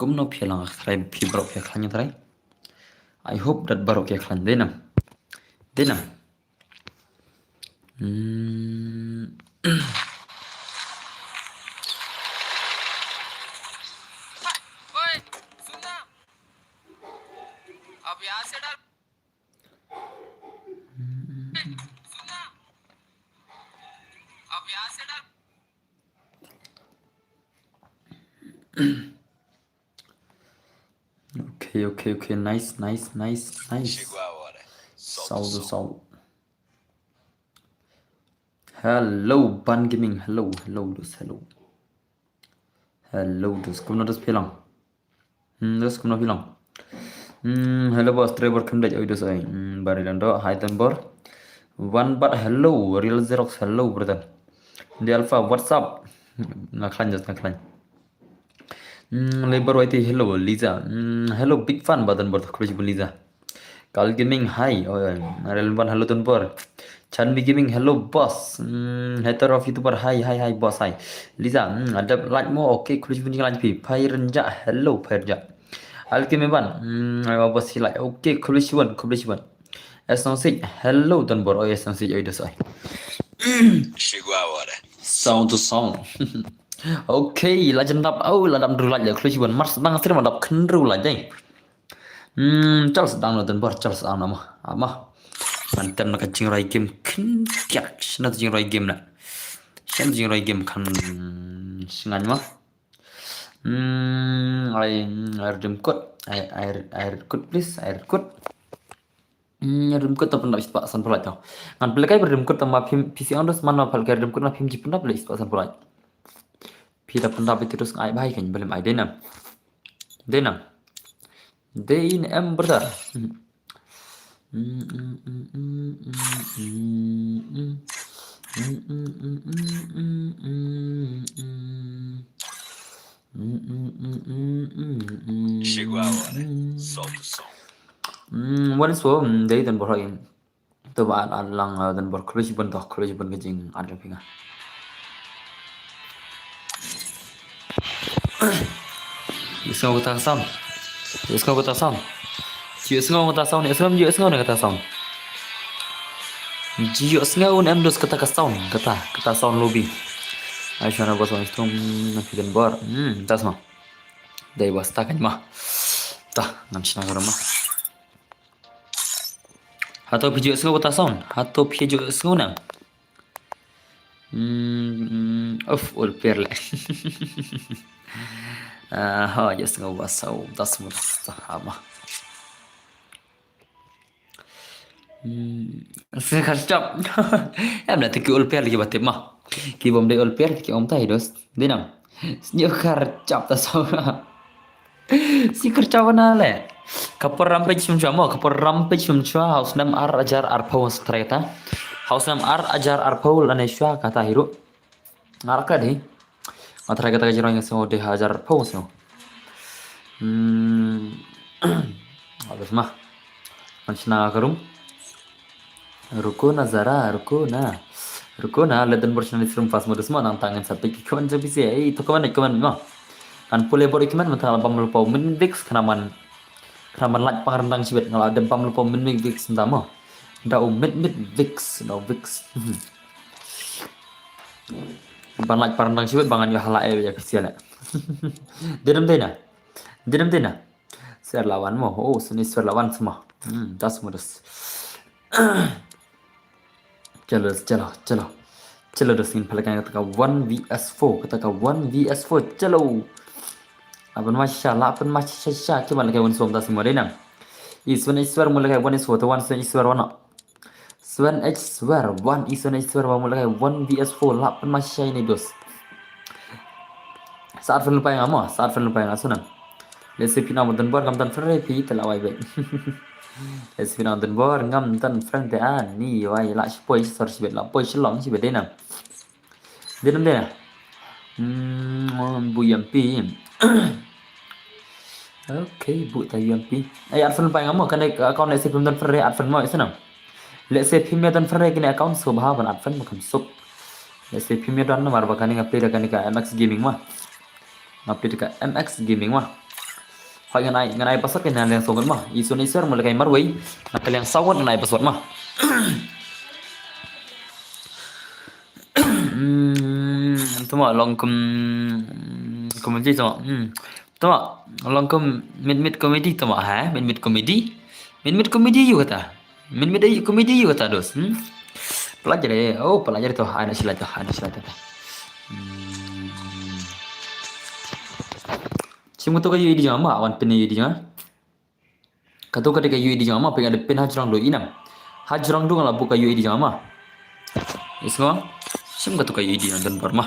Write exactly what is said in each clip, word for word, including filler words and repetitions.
Kumno phi la khlaiñ, phi baroh phi khlaiñ trai. I hope that baroh ki khlaiñ, dei nam. Dei nam. Hmm. Okay, okay, okay. Nice, nice, nice, nice. Chegou a hora. Solta o som. Hello, Ban Gaming. Hello, hello, dos, hello. Hello, dos. Kumno dos phi long? Hmm, dos kumno phi long? Hmm, hello boss, Trevor Khymdeit, oi dos ai. Hmm, Bari Dando, hi Don Bor. One Bat, hello, Real Xerox, hello, brother. The Alpha, what's up? Nga khlaiñ, just nga khlaiñ. Mm, Labor Y T, hello, Liza. Mm, hello, big fan ba Don Bor, khublei shibun Liza. Kal Gaming, hi. Oh, Rel Ban, hello, Don Bor. Chanmi Gaming, hello, boss. Mm, hater of YouTuber, hi, hi, hi, boss, hi. Liza, mm, adep like mo, okay, khublei shibun jinglain phi. Phai Renjak, hello, Phai Renjak. Al Gaming Ban, mm, ayo, boss, hi like, okay, khublei shibun, khublei shibun. Esong Sik, hello, Don Bor, oh, Esong Sik, oi dos ai. Chegou a hora. Sound to sound. Okay, la jan dap, oh, la dap dru lait la, khublei shibun, mar sdang stream la dap khynriew lait dei. Hmm, Charles dang na Don Bor, Charles dang na ma, ama. Ngan tem na ka jingrwai game khyndiat, shna jingrwai game na. Shna jingrwai game kan shngain ma. Hmm, ai, ai rim kut, ai, ai, ai kut please, ai kut. Hmm, rim kut ta pyndap spah san pulai tau. Ngan pelekai rim kut ta ma phim, P C on dos man ma pelekai rim kut na phim ji pyndap le spah san pulai. Phi da pyndap itu terus ngai bai kan belum ai dei nam. Dei nam. Dei nam brother. Chegou a hora. Solta o som. Hmm, one is four, hmm, dei Don Bor hoi. To ba an lang, uh, Don Bor khublei shibun to, khublei shibun ka jing an phi nga. Ïohsngew kata ka sound. Ïohsngew kata sound. Ïohsngew kata sound, ïohsngew, ïohsngew kata sound. Ïohsngew em dos kata ka sound, kata, kata sound lobby. Ai shana bos wan stum na phi Don Bor. Hmm, tas ma. Dei bos ta kan ma. Ta, ngam shna ka ma. Hato phi ju sngew ta sound? Hato phi ju sngew nang? Hmm, of ol per le. Ah, ha, ju sngew ba sound, das mu, das, ha, ma. Hmm, se kar chap. Em na te ki ol per le ba te ma. Ki bom de ol per ki om tai dos. Dinam. Snyo kar chap ta sound. Si kyrcha wana le. Ka por rampage shim chwa mo, ka por rampage shim chwa, haus nam ar ajar ar pau trai ta. Haus nam ar ajar ar pau lane shwa kata hiru. Ngar ka di. Nga trai kata ka jirong yang sio de hajar pau sio. Hmm. Habis mah. Mansna ka rum. Ruko na zara, ruko na. Ruko na, let Don Bor shna ni srum fast modus mo, nang tangen sa pik comment jong pisi, eh, to comment, comment mo. Kan pule bor comment, mata bam lupa min vix, kena man, kena man like pang rendang sibet, ngala dem bam lupa min vix, nda mo. Nda u mit mit vix, no vix. Ban like pang rendang sibet, bangan yo hala eh, ya pisi le. Dedem dena. Dedem dena. Swer lawan mo. Oh, sini swer lawan semua. Hmm, das modus. Chalo, chalo, chalo. Chalo dos ngin palakai kata ka one V S four, kata ka one V S four. Chalo. Apan ma sha, la apan ma sha sha. Ki ma lakai one som das mo dei nam. Is one is swer mo lakai one is four, to one is one one. Swen H Swer, one is Swen H Swer, ba mula kai one V S four, lap pen masih ini dos. Saat fen lupa yang amo, saat fen lupa yang asunan. Let's say pina mo Don Bor ngam tan friend pi te la wai bet. Let's say pina mo Don Bor ngam tan friend te ani wai la shipoi sor shibet la poi shilong shibet denam. Dia nam dia. Hmm, bu yampi. Okay, bu ta yampi. Ai, adfan pai ngamo kan account let's say pim don friend adfan mo isenam. Let's say pim ya don friend kini account so baha ban adfan bukan suk. Let's say pim ya don namar bakani ngapi da kani ka M X Gaming ma. Ngapi da ka M X Gaming ma. Hoi, ngan ai, ngan ai password ka na ka liang saw ngut ma. I Suan Iswar mo lehkai marwei na ka liang saw ngut ngan ai password ma. Hmm, tuma long kum, kum ji tuma. Hmm. Tuma long kum mit mit comedy tuma ha, mit mit comedy. Mit mit comedy ïa kata. Mit mit ai comedy ïa kata dos. Hmm. Pelajari, oh pelajari to, ana sila to, ana sila to. Hmm. Shim kato ka U I D jong ma, wan pin U I D jong ma. Kato ka dei ka U I D jong ma, pynban da pyn ha jrong do inam. Ha jrong do nga la buh ka U I D jong ma. Is ngo? Shim kato ka U I D jong don bor ma.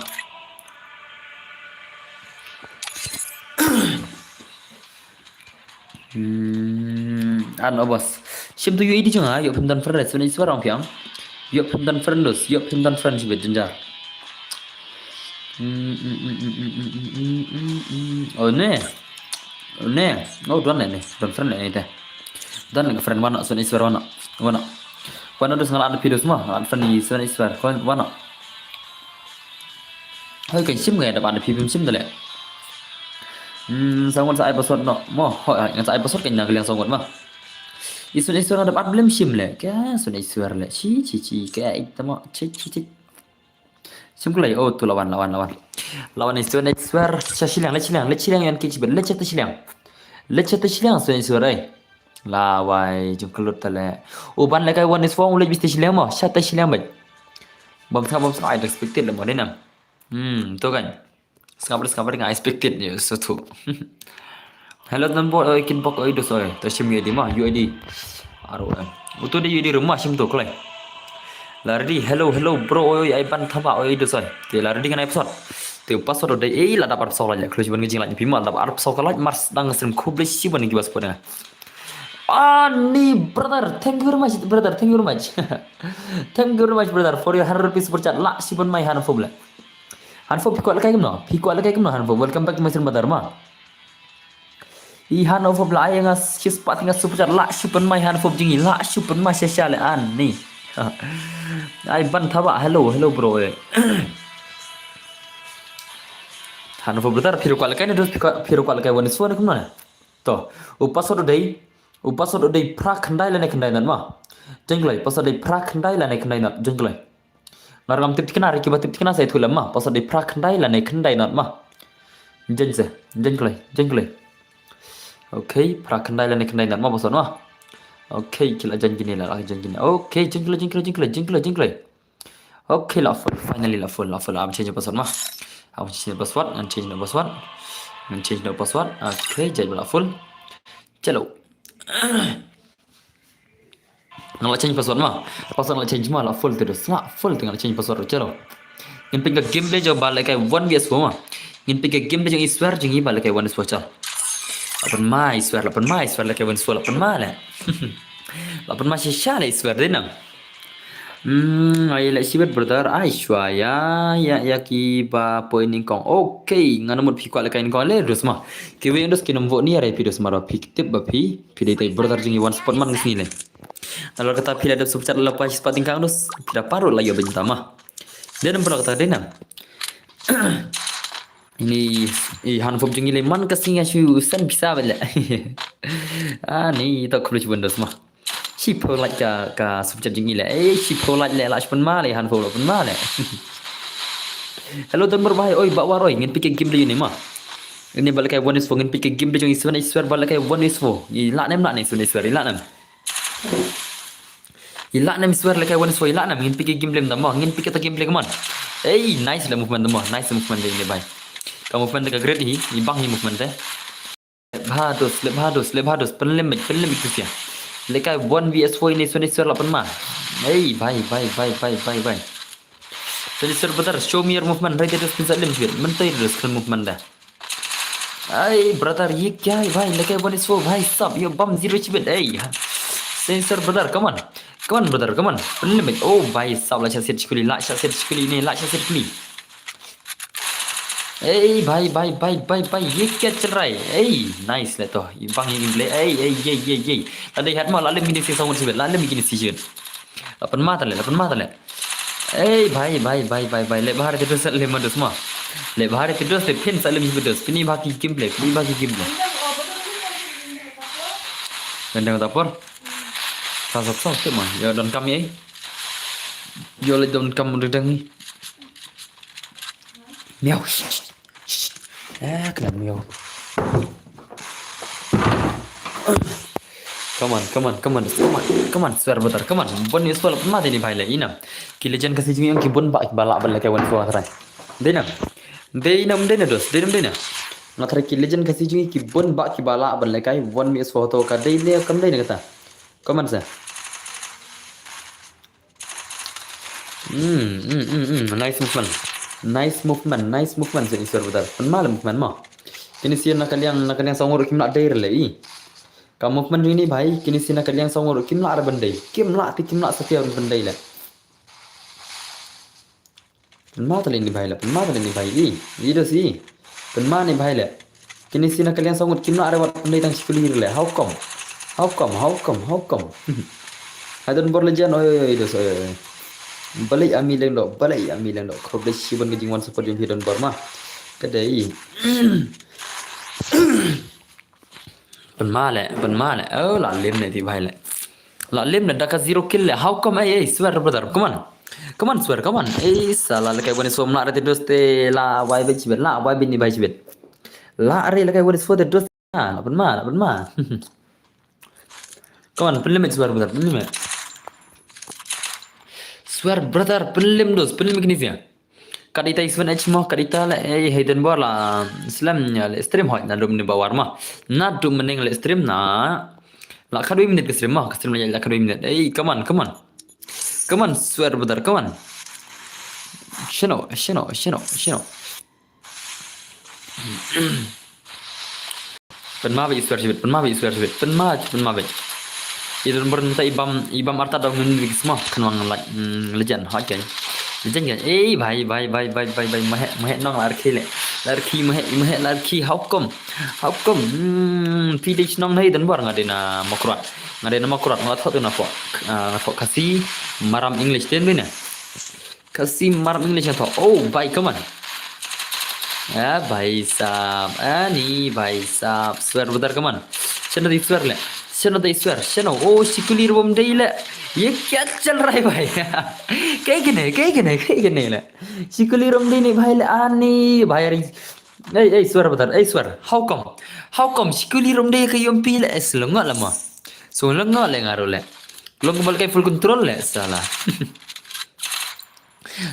Hmm, an obos. Shim to U I D jong nga, ïoh pyn don friend, Suan Iswar ong phi ong. Ïoh pyn don friend dos, ïoh pyn don friend shibit jynjar. Hmm, hmm, hmm. Oh ne. Ne, oh don ne, don friend ne te. Don ne friend wan noh, Suan Iswar wan noh, wan noh. Wan noh dos nga la add phi dos ma, nga la add friend i Suan Iswar, wan noh. Hoi kan shim nga dap add phi bym shim da leh. Hmm, saw ngut sa ai password noh, mo, hoi, ngan sa ai password kan na ka liang saw ngut ma. I Suan Iswar nga dap add bym shim leh, ka Suan Iswar leh, chi, chi, chi, ka ita mo, chi, chi, chi. Shim kloi, oh, to la wan, la wan, la wan. La wan i Suan Iswar, sha shiliang, leit shiliang, leit shiliang ïan ki shibit, leit sha te shiliang. Leit sha te shiliang, Suan Iswar, eh. La wai, jong ka lut ta leh. U ban lehkai one is four, leit beit te shiliang mo, sha te shiliang beit. Bam sa, bam sa, I expected leh mo, dei nam. Hmm, to kan. Sngap, sngap, nga expected ni, so tu. Hello, number, oi, kin bok, oi, dos, oi. Ta shim U I D ma, U I D. Aro, eh. Uto dei U I D rumah, shim to, kloi. La ready, hello, hello, bro, oi, ai ban thaba, oi, dos, oi. Te la ready ngan ai password. Te password dei, eh, la dap arphew saw lait, kloi ban ngin jing lait, phi ma, la dap arphew saw ka lait, mars dang srim khublei shibun ki bas pun. Ani, brother, thank you very much, brother, thank you very much. Thank you very much, brother, for your hundred rupees super chat. La, shibun mai han foble. Hanfop phi kwah lehkai kumno? Phi kwah lehkai kumno Hanfop? Welcome back to my stream brother ma. I Hanfop la ai nga shispah nga super chat la shu pynmai Hanfop jong i la shu pynmai sha sha le ani. Ai ban thaba hello hello bro eh. Hanfop brother phi kwah lehkai ne dos phi kwah lehkai one is four ne kumno ne? To u password u dei u password u dei phra khyndai lane khyndai nat ma. Jengklai password dei phra khyndai lane khyndai nat jengklai. Ngar ngam tip tikna, ri kiba tip tikna sa ïathuh lem ma. Password dei phra khyndai lane khyndai nat ma. Jen se, jen kloi, jen kloi. Okay, phra khyndai lane khyndai nat ma password ma. Okay, ki la jen kine la, la jen kine. Okay, jen kloi, jen kloi, jen kloi, jen kloi, jen kloi. Okay, la full, finally la full, la full. Am change password ma. Am change password, am change password. Am change password. Okay, jen la full. Chalo. Nga la change password ma. Password nga la change ma la full te dos. Nga full te nga la change password chalo. Ngin pyn ka gameplay jong ba lehkai one vs four ma. Ngin pyn ka gameplay jong Iswer jong i ba lehkai one vs four chalo. La pynmai Iswer, la pynmai Iswer lehkai one vs four la pynmai le. La pynmai shisha le Iswer dei nang. Hmm, ai le shibit brother, ai shwa ya, ya, ya ki ba poi nyngkong. Okay, ngan mut phi kwah lehkai nyngkong le dos ma. Kiwei dos ki nym vote ni are phi dos ma phi tip ba phi. Phi dei tai brother jong i wan support man ngi sngi le. Nalor kata phi la dep super chat la pa spot tingkang dos. Phi da parut la ïoh bynta ma. Dei nam pula kata dei nam. Ini i Hanfop jong i le man ka sngi nga shu send pisa bele. Ah ni to khublei shibun dos ma. Shiphew like ka ka super chat jong i le. Eh shiphew like le la shipun ma le Hanfop la pun ma le. Hello don bar bahai oi ba war oi ngin pyn ka game le ni ma. Ini ba lehkai one is four ngin pyn ka game le jong Iswer Iswer ba lehkai one is four. I la nem la ne Iswer Iswer i la nem. I la nem Iswer lehkai one is four i la nem ngin pyn ka game le da ma ngin pyn ka game le man. Ei nice le movement da ma nice movement de ni bai. Ka movement de ka great hi i bang hi movement de. Lep bha dos lep bha dos lep bha dos pynlem pynlem itu sia. Lehkai one vs four ini Iswer Iswer la pynma. Ei bai bai bai bai bai bai. Sensor brother, show me your movement. Right, just pinsa lim sibit. Mentai terus kan movement dah. Ai brother, ye kya hai bhai? Lehkai one is four bhai sab, yo bam zero sibit. Ei. Sensor brother, come on. Come on brother, come on. Limit. Oh bhai sab la sha set shikuli, la sha set shikuli ni, la sha set shikuli. Ei bhai bhai bhai bhai bhai, ye kya chal raha hai? Ei nice le to. Bang ye gameplay. Ei ei ei ei ei. Lada hat ma la lim kini si song sibit, la lim kini si sibit. La pynma tale, la pynma tale. Ei bhai bhai bhai bhai bhai, le bahar te dos le ma dos ma. Le bahar te dos te phin sa le mi dos. Pini baki gameplay, pini baki gameplay. Dang dang ta por. Sa sa sa te ma. Yo don kam ye. Yo le don kam dang dang ni. Miau. Eh, kena miau. Come on, come on, come on, come on, come on, swear brother, come on. Bon ni swear ma dei ni bhai le ina. Ki legend Khasi jong ngi ki bun ba ki ba lah ban lehkai one four try. Dei na. Dei na, dei na dos, dei na, dei na. Nga try ki legend Khasi jong ngi ki bun ba ki ba lah ban lehkai one minute four to ka dei ne kam dei ne kata. Come on sir. Hmm, hmm, hmm, hmm. Nice movement. Nice movement, nice movement sir, swear brother. Pynma le movement mo. Kini sien na ka liang, na ka liang saw ngut ruh kim lah dei re le i. Ka movement jong ni bhai, kini sien na ka liang saw ngut ruh kim lah re ban dei. Kim lah te kim lah satia re ban dei le. Pynma ta le ni bhai le, pynma ta le ni bhai i. I dos i. Pynma ni bhai le. Kini sien na ka liang saw ngut kim lah re wat pyndei tang shi kuli re le. How come? How come? How come? How come? Hai Don Bor legend, oi, oi, oi, dos, oi, oi. Balei ami leng dok, balei ami leng dok. Khublei shibun ka jingwan support jong phi Don Bor ma. Ka dei. Pynma le, pynma le. Oh, la lim ne ti bhai le. La lim ne da ka zero kill le. How come? Ei, ei, swear brother. Come on. Come on, swear, come on. Ei, sala le kai wani som la re te dos te la wai be chibet, la wai be ni bhai chibet. La re le kai wani so te dos. Ah, la pynma, la pynma. Come on, pynlim swear brother, pynlim. Swear brother, pynlim dos, pynlim kini sia. Kadita iswen ech mo, kadita le, eh, Hayden Bor la, slem nya le stream hoi, na dum ni bawar mo. Na dum mening le stream na. La kadui minit ke stream mo, ke stream le la kadui minit. Ei, come on, come on. Come on, swear brother, come on. Shino, shino, shino, shino. Pynma ba i swear shibit, pynma ba i swear shibit, pynma, pynma ba. I Don Bor nta i bam, i bam arta dong nun dik sma, khnwang like, mm, legend, hot kan. Legend kan. Eh, bhai, bhai, bhai, bhai, bhai, bhai, mahe, mahe nong la arkhi le. La arkhi, mahe, mahe la arkhi, how come? How come? Hmm, phi dei shnong nei Don Bor nga dei na Mawkyrwat. Nga dei na Mawkyrwat, nga thot na pok, ah, nga thot Khasi, Maram English ten dei na. Khasi Maram English nga thot. Oh, bhai, come on. Ah, bhai sahab. Ah, ni bhai sahab. Swear brother, come on. Shano dei swear le. Shano dei swear. Shano. Oh, shi kuli rum dei le. Ye kya chal raha hai bhai? Kai kene, kai kene, kai kene le. Shi kuli rum dei ni bhai le. Ah, ni bhai ring. Ei, ei, swear brother. Ei, swear. How come? How come? Shi kuli rum dei ka yom pi le. Es lo nga la ma. So lo nga le nga ro le. Lo nga bal kai full control le. Sala.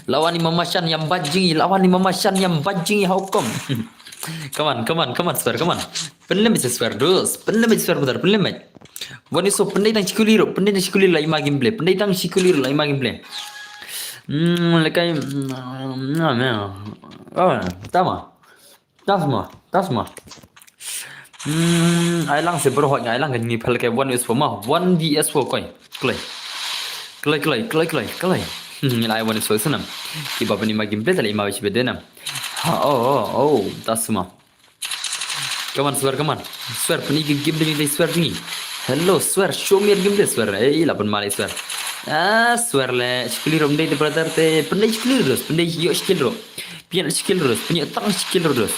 Lawan ni mama shan yang bajing, lawan ni mama shan yang bajing, how come? Come on, come on, come on, swear, come on. Pynlim swear, dos. Pynlim swear, brother, pynlim. Wani so pyndai tang shi kuli ro, pyndai tang shi kuli la ima gameplay, pyndai tang shi kuli ro la ima gameplay. Hmm, lekai, hmm, oh, tama. Tasma, tasma. Hmm, ai lang se bro hot ngai lang kan ni phal ke one is for ma, one V S for koi. Kloi. Kloi, kloi, kloi, kloi, kloi. Hmm, ni lai one is for sanam. Ki ba ni ma game play tali ma shi bedenam. Ha, oh, oh, oh, tasma. Come on, swear, come on. Swear, puni ki game dei swear ni. Hello, swear, show me your game play, swear. Eh, la pun mali swear. Ah, swear le, shi kuli rom dei te brother te, pun dei shi kuli ros, pun dei yo skill ro. Pian skill ros, punya tang skill ros.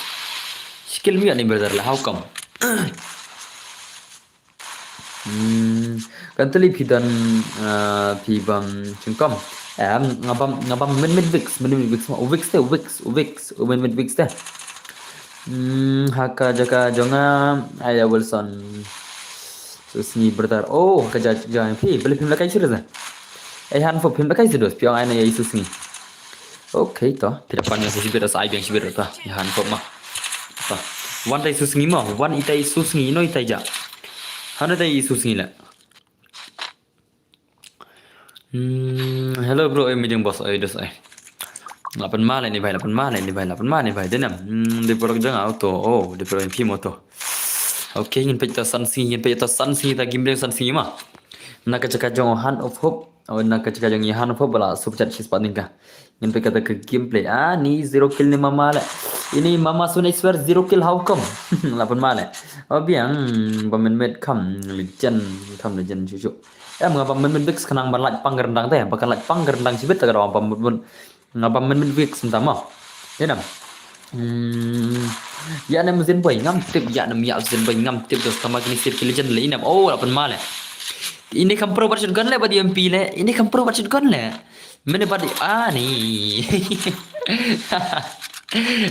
Skill mi ni brother lah, how come? Hmm, kan teli phi don, ah, phi bam chingkom. Em, nga bam, nga bam min min wix, min min wix, wix te, wix, wix, min min wix te. Hmm, haka jaka jonga, aya Wilson. Susngi brother. Oh, haka jaka jonga phi, beli phim lakai sure sa. Eh, han fo phim lakai sure, phi ong ai na ya susngi. Okay, to. Phi da pan yang sibit, sa ai biang sibit to. Ya han pop ma. To. Wan tai susngi ma. Wan itai susngi, no itai ja. Hanu tai susngi la. Hmm, hello bro, eh, mijing boss, eh, dos, eh. Lapan male ni bhai, lapan male ni bhai, lapan male ni bhai. Denam. Hmm, di porok jang auto. Oh, di porok phim auto. Okay, ngin peit ta san sngi, ngin peit ta san sngi, ta game dei san sngi ma. Na ka jaka jong Han of Hope. Oh, na ka jaka jong i Han of Hope bala super chat shi spot ningka. Ngin peit kata ka gameplay. Ah, ni zero kill ni mama le. Ini mama sunai swear zero kill, how come? Lapan male. Oh, biang, ba min met kam legend, kam legend shu shu. Em, nga ba min met bix khnang ban lait pang rendang te, ba kan lait pang rendang sibit ta ka ba min met. Nga ba min min wik senta ma. Denam. Hmm. Ïa ne mzin boy ngam tip, ïa ne ïa mzin boy ngam tip, doh tama kini sir ki legend le inem. Oh, la pynma le. Ine kam pro bad shotgun le bad U M P le. Ine kam pro bad shotgun le. Mene bad ani.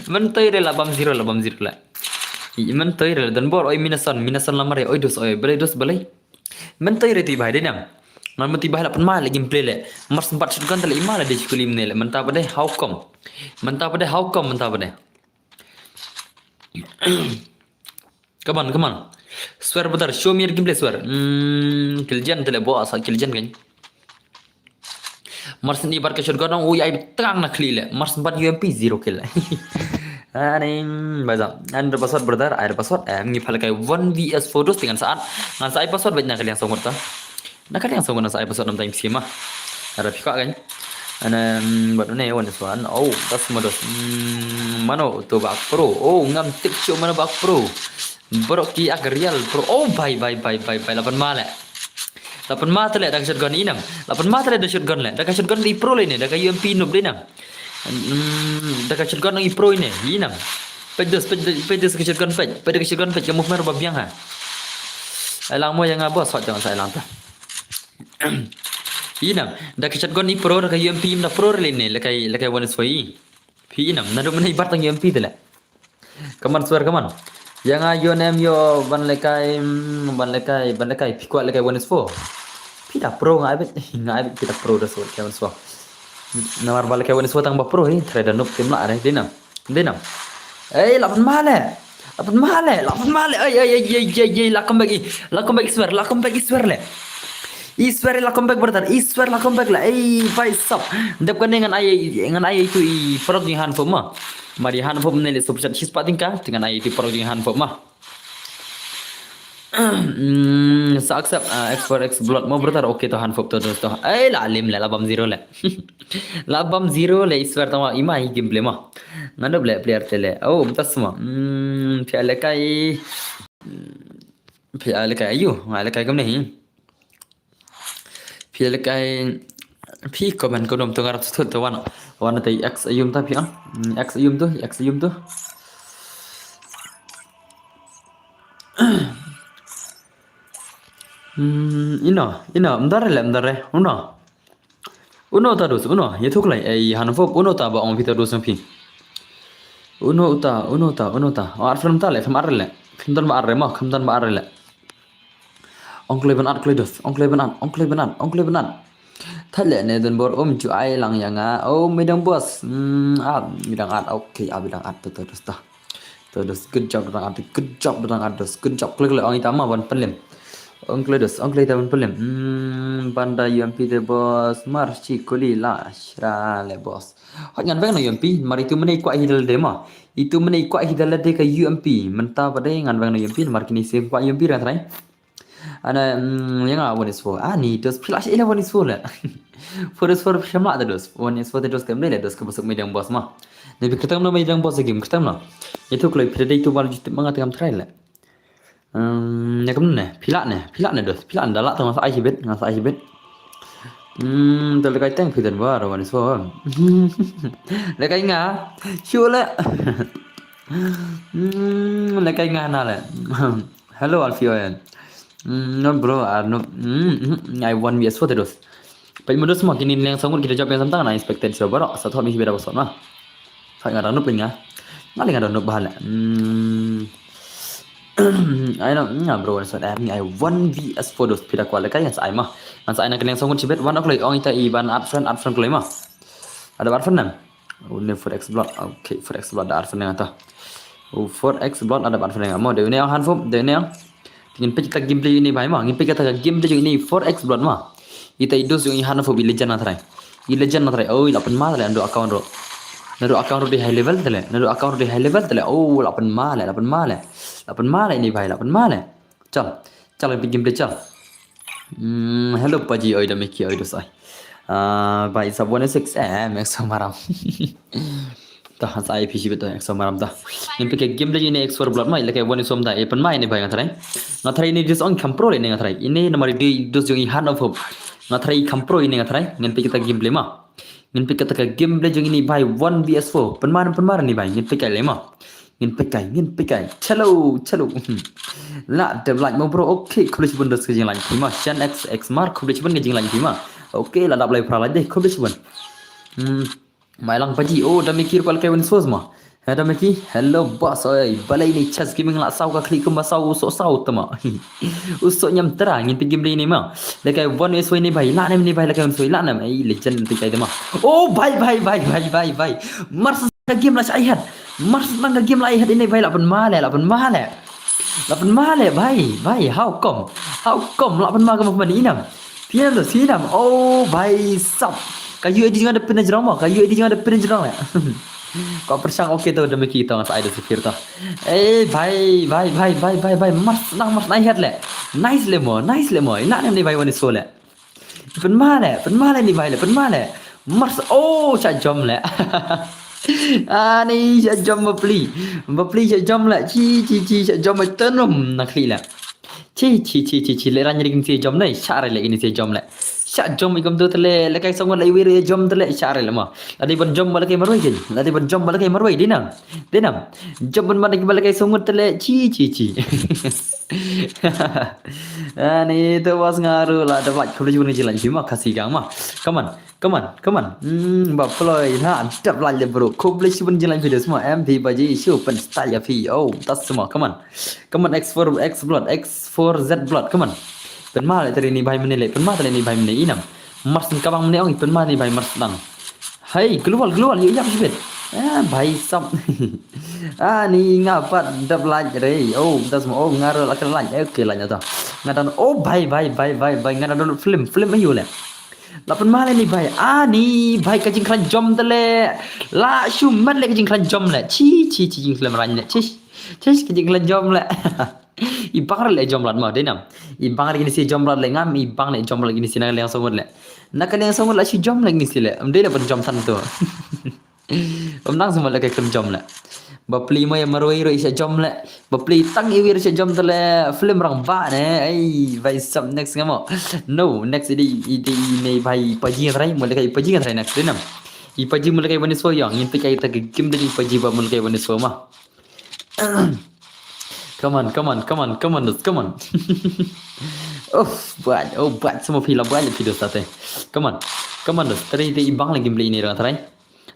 Mentoi re la bam zero, la bam zero le. Mentoi re don bor, oi minason, minason la mare, oi dos, oi balei dos balei. Mentoi re ti bai de nam. Ngan menti bai la pynma le gameplay le. Mar sempat shotgun tale ima le de shukuli mene le. Menta bade how come. Menta bade how come, menta bade. Come on, come on. Swear brother, show me your gameplay, swear. Hmm, kill jen tale bo asa kill jen kan. Mar sini bar ka shotgun ong, ui ai tang na kli le. Mar sempat U M P zero kill. Aning baza. An da password brother, ai da password. Em ngi phala kai one V S four dos dengan saat. Ngan sa ai password baik na kalian songot ta. Na kalian songot na sa ai password nam time sima. Ada pika kan. Ana bad ne one is one. Oh, tas modos. Mano to bak pro. Oh, ngam tik shu mano bak pro. Bro ki ak real pro. Oh, bye bye bye bye bye lapan male. Lapan mata le da ka shotgun inam. Lapan mata le da shotgun le. Da ka shotgun di pro le ne. Da ka U M P nup de nam. Hmm, da ka shotgun i pro ine. Inam. Pej dos, pej dos, pej dos ka shotgun pej. Pej da ka shotgun pej ka move mer ba biang ha. Ai lang mo yang abo sot jangan sa ai lang ta. Inam. Da ka shotgun i pro da ka U M P im da pro le ne. Lekai lekai one is for e. Phi inam. Nadu mena ibat tang U M P tele. Come on, swear, come on. Yang a yo nem yo ban lekai, mm, ban lekai, ban lekai. Phi kwah lekai one is four. Phi da pro ngai bet, ngai bet phi da pro da so lekai one is four. Namar ban lekai one is four tang ba pro hi, trai da nup tim la re, dinam, dinam. Eh, lapan male. Lapan male, lapan male. Ai ai ai ai ai ai, la come back i. La come back i swear, la come back i swear le. I swear la come back brother, i swear la come back la. Ei, bhai sab. Dep kane ngan ai, ngan ai tu i product ni han fo ma. Mari han fo ne le super chat his pating ka, tingan ai tu product ni han fo ma. Hmm, sa accept uh, X four X blood mo brother. Okay to han fo to to. Ei la lim le la bam zero le. La bam zero le i swear tama ima i gameplay ma. Ngano ble player tele. Oh, mtas ma. Hmm, phi lekai. Phi lekai ayu, ngai lekai kamne hi. Phi lekai phi comment ko dom to ngarap sut to wan. Wan te X ayum ta phi ah. Hmm, X ayum tu, X ayum tu. Hmm, ino, ino, mdare le, mdare, uno. Uno ta dos, uno, ye thuk lai, ei, han fop, uno ta ba ong phi ta dos ong phi. Uno uta, uno ta, uno ta. Ong ar film ta le, film ar le. Film don ba ar le, mo, film don ba ar le. Ong kloi ban at kloi dos, ong kloi ban at, ong kloi ban at, ong kloi ban at. Thale ne don bor um ju ai lang yang a. Oh, midang boss. Hmm, ah, midang at. Okay, ah, midang at to to dos ta. To dos, good job dang at, good job dang at dos, good job. Kloi kloi ong ita ma ban pelim. Ong kloi dos, ong kloi ita ban pelim. Hmm, banda U M P de boss, mar chi kuli la shra le boss. Hot ngan veng no U M P, mar itu mene kwah hidal de ma. Itu mene kwah hidal de ka U M P. Menta ba de ngan veng no U M P, mar kini sim kwah U M P ran trai. Ana, mm, yang a one is four. Ah, ni dos phi la shi ila one is four la. Four is four phi la ma da dos. One is four da dos kam le dos ka basuk midang boss ma. Ne bi kertam no midang boss game kertam no. Itu kloi phi da itu baru jitip manga tengam trai la. Hmm, ne kam ne, phi la ne, phi la ne dos, phi la ne da la tengam sa ai hibit, ngam sa ai hibit. Hmm, da lekai teng phi dan bar one is four. Lekai nga, shu le. Hmm, lekai nga na le. Hello, Alfio, eh. Mm, no, bro, ah, no. Mm, mm, I one V S four te dos. Peit mo dos mo kini leng sangut kita jawab yang samtang na expected sio bro. Sa thot mi beda bosot ma. Thot nga dang nup nga. Nga leng dang nup bahal. Mm. Ai no, nga bro, so eh, I one V S four dos pida kwal kai ngan sa ai ma. Ngan sa ai na kini leng sangut sibet one o'clock ong ita i ban add friend, add friend kloi ma. Ada add friend nam. Une four X blood. Okay, four X blood da ar fneng ata. U four X blood ada ar fneng mo de une ang han fop de une ang. Ngin peit kita gameplay ini bai mo. Ngin peit kita gameplay ini four X blood mo. Ita i dos yung i han fop i legend na trai. I legend na trai. Oh, i la pynma tale ando account ro. Nado account ro di high level tale. Nado account ro di high level tale. Oh, la pynma le, la pynma le. La pynma le ini bai, la pynma le. Chal. Chal bi gameplay chal. Hmm, hello paji oi da meki oi dos ai. Ah, bai sa one six eh, Max Maram. Tah, sa ai pisi betul Max Maram tah. Ngin pike game lagi ni X four blood mai lagi one som da. Eh, pynma ini bai ngan trai. Ngan trai ini dis on kam pro ini ngan trai. Ini nama di dos jong i hand of hope. Ngan trai kam pro ini ngan trai. Ngin pike ta game play ma. Ngin pike ta game play jong ini bai one V S four. Pynma pynma ini bai. Ngin pike le ma. Ngin peit kai, ngin peit kai. Chalo, chalo. Hmm. La dep like mo bro. Okay, khublei shibun da ka jinglain phi ma. Shan X X Mar, khublei shibun ka jinglain phi ma. Okay, la dap lai phra lai dei, khublei shibun. Hmm. Mai lang paji. Oh, da me ki ruh ka la kai wan sos ma. Ha da me ki. Hello boss. Oi, balei ni Chess Gaming la saw ka khlieh kumba saw u soh saw tama. U soh ñiam tara ngin peit game dei ni ma. La kai wan sos ni bhai. La nem ni bhai la kai wan sos la nem. Ai legend peit kai tama. Oh bhai bhai bhai bhai bhai bhai. Mar sa ka game la shai hat. Mar sa ka game la ai hat ini bhai la pynma le la pynma le. La pynma le bhai bhai how come? How come la pynma ka ma pynma ni inam. Phi nam to si nam. Oh bhai sap. Ka U A D jong nga da pynjrong mo. Ka U A D jong nga da pynjrong le. Ko pyrshang okay to da me ki to nga sa ai da sifir to. Eh bhai bhai bhai bhai bhai bhai mar sa nang mar sa ai hat le. Nice le mo, nice le mo. Ina nem ni bhai wan sos le. Pynma le, pynma le ni bhai le, pynma le. Mar sa, oh, shah jom le. Ani shah jom bapli. Bapli shah jom le. Chi chi chi shah jom ai tynrum na khlieh le. Chi chi chi chi chi le ran ri kini si jom le. Shah re le kini si jom le. Shah jom i kam tu tele le kai songot le i wir jom tele shah re le ma. La dei ban jom ba la kai marwei kin. La dei ban jom ba la kai marwei dinam. Dinam. Jom ban ma da ki ba la kai songot tele chi chi chi. Ani to was nga ruh la dap like khublei shibun jinglain phi ma Khasi gang ma. Come on, come on, come on. Hmm, ba ploy na dap like le bro. Khublei shibun jinglain phi da sma M P baji shu pen style ya phi. Oh, tas sma. Come on. Come on X four X blood, X four Z blood. Come on. Pynma le tari ni bhai mene le. Pynma tari ni bhai mene inam. Mars ka bang mene ong pynma ni bhai mars dang. Hai global global yu yap shibit. Ah bhai sap. Ah ni nga pat dap like re. Oh das mo oh nga ro la ka like. Okay like ata. Nga dan oh bhai bhai bhai bhai bhai nga dan film film ayu le. La pynma le ni bhai. Ah ni bhai ka jingkhlaiñ jom tele. La shu mat le ka jingkhlaiñ jom le. Chi chi chi jingkhlaiñ ran le. Chi chi ka jingkhlaiñ jom le. I bang re le jom lad ma dei nam. I bang re kini si jom lad le ngam i bang le jom lad kini si na ka liang songot le. Na ka liang songot la shu jom le kini si le. Em dei le ban jom tan to. Em nang semua le ka khlem jom le. Bapli mo ya marwei roi sha jom le. Bapli tang i wir sha jom tele film rang ba ne. Ai bhai sap next ngamo. No, next idi idi ne bhai paji trai mo le kai paji trai next dei nam. I paji mo le kai bani so yang ngin peit kai ta game dei paji ba mo le kai bani so ma. Come on, come on, come on, come on, dos, come on. Oh, buat, oh, buat semua pila buat le phi dos tate. Come on, come on, dos. Tadi dia ibang lagi beli ni orang tadi.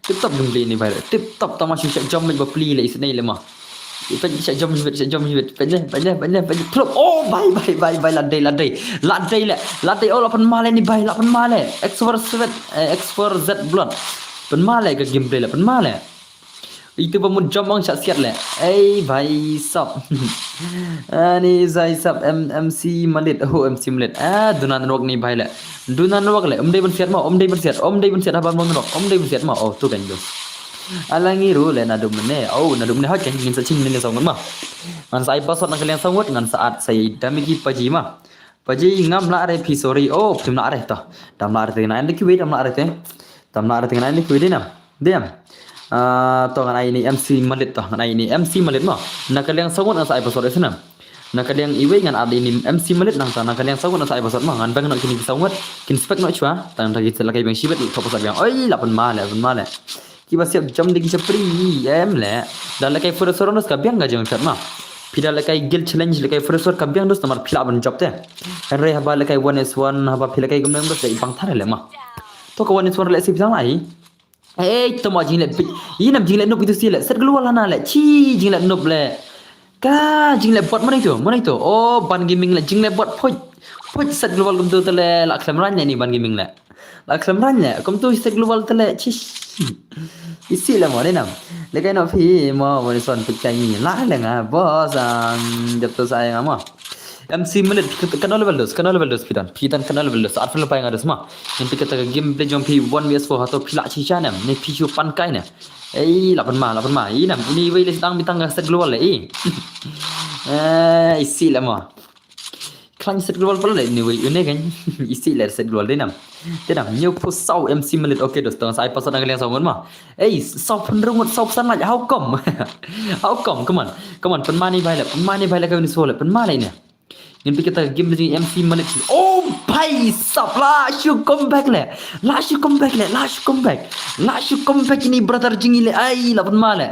Tip top beli ni bhai. Tip top tamashu shah jom bapli le isne le ma. Ipan shah jom bapli shah jom bapli. Panye panye panye panye. Plop. Oh, bhai bhai bhai bhai ladei ladei. Ladei le. Ladei oh la pynma le ni bhai la pynma le. X four Z eh, X four Z blood. Pynma le ka gameplay la pynma le. Itu ba mut jom ong shah siat le. Ei bhai sap. Ani zai sap M MC Malit. Oh MC Malit. Ah duna nok ni bhai le. Duna nok le. Um dei ban siat ma. Um dei ban siat. Um dei ban siat haban ban nok. Um dei ban siat ma. Oh tu kan jo. Alangi ru le nadum ne. Oh nadum ne hot kan ngin sa ching ne songot ma. Ngan sa ai password na ka liang songot ngan sa at sa dami ki paji ma. Paji ngam la re phi sorry. Oh phim la re ta. Dam la re te na ende ki we dam la re te. Tam na arti ngan ai ni kui dinam. Diam. Ah, to ngan ai ni M C Malit to, ngan ai ni M C Malit mo. Na ka liang songot ngan sa ai password isnam. Na ka liang iwei ngan ai ni M C Malit nang ta na ka liang songot ngan sa ai password mo. Ngan bang no kini ki songot. Kin spek no chwa. Tang ta ki la kai bang shibet to password bang. Oi, la pun ma le, pun ma le. Ki ba siap jam de ki chapri em le. Da la kai furasor nos ka biang ga jong chat ma. Phi da la kai guild challenge la kai furasor ka biang dos tamar phi la ban job te. Hynrei haba la kai one is one haba phi la kai gumnam dos da i bang thar le ma. To ka wan iswar le sip jang lai. Eh, to ma jingle bit. Inam jingle nup itu si le. Set global hana le. Chi jingle nup le. Ka jingle bot mana itu? Mana itu? Oh, ban gaming le jingle bot poj. Poj set global kum tu le la klem ran ni ban gaming le. La klem ran le. Kum tu set global le. Chi. Isi le mo ni nam. Le kai no phi mo mo ni son pit kai ni. La le nga boss ang jap tu sa nga mo. M C Malit kano level dos, kano level dos pidan. Pidan kano level dos. Arfel pa nga dos ma. Yang pika ta game play jong pi one vs four hato pila chi cha nem. Ni pi chu pan kai ne. Ei la pan ma, la pan ma. Inam ini wei le tang bitang ga set global le. Eh, isi le ma. Klan set global pala le ni wei une kan. Isi le set global denam. Denam new post sau M C Malit. Okay dos tang sai pasal nang liang sau ngon ma. Ei, sau pun rungut sau pesan lagi. How come? How come? Come on. Come on, pan ma ni bai le. Pan ma ni bai le kau ni so le. Pan ma le ni. Ngin pika ta game jong M C Malit. Oh Bhai sab, la shu comeback le. La shu comeback le. La shu comeback. La shu comeback ini brother jong ngi le. Ai, la pynma le.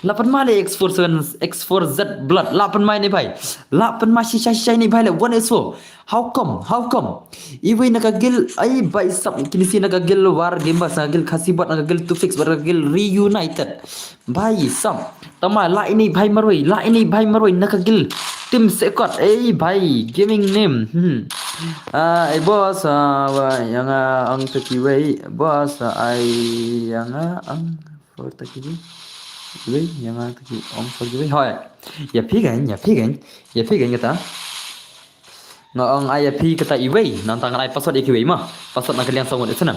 La pynma le X four seven, X four Z blood. La pynma ini bhai. La pynma shisha shisha ini bhai le. One S four. How come? How come? Iwei na ka guild, ai bhai sab, kine shi na ka guild War Gamers, na ka guild Khasi Bot, na ka guild Tufix, na ka guild Reunited. Bhai sab. Tama la ini bhai marwei, la ini bhai marwei na ka guild Team Sekot. Ei bhai, gaming name. Hmm. Ah, ei boss, ah, wa, ïa nga ang taki wei, boss, ah, ai ïa nga ang for taki wei. Wei, ïa nga taki ang for wei. Hoi. Ïa phi kan, ïa phi kan, ïa phi kan kata. Nga ong ai ïa phi kata iwei, nangta ngan ai password ïa kiwei ma. Password na ka liang saw ngut, isnam.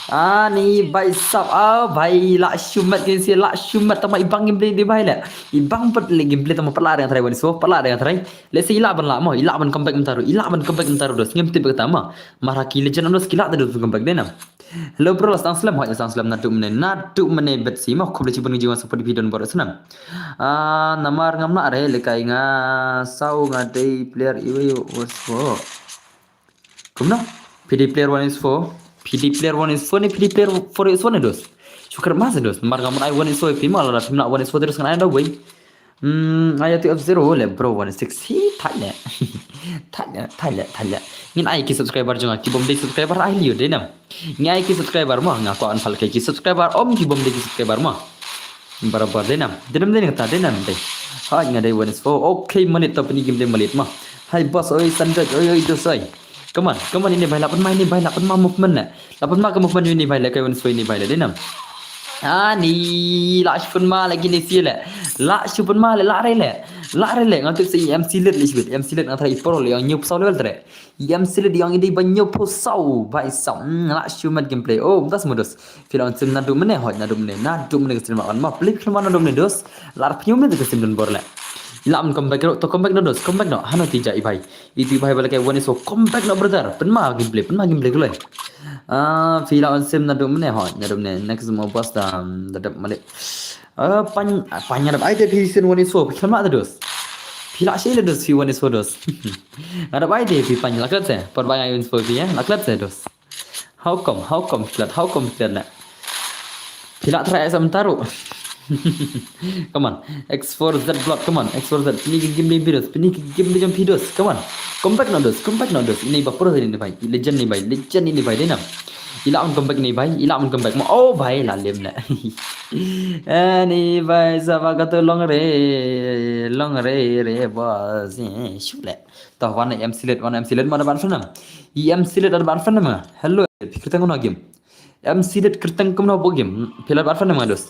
Ani bhai sab, ah bhai, la shu met kine shi, la shu met, tama ibang gameplay di bhai le. Ibang pat le gameplay, tama pat la dang try One S four, pat la dang try. Let's say i lah ban lah mo, i lah ban comeback mynta ruh, i lah ban comeback mynta ruh, dos. Ngim tip kata ma. Mar ha ki legend dos ki lah te dos comeback dei nam. Hello bro, la sdang slem, hoi la sdang slem, naduh mynne, naduh mynne bad shi ma, khublei shibun ngi jingwan support ïa phi don bor, isnam. Ah, namar ngam lah re, lehkai nga saw nga dei player iwei One S four. Kumno? Phi dei player One S four. Phi dei player One S four ne phi dei player four S four ne dos? Shu kyrpad ma sa dos. Namar ngam lah ai One S four ïa phi ma, lada phim lah One S four te dos ngan ai da wei. Hmm, ai ïa tu F zero le bro, One six. Hi, thait le. Thait le, thait le, thait le. Ngin ai ki subscriber jong nga, ki bym dei subscriber ai lio dei nam. Ngi ai ki subscriber mo, nga kwah unfollow ki subscriber, ym ki bym dei ki subscriber mo. Barabar dei nam. Dei nam dei nam kata, dei nam dei. Hai nga dei One S four. Okay, malit, to pyni game dei malit mo. Hai boss oi, Sandra oi, oi dos oi. Come on, come on, ini bhai, la pynma ini bhai, la pynma movement ne. La pynma ka movement ini bhai, lehkai One S four ini bhai le, dei nam. Ani, la shu pynma le kine shi le. La shu pynma le, la re le. La re le, nga tip sa i M C Lit le shibit. I M C Lit nga tharai i pro le, ïa hynñiew phew saw level te re. I M C Lit ïa i dei ba hynñiew phew saw, bhai sab. Hmm, la shu met gameplay. Oh, mynta shu ma dos. Phi la wan stream naduh mynne, hoi naduh mynne. Naduh mynne ka stream la wan ma. Phi la wan naduh mynne dos. Lar pynñiew mynne ka stream don bor le. I lah ban comeback ruh, to comeback noh dos, comeback noh. Hano tija i bhai. Itu i bhai ba lehkai One S four, comeback noh brother. Pynma gameplay, pynma gameplay kloi. Ah, phi la wan stream naduh mynne, hoi naduh mynne. Next mo boss da, da dep malik. Ah, pan, pan nga dep ai te phi sien One S four, phi khlem lah te dos. Phi lah shi le dos, phi One S four dos. Nga dep ai te phi pan la klet se, por ba ngai One S four phi, eh, la klet se dos. How come, how come klet, how come klet na. Phi lah try sa mynta ruh. Come on, X four Z blood, come on, X four Z. Pyni ka game dei phi dos, pyni ka game dei jong phi dos, come on. Comeback noh dos, comeback noh dos. Ini ba pro ini bhai, legend ini bhai, legend ini bhai, dei nam. I lah ban comeback ini bhai, i lah ban comeback mo. Oh bhai, la lem na. Ani bhai, saba ka tu long re, long re, re boss. Eh, shu le. To, wan M C Lit, wan M C Lit, ma da ban friend nam. I M C Lit da ban friend nam. Hello, phi kyrteng kumno game. M C Lit kyrteng kumno bo game. Phi la ban friend nam dos.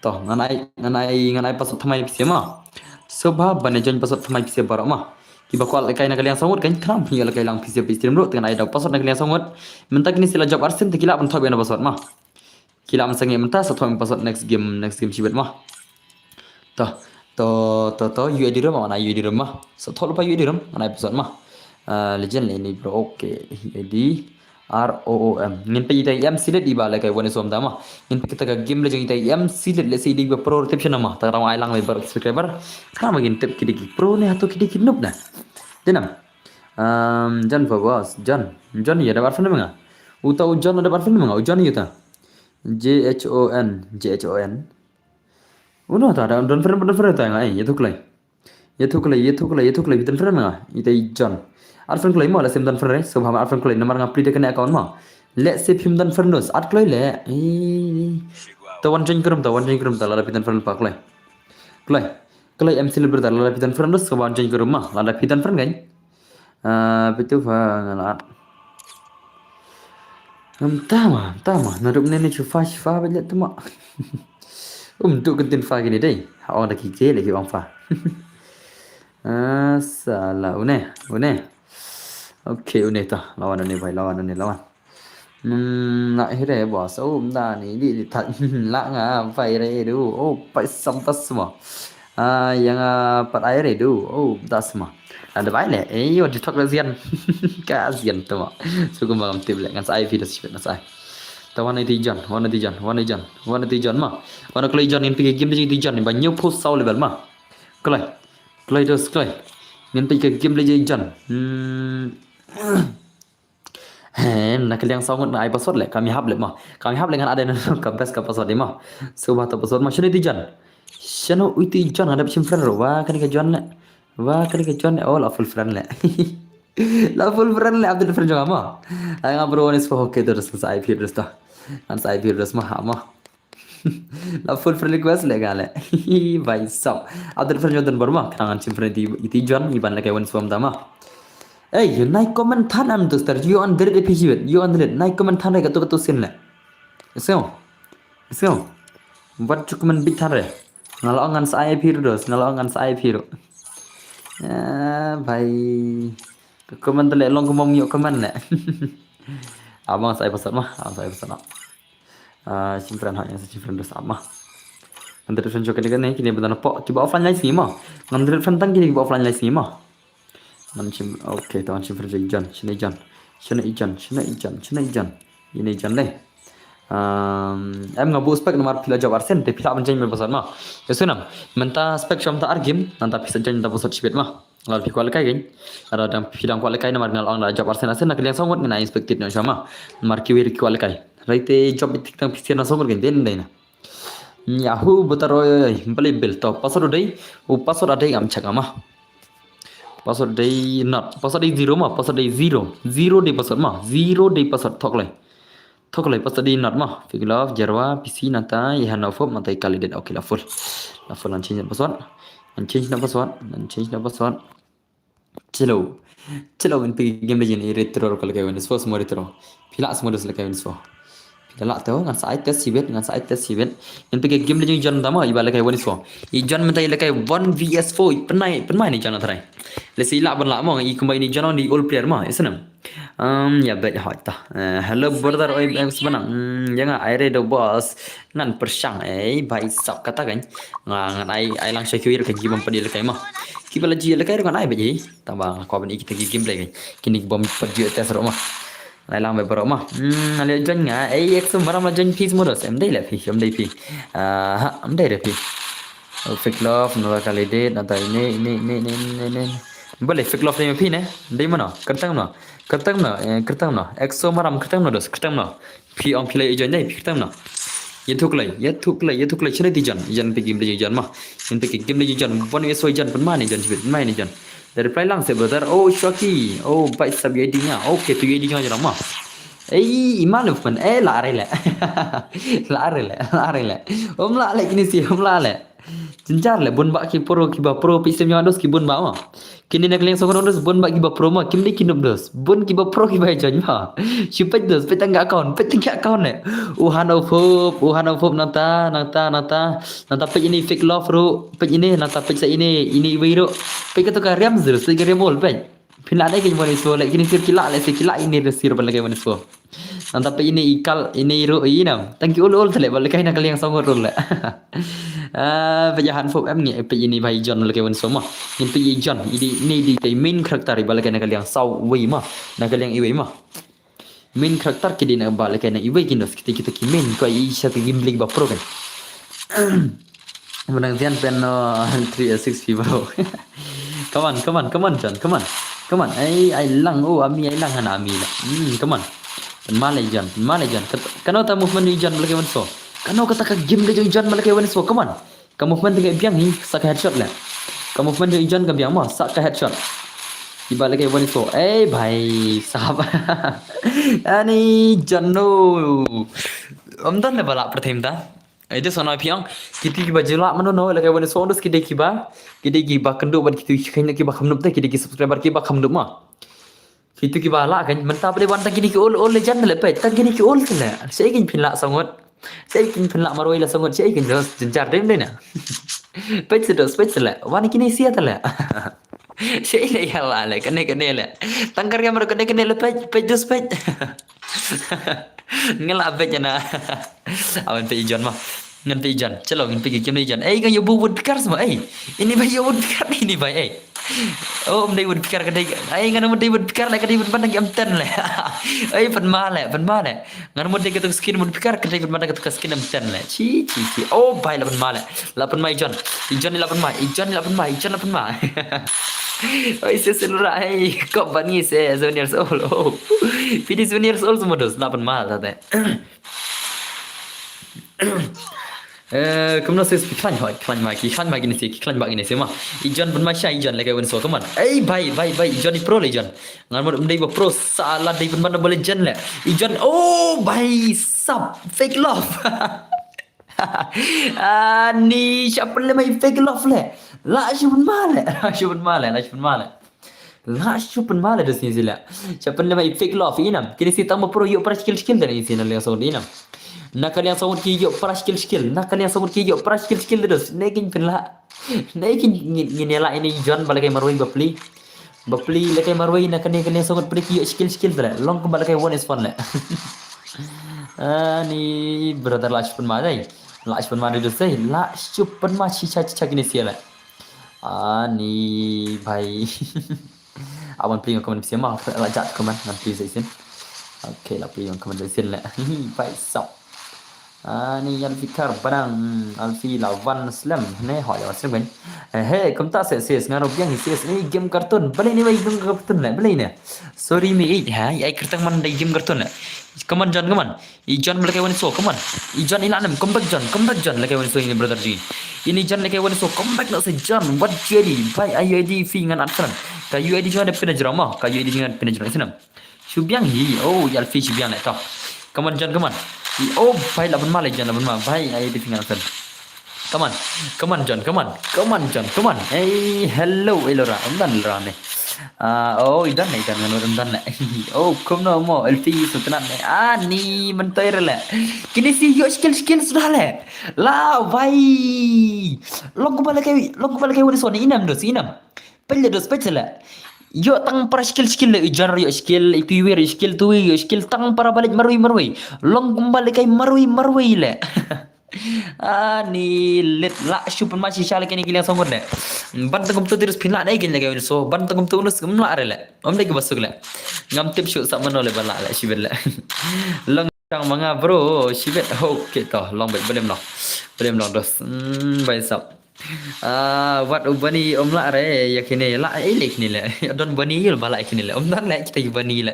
To, ngan ai, ngan ai, ngan ai password thymmai phi sha ma. Sngewbha ban join password thymmai phi sha baroh ma. Kiba kwah lehkai na ka liang saw ngut kan, khnang phin ïoh lehkai lang phi sha phi stream ruh, te ngan ai da password na ka liang saw ngut. Mynta kine shi la jop arsien te ki lah ban thok ïa na password ma. Ki lah ban sangeh mynta, sa thoh password next game, next game shibit ma. To, to, to, to, U I D rom, ngan ai U I D rom ma. Sa thoh lypa U I D rom, ngan ai password ma. Ah, legend le ini bro, okay. U I D R O O M. Ngin peit ita M C Lit iba lehkai One S four mynta ma. Ngin peit kata ka game le jong ita M C Lit, let's say i dei ba pro reception ma. Ta rang ai lang le bar subscriber. Khnang ba ngin tip ki dei ki pro ne hato ki dei ki noob na. Dei nam. Um, John Fawaz, John. John ïa da ban friend ma nga. Uta u John da ban friend ma nga, u John ïa uta. J H O N, J H O N. Uno ta da don friend, don friend ta nga, eh, ïathuh kloi. Ïathuh kloi, ïathuh kloi, ïathuh kloi, don friend ma nga. Ita i John. Ar friend kloi mo, la sim don friend re, so ba ar friend kloi, namar nga pli da kane account mo. Le se phim don friend dos, ar kloi le. Eh. Ta wan join ka room, ta wan join ka room, ta lada phi don friend pa kloi. Kloi. Kloi M C Lit brother, lada phi don friend dos, so ba wan join ka room ma, lada phi don friend kan. Ah, bitu fa ngalat. Ngam tama, tama. Naduh mynne ne shufa, shufa ba ïa tama. Um, duk kentin fa kine dei. Ha ong da ki ke lagi ong fa. Ah, sala une, une. Okay, une ta. Lawan une bhai, lawan une, lawan. Hmm, na hire ba sa um da ni di di ta la nga pai re du. Oh, pai sam tas ma. Ah, yang ah, pat ai re du. Oh, das ma. Ada bai le. Eh, yo di tok la zian. Ka zian tu ma. Su kum bang tip le ngan sai video sih ngan sai. Ta wan ai ti John, wan ai ti John, wan ai ti John, wan ai ti John ma. Wan ai kloi John, ngin peit game di ti John ni ba hynñiew phew saw level ma. Kloi. Kloi dos kloi. Ngin peit game di John. Hmm. Em, na ka liang saw ngut nga ai password leh, kam ïahap leh mo. Kam ïahap leh ngan ai da na ka best ka password leh mo. Sngewbha to password mo, shano iti John. Shano iti John, nga dep shim friend ruh, wa kane ka John leh. Wa kane ka John leh, oh, la full friend leh. La full friend leh, update friend jong nga mo. Ai nga bro, ni spo, okay, to, ngan sa ai phi address to. Ngan sa ai phi address mo, ha mo. La full friend request leh nga leh. Bhai sab. Update friend jong Don Burma. Khnang ngan shim friend iti, iti John, iban leh kai wan spo mynta mo. Ei, nai comment than am to star. You on delete episode. You on delete. Nai comment than re katu katu sin leh. Sngew. Sngew. Wat ju comment bit than re. Nga la ong ngan sa ai phi ruh dos. Nga la ong ngan sa ai phi ruh. Ah, bhai. Ka comment leh long kumba ym ïoh comment leh. Abang sa ai password mo. Abang sa ai password mo. Ah, shim friend ha, ïa sa shim friend dos mo. Ngan delete friend jong kane kane, kine ba don hapoh, kiba offline lai sngi mo. Ngan delete friend tang kine kiba offline lai sngi mo. Ngan shim, okay, to ngan shim friend jong i John, shano i John, shano i John, shano i John, shano i John. Ine i John leh. Um, em nga buh spec namar phi la jop arsien, te phi lah ban join me password mo. Ïa sngew nam, mynta spec shong ta ar game, nangta phi sa join ta password shibit mo. Lada phi kwah lehkai kein. Lada dang phi dang kwah lehkai namar nga la ong la jop arsien arsien na ka liang saw ngut ngan ai inspected noh shwa mo. Namar kiwei ruh ki kwah lehkai. Hynrei te jop beit tik tang phi sien na saw ngut kein te ym dei na. Yahoo, buta roi, oi, oi, balei bil to. Password u dei, u password u dei ngam check mo. Password u dei not, password u dei zero mo, password u dei zero. Zero dei password mo, zero dei password, thok lei. Thok lei, password u dei not mo. Fake love, Jerwa, P C, nangta, i Hano Pop, nangta i Khalid, okay, la full. La full, ngan change password. Ngan change na password, ngan change na password. Chalo. Chalo, ngin peit game Legend, i retro ruh ka lehkai Wednesday, sngewbha retro. Phi lah sngewbha lehkai Wednesday. Phi lah to, ngan sa ai test shibit, ngan sa ai test shibit. Ngin peit game Legend John tama, iba lehkai Wednesday. I John mynta i lehkai one V S four, pynmai, pynmai ne John tharai. Lehse i lah ban lah mo, i kumba ine i John ong i old player mo, isn't it? Um, ïa beit hoi ta. Eh, hello brother, oi, em, sebenang. Hmm, ïa nga, ai re do boss. Ngan pyrshang, eh, bhai sab kata kan. Nga, ngan ai, ai lang sha kiwei ruh kan ki bym pat ïalehkai mo. Kiba la ju ïalehkai ruh ngan ai beit hi. Tang ba nga kwah ban i kita ki gameplay kan. Kine ki bym pat ju test ruh mo. Ai lang beit baroh mo. Hmm, ale join nga, eh, ek sum baram la join phi sngewbha dos. Em dei leh phi, em dei phi. Ah, ha, em dei re phi. Oh, fake love, nangta Khalid, nangta ine, ine, ine. Balei fake love dei ma phi ne? Dei mano? Kyrteng mano? Kyrteng mano? Eh, kyrteng mano? Exo maram kyrteng mano dos? Kyrteng mano? Phi ong phi la ïa join dei, phi kyrteng mano? Ïathuh kloi, ïathuh kloi, ïathuh kloi, shano iti John? Jan peit game Legend John mo. Jan peit game Legend John. One V S four John, pynmai ne John shibit, pynmai ne John. Da reply lang se brother. Oh, Shoki. Oh, bait sab ïa I D nga. Okay, to ïa I D nga jong mo. Ei, i ma movement. Eh, la re leh. La re leh, la re leh. Ym lah leh kine shi, ym lah leh. Jynjar leh, bun bah ki pro kiba pro, phi shem ïa dos ki bun bah mo. Kine na ka liang song dos bun bah kiba pro mo, kim dei ki noob dos. Bun kiba pro kiba join mo. Shu peit dos, peit tang ka account, peit tang ka account ne. U Hano Pop, u Hano Pop nangta, nangta, nangta. Nangta peit ine fake love ruh, peit ine, nangta peit sa ine, ine iwei ruh. Peit kato ka riam zero, peit ka riam ol, peit. Phin lah ne kein Wednesday leh, kine sir ki lah leh, sir ki lah ine re sir ba lehkai Wednesday. Nangta peit ine i Kal, ine ruh i nam. Tang ki ol ol te leh ba lehkai na ka liang song ruh leh. Ah, peit ïa Hano Pop em ngi, peit ine bhai John ba lehkai Wednesday mo. Ngin peit ïa John, i dei, ine i dei te main character ba lehkai na ka liang saw wei mo. Na ka liang iwei mo. Main character ki dei na ba lehkai na iwei ki dos, kita kita ki main ko i sha ki gameplay ba pro kan. Menang Zian pen no three six P bro. Come on, come on, come on, John, come on. Come on, ai, ai lang, oh, ami, ai lang hana ami la. Hmm, come on. Pynmai leh John, pynmai leh John. Kat-, kano ta movement ni John ba lehkai Wednesday. Kano kata ka game de jong John ba lehkai Wednesday. Come on. Ka movement te ka biang hi, sa ka headshot leh. Ka movement jong i John ka biang mo, sa ka headshot. Iba lehkai Wednesday. Eh, bhai sahab. Ani John no. Ym don leh ba lah pyrthei mynta. Ai de sona phi ong. Kiti kiba ju lah mano no lehkai Wednesday dos ki dei kiba. Ki dei kiba kynduh bad kiti ki kynduh kiba kham noob te ki dei ki subscriber kiba kham noob mo. Kitu kiba lah kan, mynta pdei wan tang kini ki ol, ol Legend leh peit, tang kini ki ol te leh. Shaei kin phin lah sangot. Shaei kin phin lah marwei la sangot, shaei kin dos, jynjar dem dei na. Peit se dos, peit se leh. Wan kini sia te leh. Shaei leh ïa lah leh, kane kane leh. Tang kar ïa mar kane kane leh peit, peit dos peit. Ngan lah peit ïa na. Awan peit i John ma. Ngan peit i John. Chalo ngan peit i John, i John. Ei, kan ïa bu woodpecker sama, ei. Ini bai ïa woodpecker ini bai, ei. Oh, ym dei modifier ka dei. Ai, ngan mut dei modifier leh ka dei ban ban nang em ten leh. Ai, pynma leh, pynma leh. Ngan mut dei kato ka skin modifier ka dei ban ban nang kato ka skin em ten leh. Chi, chi, chi. Oh, bhai la pynma leh. La pynma i John. I John la pynma. I John la pynma. I John la pynma. Oi, se se lura. Ai, kop ban ngi se seven years old. Oh. Phi dei seven years old semua dos. La pynma la te. Eh, kumno sis phi khlaiñ hoi, khlaiñ ma ki, khlaiñ ma ki ne si, ki khlaiñ ma ki ne si ma. I John pynma sha, i John lehkai wan so, come on. Ei, bhai, bhai, bhai, i John i pro le i John. Ngan mut ym dei ba pro sa la dei pynban ba le John le. I John, oh, bhai, sab, fake love. Ani, sha pynlem i fake love le. La shu pynma le, la shu pynma le, la shu pynma le. La shu pynma le dos ni si le. Sha pynlem i fake love i nam. Kine si tang ba pro ïoh para shikil shikil da ni si na liang song di nam. Na ka liang song ki ïoh para shikil shikil. Na ka liang song ki ïoh para shikil shikil da dos. Ne kin pynla. Ne kin ngin, ngin ïa la ini John ba lehkai marwei ba pli. Ba pli lehkai marwei na kane ka liang song pli ki ïoh shikil shikil da le. Long kumba lehkai one is one le. Ani brother la shu pynma dei. La shu pynma dei dos dei. La shu pynma shisha shisha kine si le. Ani bhai. Aban pli ngan comment pisa ma, la jat comment ngan pli sa isin. Okay, la pli ngan comment sa isin le. Bhai sab. Ani Alfi Kar Banang, hmm, Alfi la wan slem ne, ho ïa wan slem kan. Eh, he, kumta se sis, nga ruh biang hi sis, ni game cartoon. Balei ne bai game cartoon le, balei ne? Sorry me, eh, ha, ai kyrteng man dei game cartoon le. Come on John, come on. I John ba lehkai wan so, come on. I John i la nem, come back John, come back John, lehkai wan so ini brother ji. Ini John lehkai wan so, come back na se John, what U I D, bhai, ai U I D phi ngan add friend. Ka U I D jong nga da pin jrong mo, ka U I D jong nga da pin jrong, isnam. Shu biang hi, oh, Alfi shu biang le to. Come on John, come on. I, oh, bhai, la pynma le John, la pynma, bhai, ai U I D phi ngan add friend. Come on, come on John, come on, come on John, come on. Hey, hello, hello ra, ym don ra ne. Ah, oh, i don ne, i don ngan ym don ne. Oh, kumno mo, Alfi sutnat ne. Ah, ni mentoi re le. Kine si ïoh shikil shikil suda le. La, bhai. Long kumba lehkai, long kumba lehkai wan so ni, inam dos, inam. Peit le dos, peit le. Ïoh tang para shikil shikil le, i John ïoh shikil, i Piwer ïoh shikil, Tui ïoh shikil, tang para ba leit marwei marwei. Long kumba lehkai marwei marwei le. Ani lit la shu pynma shisha lehkai ni ki liang song ngut le. Ban tang kumto tirus phin la ne kin lehkai wan so, ban tang kumto unus ngam la re le. Ym dei ki ba suk le. Ngam tip shu sa mano le ba la le shibit le. Long chang ma nga bro, shibit. Okay to, long bit, balem long. Balem long dos. Hmm, bhai sab. Ah, wat u bani ym la re ïa kine, la ei le kine le. Don bani ïul ba la kine le. Ym don le kita ki bani le.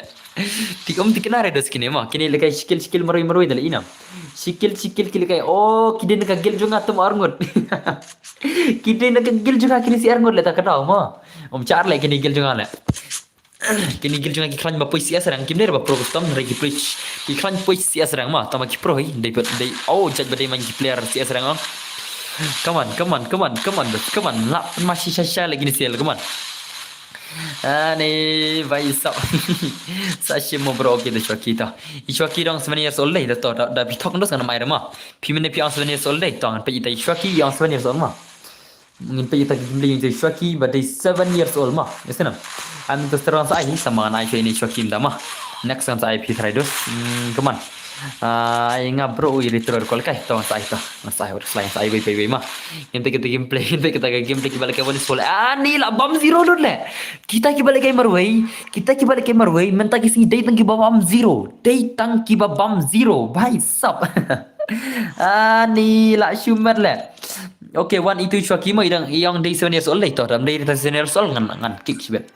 Ti ym ti kena re dos kine ma. Kine lehkai shikil shikil marwei marwei da le inam. Shikil shikil ki lehkai. Oh, ki dei na ka guild jong nga tum arngut. Ki dei na ka guild jong nga kine si arngut le ta ka daw ma. Ym char le kine guild jong nga le. Kine guild jong nga ki khlaiñ ba poi C S rank, kim dei ba pro custom, re ki poi, ki khlaiñ poi C S rank ma, tama ki pro hi, dei ba, dei, oh, judge ba dei man ki player C S rank, oh. Come on, come on, come on, come on, come on, la, ma shisha shisha le kine sial, come on. Ani, bhai sab. Sa shim mo bro, okay, da Shwaki ta. I Shwaki dong seven years old dei, da to, da, da phi thok ndos ngan mai re ma. Phi mane phi ong seven years old dei, to, ngan peit ita i Shwaki, i ong seven years old ma. Ngin peit ïa kita ki gameplay jong i Shwaki ba dei seven years old ma. Ïa snem. Am to sterong sa ai sama ngan ai phi ini Shwaki mda ma. Next ngan sa ai phi try dos. Hmm, come on. Ah, ai nga bro i retro call kai to ngan sa ai to. Ngan sa ai slide sa ai wei wei wei ma. Ngin peit kita gameplay, ngin peit kita gameplay ki ba lehkai wan so. Ah, ni la bam zero lut le. Kita ki ba lehkai marwei, kita ki ba lehkai marwei, mynta ki sngi dei tang ki ba bam zero. Dei tang ki ba bam zero. Bhai sab. Ah, ni la shu mat le. Okay, wan itu Shwaki mo i dang i ong dei seven years old dei to, dam dei seven years old ngan, ngan kick shibit.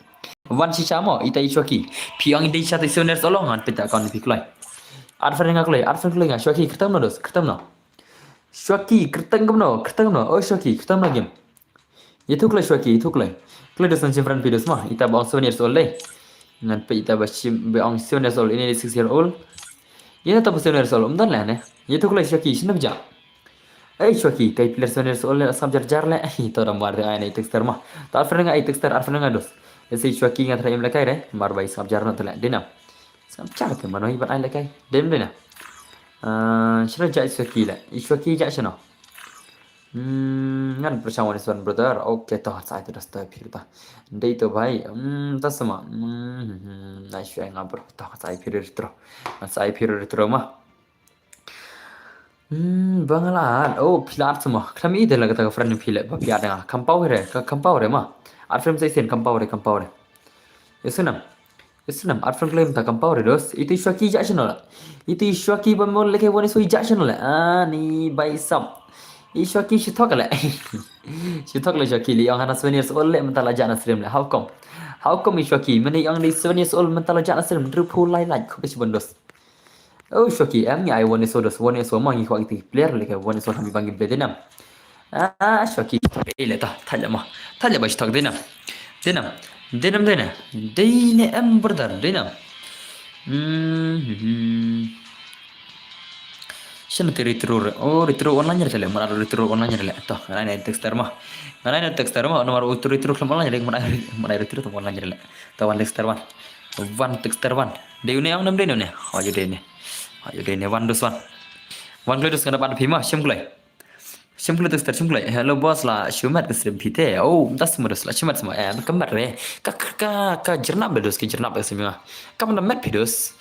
Wan shisha mo ita i Shwaki. Phi ong dei shisha seven years old ngan peit account phi kloi. Add friend nga kloi, add friend kloi nga Shwaki kyrteng no dos, kyrteng no. Shwaki kyrteng kumno, kyrteng no. Oh Shwaki kyrteng no game. Ïathuh kloi Shwaki, ïathuh kloi. Kloi dos ngan shim friend phi dos ma, ita ba ong seven years old dei. Ngan peit ita ba shim, ba ong seven years old, ini dei six year old. Ïa ta ba seven years old, ym don le ne. Ïathuh kloi Shwaki, shim na ba ja. Ei Shwaki, kai player seven years old le sab jar jar le. Ei to dam war de ai nei texter ma. To add friend nga ei texter, add friend nga dos. Let's say Shwaki nga try im lehkai re, mar bai sab jar no te le. Dei nam. Sab jar te mano i ban ai lehkai. Dei nam dei na. Ah, shano ja i Shwaki le. I Shwaki ja shano. Hmm, ngan pyrshang wan is one brother. Okay, to sa ai to dos to phi ta. Dei to bhai. Hmm, ta sama. Hmm, hmm, hmm. Nice shot nga bro. To sa ai phi retro. Sa ai phi retro ma. Hmm, ba nga la add. Oh, phi la add sama. Khlem i de la kata ka friend phi le ba phi add nga. Kam pau re, ka kam pau re ma. Art frame sa isen kam power kam power. Isen nam. Isen nam art frame claim ta kam power dos. Itu Shwaki jak channel. Itu Shwaki ba mol leke wan isu jak channel. Ah ni bai sap. I Shwaki shitok le. Shitok le Shwaki li ong hana seven years old le mentala jak na stream le. How come? How come i Shwaki? Mene ong di seven years old mentala jak na stream. Drepu lai like. Khup shi bondos. Oh Shwaki em ngi ai wan isu dos wan isu ma ngi khwak iti player leke wan isu hami bang gameplay dinam. Ah Shwaki. Ei le ta. Thaja ma. Thaja ba shitok dinam. Dinam. Dinam dinam. Dine em brother dinam. Hmm. Shin te retro re. Oh retro online re le. Mana retro online re le. To, ngana ne texter ma. Ngana ne texter ma. Nomor retro retro klam online re. Mana mana retro online re le. To one texter one. One texter one. Dei une ang nam dei une. Ayo dei ne. Ayo dei ne one dos one. One kle dos ngana pat phi ma shim kle. Shim kle texter shim kle. Hello boss la shumat ke stream phi te. Oh, das mo dos la shumat mo. Eh, kemat re. Ka ka ka jernap dos ke jernap ke stream. Ka mana met phi dos.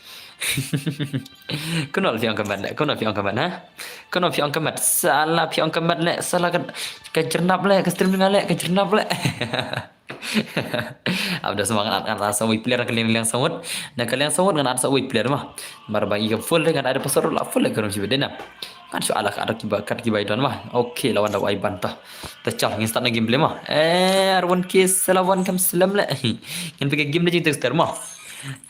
Kunol phi ong kemat. Kunol phi ong kemat ha. Kunol phi ong kemat. Sala phi ong kemat le. Sala ka ka jernap le ke stream ngale ke jernap le. Abda semang ngan ngan sa wei player ka liang liang samut. Na ka liang samut ngan sa wei player ma. Mar bang iga full ngan ada pasal la full ka rum sibedena. Ngan shu ala ka ada kiba kat kiba idon ma. Okay lawan da wai banta. Ta chal ngin start na gameplay ma. Eh arwan ke selawan kam selam le. Ngin pike game le jing texter ma.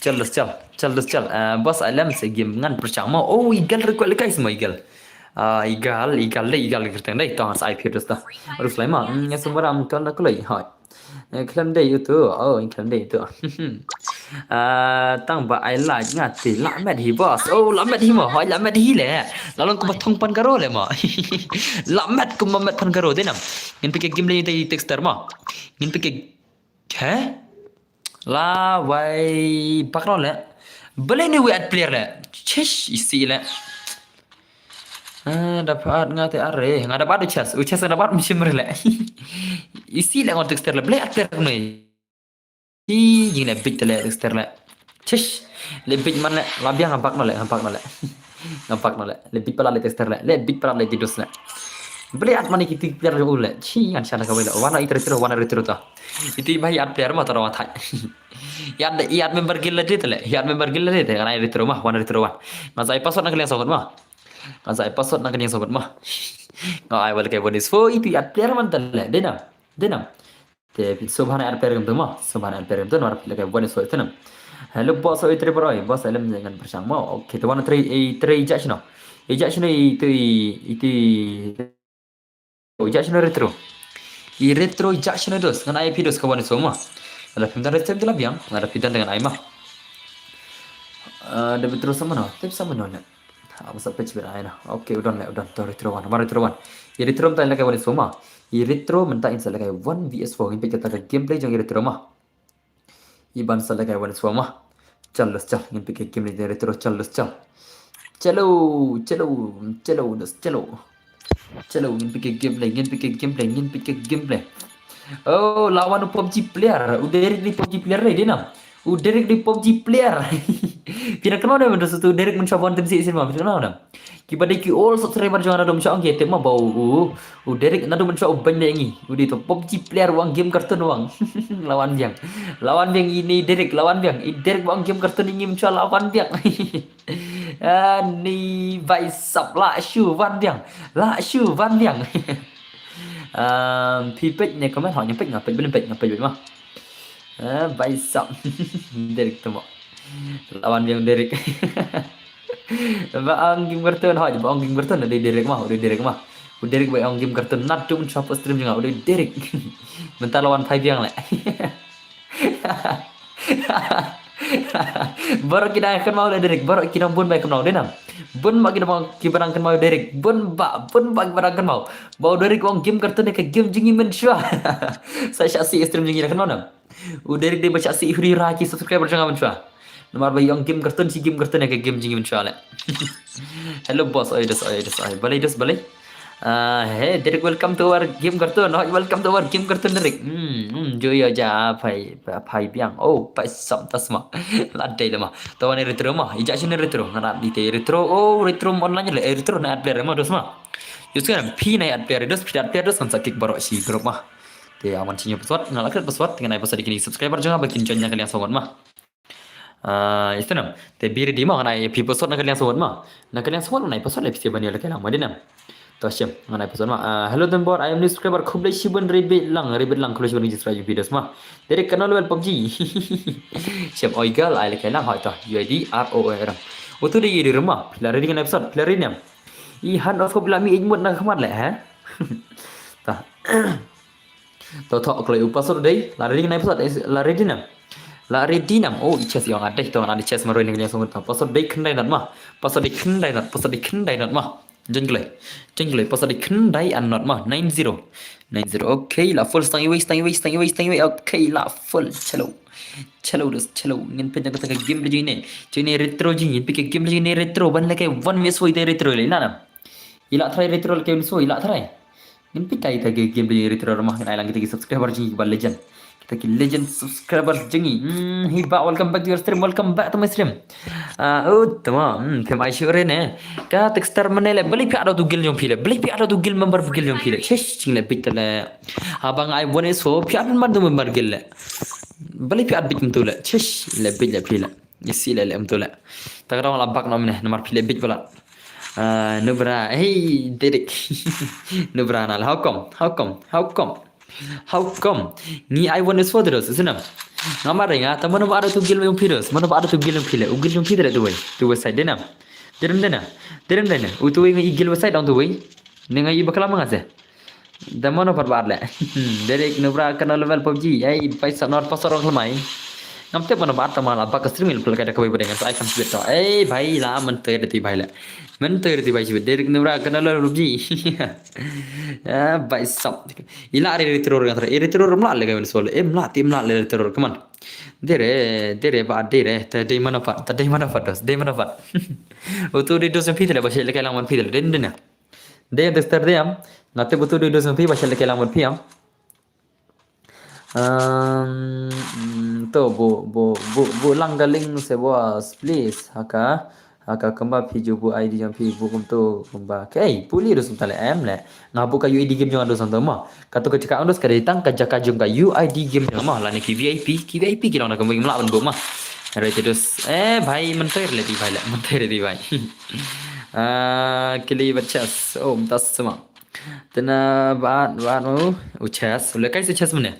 Chal dos chal. Chal dos chal. Eh boss alam se game ngan perchang ma. Oh igal request guys ma igal. Ah igal igal le igal kerteng dai tong sa I P dos ta. Arus lai ma. Hmm ya sembaram kan da kulai. Hai. Khlem dei utu. Oh khlem dei utu. Tang ba ai laj nga ti la met hi boss. Oh la met hi mo. Hoi la met hi le. La long kumba thong pan karo le mo. La met kumba met pan karo dei nam. Ngin pike game le dei texter mo. Ngin pike he. La wai bak no le. Bele ni wi at player le. Chish isi le. Ah, da pat nga te are, nga da pat u chas, u chas nga da pat mshim re le. Isi le ngon texter le, ble ater ne. Ih, jing le bit le texter le. Chish, le bit man le, la biang nga bak no le, nga bak no le. Nga bak no le, le bit pala le texter le, le bit pala le didos le. Ble at mani kiti player le u le. Chi, ngan shala ka wele. Wana i retro, wana retro ta. Iti bai at player ma tara wathai. Yat yat member guild le dit le, yat member guild le dit, ngan ai retro ma, wana retro wan. Ngan sai password na kaliang sobat ma. Ngan sa ai password na kane sobat ma. Nga ai wal kai bonis fo itu at player man tan le. Denam. Denam. Te pit subhana at player gam tu ma. Subhana at player gam tu nor pit le kai bonis fo tanam. Hello boss oi tre baroi. Boss alam jangan bersang ma. Okay, tu wana tre eh tre jak sino. Eh jak sino itu itu Oh, jak shano retro. I retro jak shano dos, ngan ai phi dos ka wan so ma. Ada phi dan retro de la biang, ada phi dan dengan ai ma. Eh, da retro sama no, tip sama no ne. Ha, masa pech ber ai na. Okay, udon le, udon to retro wan, ma retro wan. I retro mynta in la kai wan so ma. I retro mynta in sa la kai one V S four, ngin peit kata ka gameplay jong i retro ma. Iban sa la kai wan so ma. Chal los chal, ngin peit ka game le retro chal los chal. Chalo, chalo, chalo los chalo. Chalo, ngin peit ka gameplay, ngin peit ka gameplay, ngin peit ka gameplay. Oh, la wan u PUBG player, u Derek dei PUBG player dei nam. U Derek dei PUBG player. Phi na kynmaw ne mynta sa u Derek mynshuwa wan tim si isin ma, phi na kynmaw ne. Kiba dei ki old subscriber jong nga nadum shong ki tip ma ba u u Derek nadum mynshuwa u beiñ ne ngi. U dei to PUBG player u ong game cartoon u ong. La wan biang. La wan biang ine i Derek, la wan biang. I Derek ba ong game cartoon ine i mynshuwa la wan biang. Ani bai sap la shu wan biang. La shu wan biang. Phi peit ne comment ho ne peit nga peit bym peit nga peit bym ma. Bai sap. Derek tu ma. La wan biang Derek. Ba ong game cartoon hoi, ba ong game cartoon dei Derek ma, dei Derek ma. U Derek ba ong game cartoon nadum shop stream jong nga, u dei Derek. Mynta la wan phai biang le. Baroh ki dang kynmaw le Derek, baroh ki dang bun ba kynmaw dei nam. Bun ba ki dang ki ba dang kynmaw Derek, bun ba, bun ba ki ba dang kynmaw. Ba u Derek ong game cartoon ka game jong ngi mynshuwa. Sa shah si stream jong ngi da kynmaw nam. U Derek dei ba shah si huri ra ki subscriber jong nga mynshuwa. Namar ba ong game cartoon si game cartoon ka game jong ngi mynshuwa le. Hello boss, oi dos, oi dos, oi. Balei dos, balei? Ah, hey Derek, welcome to our game cartoon. Oh, welcome to our game cartoon Derek. Hmm, hmm, joy aja phai phai biang. Oh, pai sam tas ma. La dei le ma. Tawan retro ma. Ija sini retro. Ngana di te retro. Oh, retro online le. Eh, retro na at player ma dos ma. Yus kan phi na at player dos, phi at player dos kan sa kick baroh si group ma. Te wan change password, nga la create password, te ngan ai password ïa kine subscriber jong nga ba kin join na ka liang sawat ma. Ah, ïa stem. Te be ready ma, ngan ai password na ka liang sawat ma. Na ka liang sawat ngan ai password la phi sa ban ïoh la ka liang ma, dei ne em. To shem, ngan ai password ma. Ah, hello Donbor, I am new subscriber, khublei shibun, rebit lang, rebit lang, khublei shibun, register ïa videos ma. Direct kano level PUBG. Shem, oi girl, ai la ka liang, hoi to, U I D R O O R. Uto dei U I D ruh ma, phi la ready ngan ai password, phi la ready ne em. I han of hope la mih ïa mut na ka khmat leh, ha? Ta. To, to, kloi u password dei, la ready ngan ai password, eh, la ready ne em. La ready ne em. Oh, i chest ïong adeh to, ngan ai chest marwei ne ka liang sawat. Password dei khyndai not ma. Password dei khyndai not, password dei khyndai not ma. Join kloi. Join kloi, password dei khyndai and not ma. Nine zero. Nine zero. Okay, la full, stang iwei, stang iwei, stang iwei, stang iwei. Okay, la full. Chalo. Chalo dos, chalo. Ngin peit ïa kata ka game jong ngi ne. Jong ngi retro jong ngi, ngin peit ka game jong ngi ne retro. Ban leh ka one versus four ïa ka retro leh, na na. I la try retro leh ka one versus four, i la try. Ngin peit ïa kata ka game jong ngi retro ruh ma, ngin ai lang kita ki subscriber jong ngi ba legend. Kita ki legend subscribers jong ngi. Hmm, hi ba, welcome back to your stream, welcome back to my stream. Ah, oh, tama, hmm, phi ai shuh re ne. Ka Trickster mane leh, balei phi add uto u guild jong phi leh, balei phi add uto u guild member, guild jong phi leh. Shish, jing leh beit leh. Haba nga ai one versus four, phi add member, member guild leh. Balei phi add beit kumto leh. Shish, leh beit leh phi leh. Isi leh leh kumto leh. Ta ka dang la bak nom ne, namar phi leh beit palat. Ah, Nubra, hey, Derek. Nubra na leh, how come? How come? How come? How come? Ngi ai one versus four te dos, snem. Nga ma ring, ah, ta mano ba add uto u guild jong phi dos, mano ba add uto u guild jong phi leh, u guild jong phi te leh uto uwei, uto uwei side, dei ne em. Dei ne em, dei ne em, dei ne em, dei ne em. Uto uwei nga i guild uwei side dang uto uwei. Ne nga i bakla ma nga se. Da mano pat ba add leh. Derek Nubra kano level PUBG. Ei, paisa nor pasar ong khlem ai. Ngam tip mano ba add, tang ma la bak ka stream, ïa phi la ka da kawei ba dei, ngan sa ai kam sbit to. Ei, bhai, la mynta da ti bhai leh. Mynta da ti bhai sbit. Derek Nubra kano level PUBG. Ah, bhai sab. I la re retro re ngan tra. I retro re mla leh ka wen sol. Em la ti mla leh retro. Come on. Dei re, dei re ba dei re. Ta dei mano pat, ta dei mano pat dos, dei mano pat. Uto dei dos jong phi te leh, ba shet leh ka liang wan phi te leh. Dei, dei ne em. Dei em, Dexter, dei em. Nga tip uto dei dos jong phi, ba shet leh ka liang wan phi em. Ehm, mm, to, buh, buh, buh, buh lang ka link se bos, please. Ha ka, ha ka kumba phi ju buh I D jong phi, buh kumto kumba. Ei, buh lei dos kumta leh em leh. Nga buh ka U I D game jong nga dos kumta ma. Kato ka jaka dos ka dei tang ka jaka jong ka U I D game jong nga ma. Lane ki V I P, ki V I P ki long da kumba, ngim lah ban buh ma. Hynrei te dos. Eh, bhai, mynta re leh ti bhai leh, mynta re ti bhai. Ah, kili bat chest. Oh, mynta sma. Te na ba, ba, oh, u chest. U leh kai se chest mane.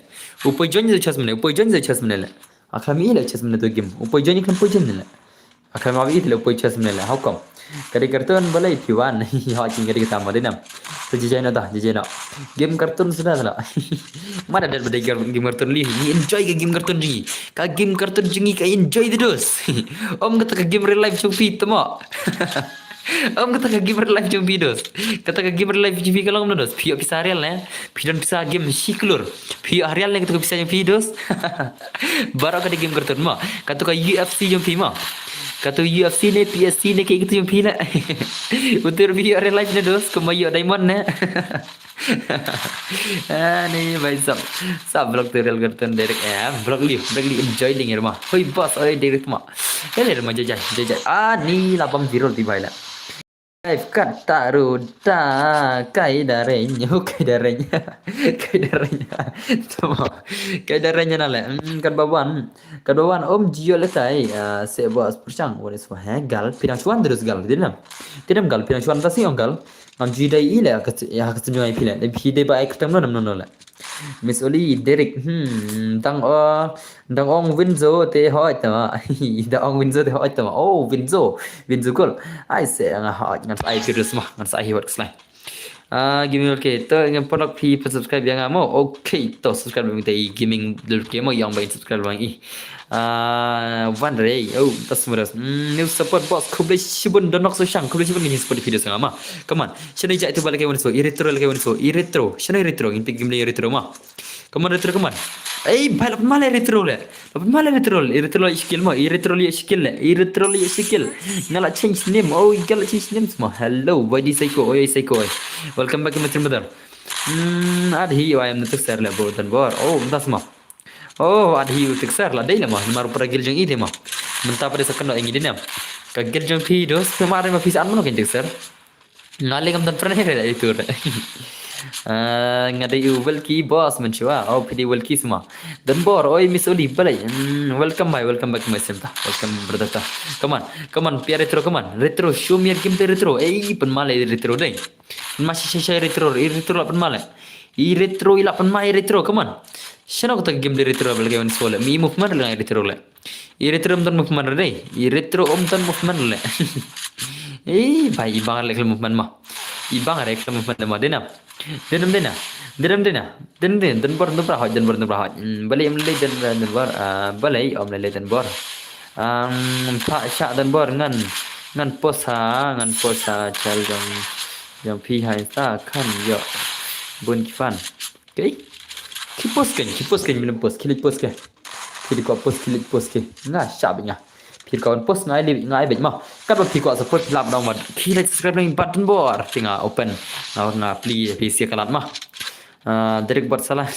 U poi join se chest mane. U poi join se chest mane leh. A khlem i leh chest mane to game. U poi join, khlem poi join leh. A khlem ba i te leh u poi chest mane leh. How come? Ka dei cartoon balei phi wan. Ha, jing ka dei ka tam dei ne em. To jijai na ta, jijai na. Game cartoon suda sala. Mana da ba dei game cartoon lei. Ngi enjoy ka game cartoon jong ngi. Ka game cartoon jong ngi ka enjoy te dos. Ym kata ka game real life jong phi tama. Ym kata ka game real life jong phi dos. Kata ka game real life jong phi ka long kumno dos. Phi ïoh pisa real ne. Phi don pisa game shi klur. Phi ïoh real ne kata ka pisa jong phi dos. Baroh ka dei game cartoon ma. Kata ka U F C jong phi ma. Kata U F C ne P S C ne kaei kata jong phi ne. Uto ruh phi ïoh real life ne dos. Kumba ïoh diamond ne. Ah, ni bhai sab. Sab vlog tutorial cartoon direct, eh. Vlog liu, vlog liu enjoy lei ngi ruh ma. Hoi boss, oi direct ma. Ïa lei ruh ma jai jai, jai jai. Ah, ni la bam zero ti bhai la. Live kat ta ru ta kai da rein, oh, kai da rein. Kai da rein. Tama. Kai da rein na leh. Hmm, kat ba wan. Kat ba wan om jio le tai. Ah, se boss pyrshang. What is for, he gal. Phi dang shuan terus gal. Dei ne em. Dei ne em gal. Phi dang shuan ta si ong gal. Ngam ju dei i leh, ka, ïa ka sñiuh ai phi leh. Phi dei ba ai kyrteng mano mano leh. Miss Oli, Derek, hmm, dang o, dang ong Winzo te hoi tama. Dang ong Winzo te hoi tama. Oh, Winzo, Winzo Gold. Ai se nga hoi, ngan sa ai phi dos ma, ngan sa ai hi wat kslai. Ah, gaming, okay, to ngan pynlok phi pyn subscribe ïa nga mo. Okay, to subscribe ïa nga te i gaming dul ke mo, ïa nga ba in subscribe ïa nga i. Ah, wan re, oh, tas muras. Hmm, new support boss, khublei shibun donok so shang, khublei shibun ngin support video sama ma. Come on, shano jai tu balik one so, i retro lagi one so, i retro, shano retro, ngin pick game lagi retro ma. Come on, retro, come on. Ei, bhai, lap male retro le. Lap male retro, i retro lagi skill ma, i retro lagi skill le, i retro lagi skill. Nga la change name, oh, i la change name ma. Hello, Y D Psycho, oi, Psycho, oi. Welcome back to my stream, brother. Hmm, ad hi, I am the Trickster le, bo, dan bor. Oh, das ma. Oh, ad hi u Trickster la dei la ma, namar para guild jong i te ma. Mynta para sa kano ngi dei ne em. Ka guild jong phi dos, phi ma re ma phi sa an mano ken Trickster. Nga le ngam don friend he re itu re. Ah, nga dei u Wilkie boss mynshuwa. Oh, phi dei Wilkie sma. Don Bor, oi Miss Oli, balei. Hmm, welcome bhai, welcome back my center. Welcome brother ta. Come on, come on, phi ïa retro, come on. Retro, show me your gameplay retro. Ei, pynma leh retro dei. Pynma shisha shisha retro, i retro lah pynma leh. I retro, i lah pynma i retro, come on. Shano kata game dei retro, balei wan so leh. Mi movement leh retro leh. I retro ym don movement re. I retro ym don movement leh. Ei, bhai, i bang re khlem movement ma. I bang re khlem movement ma. Dei nam. Dei nam, dei nam. Dei nam, dei nam. Dei nam, dei nam. Don Bor, Don Bor, hoi, Don Bor, Don Bor, hoi. Hmm, balei ym lei Don, Don Bor. Ah, balei ym lei Don Bor. Um, pha sha Don Bor ngan, ngan post ha, ngan post ha channel jong, jong phi ha Insta khan ïoh bun ki fan. Okay? Ki post kein, ki post kein, min post, ki leit post kein. Ki dei ko post, ki leit post kein. Nga shah beit nga. Phi ko post nga ai leh, nga ai beit ma. Katba phi ko support lap dong ma. Ki like subscribe link button bor. Phi nga open. Nga, nga pli phi sia kalat ma. Ah, Derek Bot salah.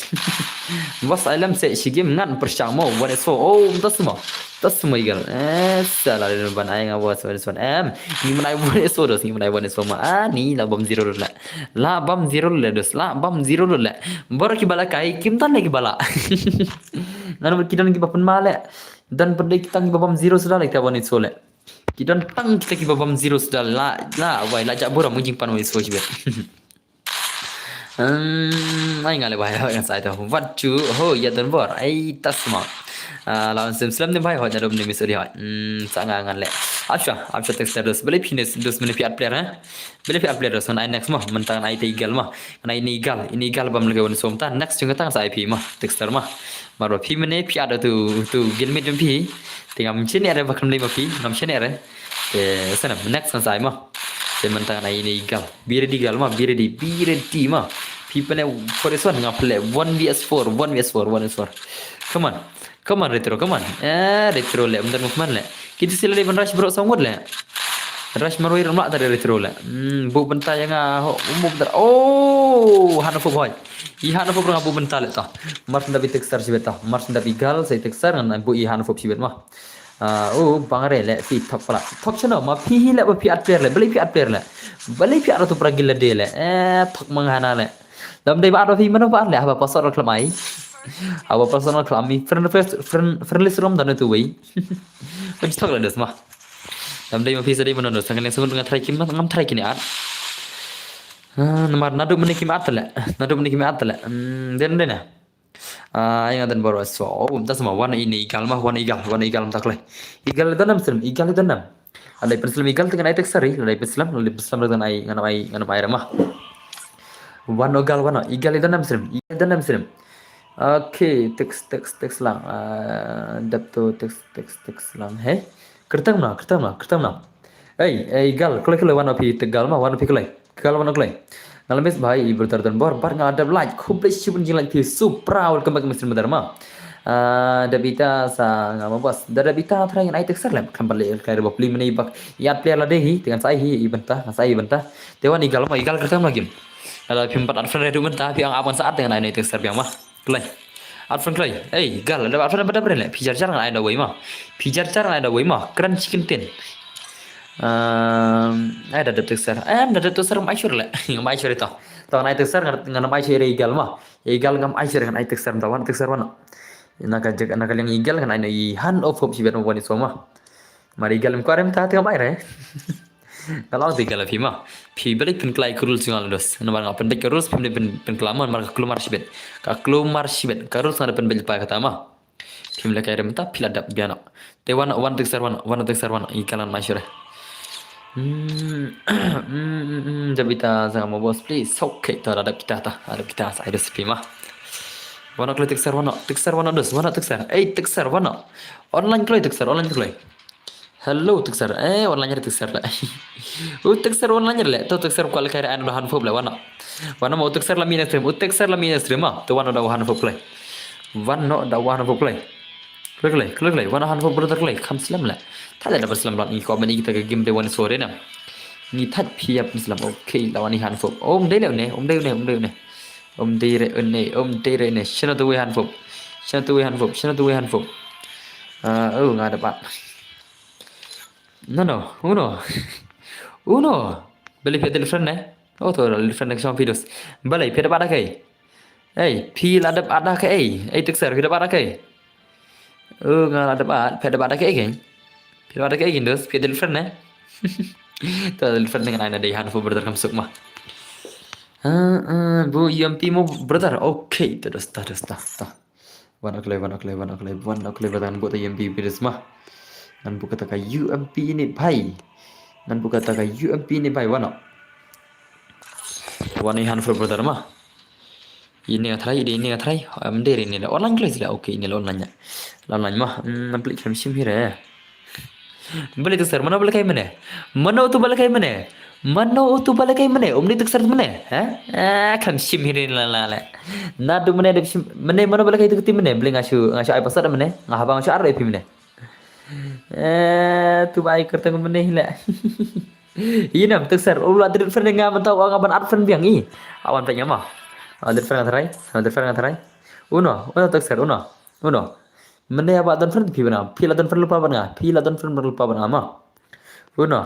Bos ai lem se shi game ngan pyrshang mo. One is four. Oh, tas mo. Tas mo igal. Eh, salah ban ai nga bos one is four. Em, ni men ai one is four dos, ni men ai one is four ma. Ah, ni lah bam zero lah. Lah bam zero le dos, lah bam zero le. Bor ki bala kai, kim tan le ki bala. Ngan ki don ki ba pynma le. Don pynde ki tang ki ba bam zero suda le kita wan iso le. Ki don tang kita ki ba bam zero suda la, la, wai, la jak bor mu jingpan wan iso jibe. Hmm, ai nga le bai, bai, ngan sai to. Wat chu, ho, ïa Don Bor. Ai, tas ma. Ah, lawan sim slem ne bai, ho, nyadom ne misori, ho. Hmm, sa nga ngan le. Apsha, apsha text dos. Bele pines, dos mene piat player, ha? Bele phi at player dos ngan ai next ma, mynta ngan ai te igal ma. Ngan ai ini igal, ini igal bam lege wan som ta. Next jong kata ngan sa ai phi ma, Dexter ma. Mar ba phi mene phi at tu, tu guildmate jong phi. Te ngam chene re ba khlem lei ma phi, ngam chene re. Te sana next ngan sa ai ma. Te mynta ngan ai ini igal. Be ready igal ma, be ready, be ready ma. Phi pene for this one nga pele one V S four, one V S four, one V S four. Come on. Come on, Retro, come on. Eh, Retro le, ym don movement le. Kita sila dei ban rush bro song mut le. Rush marwei ram la tadi Retro le. Hmm, bu bynta ïa nga, ho, bu bynta. Oh, hana fo boy. I hana fo bro nga bu bynta le ta. Mars nda bi Dexter sibet ta. Mars nda bi gal sai Dexter ngan bu i hana fo sibet ma. Ah, oh, bang re le, phi thok pala. Thok chano ma phi hi le ba phi at player le. Beli phi at player le. Beli phi at tu pra gil le de le. Eh, thok mang hana le. Dam dei ba ado phi mano ba le haba pasal klam ai. Haba pasal klam ai friend request, friend, friend list rom dan tu wei. Pun stok la des ma. Dam dei ma phi sa dei mano dos. Ngan yang sebut ngan try kim, ngam try kini at. Ah, namar nadu mene kim at le. Nadu mene kim at le. Hmm, den den. Ah, yang adan baru so. Oh, tas ma wan ini igal ma, wan igal, wan igal tak le. Igal dan nam sem, igal dan nam. Alai pensel igal dengan ai teksari, alai pensel, alai pensel dengan ai, ngan ai, ngan ai rama. Wano gal wano, igal idan nam srim, igal idan nam srim. Okay, teks, teks, teks lang. Ah, dap tu teks, teks, teks lang. Hey, kertang na, kertang na, kertang na. Hey, hey, gal, kelai, kelai, wano pi tegal ma, wano pi kelai. Gal wano kelai. Ngalmes bhai, i brother dan bor, bar nga dap like, khublei shibun jing like pi, supra, welcome back, Mister Madar ma. Ah, Dabita sa nga ma bos. Da Dabita try ngan ai teksar lem, kam balik kai rebo pli mene bak. Iat player la dei hi, te ngan sa ai hi, i benta, ngan sa ai i benta. Te wan igal ma, igal kertam lagi. Ada phim pat at friend redu benta, pi ang aban sa at dengan ai teksar biang ma. Kelai. At friend kelai. Ei, gal, ada at friend pada friend le. Pi jar jar ngan ai da wei ma. Pi jar jar ngan ai da wei ma. Keren chicken tin. Ehm, ai da dep teksar. Em, da dep teksar mai sure le. Mai sure to. To ngan ai teksar ngan, ngan mai sure igal ma. Igal ngam ai sure ngan ai teksar, da wan teksar wan. Na ka jek, na ka liang igal ngan ai na i hand of hope sibet ma wan i soma. Mar igal em kwar em ta te ngam ai re. Ka long te igal phi ma. Phi balik pynklai ka rules jong nga dos. Namar nga pynbeit ka rules phi pyn, pynklai ma, namar ka klumar sibet. Ka klumar sibet. Ka rules nga da pynbeit pa kata ma. Phim le kai rem ta phi la dap biano. Te wan, wan teksar wan, wan teksar wan. Igal ngan mai sure. Hmm, hmm, hmm, hmm, Jabita sa mo bos please. Okay, to ada kita ta, ada kita sa ada sepi ma. Wano kle teksar wano, teksar wano dos, wano teksar. Ei, teksar wano. Online kle teksar, online kle. Hello teksar. Eh, online teksar le. U teksar online le. To teksar kwal kai an han fop le wano. Wano mo teksar la mina stream, u teksar la mina stream ma. To wano da han fop le. Wano da han fop le. Klik, klik, klik, klik. Wan han fo brother klik. Kam slem le. Tale da slem lat ni ko meni kita ke game de wan sore na. Ni that phi ap slem. Okay, la wan ni han fo. Om dei le ne, om dei ne, om dei ne. Om dei re ne, om dei re ne. Shana tu we han fo. Shana tu we han fo. Shana tu we han fo. Ah, oh, nga da pat. No, no. Uno. Uno. Beli phi del friend ne. Oh, to, la friend next one phi dos. Balei, phi da bad da kaei? Ei, phi la da bad da kaei? Ei, Tekser, phi da bad da kaei? Oh, nga la da bad, phi da bad da kaei, kaei? Phi da bad da kaei, kaei, dos, phi da friend, eh? To, friend ngan ai na dei Hanfop brother kam suk ma. Ah, ah, bu U M P mo brother. Okay, to, dos, ta, dos, ta, ta. Wan ok lei, wan ok lei, wan ok lei, wan ok lei, ba ngan buh ta U M P phi dos ma. Ngan buh kata ka U M P ne bhai. Ngan buh kata ka U M P ne bhai, wan ok. Wan i Hanfop brother ma. Ine nga tharai, ine, ine nga tharai. Em, dei ine la online kloi sila. Okay, ine la online ïa. La online ma. Hmm, ngan plik khlem shim hi re. Balei Tekser, mano ba la kai mynne? Mano utu ba la kai mynne? Mano utu ba la kai mynne? Um, dei Tekser mynne, ha? Ah, khlem shim hi re la la la. Naduh mynne dep shim, mynne mano ba la kai tu kti mynne? Balei nga shu, nga shu ai password mynne? Nga haba nga shu ar ep hi mynne. Eh, tu ba ai kyrteng mynne hi la. Ine em Tekser, u la delete friend nga mynta, u ong nga ban add friend biang i. Awan peit nga ma. Ah, delete friend nga tharai, ah, delete friend nga tharai. Uno, uno Tekser, uno. Uno. Mynne ba don friend phi bana, phi la don friend lypa bad nga, phi la don friend lypa bad nga ma. Uno.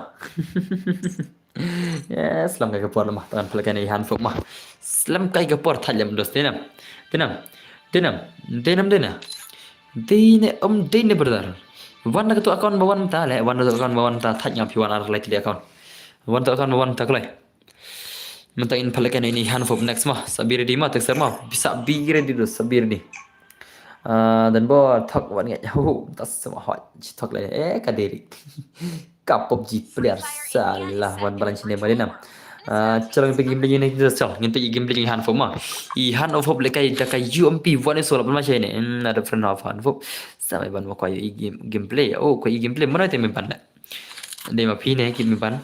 Yes, slem kai ka por la ma, tang phi la kai na i Hanfop ma. Slem kai ka por thait lem dos, dei ne em. Dei ne em. Dei ne em, dei ne em, dei ne em. Dei ne em, dei ne brother. Wan da katu account ba wan mynta le, wan da katu account ba wan mynta, thait nga phi wan ar lai kli account. Wan da katu account ba wan mynta kloi. Mynta in pha la kai na i Hanfop next ma, sa be ready ma, Tekser ma, sa be ready dos, sa be ready. Ah, dan bo thok wan ngai, hu, tas ma hoi, chi thok le, eh, ka dei ri. Ka PUBG player, salah, wan balan sini ma dei ne em. Ah, chalo ngin peit gameplay jong i Tekser, chalo, ngin peit gameplay jong i Hanfop ma. I Hanfop le kai da ka U M P wan i so la pan ma shane. Hmm, ada friend of Hanfop. Sa mai ban ma kwai i game, gameplay. Oh, kwai i gameplay, mano te me ban le. Dei ma phi ne ki me ban.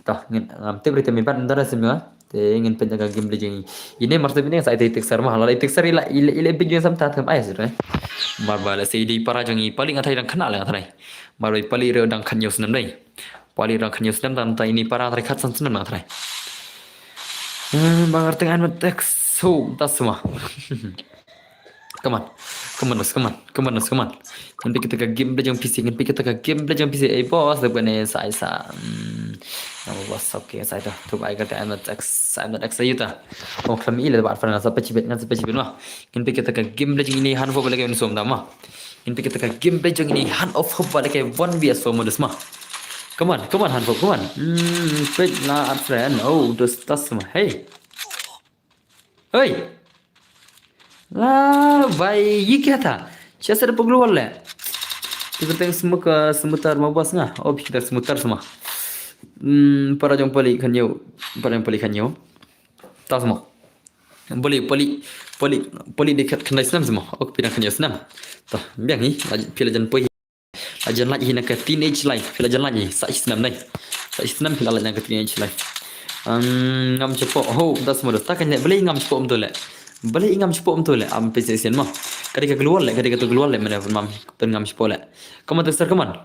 To, ngin, ngam tip re te me ban, nda ra sim nga. Te ngin peit da ka gameplay jong i. Ine mar te bine sa i te Tekser ma, la i Tekser i la, i la, i la bit jong sam ta tham ai sir, eh. Mar ba la se i dei para jong i, palik nga tharai dang khynnah le nga tharai. Mar ba i palik re dang khatñiew snem dei. Palik dang khatñiew snem, tang ta ine para tharai khatsan snem nga tharai. Hmm, ba ngar teng an ma Tekser, so, ta sma. Come on. Come on, boss, come on. Come on, boss, come on. Ngin peit kata ka gameplay jong P C, ngin peit kata ka gameplay jong P C. Eh, boss, da kane sa, sa. Hmm. Nama boss, okay, sa ito. Tu ba ai kata, I'm not ex-, I'm not excited. Oh, klam i le ba friend, sa pachibet, ngan sa pachibet ma. Ngin peit kata ka gameplay jong ine Hanfop ba la kai wan som da ma. Ngin peit kata ka gameplay jong ine Hanfop ba la kai one v one som dos ma. Come on, come on, Hanfop, come on. Hmm, peit la friend. Oh, dos tas ma. Hey. Hey. La, bai, ye kya tha? Sha sa da paglo wal le. Tu kyrteng smuka, smutar ma bas nga. Oh, phi kyrteng smutar sma. Hmm, para jong palik khatñiew. Para jong palik khatñiew. Ta sma. Palik, palik, palik, palik dei khat khyndai snem sma. Oh, phi dang khatñiew snem. Ta, biang hi, la, phi la jan poi. La jan lait hi na ka teenage life, phi la jan lait hi, sa shi snem dei. Sa shi snem phi la lait na ka teenage life. Um, ngam shapoh, ho, da sma dos, ta kane, balei ngam shapoh um to le. Balei ngam shapoh um to le, am phi shisien ma. Ka dei ka global le, ka dei ka to global le, mane pyn ngam, pyn ngam shapoh le. Come on, Tekser, come on.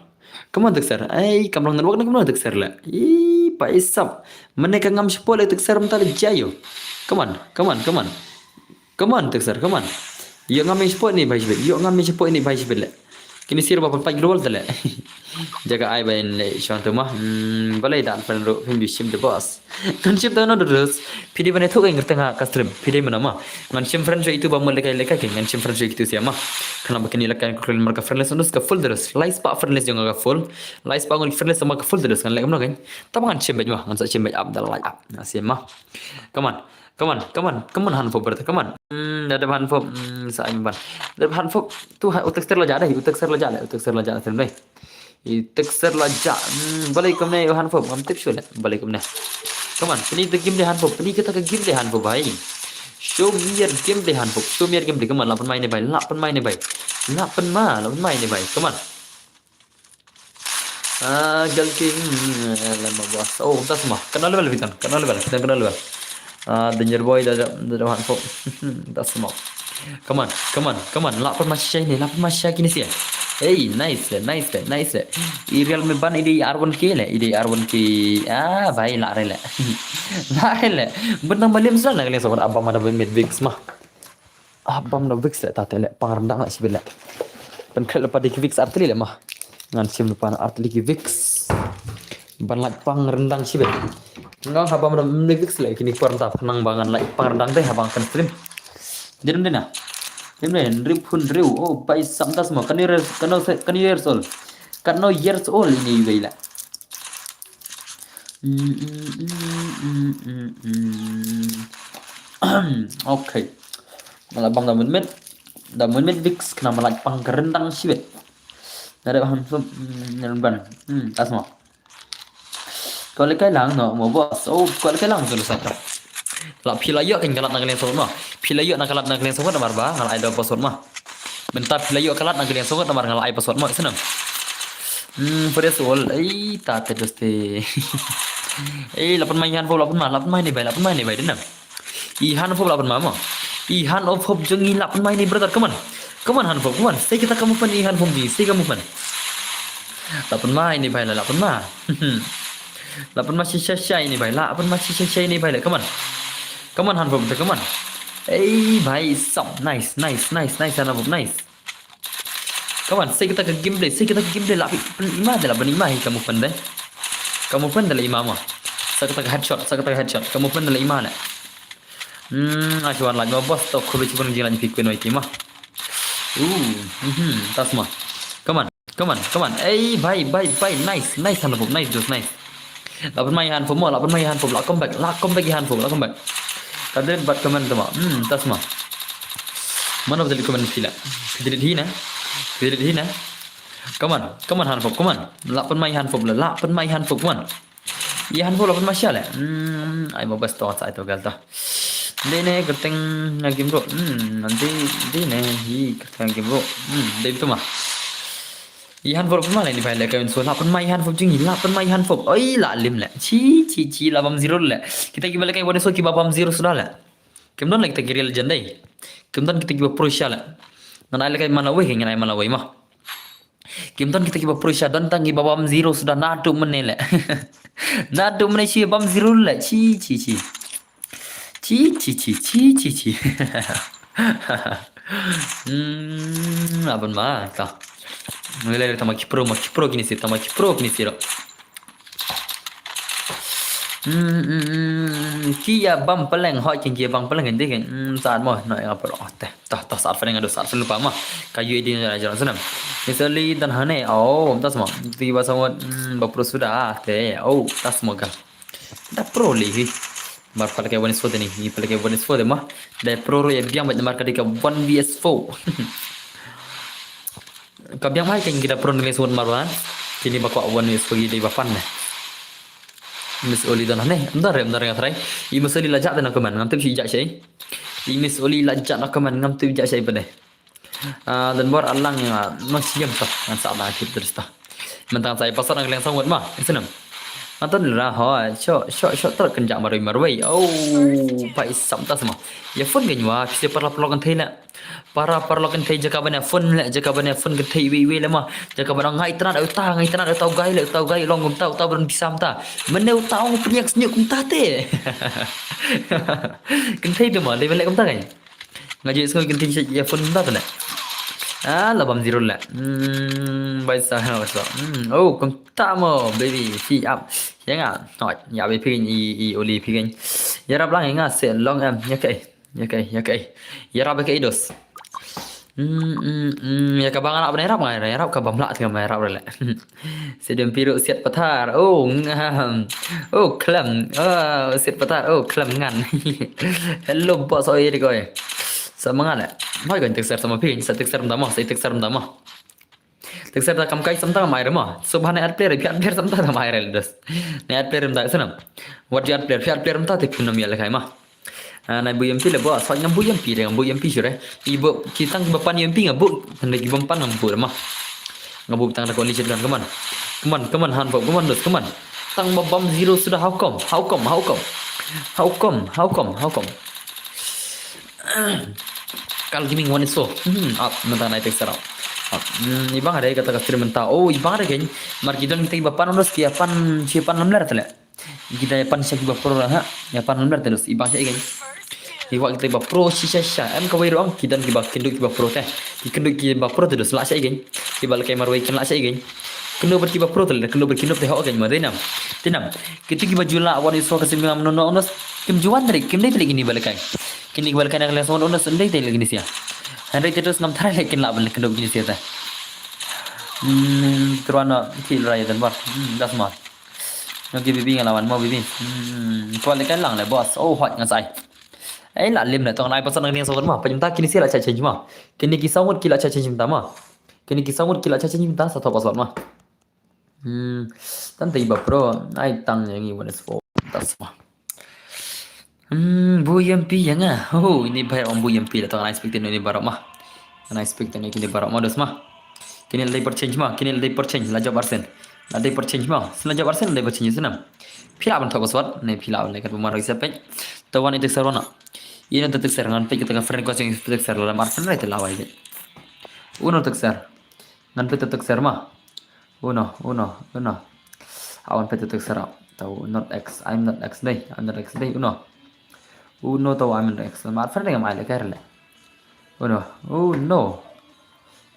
Come on, Tekser. Ai, kam long network ne, come on, Tekser le. I, pa isap. Mane ka ngam shapoh le, Tekser mynta le jayo. Come on, come on, come on. Come on, Tekser, come on. Ïoh ngam ïa shapoh ne bhai shibit. Ïoh ngam ïa shapoh ne bhai shibit le. Kine sir ba pynpait global te le. Jaka ai ba in le shong tu ma. Hmm, balei dan friend ruh phin ju shim de boss. Ngan shim te no dos. Phi dei ban ïathuh ka ngerteng ha ka stream. Phi dei mano ma. Ngan shim friend sha itu ba mut lekai lekai ke. Ngan shim friend sha itu sia ma. Kane ba kine lekai ko kren mar ka friend list dos ka full dos. Lai spah friend list jong ka full. Lai spah ngan friend list ma ka full dos. Ngan leh kumno kan. Tang ba ngan shim bad ma. Ngan sa shim bad up da lai up. Ngan shim ma. Come on. Come on, come on, come on, Hanfop brother, come on. Hmm, da dep Hanfop, hmm, sa ai ban. Da dep Hanfop, tu ha, u Tekser la jah dei, u Tekser la jah le, u Tekser la jah le, dei. I Tekser la jah, hmm, balei kumne u Hanfop, ngam tip shuh le, balei kumne. Come on, pyni kata ka game dei Hanfop, pyni kata ka game dei Hanfop bhai. Show me your game dei Hanfop, show me your game dei, come on, la pynmai ne bhai, la pynmai ne bhai. La pynmai, la pynmai ne bhai, come on. Ah, Gal King, eh, lama bas. Oh, tas ma. Kena level bitan, kena level, kita kena level. Ah, Danger Boy da, da, da, da, Hanfop. Tas ma. Come on, come on, come on. Lah pun masih ni, lah pun masih kini sih. Hey, nice le, nice le, nice le. I real me ban i dei R one K le, i dei R one K. Ah, bhai, lah re le. Lah re le. Benang malim sudah nak kalian sobat abang mana ben mid bigs mah. Ah, bam na Vicks le, ta te le, pang rendang le shibit le. Pynkhreh lypa da ki Vicks artylli le ma. Ngan shim lypa na artylli ki Vicks. Ban lait pang rendang shibit. Nga haba mynta mne vix le kini por ta pynang ba ngan lait pang dang te haba kan stream. Didem dina. Didem dina rip hun riu. Oh bai sam tas mo. Kan yer kan yer sol. Kan no years old ini yu bai la. Okay. Mala bang da mynmet. Da mynmet vix kena mala pang kerendang siwet. Nare han sum nyan ban. Hmm, tas mo. Ko le kai lang no mo boss. Oh, ko le kai lang tu sa ta. La phi la yok kan kalat na kalian sot ma. Phi la yok na kalat na kalian sot mar ba ngal ai da password ma. Mynta phi la yok kalat na kalian sot mar ngal ai password ma. Senam. Hmm, for this all. Ei ta te doste. Ei lapan mai han fo lapan ma, lapan mai ni bai, lapan mai ni bai denam. I han fo lapan ma mo. I han of hope jong i lapan mai ni brother, come on. Come on han fo, come on. Sei kita kamu pen i han fo ji, sei kamu pen. Lapan mai ni bai la lapan ma. Lapan ma shisha shisha ini bai la, lapan ma shisha shisha ini bai la, come on. Come on han fo, come on. Ei bai sam, nice, nice, nice, nice han fo, nice. Come on, sei kita ka gameplay, sei kita ka gameplay la pen ima de la pen ima hi kamu pen de. Kamu pen de la ima mo. Sa kita ka headshot, sa kita ka headshot. Kamu pen de la ima le. Hmm, ashi wan laj mo boss to khube chibun jing laj pik pen oi ti ma. Uh, mhm, tas ma. Come on, come on, come on. Ei, bye, bye, bye. Nice, nice han fo, nice, just nice. Lapan mai han fo mo, lapan mai han fo, la come back, la come back han fo, la come back. Kadret bat kaman tama. Hmm, tas ma. Mana betul kaman pila. Kadret hina. Kadret hina. Come on, come on han fo, come on. Lapan mai han fo, lapan mai han fo, come on. I han fo lapan mai sha le. Hmm, ai mo bas to sa ito gal to. Dei ne kerteng na game bro. Hmm, nanti dei ne hi kerteng game bro. Hmm, dei tu ma. I han fo lapan mai le ni bai le kawin so lapan mai han fo jing lapan mai han fo. Oi la lim le. Chi chi chi la bam zero le. Kita ki ba le kai wane so ki ba bam zero suda le. Kim don le kita ki real legend dei. Kim don kita ki ba pro sha le. Ngan ai le kai mana wei ngan ai mana wei ma. Kim don kita ki ba pro sha don tang ki ba bam zero suda na tu mene le. Na tu mene shi bam zero le. Chi chi chi. Chi chi chi chi chi chi. Hmm, abon ma ta. Mele tama ki pro ma ki pro kini si tama ki pro kini si ro. Hmm, hmm, hmm, ki ya bam peleng hoi kin ki ya bam peleng kan dei kan. Hmm, saat mo no ya apa oh teh. Tah tah saat feneng ado saat feneng lupa ma. Kayu edin ya jalan senam. Misalnya dan hane oh tas mo. Tiba sama hmm, ba pro suda teh. Oh, tas mo gal. Da pro li hi. Mar pala ke one is four ni. Ni pala ke one is four ma. Da pro ro ya biang ba mar ka di ka one v four. Ka biang mai kan kita pro ni semut marwan. Kini ba kwa one is pergi di bapan ne. Miss Oli don ne. Ndar ndar ngatrai. I Miss Oli la jak na kaman ngam tip si jak sai. I Miss Oli la jak na kaman ngam tip jak sai pede. Ah, dan bor alang no siam to ngan sa na kit terus to. Mentang sai pasar nang leng sangut ma. Senam. Anton ra ho sho sho sho ter kenjak marwei marwei. Oh, pai sam tas ma. Ya phone kan wa pisa par la pelok kan thei la. Para paralok kynthei jaka ban ïa phone leh, jaka ban ïa phone kynthei iwei iwei leh ma. Jaka ban ong nga itynnad uta, nga itynnad uta u guy leh, uta u guy long kumta, uta u don pisa kumta. Mynne uta ong pynïeng snieh kumta te. Kynthei te ma, dei ban leh kumta kan. Nga ju sngew kynthei ïa phone kumta te leh. Ah, la bam zero leh. Hmm, bai sa ha so. Hmm, oh, kumta mo baby, fi ap. Ïa nga. Hoi, ïa baby phi kan i i oli phi kan. Ïarap lang ïa nga se long em, ïa kai. Ïa kai, ïa kai. Ïarap ïa kai dos. Hmm, hmm, hmm, ïa kaba nga lah ban ïarap nga ïarap kaba mlah tengah ïarap rele. Sedem piru siat pathar. Oh, ngam. Oh, klem. Oh, siat pathar. Oh, klem ngan. Hello boss oi ri koi. Sama ngan le. Hoi kan tekser sama pin, sa tekser mdama, sa tekser mdama. Tekser da kam kai samta mai rema. So ba ne at player, phi at player samta da mai rel dos. Ne at player mda sanam. What you at player, phi at player mta te phi nam ya le kai ma. Ah, nai bu yampi le bo, sa ngam bu yampi de, ngam bu yampi sure. I bu ki tang ba pan yampi ngam bu, tang da ki bam pan ngam bu ma. Ngam bu tang da ko ni chet kan kaman. Kaman, kaman han bo, kaman dos, kaman. Tang ba bam zero suda how come? How come? How come? How come? How come? Kal Gaming one is four. Hmm, ap, mynta nai tek sarau. Ap, hmm, ibang ada kata ka stream mynta. Oh, ibang ada kan. Mar ki don kita ba pan dos ki pan, ki pan lamler tele. Kita ya pan sha ki ba pro lah ha. Ya pan lamler terus ibang sha kan. Iwa kita ba pro shisha sha. Em kawai ruang ki don ki ba kendu ki ba pro teh. Ki kendu ki ba pro terus lah sha kan. Ki ba lekai marwai kan lah sha kan. Kynduh bad kiba pro te, kynduh bad kynduh te hok kein ma, dei nam. Dei nam. Kitu kiba ju lah wan ïa shuwa ka sim ngam no no, unos kim ju wan te, kim dei te kine ba lehkai. Kine ba lehkai na ka liang sawon, unos ym dei te kine sha. Hynrei te dos ngam tharai leh kin lah ban kynduh kine sha te. Hmm, truan na ki rai dan bar. Hmm, das ma. No ki bibi nga lawan mo bibi. Hmm, kwal lehkai lang leh boss. Oh, hot ngan sai. Ei la lim leh tong nai password nang ding sawon ma. Pynta kine sha la cha change ma. Kine ki sawon ki la cha change mynta ma. Kine ki sawon ki la cha change mynta sa thoh password ma. Hmm, tang te ba pro, ai tang ïa ngi one is four. Tas ma. Hmm, bu yampi ïa nga. Oh, ini bai ong bu yampi la tong nai expect te ini baroh ma. Nai expect te ini kine baroh ma dos ma. Kine la dei por change ma, kine la dei por change la job arsen. La dei por change ma, la job arsen la dei por change snam. Phi lah ban thoh password, ne phi lah ban leh kat ba mar isa pek. Te wan ïa te ser wan na. Ïa na te ser ngan pek te ka friend request ïa te ser la mar friend te la wai te. Uno te ser. Ngan pynta text ma. Uno, uno, uno. Awan pynta text. Tau not X, I'm not X dei, I'm not X dei, uno. Uno tau I'm not X. Ma friend ngam ai lehkai leh. Uno, uno.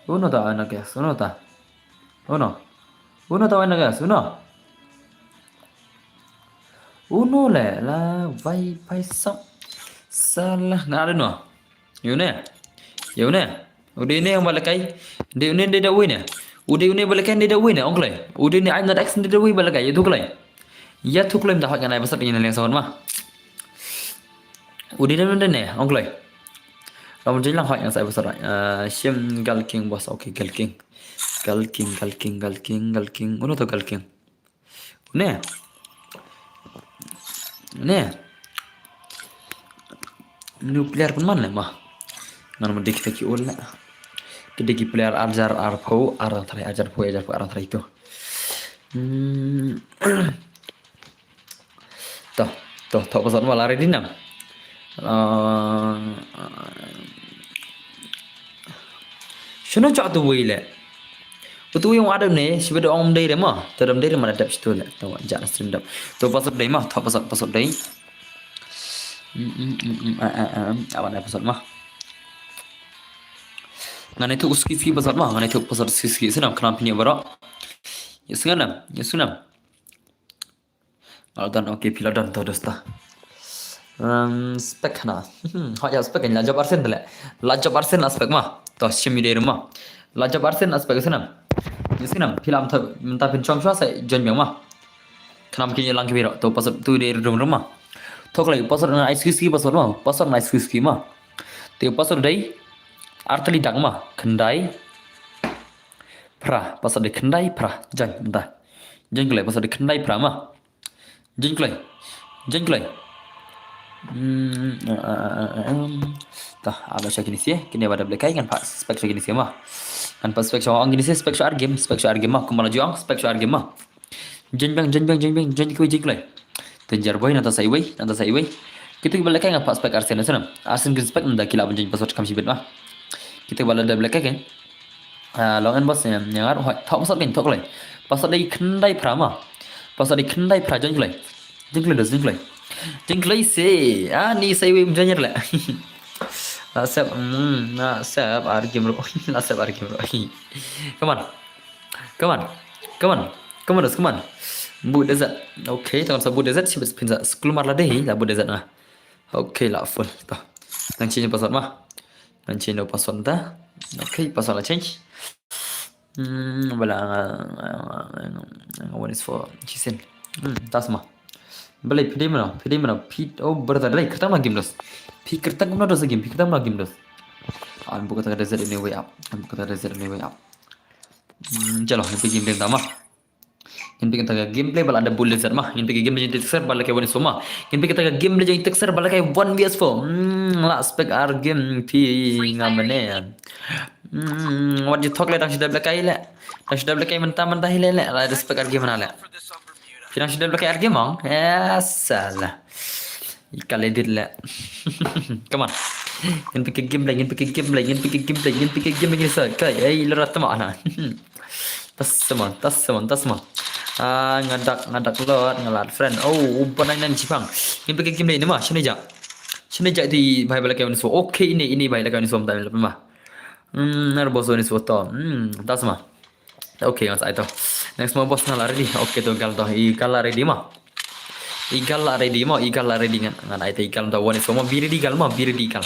Uno tau I'm not X, uno ta. Uno. Uno tau I'm not X, uno. Uno leh la bai bai sap. Salah nga ada no. Ïa une. Ïa une. U dei une ba lehkai. Dei une dei da uwei ne. U dei une ba lehkai dei da uwei ne, ong kloi. U dei une I'm not X dei da uwei ba lehkai. Ïathuh kloi. Ïathuh kloi mynta hot ngan ai password ïa na liang sawon ma. U dei da une ne, ong kloi. Lam jin lang hot ngan ai password. Ah, shim Gal King boss, okay, Gal King. Gal King, Gal King, Gal King, Gal King. Uno to Gal King. Ne. Ne. New player pun man leh ma. Ngan ma dik te ki ul leh. Ki dik ki player arjar arphew, arang trai arjar phew, arjar phew, arang trai tu. Hmm. Toh, toh, toh password ma la ready nam. Ah, shano chak tu wei leh. Utu yung ada ne, sibe da ong dei re ma. Te dam dei re ma da dap situ leh. Tawa ja na stream dap. Tu password dei ma, tu password, password dei. Hmm, hmm, hmm, hmm, ah, ah, ah, ah, awan ai password ma. Ngan ai tu ski ski password ma, ngan ai tu password ski ski. Snam khnam pynïoh baroh. Ïa snam, ïa snam. Well done, okay, phi la done to dosta. Um, spec na. Hmm, hot ïa spec la job arsen te leh. La job arsen la spec ma. To shim ïa dei rum ma. La job arsen la spec snam. Ïa snam, phi la mynta phin chong shuwa sa join biang ma. Khnam kin ïa lang ki biro. To password tu dei rum rum ma. To kloi password na ice ski password ma. Password na ice ski ma. Te password dei artylli dak ma. Khyndai. Phra, password dei khyndai phra. Join mynta. Join kloi password dei khyndai phra ma. Join kloi. Join kloi. Hmm, ah, ah, ah, ah, um. Tah, aba sha kine sha, kine ba dap lehkai ngan pat spec sha kine sha ma. Ngan pat spec sha ong kine sha, spec sha ar game, spec sha ar game ma. Kumba la ju ong, spec sha ar game ma. Join biang, join biang, join biang, join kloi, join kloi. Danger boy nangta sa iwei, nangta sa iwei. Kitu kiba lehkai ngan pat spec arsen snam. Arsen kin spec nda ki lah ban join password kam shibit ma. Kitu kiba la dap lehkai kan. Ah, long and boss, em, ïa ngar, hoi, thoh password kein, thoh kloi. Password dei khyndai phra ma. Password dei khyndai phra, join kloi. Join kloi, dos, join kloi. Join kloi se, ah, ni sa iwei join leh. La sep, mm, la sep ar game ruh. La sep ar game ruh. Come on. Come on. Come on. Come on, dos, come on. Boot desert. Okay, tang sa boot desert, sibit phin sa. Sekulmar la dei, la boot desert na. Okay, la full. Tah. Nang change password ma. Nang change no password ta. Okay, password la change. Hmm, bala nga, nga, nga, nga one is four. Chisen. Hmm, tas ma. Bala phi dei mano, phi dei mano, phi, oh, brother, dei, kyrteng ma game dos. Phi kyrteng ma dos game, phi kyrteng ma game dos. Am buka ta desert anyway up. Am buka ta desert anyway up. Hmm, chalo, phi game dei tama. Ngin peit kata ka gameplay ba la da boot desert ma. Ngin peit ka gameplay jingtexter ba la ka wan soma. Ngin peit kata ka gameplay jingtexter ba la ka one versus four. Hmm, la spec ar game phi nga mane. Hmm, wat ju thok le tang shu dep le kai le. Tang shu dep le kai mynta mynta hi le le. La spec ar game na le. Phi tang shu dep le kai ar game ong. Ya salah. Ka le edit le. Come on. Ngin peit ka gameplay, ngin peit ka gameplay, ngin peit ka gameplay, ngin peit ka gameplay ngin sa. Kai, ei, lora tama na. Tas sama, tas sama, tas sama. Ah, ngadak, ngadak lot, ngalat friend. Oh, uban nai nan chipang. Ngin peit ka gameplay ni ma, shane ja. Shane ja ti bai bala ka uniswa. Okay, ini, ini bai la ka uniswa tam le ma. Hmm, nar boso uniswa to. Hmm, tas sama. Okay, ngan sa ai to. Next mo boss, nga la ready. Okay to, i gal to, i gal la ready mo. I gal la ready mo, i gal la ready ngan, ngan ai te i gal to one is four mo, be ready gal mo, be ready gal.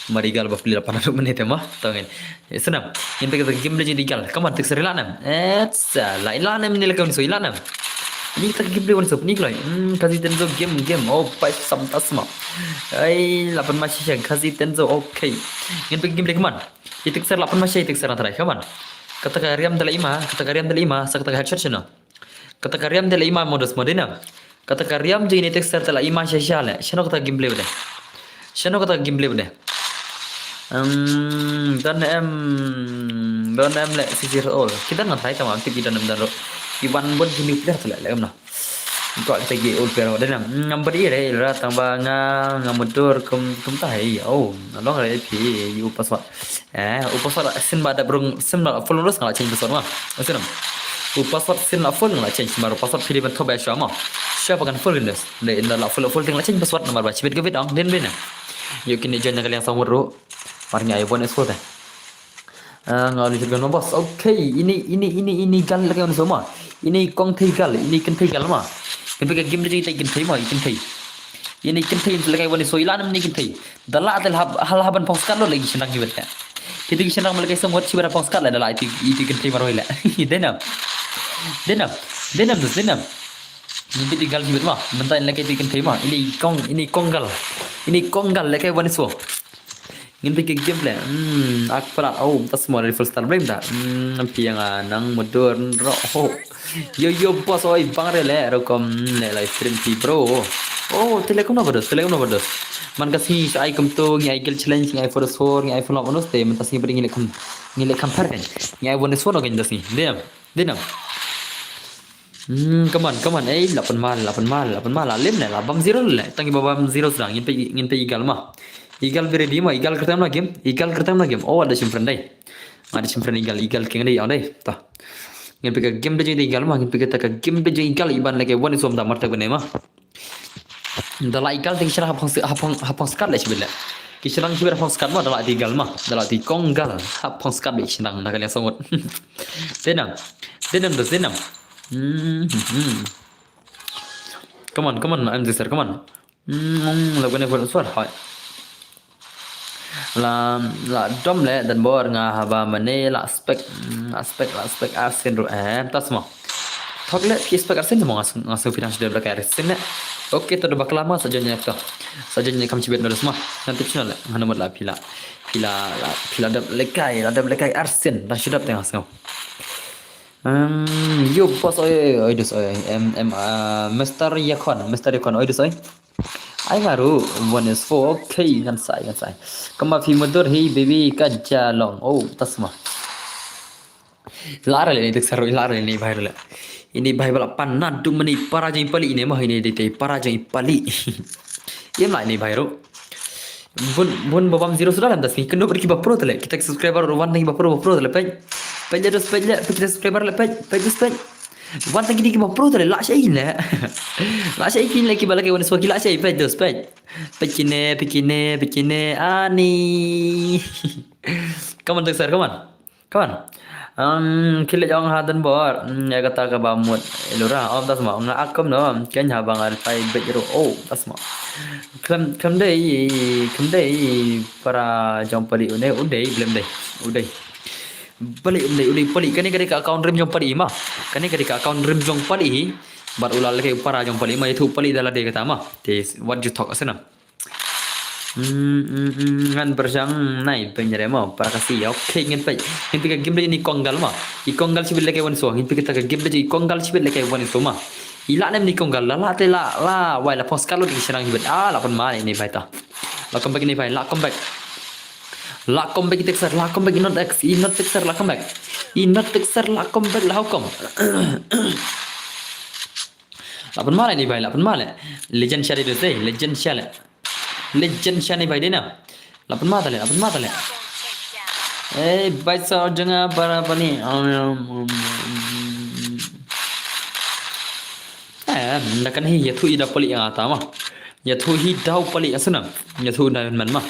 Mar i gal ba pli la pan haduh mynne te mo. To ngin. Sngewbha. Ngin peit kata ka gameplay jong i gal. Come on, tik seri la nem. Etsa, la, la nem ni la ka one is four, la nem. Ni kata ka gameplay one is four, ni kloi. Hmm, Khasi Tenzo game, game. Oh, pai sam tas mo. Ai, la pan ma shisha Khasi Tenzo, okay. Ngin peit ka gameplay, come on. I tik seri la pan ma shisha, i tik seri na trai, come on. Kata ka riam da la i ma, kata ka riam da la i ma, sa kata ka headshot shano. Kata ka riam da la i ma mo dos mo, dei nam. Kata ka riam jong ine i tik seri da la i ma shisha le. Shano kata ka gameplay ba dei. Shano kata ka gameplay ba dei. Hmm, don em, don em le six years old. Ki don ngan trai tang ma, tip ki don em don ruh. Ki wan bun ki nuclear te le, le em na. Ko te ki ul pero dei nam. Ngam bad i re ra tang ba nga, nga mudur kum, kum ta hei. Oh, long re phi, u password. Eh, u password la sien ba dap rung, sien ba full rus nga la change password ma. Sien nam. U password sien la full nga la change, namar u password phi dei ban thoh ba shuwa ma. Shuwa ba kan full gendus. Dei inda la full, full ting la change password namar ba chibit ka bit ong, dei nam, dei nam. Ïoh kine join na ka liang song ruh. Mar nga ai one is four te. Ah, nga uni jurgan ma boss. Okay, ine, ine, ine, ine i gal lehkai one is four ma. Ine i kong thei gal, ine i kynthei gal ma. Ngin peit ka game da jong i kynthei ma, i kynthei. Ine i kynthei lehkai one is four, i la nam ine i kynthei. Da la te hap, hal haban phong skat lo lagi shynrang ki wet ka. Kito ki shynrang ma lehkai song wet shi wet phong skat la da la iti, iti kynthei marwei la. Dei nam. Dei nam. Dei nam, dei nam. Ngin peit i gal ki wet ma. Mynta in lehkai iti kynthei ma. Ine i kong, ine i kong gal. Ine i kong gal lehkai one is four. Ngin peit ka gameplay. Hmm, ak palat. Oh, ta small rifle star blame da. Hmm, phi nga nang mudur ro. Oh. Yo, yo, boss, oi, bang re le, rukom, le live stream phi, bro. Oh, te le kumno ba dos, te le kumno ba dos. Man ka sngi sa ai kumto, ngi ai kill challenge, ngi ai for the score, ngi ai for love bonus te, man ta sngi ba ngi le kam, ngi le kam par kan. Ngi ai bonus for kan da sngi. Dei nam, dei nam. Hmm, come on, come on. Eh, la pan mal, la pan mal, la pan mal, la lem ne, la bam zero le. Tang ba bam zero sdang, ngin peit, ngin peit i gal ma. I gal be ready ma, i gal kyrteng na game, i gal kyrteng na game. Oh, ada shim friend dei. Ada shim friend i gal, i gal king dei, oh dei. Ta. Ngin peit ka game da jong i gal ma, ngin peit ka ta ka game da jong i gal, iban lehkai one is four da mar ta gune ma. Da la i gal te ki shynrang ha phong, ha phong, ha phong skat le shibit le. Ki shynrang shibit ha phong skat ma, da la i gal ma. Da la i kong gal ha phong skat le shynrang na ka liang song wet. Dei nam. Dei nam dos, dei nam. Hmm, hmm, hmm. Come on, come on, I'm this sir, come on. Hmm, la gune for sure, hoi. La, la dom le, dan bor nga haba mane, la spek, mm, la spek, la spek, arsien ru, eh, tas mo. Thok le, ki spek arsien mo, ngas, ngas phi nang sdem da ka arsien le. Okay, to da bakla ma, sa jon nya to. Sa jon nya kam chibet no dos ma. Ngan tip sino le, ngan mut la phi la. Phi la, la, phi la dep lehkai, la dep lehkai arsien, da shidap te ngas ngau. Um, yo, boss, oi, oi, oi, dos, oi, em, em, ah, Mister Yakon, Mister Yakon, oi, dos, oi. Ai nga ruh, one is four, okay, ngan sai, ngan sai. Kama phi mudur hi, baby, ka ja long. Oh, tas ma. La ra le ni tek saru, la ra le ni bai le. Ini bai bala pan na du mani para jong i pali ini mah ini dei te para jong i pali. Iem la ini bai ruh. Bun, bun ba bam zero suda lem ta sngi. Kyndup ki ba pro te le. Kita subscriber ruh wan ki ba pro, ba pro te le peit. Peit le dos peit le, peit kita subscriber le peit, peit dos peit. Wan tang kine ki ba pro te le, la shai ne. La shai kine ki ba lehkai one is four ki la shai, peit dos peit. Peit kine, peit kine, peit kine, ani. Come on, Dexter, come on. Come on. Um, ki leit ong ha don bor. Hmm, ïa kata kaba mut. Lura, om tas ma. Nga akom no. Ken ha ba nga reply beit ruh. Oh, tas ma. Khlem, khlem dei, khlem dei para jong pali une, u dei, blem dei. U dei. Pali, u dei, u dei pali. Kane ka dei ka account rim jong pali ma. Kane ka dei ka account rim jong pali hi. Bad u la lehkai u para jong pali ma, ïathuh pali da lade kata ma. Te wat ju thok asnam. Hmm, hmm, hmm, ngan pyrshang nai pynjare mo, para Khasi. Okay, ngin peit. Ngin peit ka game da jong i kong gal ma. I kong gal shibit lehkai one is four. Ngin peit kata ka game da jong i kong gal shibit lehkai one is four ma. I la nem ni kong gal, la, la te la, la, wai la phong skat lut ki shynrang shibit. Ah, la pynma ini bai ta. La come back ini bai, la come back. La come back i Dexter, la come back i not X, i not Dexter, la come back. I not Dexter, la come back, la how come? La pynma le ini bai, la pynma le. Legend share dos dei, legend share le. Legend share ini bai dei na. La pynma ta le, la pynma ta le. Eh, bai sa jong nga para bani. Eh, da kan hi ïathuh i da pali ïa ta ma. Ïathuh hi da pali asnam. Ïathuh da man ma.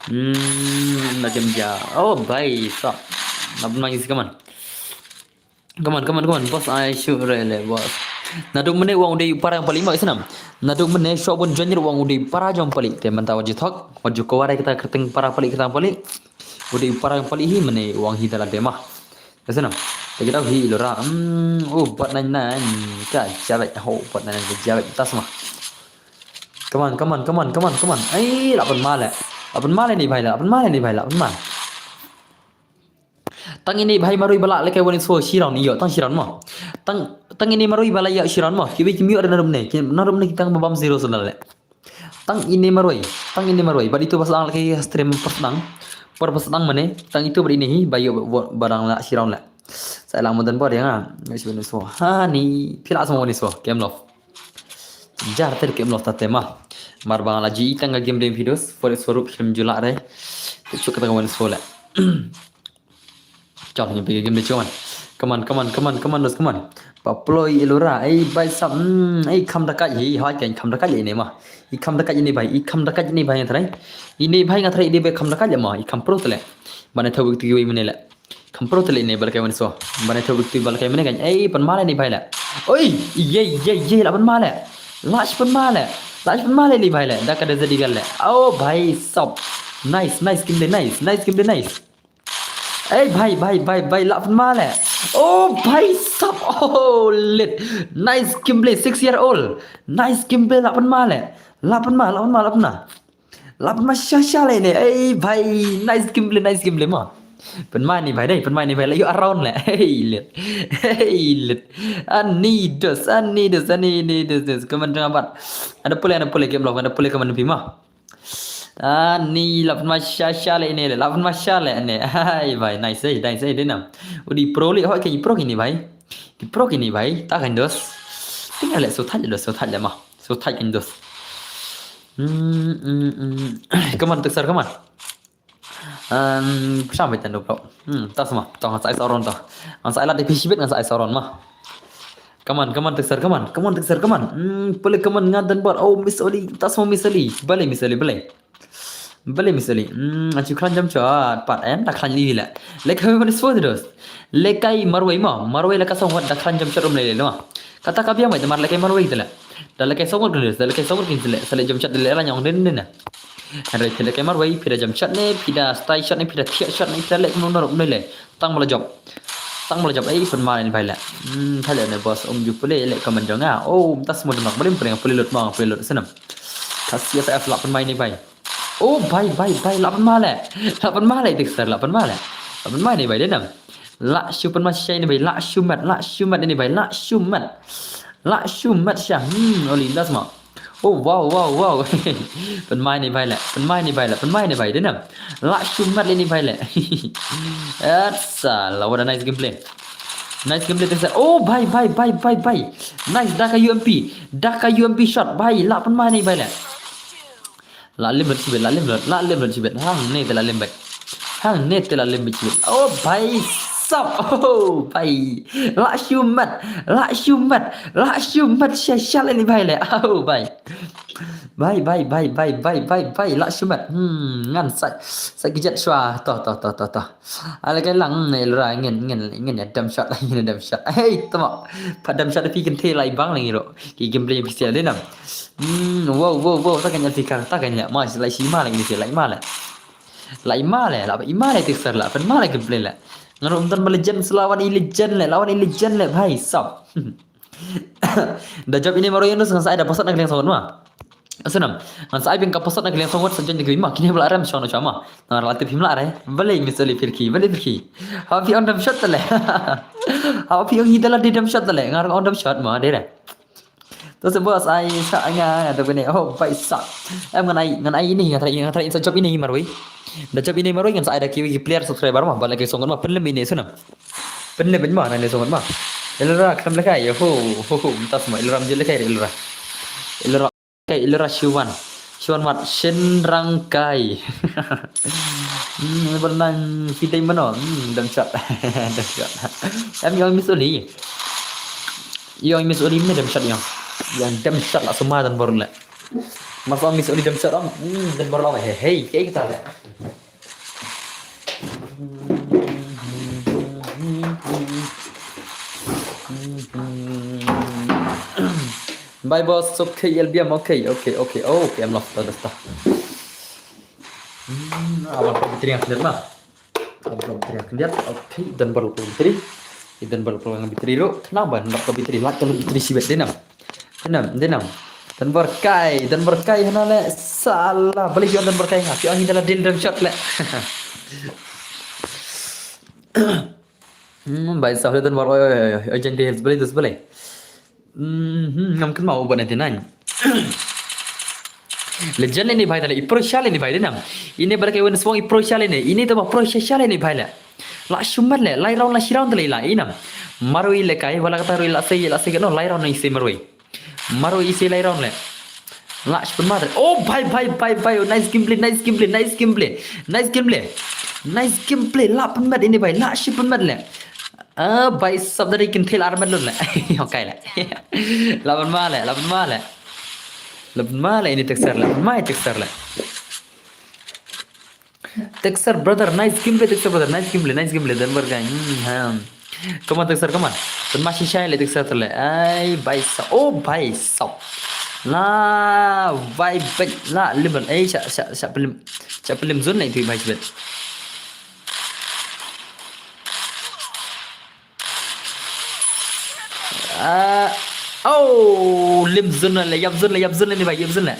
Hmm, da jem ja. Oh, bai sa. La pynma ïa si kaman. Come on, come on, come on, boss, ai shu re le, boss. Naduh mynne u ong u dei para jong pali ma, isnam. Naduh mynne shuwa bun join ruh u ong u dei para jong pali. Te mynta wat ju thok, wat ju kawar ïa kita kyrteng para pali, kyrteng pali. U dei para jong pali hi mynne u ong hi da lade ma. Isnam. Te kita hi lura. Hmm, u bat nine nine. Ka jabek, ho, bat nine nine ka jabek tas ma. Come on, come on, come on, come on, come on. Ai, lah pynmale. Lah pynmale ni bhai, lah pynmale ni bhai, lah pynmale. Tang ine bhai marwei ba lah lehkai wan ïa shuwa shi round ïoh, tang shi round mo. Tang, tang ine marwei ba lah ïoh shi round mo. Kiwei kim ïoh re na room ne. Ki, na room ne ki tang ba bam zero shuwa leh. Tang ine marwei, tang ine marwei. Bad itu ba sdang lehkai stream pas dang. Por pas dang mane. Tang itu bad ine hi ba ïoh ba, ba dang lah shi round leh. Sa lang mo don bor ïa nga. Ïoh shi wan ïa shuwa. Ha ni, phi lah shuwa wan ïa shuwa. Kem love. Jar ter kem love ta te ma. Mar ba nga la ju i tang ka game dei phi dos. Por shuwa ruh phim ju lah re. Te shu kata ka wan ïa shuwa leh. Chal, ngi phi game dei chuman. Come on, come on, come on, come on, dos, come on. Ba ploi ilura, ei bai sap, mm, ei kham dakat hi, hoi ken kham dakat ine ma. I kham dakat ine bai, i kham dakat ine bai nga trai. Ine bai nga trai, ine bai kham dakat le ma, i kham pro tele. Bane thau bik tu wei mene le. Kham pro tele ine ba lehkai wan ïa shuwa. Bane thau bik tu ba lehkai mene kan, ei pynmale ine bai le. Oi, ye, ye, ye, lah pynmale. Lah shi pynmale. Lah shi pynmale ine bai le. Da ka da jadi gal le. Oh, bhai sap. Nice, nice, game dei nice. Nice, game dei nice. Ei, bhai, bhai, bhai, bhai, lah pynmale. Oh, bhai sap. Oh, lit. Nice gameplay, six year old. Nice gameplay, lah pynmale. Lah pynmale, lah pynmale, lah pynmale. Lah pynmale sha sha le ne. Ei, bhai, nice gameplay, nice gameplay ma. Pynmale ni bhai dei, pynmale ni bhai, lah ïoh around le. Hey, lit. Hey, lit. Ani dos, ani dos, ani, ani dos, dos. Come on, jangan bat. Ada pule, ada pule game love, ada pule come on pi ma. Ani lah pynmale sha sha le ne, lah pynmale sha le ne. Hai bhai, nice eh, nice eh, dei nam. U dei pro le, hoi ke pro kini bhai. Ki pro kini bhai, ta kan dos. Tinggal le shu thait le dos, shu thait le ma. Shu thait kan dos. Hmm, hmm, hmm. Come on, Tuksar, come on. Um, pisa mai tando bro. Hmm, tas ma. Tong sa ai sauron to. Ngan sa ai lad di pisi bit ngan sa ai sauron ma. Come on, come on, Tuksar, come on. Come on, Tuksar, come on. Hmm, pule come on nga dan bor. Oh, Miss Oli. Tas ma Miss Oli. Bale Miss Oli, bale. Bale Miss Oli. Hmm, achu klan jam chat. Pat em, ta klan li le. Lehkai wan ïa shuwa dos. Lehkai marwei ma. Marwei lehkai song wat da klan jam chat um le le ma. Kata ka biang mai te mar lehkai marwei te le. Da lehkai song wat dos. Da lehkai song wat kin te le. Sa le jam chat de le la nyong den den na. Hynrei phi lehkai marwei, phi da jam chat ne, phi da style shot ne, phi da thiah shot ne, phi da leh kumno na ruh ne le. Tang ba la jop. Tang ba la jop, ei pynmale ni bhai le. Hmm, thait le ne boss, um ju pule le comment jong nga. Oh, um tas mo dang blim pule, pule lut mo, pule lut snam. Ka C S F lah pynmale ni bhai. Oh, bhai, bhai, bhai, lah pynmale. Lah pynmale Tuksar, lah pynmale. Lah pynmale ni bhai, dei nam. Lah shu pynmale shai ni bhai, lah shu mat, lah shu mat ni bhai, lah shu mat. Lah shu mat sha. Hmm, Oli, das ma. Oh, wow, wow, wow. Pynmale ni bhai le, pynmale ni bhai le, pynmale ni bhai, dei nam. Lah shu mat le ni bhai le. That's a, what a nice gameplay. Nice gameplay, thanks. Oh, bhai, bhai, bhai, bhai, bhai. Nice, da ka U M P. Da ka U M P shot, bhai. Lah pynmale ni bhai le. Lah lim lut shibit, lah lim lut, lah lim lut shibit. Hangne te lah lim bad. Hangne te lah lim bad shibit. Oh, bhai sab. Oh, bhai. Lah shu mat. Lah shu mat. Lah shu mat sha sha le ni bhai le. Oh, bhai. Bhai, bhai, bhai, bhai, bhai, bhai, bhai. Lah shu mat. Hmm, ngan sa, sa kjat shuwa. Toh, toh, toh, toh, toh. Ala kai lang ne lura ngin, ngin, ngin ïa dam shot, ngin ïa dam shot. Hey, tama. Pat dam shot phi kynthei lai bang lang iro. Ki gameplay official dei nam. Hmm, wow, wow, wow, ta kan ïa fikar, ta kan ïa. Ma, lai shi ma lai ni lai ma lai. Lai ma lai, la i ma lai Tuksar la, pynmale gameplay la. Ngan rum tan ba legend, sa la wan i legend le, la wan i legend le, bhai sab. Da jop ine marwei ïa nus ngan sa ai da password na ka liang song ngut ma. Snam, ngan sa ai biang ka password na ka liang song ngut sa join da kiwei ma, kine ba la rem shong na shuwa ma. Ngan la tip him la re, balei Miss Oli Pirki, balei Pirki. Haba phi ong dam shot tale. Haba phi ong hi da la dei dam shot tale, ngan ong dam shot ma, dei re. To sa boss ai sa ai nga, nga to bene, oh, bhai sab. Em ngan ai, ngan ai ine, ngan try, ngan try sa jop ine marwei. Da jop ine marwei ngan sa ai da kiwei ki player subscriber ma, ba la ki song ngut ma, pynlem ine snam. Pynlem ma, na ine song ngut ma. Ilra khlem lehkai, ho, ho, ho, mynta sma, ilra mjil lehkai, ilra. Ilra, kai, ilra Shiwan. Shiwan mat, Shin Rangkai. Hmm, bal nang fidai mano, hmm, dam shot. Dam shot. Em ïong Miss Oli. Ïong Miss Oli me dam shot ïong. Ïong dam shot la suma dan bor le. Mas ong Miss Oli dam shot ong. Hmm, dan bor le, hey, hey, kaei kata le. Bye boss, okay, L B M, okay, okay, okay, okay, em lost, lost. Hmm, awan ko bitri yang kedat ma. Awan ko bitri yang kedat, okay, dan baru ko bitri. Dan baru ko bitri ro. Kenapa? Nak ko bitri, lak ko bitri sibet denam. Denam, denam. Dan berkai, dan berkai hana le salah. Balik jual dan berkai ngah. Yang ini adalah deal dan shot le. Hmm, bai sah dan baru, oi, oi, oi, oi, jeng deal, balik, terus balik. Hmm, ngam kynmaw uba ninety-nine. Legend ini bai tale, i pro shal ini bai denam. Ini balik wan swong i pro shal ini. Ini tu ba pro shal ini bai le. La shumat le, lai round la shi round tale la inam. Marui le kai, wala kata rui la sei, la sei no, lai round ni sei marui. Marui sei lai round le. La shi pynmat le. Oh, bai, bai, bai, bai. Oh, nice gameplay, nice gameplay, nice gameplay. Nice gameplay. Nice gameplay. La pynmat ini bai, la shi pynmat le. Ah, bai sab dari kintil armet lun le. Okay le. La pynmat le, la pynmat le. La pynmat le ini Texer le. Mai Texer le. Texer brother, nice gameplay Texer brother, nice gameplay, nice gameplay dan berkai. Hmm, hmm. Come on Texer, come on. Pynmat shi shai le Texer tale. Ai, bai sab. Oh, bai sab. La, bai, bai. La, lim ban. Ai, sha, sha, sha pelim. Sha pelim zone le itu bai sibet. Ah, oh, lim zone le, yap zone le, yap zone le ni bai, yap zone le.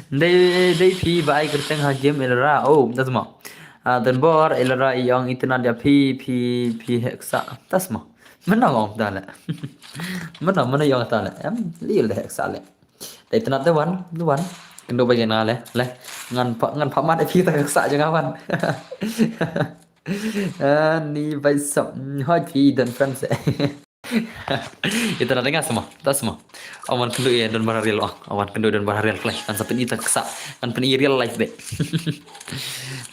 Dei, dei phi bai kyrteng ha game Ilara. Oh, that's mo. Ah, dan bor Ilara i ong internet ya phi, phi, phi heksa. That's mo. Mana ong ta le. Mana, mana ong ta le. Em, lil de heksa le. Dei internet de wan, de wan. Kendo bai na le, le. Ngan pa, ngan pa mat phi ta heksa jeng awan. Ah, ni bai sab, mm, hoi phi dan friends. Ita na dengar semua, tak semua. Awan kendo ya dan bararial, oh. Awan kendo dan bararial, play. Kan sampai ita kesa, kan peni real life be.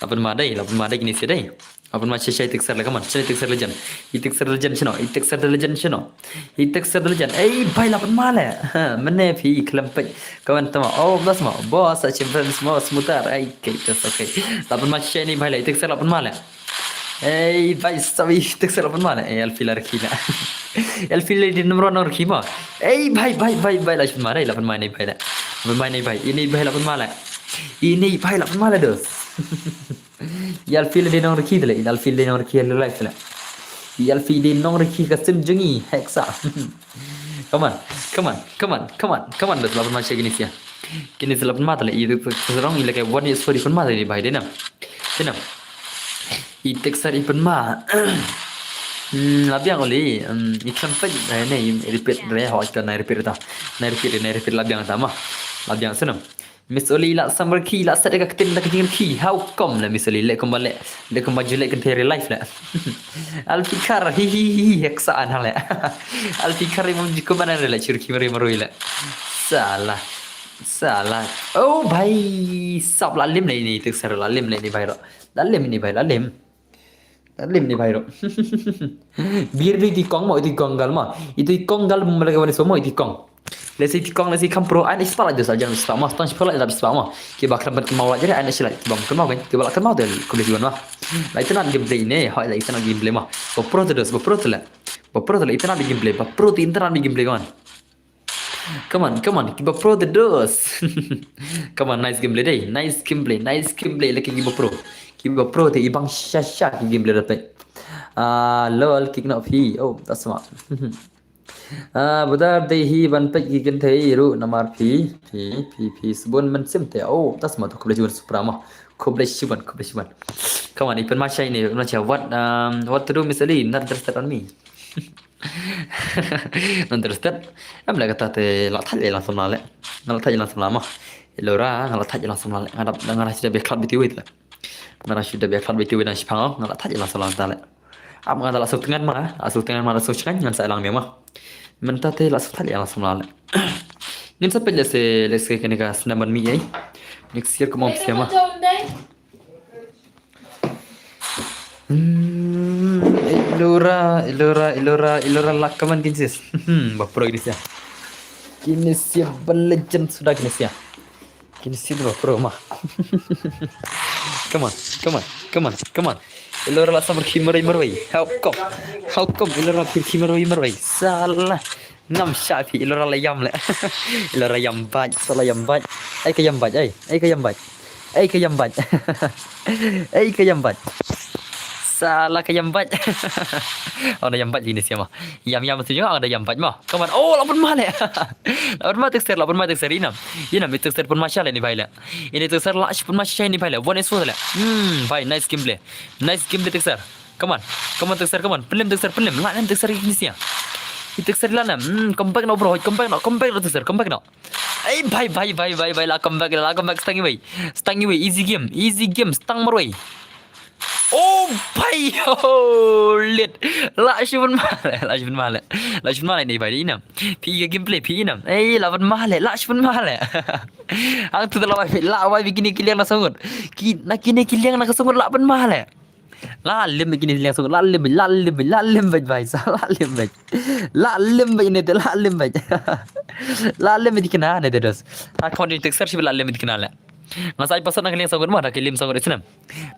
Lapan madai, lapan madai kini sedai. Lapan ma shai Texer le, come on, shai Texer legend. I Texer legend shino, i Texer legend shino. I Texer legend. Ei, bai lapan ma le. Ha, mene phi klempet. Kawan tama. Oh, das ma. Boss, a champion semua semutar. Ai, okay, that's okay. Lapan ma shai ni bai le, i Texer lapan ma le. Ei, bai, sawi, Texer lapan ma le. Ei, Alfie la rikhi na. Alfie le di number one rikhi ma. Ei, bai, bai, bai, bai, lapan ma le, lapan ma ni bai le. Lapan ma ni bai, ini bai lapan ma le. Ini bai lapan ma le dos. I Alfie le di nong rikhi tale, i Alfie le di nong rikhi le life tale. I Alfie di nong rikhi ka sim jungi, heksa. Come on, come on, come on, come on, come on, dos lapan ma shai kini sia. Kini sia lapan ma tale, i tu serong, i le kai one year sorry pun ma tale, bai denam. Denam. I Texer i pun ma. Hmm, labiang oli, hmm, i klempet, eh, ne, i repeat, re, ho, ita na repeat ta. Na repeat, na repeat labiang ta ma. Labiang senam. Miss Oli la sam rikhi, la set ka ktin da ka jing rikhi. How come la Miss Oli? Le kumba le, le kumba ju le kynthei real life le. Alfikar, hi hi hi, heksa an le. Alfikar i mum ji kumba na le, churki mari marui le. Salah. Salah. Oh, bai. Sap la lim le ni, Texer la lim le ni bai ro. La lim ni bai, la lim. Lim ni bai ro. Bir di ti kong mo, ti kong gal mo. Iti kong gal mo lagi wani somo iti kong. Lesi ti kong lesi kam pro an ispa la josa jan ispa mo. Stan ispa la ispa mo. Ki ba kram ban kemau la jere an isla ki ba kemau kan. Ki ba la kemau del kulis wan mo. La internet gameplay ne, hoi la internet gameplay mo. Ba pro te dos, ba pro te le. Ba pro te le internet gameplay, ba pro te internet gameplay kan. Come on, come on, kiba pro te dos. Come on, nice gameplay dei. Nice gameplay, nice gameplay laki kiba pro. Kiba pro te ibang sha sha ki gameplay da pek. Ah, lol, kick not phi. Oh, that's smart. Ah, budar dei hi ban pek ki kynthei ruh namar phi. Phi, phi, phi sbun men sim te. Oh, that's smart. Khublei shibun Supra mo. Khublei shibun, khublei shibun. Come on, ipan ma shai ni, ma shai. What, um, what to do, Miss Ali? Not interested on me. Not interested. Em le kata te la thaj le la samla le. Nga la thaj la samla mo. Ilora nga la thaj la samla le. Nga da nga da sida be khlad biti wit le. Nga da sida be khlad biti wit na shipang nga la thaj la samla ta le. Am nga da la suk tengan ma, la suk tengan ma la suk chngan ngan sa lang ne ma. Mynta te la suk thaj la samla le. Ngin sa pej le se le se kane ka snam ban mi ei. Next year kumom siama. Hmm, Ilora, Ilora, Ilora, Ilora lak kaman kinsis. Hmm, ba pro kinsis ya. Kinsis ya ba legend suda kinsis ya. Kinsis ba pro ma. Come on, come on, come on, come on. Ilora la samar khimar imar wei. How come? How come ilora khimar imar wei? Sala. Ngam sha phi ilora la yam le. Ilora yam baj, sala yam baj. Ai ka yam baj, ai. Ai ka yam baj. Ai ka yam baj. Ai ka yam baj. Sala ka yam baj. Ona yam baj ini siapa? Yam yam tu juga ada yam baj mah. Come on. Oh, lapan male. Lapan male tekser, lapan male tekser inam. Inam itu tekser pun masya le ni bai le. Ini tekser la pun masya ni bai le. One is four le. Hmm, bai nice gameplay. Nice gameplay tekser. Come on. Come on tekser, come on. Pelim tekser, pelim. La nem tekser ini sia. Ini tekser la nem. Hmm, come back no bro. Come back no, come back no tekser, come back no. Ai bai bai bai bai bai la come back la come back stang iwei. Stang iwei easy game, easy game stang marwei. Oh bai oh lit. La shibun male, la shibun male. La shibun male ni bai inam. Phi ga gameplay phi inam. Ai la ban male, la shibun male. Ang tu la wai la wai bikini kiliang na sangut. Ki na kini kiliang na sangut la ban male. La lim bikini kiliang sangut, la lim la lim la lim bai bai sa la lim bai. La lim bai ne la lim bai. La lim bai kina ne dos. Ha kon di tekser shi la lim bai kina le. Nga sa ai pasat na kiliang sangut ma da kilim sangut isnam.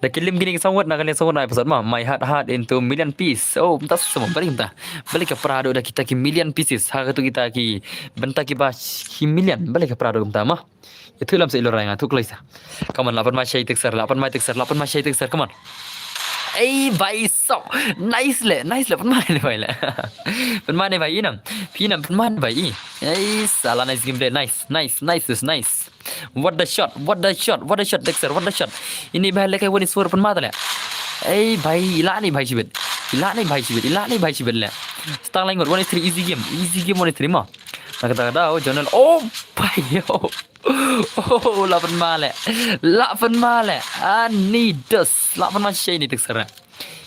Da kilim kini sangut na kiliang sangut na ai pasat ma. My heart heart into million piece. Oh, mta semua balik mta. Balik ka prado da kita ki million pieces. Ha tu kita ki benta ki ba ki million. Balik ka prado mta ma. Ya tu lam sa ilora nga tu kloi sa. Come on, lapan ma shai tekser, lapan ma tekser, lapan ma shai tekser. Come on. Ei bai so. Nice le, nice le. Pan ma ne bai le. Pan ma ne bai inam. Pinam pan ma ne bai i. Ei sala nice gameplay. Nice, nice, nice is nice. What the shot? What the shot? What the shot? Tekser, what the shot? Ini bai le kai wani suar pan ma le. Ei bai ila ni bai shibit. Ila ni bai shibit. Ila ni bai shibit le. Stang lain ngot one is three easy game. Easy game one is three ma. Nakata kata oh Jonel. Oh bai yo. Oh, lapan male. Lapan male. Ani dos. Lapan ma shai ni tekser.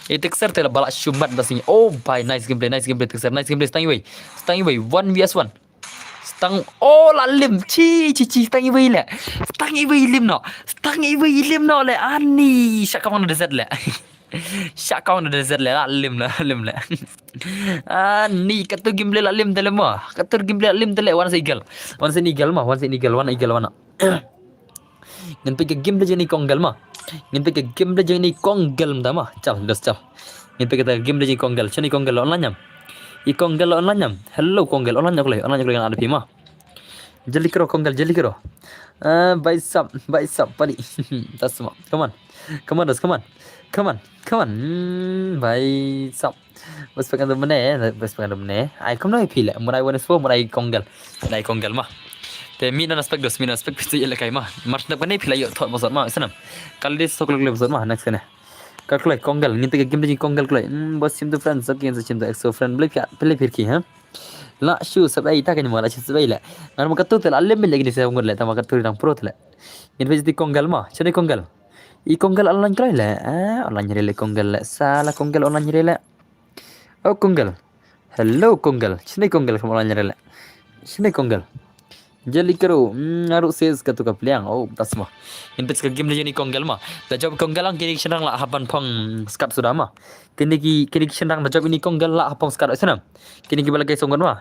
Eh tekser te la bala shumat basing. Oh bai nice gameplay, nice gameplay tekser, nice gameplay stang iwei. Stang iwei one vs one. Stang oh la lim chi chi chi stang iwei le. Stang iwei lim no. Stang iwei lim no le ani shakawang na desert le. Shakawang na desert le la lim le lim le. Ani katu gameplay la lim tele mo. Katu gameplay la lim tele one sa eagle. One sa eagle mo. One sa eagle one eagle one. Ngin pika game da jeni kong gal ma. Ngin pika game da jeni kong gal mda ma. Chal, dos chal. Ngin pika game da jeni kong gal. Chani kong gal online nyam. I kong gal online nyam. Hello kong gal online nyam online nyam ngan ada pima. Jali kero kong gal jali kero. Ah, bai sap, bai sap pali. Tasma. Come on. Come on, dos, come on. Come on. Come on. Hmm, bai sap. Bas pakan dum ne, bas pakan dum ne. Ai kum no phi le, murai wan spo, murai kong gal. Murai kong gal ma. Te mi na aspek dos, mi na aspek phi le kai ma. Mar sdap kane phi le yo thot bosot ma, sanam. Kal dis sok lok le bosot ma, next kane. Kal kloi kong gal, ngin te game de kong gal kloi. Hmm, bos sim tu friends, okay, sim tu exo friend, beli phi, beli phi ki, ha. La shu sap ai ta kane ma, la shu sap ai le. Ngan ma katu te la lem le kini se ngut le, ta ma katu dang pro te le. Ngin phi ti kong gal ma, chane kong gal. I kong gal online kloi le, ah, online re le kong gal le, sala kong gal online re le. Oh, kong gal. Hello, kong gal. Chine kong gal kam online re le. Chine kong gal. Jali kero, mm, aru ses katu ka pliang. Oh, tasma. In pets ka game le jeni kong gal ma. Da job kong gal ang kini shenang la haban phong skat sudah ma. Kini ki, kini shenang da job ini kong gal la hapong skat senam. Kini ki bala kai songon ma.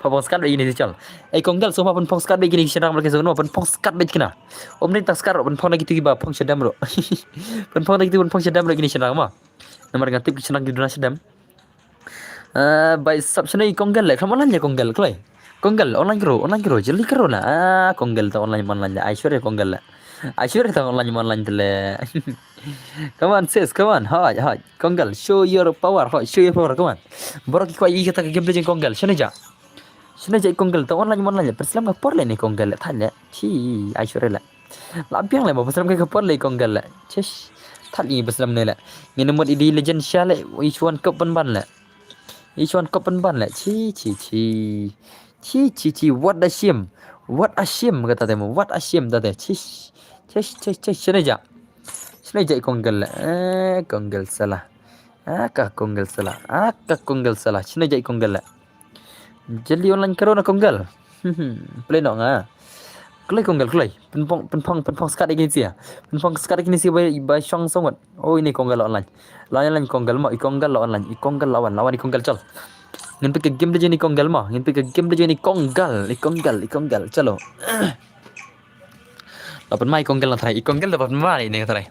Hapong skat ini chal. Eh, kong gal so ma pon phong skat kini shenang bala kai songon ma. Pon phong skat kina. Om ni tak skat pon phong lagi tu ba phong shadam ro. Pon phong lagi tu pon phong shadam ro kini shenang ma. Namar ngan tip ki shenang ki duna shadam. Ah, bai sap shenai kong gal le, kam online ya kong gal kloi. Kong gal online kero, online kero, jeli kero na. Ah, kong gal ta online online le. Aishwarya kong gal le. Aishwarya ta online online le. Come on sis, come on. Hoi, hoi. Kong gal, show your power. Hoi, show your power. Come on. Borok ki kwai i kata ka game jeng kong gal. Shenai ja. Shenai ja kong gal ta online online le. Perslam ka por le ni kong gal le. Thale. Chi, Aishwarya le. La biang le ba pasram ka por le kong gal le. Chish. Thali pasram ne le. Ngin mut idi legend sha le. Ichwan kop ban ban le. Ichwan kop ban ban le. Chi chi chi. Chi chi chi. What a shame. What a shame kata te mo. What a shame kata te. Chish. Chish chish chish. Shenai ja. Shenai ja kong gal le. Eh, kong gal salah. Ah, ka kong gal salah. Ah, ka kong gal salah. Shenai ja kong gal le. Jeli online kero na kong gal. Play no nga. Kloi kong gal kloi. Penpong penpong penpong skat ikini sia. Penpong skat ikini sia bai bai shong songot. Oh ini kong gal online. Online online kong gal ma, i kong gal online, i kong gal lawan, lawan i kong gal chal. Ngin pika game de jeni kong gal ma, ngin pika game de jeni kong gal, i kong gal, i kong gal chalo. Lapan mai kong gal na trai, i kong gal dapat mai ini trai.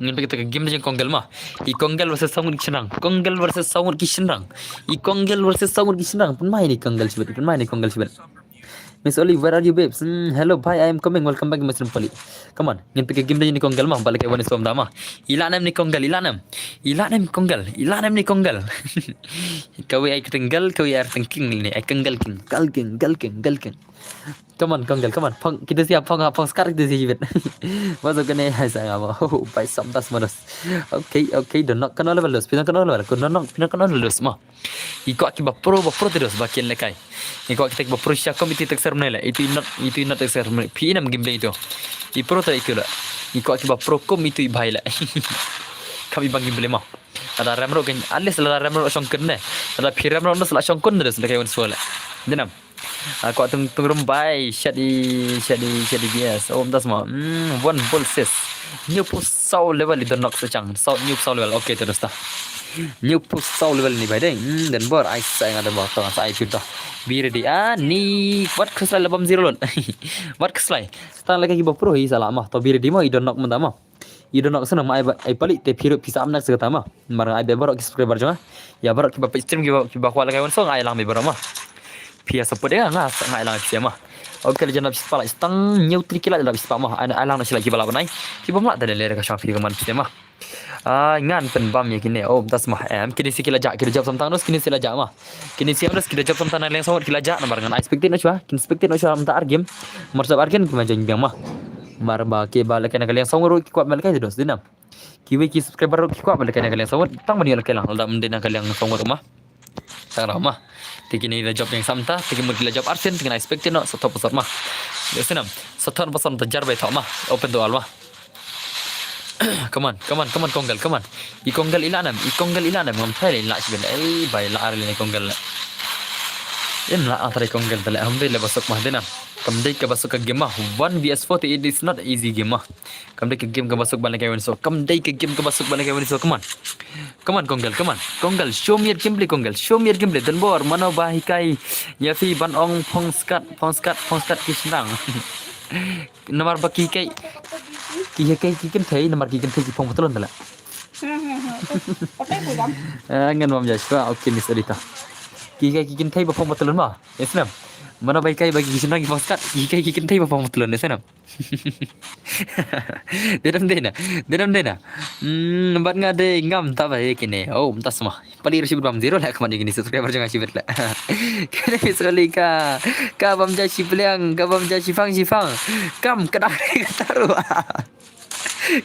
Ngin peit kita ka game da jong i Kongel ma. I Kongel versus Sawung ki shynrang. Kongel versus Sawung ki shynrang. I Kongel versus Sawung ki shynrang. Pynmai ni Kongel shibit. Pynmai ni Kongel shibit. Miss Oli, where are you, babes? Hmm, hello, bye, I am coming. Welcome back, Miss Poli. Come on, ngin peit ka game da jong i Kongel ma. Bad lehkai wan i Sawung da ma. I la nem ni Kongel, i la nem. I la nem Kongel, i la nem ni Kongel. Kawei ai kyrteng Gel, kawei ai kyrteng King ni. Ai Kongel King, Gel King, Gel King, Gel King. Come on, Kongel, come on. Phong, kita siap phong, phong skat kita siap jibit. Masuk kene, hai saya apa. Oh, bai sam tas madas. Okay, okay, Donok kano level dos. Pina kano level. Ko Donok, pina kano level dos ma. I kwah kiba pro, ba pro te dos, ba kin lehkai. I kwah kita kiba pro sha kum itu texter mene le. Itu not, itu not texter mene. Pi nam game play itu. I pro te itu le. I kwah kiba pro kum itu i bai le. Kam i bang game play ma. Lada rem ruh kan, at least lada rem ruh shongkun ne. Lada phi rem ruh nus la shongkun ne, lehkai wan sua le. Dinam. Ah, kwah tung, tung rum bai, shadi, shadi, shadi bias. Oh, mtas ma. Hmm, one ball sis. New post saw level i Donok sa chang. Saw, new saw level. Okay, terus ta. New post saw level ni bai deng. Hmm, dan bor, ai sa nga dan bor, tong sa ai pin to. Be ready. Ah, ni, wat khuslai lebam zero lon. Wat khuslai. Tang lehkai kiba pro hi sa la ma. To be ready ma, i Donok mynta ma. I Donok sa na ma ai ba, ai pali te phi ruh phi sa am nak sa kata ma. Mar nga ai ba baroh ki subscriber jong nga. Ïa baroh kiba peit stream kiba, kiba kwah lehkai wan sua nga ai lang ba baroh ma. Phi ïa support ïa nga, nga ai lang phi ma. Okay, la jan dap shispah la tang new three kilat dap shispah ma. Ai, ai lang na sila kiba la banai. Kiba mla te le ka shang phi ka man phi ma. Ai, ngan pynbam ïa kine. Oh, mtas ma em. Kine si ki la jah, ki la jah samtang dos, kine si la jah ma. Kine si am dos, ki la jah samtang na liang sawut ki la jah namar ngan ai spectate noh shuwa. Kin spectate noh shuwa mynta ar game. Mar sap ar game ki ma jeng biang ma. Mar ba kiba lehkai na ka liang sawut ruh ki kwah ban lehkai dos dinam. Kiwei ki subscriber ruh ki kwah ban lehkai na ka liang sawut. Tang ban ïoh lehkai lang, lada ym dei na ka liang sawut ma. Tang rau ma. Te kine la jop ïa nga samta, te ki mut ki la jop arsien, te ngan ai spectate noh, sa thop pasot ma. Ïa sinam, sa thop pasot ta jar bai thop ma. Open to all ma. Come on, come on, come on, Kongel, come on. I Kongel i la nam, i Kongel i la nam, ngam thai le i la shibit. Ei, bai la ar le i Kongel le. Im la ar i Kongel te le, hum dei le ba suk ma dinam. Kam dei kaba suk ka game ma. One V S four te it is not easy game ma. Kam dei ka game kaba suk ban lehkai wan sua. Kam dei ka game kaba suk ban lehkai wan sua. Come on. Come on, Kongel, come on. Kongel, show me your gameplay, Kongel. Show me your gameplay. Don bor, mano ba hikai ïa phi ban ong phong skat, phong skat, phong skat ki shynrang. Namar ba ki hikai, ki hikai ki kynthei, namar ki kynthei ki phong patlun te le. Ah, ngan bam ja shuwa, okay, Miss Adita. Ki hikai ki kynthei ba phong patlun ma. Yes, ma'am. Mano ba hikai ba ki shynrang ki phong skat, ki hikai ki kynthei ba phong patlun, yes, ma'am. Dei dam dei na, dei dam dei na. Hmm, bad nga dei ngam ta ba he kine. Oh, mynta sma. Pali ruh shi bam zero la ka man ïa kine subscriber jong nga shi bit la. Kine Miss Oli ka, ka bam ja shi pliang, ka bam ja shipang shipang. Kam ka dang re ka taru.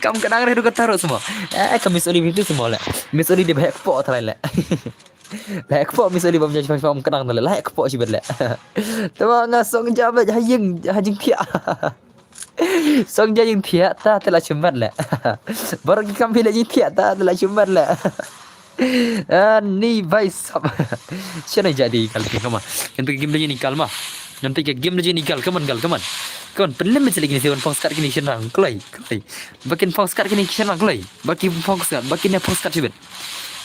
Kam ka dang re ka taru sma. Eh, ka Miss Oli bitu sma la. Miss Oli dei ba hek po trai la. La hek po Miss Oli bam ja shipang shipang ka dang la. La hek po shi bit la. Te ba nga song ja ba ha jing, ha jingthiah. Song ja jingthiah ta te la shimet la. Baroh ki kam phi la jingthiah ta te la shimet la. Ah, ni bai sap. Shane ja dei kal ki kama. Ngan peit ka game da jingkal ma. Ngan peit ka game da jingkal. Come on, gal, come on. Come on, pynlem sha kine ki wan phong skat kine ki shynrang. Kloi, kloi. Ba kin phong skat kine ki shynrang kloi. Ba kin phong skat, ba kin phong skat shibit.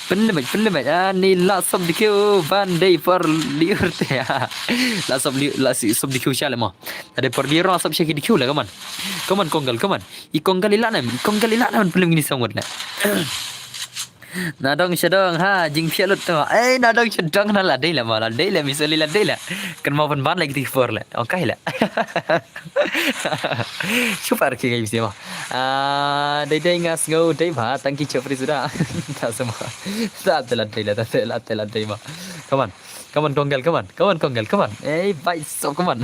Pynlem, pynlem. Ah, ni la sop dikhiu ban dei por liur te. La sop liur, la si sop dikhiu sha le ma. Ade por liur la sop sha ki dikhiu la, come on. Come on, Konggal, come on. I Konggal i la nam, i Konggal i la nam pynlem kine ki song wat la. Na dong sha dong ha, jingthiah lut to. Eh, na dong sha dong na la dei la ma, la dei la Miss Oli la dei la. Kan mau pynban la kiti por la. Ong kai la. Super ki ngai bisi ma. Ah, dei dei nga sngew dei ma, tang ki chopri suda. Ta sama. Ta te la dei la, ta te la, te la dei ma. Come on. Come on, Konggal, come on. Come on, Konggal, come on. Eh, bai so, come on.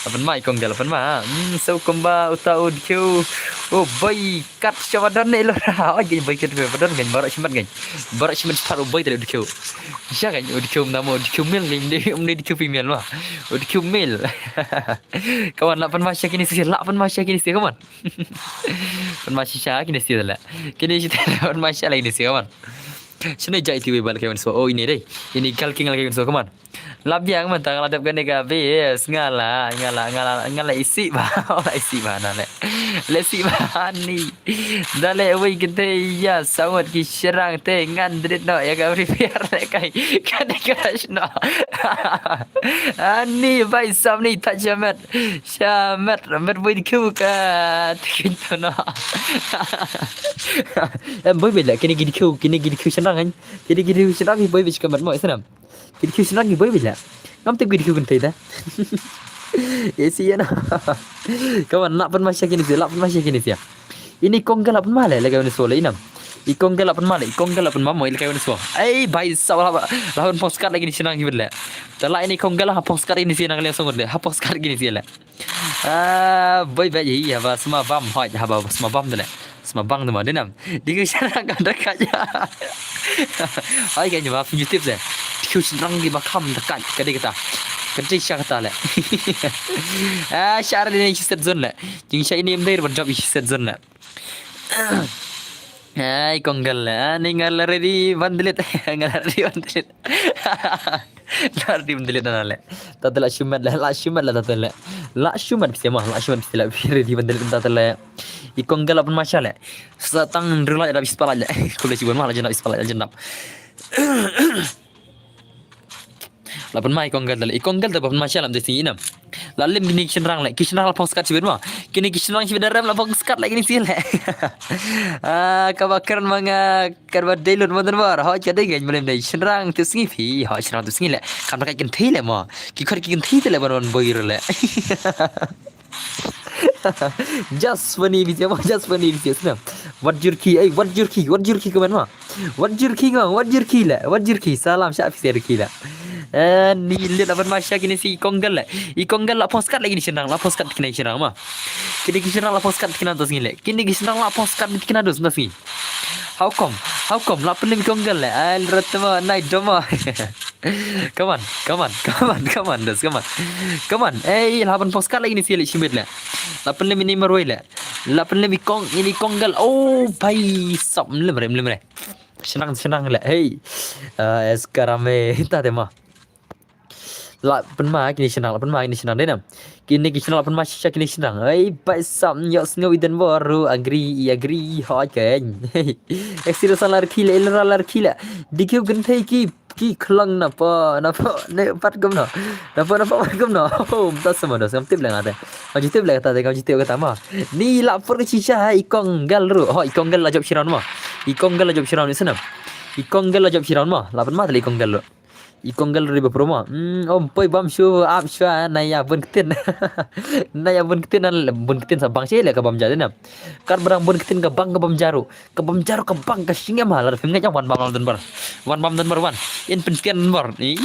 Apan mai Konggal, apan ma. Hmm, so kumba uta u dikhiu. Oh, bai. Kat sha ba don ne lo ra. Oi, ngan bai kat ba don ngan baroh shimet ngan. Baroh shimet pat u bai te u dikhiu. Sha ngan u dikhiu nam u dikhiu male ngan de, um ne dikhiu female ma. U dikhiu male. Kawan la pan ma sha kine si, la pan ma sha kine si kawan. Pan ma sha kine si la. Kine si pan ma sha la kine si kawan. Shane jai ti wei bal kawan so. Oh, ine dei. Ine gal king la kawan so kawan. La biang mynta nga la dep kane ka bes, nga la, nga la, nga la, nga la isih bha, la isih bha na le. La isih bha ni. Da le wei kynthei ïa sangot ki shynrang te ngan delete noh ïa ka Free Fire le kai. Candy Crush noh. Ani bai sam ni ta shamet. Shamet met bui dikhu ka tikin to noh. Em bui bela kini ki dikhu, kini ki dikhu shynrang kan. Kini ki dikhu shynrang bui bela ka met mo isnam. Kini ki shynrang ki boi bila. Ngam te ki dikhu kynthei da. Isi ïa na. Kawan, la pynma sha kini sia, la pynma sha kini sia. Ini kong gal la pynma le, lagi wan sua le inam. I kong gal la pynma le, i kong gal la pynma mo, lagi wan sua. Ai bai sa la la pyn postcard lagi ni shynrang ki bit le. Ta la ini kong gal la ha postcard ini sia nang le sangot le, ha postcard kini sia le. Ah, boi bai hi haba sma bam hoi, haba sma bam de le. Sma bang de ma de nam. Dikhu shynrang ka da ka ja. Ai ka nyama phi tip de. Dikhu shynrang ki ba kham da ka ka de kata. Ka de sha kata le. Ah, sha re ne shi set zone le. Jing sha ini em de ban job shi set zone le. Ai kong gal le. Ah, ni ngal ready ban delete. Ngal ready ban delete. Lar dim delit na le. Ta te la shumat la, la shumat la ta te le. La shumat pise ma, la shumat pise la pire di ban delit ta te le. I kong gal la pun masha le. Sa tang rula da bis pala le. Kule si bon ma la jenap bis pala jenap. La pun ma i kong gal le. I kong gal da pun masha la de si inam. La lim kini ki shynrang le. Ki shynrang la pong skat shibit ma. Kini ki shynrang shibit da rem la pong skat le kini si le. Ah, kaba kren ma nga. Kan ba dei lut mo don bor, ho cha dei ngai mlem dei shynrang tu sngi phi, ho shynrang tu sngi le. Kan ba kai kynthei le mo. Ki khot ki kynthei te le ban ban boi le. Just funny video mo, just funny video snam. What your key, eh, what your key, what your key comment mo. What your key mo, what your key le, what your key. Salam sha phi ser key le. Eh, ni le da ban ma sha kini si kong gal le. I kong gal la pong skat le kini shynrang, la pong skat kini shynrang mo. Kini ki shynrang la pong skat kini tu sngi le. Kini ki shynrang la pong skat kini tu sngi. How come? How come? La pynlem kong gal le. Ai rat ma nai doma. Come on, come on, come on, come on, dos, come on. Come on. Eh, la pyn postcard lagi ni si le shimit le. La pynlem ini marwei le. La pynlem i kong, ini kong gal. Oh, bai sap mlem re, mlem re. Shynrang, shynrang le. Hey. Uh, eskarame ta de ma. La pynma kini shynrang, la pynma kini shynrang dei nam. Kini ki shynrang la pynma shisha kini shynrang. Ei bai sam yok sngew i den bor ru agree, i agree hoi ken. Ek sira sa lar khila, ilra lar khila. Dikhiu kynthei ki ki khlang na pa na pa ne pat gam na. Na pa na pa pat gam na. Oh, ta sama da sam tip le nga te. Ka ji tip le ta te, ka ji tip ka ta ma. Ni la pur ka shisha i kong gal ru. Ho i kong gal la jop shynrang ma. I kong gal la jop shynrang ni sana. I kong gal la jop shynrang ma. La pynma te le i kong gal ru. I kong gal ri ba promo. Hmm, om poi bam shu ap shwa na ya bun ktin. Na ya bun ktin na bun ktin sa bang shi le ka bam jaru na. Kat barang bun ktin ka bang ka bam jaru. Ka bam jaru ka bang ka shingem ha la phim nga jang wan bam don bar. Wan bam don bar wan. In pyntian don bar. Ih,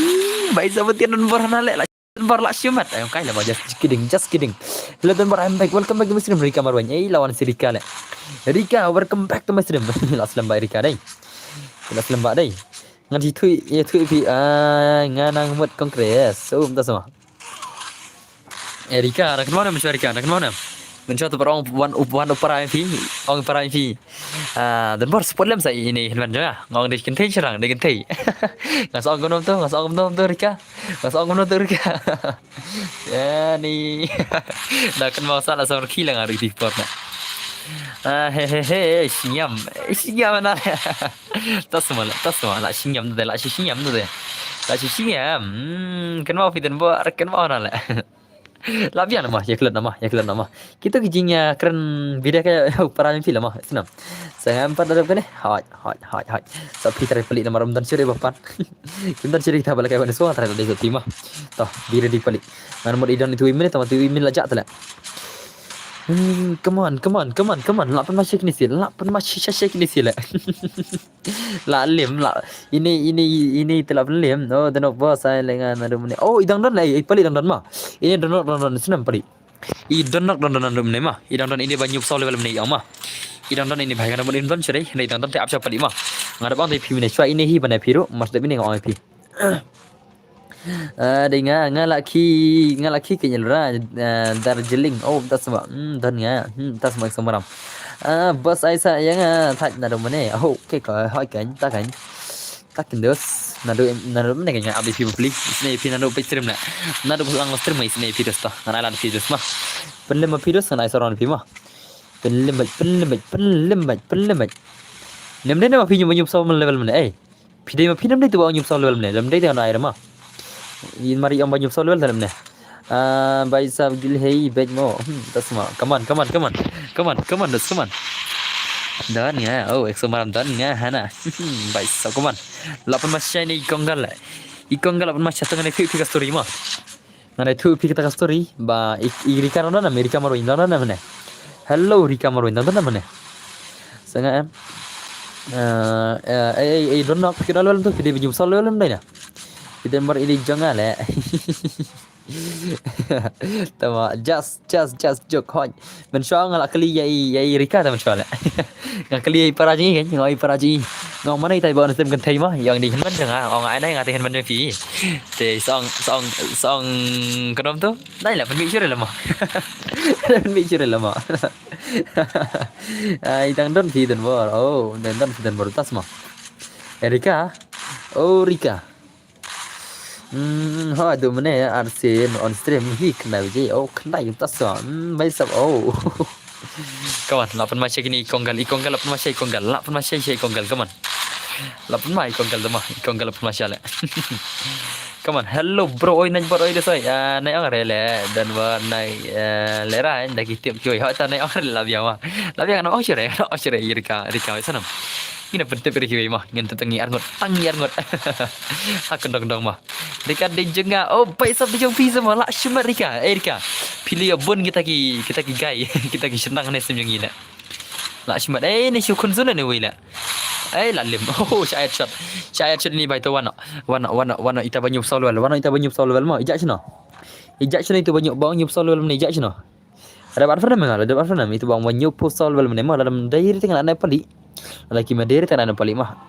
bai sa pyntian don bar na le la don bar la shimat. Ay kai la ba just kidding, just kidding. Hello don bar, I'm back. Welcome back to my stream Rika Marwan. Ei la wan si Rika le. Rika, welcome back to my stream. La slem ba Rika dei. La slem ba dei. Ngan shi thui, ya thui phi, ah, ngan nang mut kongres. So, um, ta sama. Eh, Rika, da kynmaw ne, mynshuwa Rika, da kynmaw ne. Mynshuwa tu parong wan up, wan up para phi, ong para phi. Ah, dan bor spot lem sa ini, hynwan jong nga. Ngong dei kynthei shyrang, dei kynthei. Nga sa ong kumno tu, nga sa ong kumno tu Rika. Nga sa ong kumno tu Rika. Ya ni. Da kynmaw sa la sa rki la nga rki por na. Ah, he he he, singam. Singam na. Ta sama la, ta sama la, singam de, la singam de. La singam. Hmm, kynmaw phi den bor, kynmaw na le. La biang na ma, ya klet na ma, ya klet na ma. Kitu ki jing ya kren bida ka para mi phi la ma, snam. Sangam pat da kane. Hot, hot, hot, hot. Sa phi trai pali na maram dan sure bapan. Kim dan sure kita bala kai wan so trai da so tima. To, bida di pali. Ngan mut i don itu imin, tama tu imin la jak tala. Hmm, come on, come on, come on, come on. La pynma shek ni sil, la pynma shisha shek ni sil. La lim la. Ini, ini, ini te la pynlim. Oh, dano bos ai lengan adu mene. Oh, i dang don ai, i pali dang don ma. Ini don don don snam pali. I don nok don don adu mene ma. I dang don ini ba nyup saw level mene i ma. I dang don ini ba ngan don don sure, ini dang don te ap sha pali ma. Ngadap ang te phi mene shwa ini hi bana phi ru, mas dep ini ngong phi. Ah, dei nga, nga la khi, nga la khi ke nyelra, ah, Darjeeling. Oh, ta sama. Hmm, don nga. Hmm, ta sama samaram. Ah, bos ai sa ya nga thaj na do mane. Oh, ke ko hoi kan, ta kan. Ta kin dos. Naduh, naduh mynne ka nga ap ïa phi bapli. Isynei ïa phi naduh peit stream la. Naduh ba sdang stream nga isynei ïa phi dos to. Ngan ai lad phi dos ma. Pynlem ma phi dos ngan ai saron phi ma. Pynlem beit, pynlem beit, pynlem beit, pynlem beit. Nem dei ne ma phi ñiup, ñiup saw level mynne. Ei. Phi dei ma phi nem dei tu ba ñiup saw level mynne. Lem dei te ngan ai re ma. Ïa mar ïa ong ba ñiup saw level te lem ne. Ah, bhai sahab gil hei beit mo. Hmm, tas ma. Come on, come on, come on. Come on, come on, dos, come on. Don nga. Oh, Exo Maram don nga hana. Bhai sahab, come on. Lah pynmashai ne i Kongal. I Kongal lah pynmashai, to ngan ïathuh phi ka story mo. Ngan ïathuh phi kata ka story ba i, i Rika don ne, Rika Marwei don ne mynne. Hello Rika Marwei don ne mynne. Sanga em. Eh, eh, eh, eh, don nok phi don level tu, phi dei ba ñiup saw level mynne na. Phi dei mar i dei jong nga le. Tama, just, just, just joke hoi. Mynshuwa nga la kylli ïa i, ïa i Rika te mynshuwa le. Nga kylli ïa i para jong i, nga ong i para jong i. Nga ong mano ita iba on stream kynthei ma, ïa ong dei hynmen jong nga, ong ai nai nga te hynmen jong phi. Te song, song, song kyndoh tu. Nai la pynmih shuh re la ma. Pynmih shuh re la ma. Ai tang don phi don bor. Oh, don don phi don bor tas ma. Eh, Rika. Oh, Rika. Hmm, ha, tu mynne ya, Arsen on stream, hi kena biji, oh, kena yang tas, hmm, bhai sahab, oh. Come on, lah pynmashai kine i Kongal, i Kongal lah pynmashai i Kongal, lah pynmashai i Kongal, come on. Lah pynmashai i Kongal, tama, i Kongal lah pynmashai le. Come on, hello bro, oi, nai bro, oi, desoi, ah, nai ong re le, don wa nai, eh, le ra, nda ki tip ki, oi, ha, ta nai ong re la bia wa. La bia, no, oh, sure, oh, sure, Rika, Rika, oi, sanam. Ngin pyntip ri kiwei ma, ngin tip tang ngi arngut, tang ngi arngut. Ha kondong dong ma. Rika dei jong nga, oh bhai sahab dei jong phi sa ma, lah shimet Rika, eh Rika. Phi leh bun kita ki, kita ki guy, kita ki shnang ne sim jong ngi le. Lah shimet, eh ne shu khun zun ne wei le. Eh lah lim, oh sha ayat shot. Sha ayat shot ini bhai to wano. Wano, wano, wano ita ba ñiup saw level, wano ita ba ñiup saw level ma, ijak shino. Ijak shino ita ba ñiup, ba ñiup saw level ma, ijak shino. Ada ban fernam nga, ada ban fernam itu bang wanyo post sol bel mene ma, dalam diary tengah na pali. Lagi ma diary tengah na pali ma.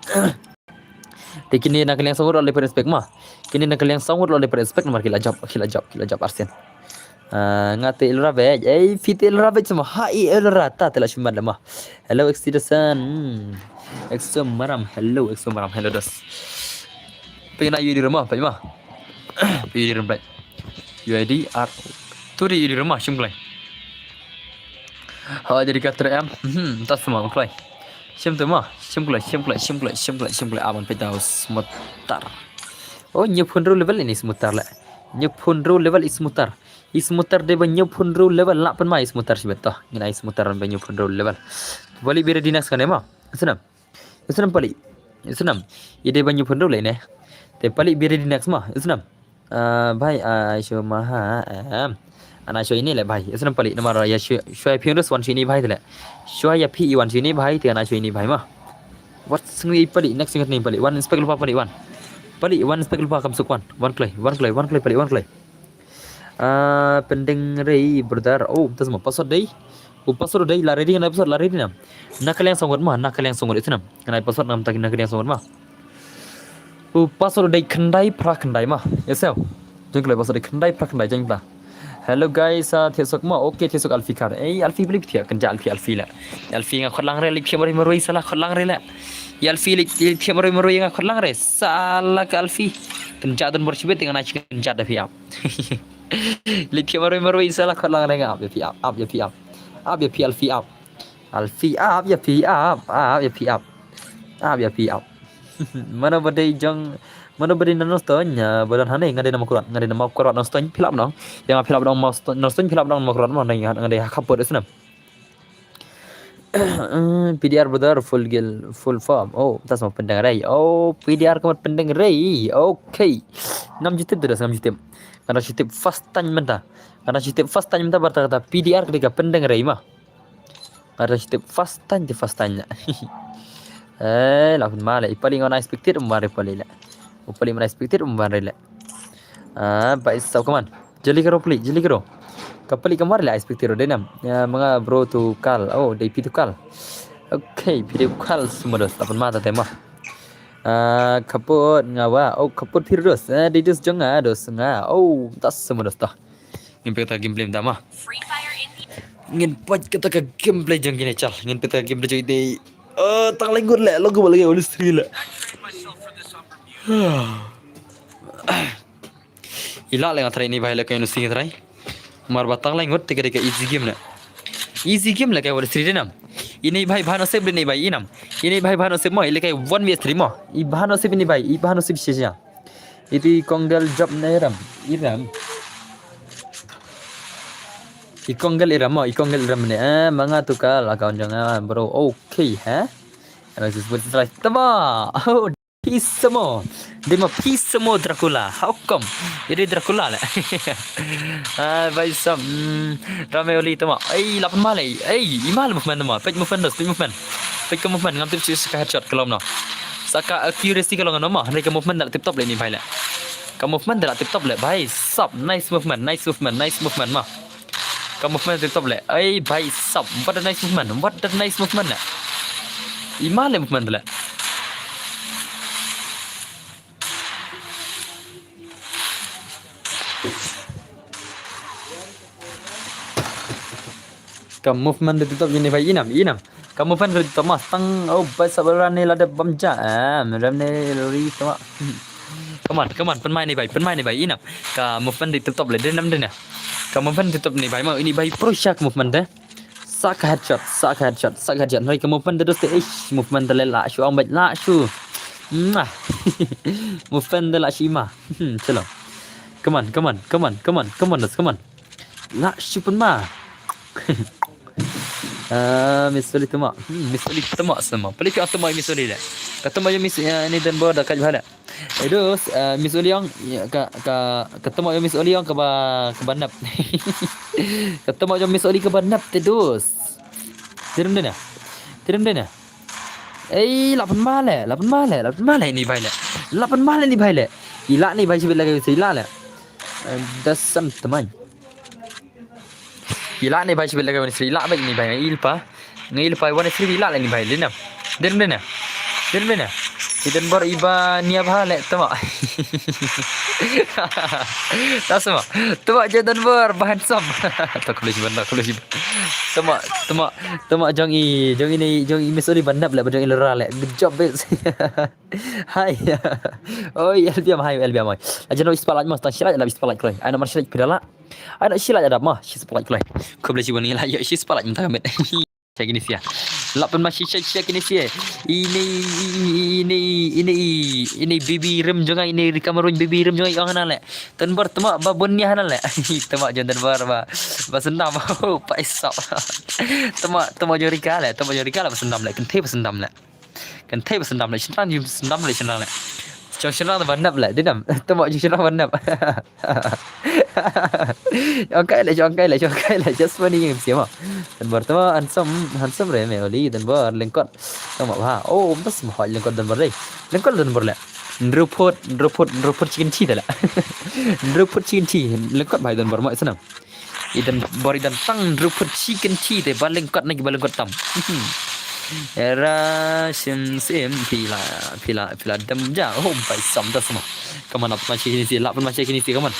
Te kine na kaliang sangut le respect ma. Kine na kaliang sangut le respect ma, ki la jop, ki la jop, ki la jop Arsen. Ah, nga te ilra bej, eh, fit ilra bej sama, ha i ilra ta te la shumban ma. Hello, Extidasan. Hmm. Exo Maram, hello, Exo Maram, hello dos. Pina yu di rumah, pa ma. Pi di rumah. U I D R. Tu di di rumah, shim klai. Ha, jadi kata em. Hmm, tas ma klai. Shim tu ma, shim klai, shim klai, shim klai, shim klai, shim klai. Aban pita smutar. Oh, ñiup hynriew level ini smutar le. Ñiup hynriew level i smutar. I smutar dei ba ñiup hynriew level, lah pynmai i smutar shibet to. Ngin ai smutar ba ñiup hynriew level. Bali bira di next kane ma. Snam. Snam pali. Snam. I dei ba ñiup hynriew le ne. Te pali bira di next ma. Snam. Ah, bhai, ah, shu ma ha, em. Ana shu ini le bhai. Snam pali, namar ya shu, shu ya phi dos wan shu ini bhai te le. Shu ya phi i wan shu ini bhai, te ana shu ini bhai ma. Wat sngui pali, next singat ni pali. Wan inspect lupa pali wan. Pali, wan inspect lupa kam suk wan. Wan klai, wan klai, wan klai pali, wan klai. Ah, pending rei brother. Oh, tas ma password dei. U password dei la ready, ngan ai password la ready nam. Na kaliang sangot ma, na kaliang sangot isnam. Ngan ai password nam ta na kaliang sangot ma. U password dei khyndai phra khyndai ma. Yes sir. Jeng klai password dei khyndai phra khyndai jeng ta. Hello guys, ah, thiah sok ma. Okay, thiah sok Alfi kar. Eh, Alfi beli thiah, kynja Alfi, Alfi la. Alfi nga khot lang re, lip thiah maroi maroi sala khot lang re la. Ya Alfi lip, lip thiah maroi maroi nga khot lang re. Sala ka Alfi. Kynja don bor shibit, ngan ai kynja da phi ap. Lip thiah maroi maroi sala khot lang re nga ap ya phi ap, ap ya phi ap. Ap ya phi Alfi ap. Alfi ap ya phi ap, ap ya phi ap. Ap ya phi ap. Mano ba dei jong, mano ba dei na Nongstoiñ, ah, ba don hangne, nga dei na Mawkyrwat, nga dei na Mawkyrwat Nongstoiñ, phi lah nong. Ya nga phi lah nong Nongstoiñ, phi lah nong Mawkyrwat mo, nga dei ha Khappud isnam. P D R brother, full gel, full form. Oh, tas ma pending rei. Oh, P D R ka mut pending rei. Okay. Ngam ju tip te dos, ngam ju tip. Nga dang shu tip first time mynta. Nga dang shu tip first time mynta, ba kata P D R ka dei ka pending rei ma. Nga dang shu tip first time, te first time la. Eh, la pun ma le. I pali nga na expected um ba re pali la. U pali ma na expected um ba re la. Ah, ba is so, come on. Jali karo pali, jali karo. Ka pali kamar la expected dei nam. Ya, manga bro tu kal. Oh, dei pi tu kal. Okay, pi tu kal semua dos. Lapan mata tema. Ah, Khappud nga wa. Oh, Khappud phi dos. Eh, dei dos jong nga, dos nga. Oh, tas semua dos ta. Ngin peit kata gameplay tama. Ngin peit kata ka gameplay jong kine chal. Ngin peit kata ka gameplay jong ite. Eh, tang lenggut le, lagu ba lagi ul istri le. Ila le nga try ini bhai le ka inu sing try. Mar batang lai ngot tike tike easy game na. Easy game le ka wala sri denam. Ini bhai bhano sep ini bhai inam. Ini bhai bhano sep mo ile ka one v three mo. I bhano sep ini bhai i bhano sep shisha. Iti konggal job na iram. Iram. I konggal iram mo i konggal iram ne. Eh manga tukal account jong ah bro. Okay ha. Tama. Oh. Phi samo. Dei ma phi samo Dracula. How come? Iri Dracula le. Ah, bhai sab. Hmm. Rame oli tama. Ei, lapan male. Ei, imal movement tama. Pek movement dos, pek movement. Pek ka movement ngam tip shu ka headshot kalom no. Saka accuracy kalong no ma. Hynrei ka movement da tip top le ni bhai le. Ka movement da tip top le bhai sab. Nice movement, nice movement, nice movement ma. Ka movement tip top le. Ai bhai sab. What a nice movement. What a nice movement le. Imal le movement le. Ka movement da tip top ini bhai inam inam. Ka movement da tip top ma tang oh bhai sab ran ne lada bam ja. Ah, ram ne ri tama. Come on, come on, pynmai ni bhai, pynmai ni bhai inam. Ka movement da tip top le denam dena. Ka movement da tip top ni bhai ma ini bhai pro sha ka movement de. Sa ka headshot, sa ka headshot, sa ka headshot. Hoi ka movement da doste ish movement da le la shu ang bhai la shu. Mwah. Movement da la shu ima. Hmm, chalo. Come on, come on, come on, come on, come on, come on. La shu pynma. Ah, Miss Oli tama. Hmm, Miss Oli tama sama. Palik ka tama Miss Oli le. Ka tama Miss ini dan bor da kaj bhala. Edus, Miss Oli ong ka ka ka tama Miss Oli ong ka ba ka ba nap. Ka tama Miss Oli ka ba nap te dus. Tirim dena. Tirim dena. Ei, lapan male, lapan male, lapan male ni bhai le. Lapan male ni bhai le. Ila ni bhai sibit lagi ila le. Das sam teman. Ila ni bhai sibit lagi ni ila bhai ni bhai ila pa. Ngi ila pa wan sibit ila ni bhai le nam. Den bena. Den bena. Idan bor iba nia bha le tama. Tasma. Tama je dan bor bahan sam. Tak boleh jiban tak boleh jiban. Tama tama tama jong i jong ini jong i Miss Oli ban nap le jong i lera le. Good job bes. Hai. Oi, elbiam hai, elbiam hai. Aja no ispalat mas, tang shilat la ispalat kloi. Ai no mar shilat pidala. Ai no shilat ada ma, shilat kloi. Khublei shibun ila yo shilat mentang met. Shakini sia. Lap pun masih shak shakini sia. Ini ini ini ini baby rem jongai ini Cameroon baby rem jongai ong hanale. Tun ber tama babun ni hanale. Tama jon tun ber ba. Ba sendam. Pa isap. Tama tama jorika le, tama jorika le ba sendam le. Kenthe ba sendam le. Kan thei ba sendam le shynrang ju sendam le shynrang le. Jong shynrang ba nap le dinam. Tama jong shynrang ba nap. Jong kai le jong kai le jong kai le just funny yang siama. Dan bor tama handsome handsome re me oli dan bor lengkot. Tama ba oh um tas ma hoi lengkot dan bor re. Lengkot dan bor le. Ndruput ndruput ndruput chicken tea le. Ndruput chicken tea lengkot bai dan bor ma senam. Idan bor idan tang ndruput chicken tea te ba lengkot na ki ba lengkot tam. Era sim sim pila pila pila dem ja oh bai sam da sama. Kaman ap ma chicken tea lap ma chicken tea kaman.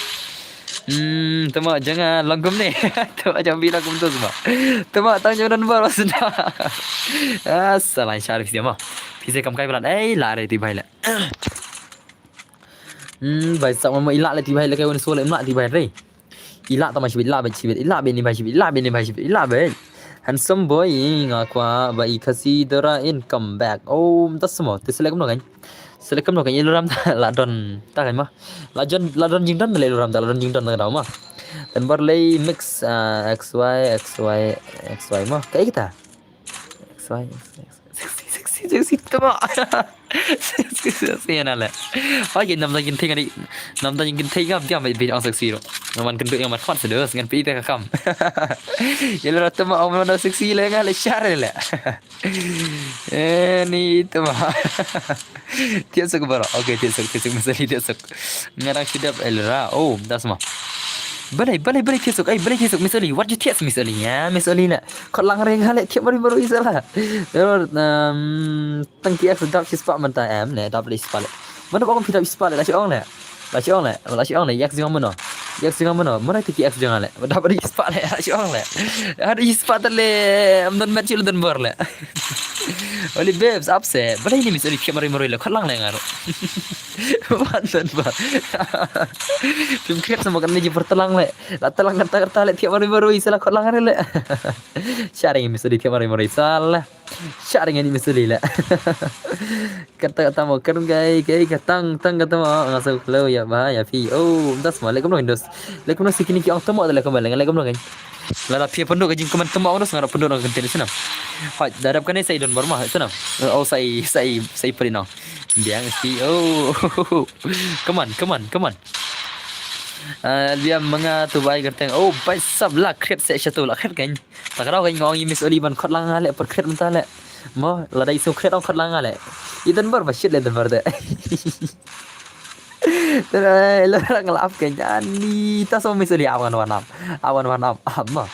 Hmm tama janga langkum ne. Tama jang bila kum tu sama. Tama tang jang dan bor wasna. Asalai sharif dia ma. Pise kam kai balat eh la re ti bai le. Hmm bai sak ma ila le ti bai le kai wan sole ma ti bai re. Ila tama shibit ila bet shibit ila bet ni bai shibit ila bet ni bai shibit ila bet. Handsome boy nga kwa ba i khasi dora in come back. Oh tas mo te select no kan. Select no kan iluram ta la don ta kan ma. La jon la don jing don le iluram ta la don jing don ta ma. Dan bor lei mix xy xy xy ma. Kai kita. Xy xy xy. Sexy sexy sexy tama. Sexy sexy na le. Ai nam da kin thing ani. Nam da kin thing ngam diam bi ong sexy ro. Ngaman kendu ngaman khot sedos ngan pi te ka kam. Yelo tama ong nam sexy le nga le share le. Eh ni tama. Tiat sok baro. Okay tiat sok tiat sok masali tiat sok. Ngarang sidap elra. Oh das ma. Balai balai balai tiat sok. Ai balai tiat sok masali. What you tiat masali ya masali na. Kot lang reng hale tiat baru baru isala. Tang ki ek dap shi spah mynta em ne dap le shi spah le. Mynta ba kum phi dap shi spah le la shi ong le. La shi ong le la shi ong le yak zing mano. Yak zing mano mano ki ek zing le. Dap le shi spah le la shi ong le. Ada shi spah le am don met shi le don bor le. Oli babes, ap se. Balei ni Miss Oli thiah marwei marwei la khot lang leh nga ruh. Wan don ba. Phim kret sama kan ni jipur telang leh. La telang kata kata leh thiah marwei marwei sa la khot lang leh. Sharing Miss Oli thiah marwei marwei sa la. Sharing ni Miss Oli leh. Kata kata mo kan kai kai katang tang kata mo nga sa klo ya ba ya phi. Oh, das ma leh kumno indos. Leh kumno sikini ki ong tamo leh kumno leh kumno kan. Lada phi pynduh ka jingkmen tymma ong dos ngarap pynduh nang kyntin snem. Hoi, da dap kane sa i don barma snem. Oh, sa i sa i sa i pari nong. Biang si. Oh. Come on, come on, come on. Ah, biang menga tu bai gerteng. Oh, bai sab la kret se satu la kret kan. Tak rau kan ngong i Miss Oli ban khot lang leh per kret mynta leh. Mo, lada isu kret ong khot lang leh. I don bar ba shit leh don bar de. Tara lo rang lap ke jani ta so Miss Oli awan wan ap. Awan wan ap. Ama.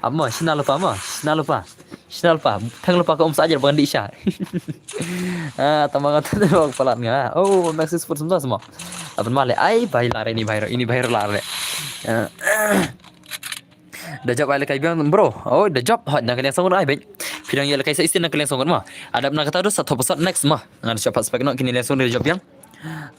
Ama shna lupa ma. Shna lupa. Shna lupa. Thang lupa ka um sa ajar ban di sha. Ah, tamang ta de bak palat nga. Oh, Maxis Sports semua semua. Apa male ai bai lare ni bai ini bai lare. Da job ai lekai biang bro. Oh, da job hot na kaliang song ai bet. Pidang ya lekai sa isin na kaliang song ma. Adap na kata dus satu pesat next ma. Ngan siap pas spek no kini lesson da job biang.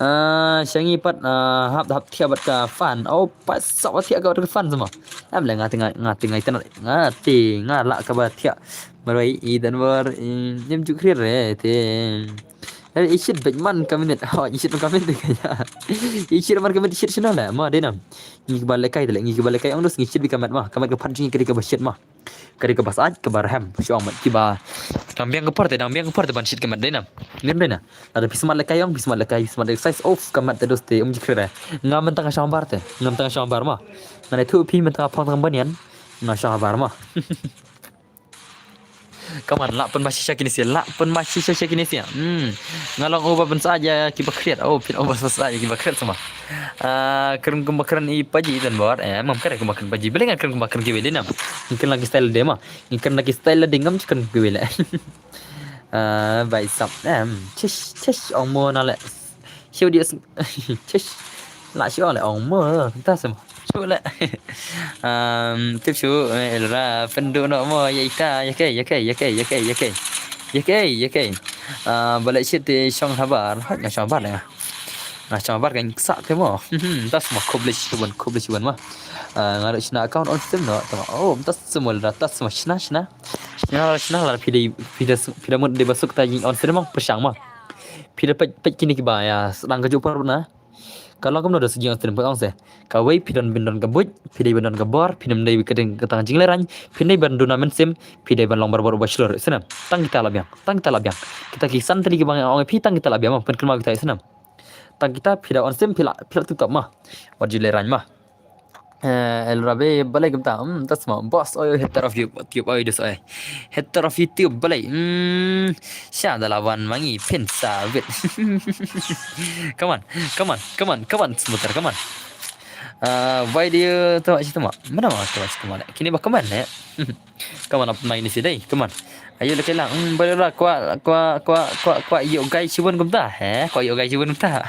Ah, shangi pat ah, hap hap thiah bat ka fan. Oh, pas sa thiah ka bat ka fan sama. Am le ngati nga- ngati ngai tan ngati nga la ka ba thiah. Marwei i dan war im juk rir re te. Hei, i shit bet man ka minit. Oh, i shit man ka minit ka ya. I shit man ka minit shit shina la ma denam. Ngi ba lekai de ngi ba lekai ong dus ngi shit bi ka mat ma. Ka mat ka pat jing ka di ka ba shit ma. Ka di ka ba sait ka ba rhem shong mat ki ba. Dang biang ka por te dang biang ka por te ban shit ka mat denam. Ngin dena. Lada phi smat lekai ong phi smat lekai phi smat lekai size of ka mat te dus te um jikre. Nga mentang ka shong bar te. Nga mentang ka shong bar ma. Nga ne thu phi mentang ka phong tang banian. Nga shong bar ma. Kaman la pun masih syakin isi la pun masih syakin isi. Hmm. Ngalong uba ben saja ki bakriat. Oh, pin uba saja ki bakriat sama. Ah, keren kumba keren i paji dan bor. Eh, mam keren kumba keren paji. Beli ngan keren kumba keren ki beli nam. Mungkin lagi style dema. Mungkin lagi style dingam chicken ki beli. Ah, bai sap. Em, chish chish ong mo na le. Shu dia chish. La shu le ong mo. Ta sama. Shu le. Um, tip shu eh, elra pendu no mo ya ita ya ke ya ke ya ke ya ke ya ke ya ke ya ke ya ke. Ah, balik shit di shong habar. Hot nga shong habar nga. Nga shong habar kan sa te mo. Hmm, tas mo khublei shibun khublei shibun ma. Ah, nga dak shina account on stream no. Tama. Oh, tas mo la tas mo shina shina. Shina la shina la pide pide pide mut de basuk ta jing on stream mo pyrshang mo. Pide pet pet kini ki ba ya sedang ka jupar na. Ka long kumno da sejing Australian put ong se. Kawei phi don bin don ka buit, phi dei ban don ka bor, phi nym dei ka ding ka tang jinglehraiñ, phi dei ban duna mynsiem, phi dei ban long barabor uba shlur. Snem. Tang kita la biang, tang kita la biang. Kita ki san tylli ki bang ong phi tang kita la biang ma, pynkynmaw kita snem. Tang kita phi da on sim phi la phi la tip top ma. Wat ju lehraiñ ma. Eh, el rabe balai kumta. Hmm, tas ma. Boss oi hater of YouTube oi dus oi. Hater of YouTube balai. Hmm, sha da lawan mangi pin sa bit. Come on, come on, come on, come on, smuter, come on. Ah, why do you tama shi tama? Mana ma tama shi tama le? Kini ba come on le? Come on, ap mai ni si dei, come on. Ayo le kelang, hmm, bale ra kwa kwa kwa kwa kwa yo gai shibun kumta, he? Kwa yo gai shibun kumta.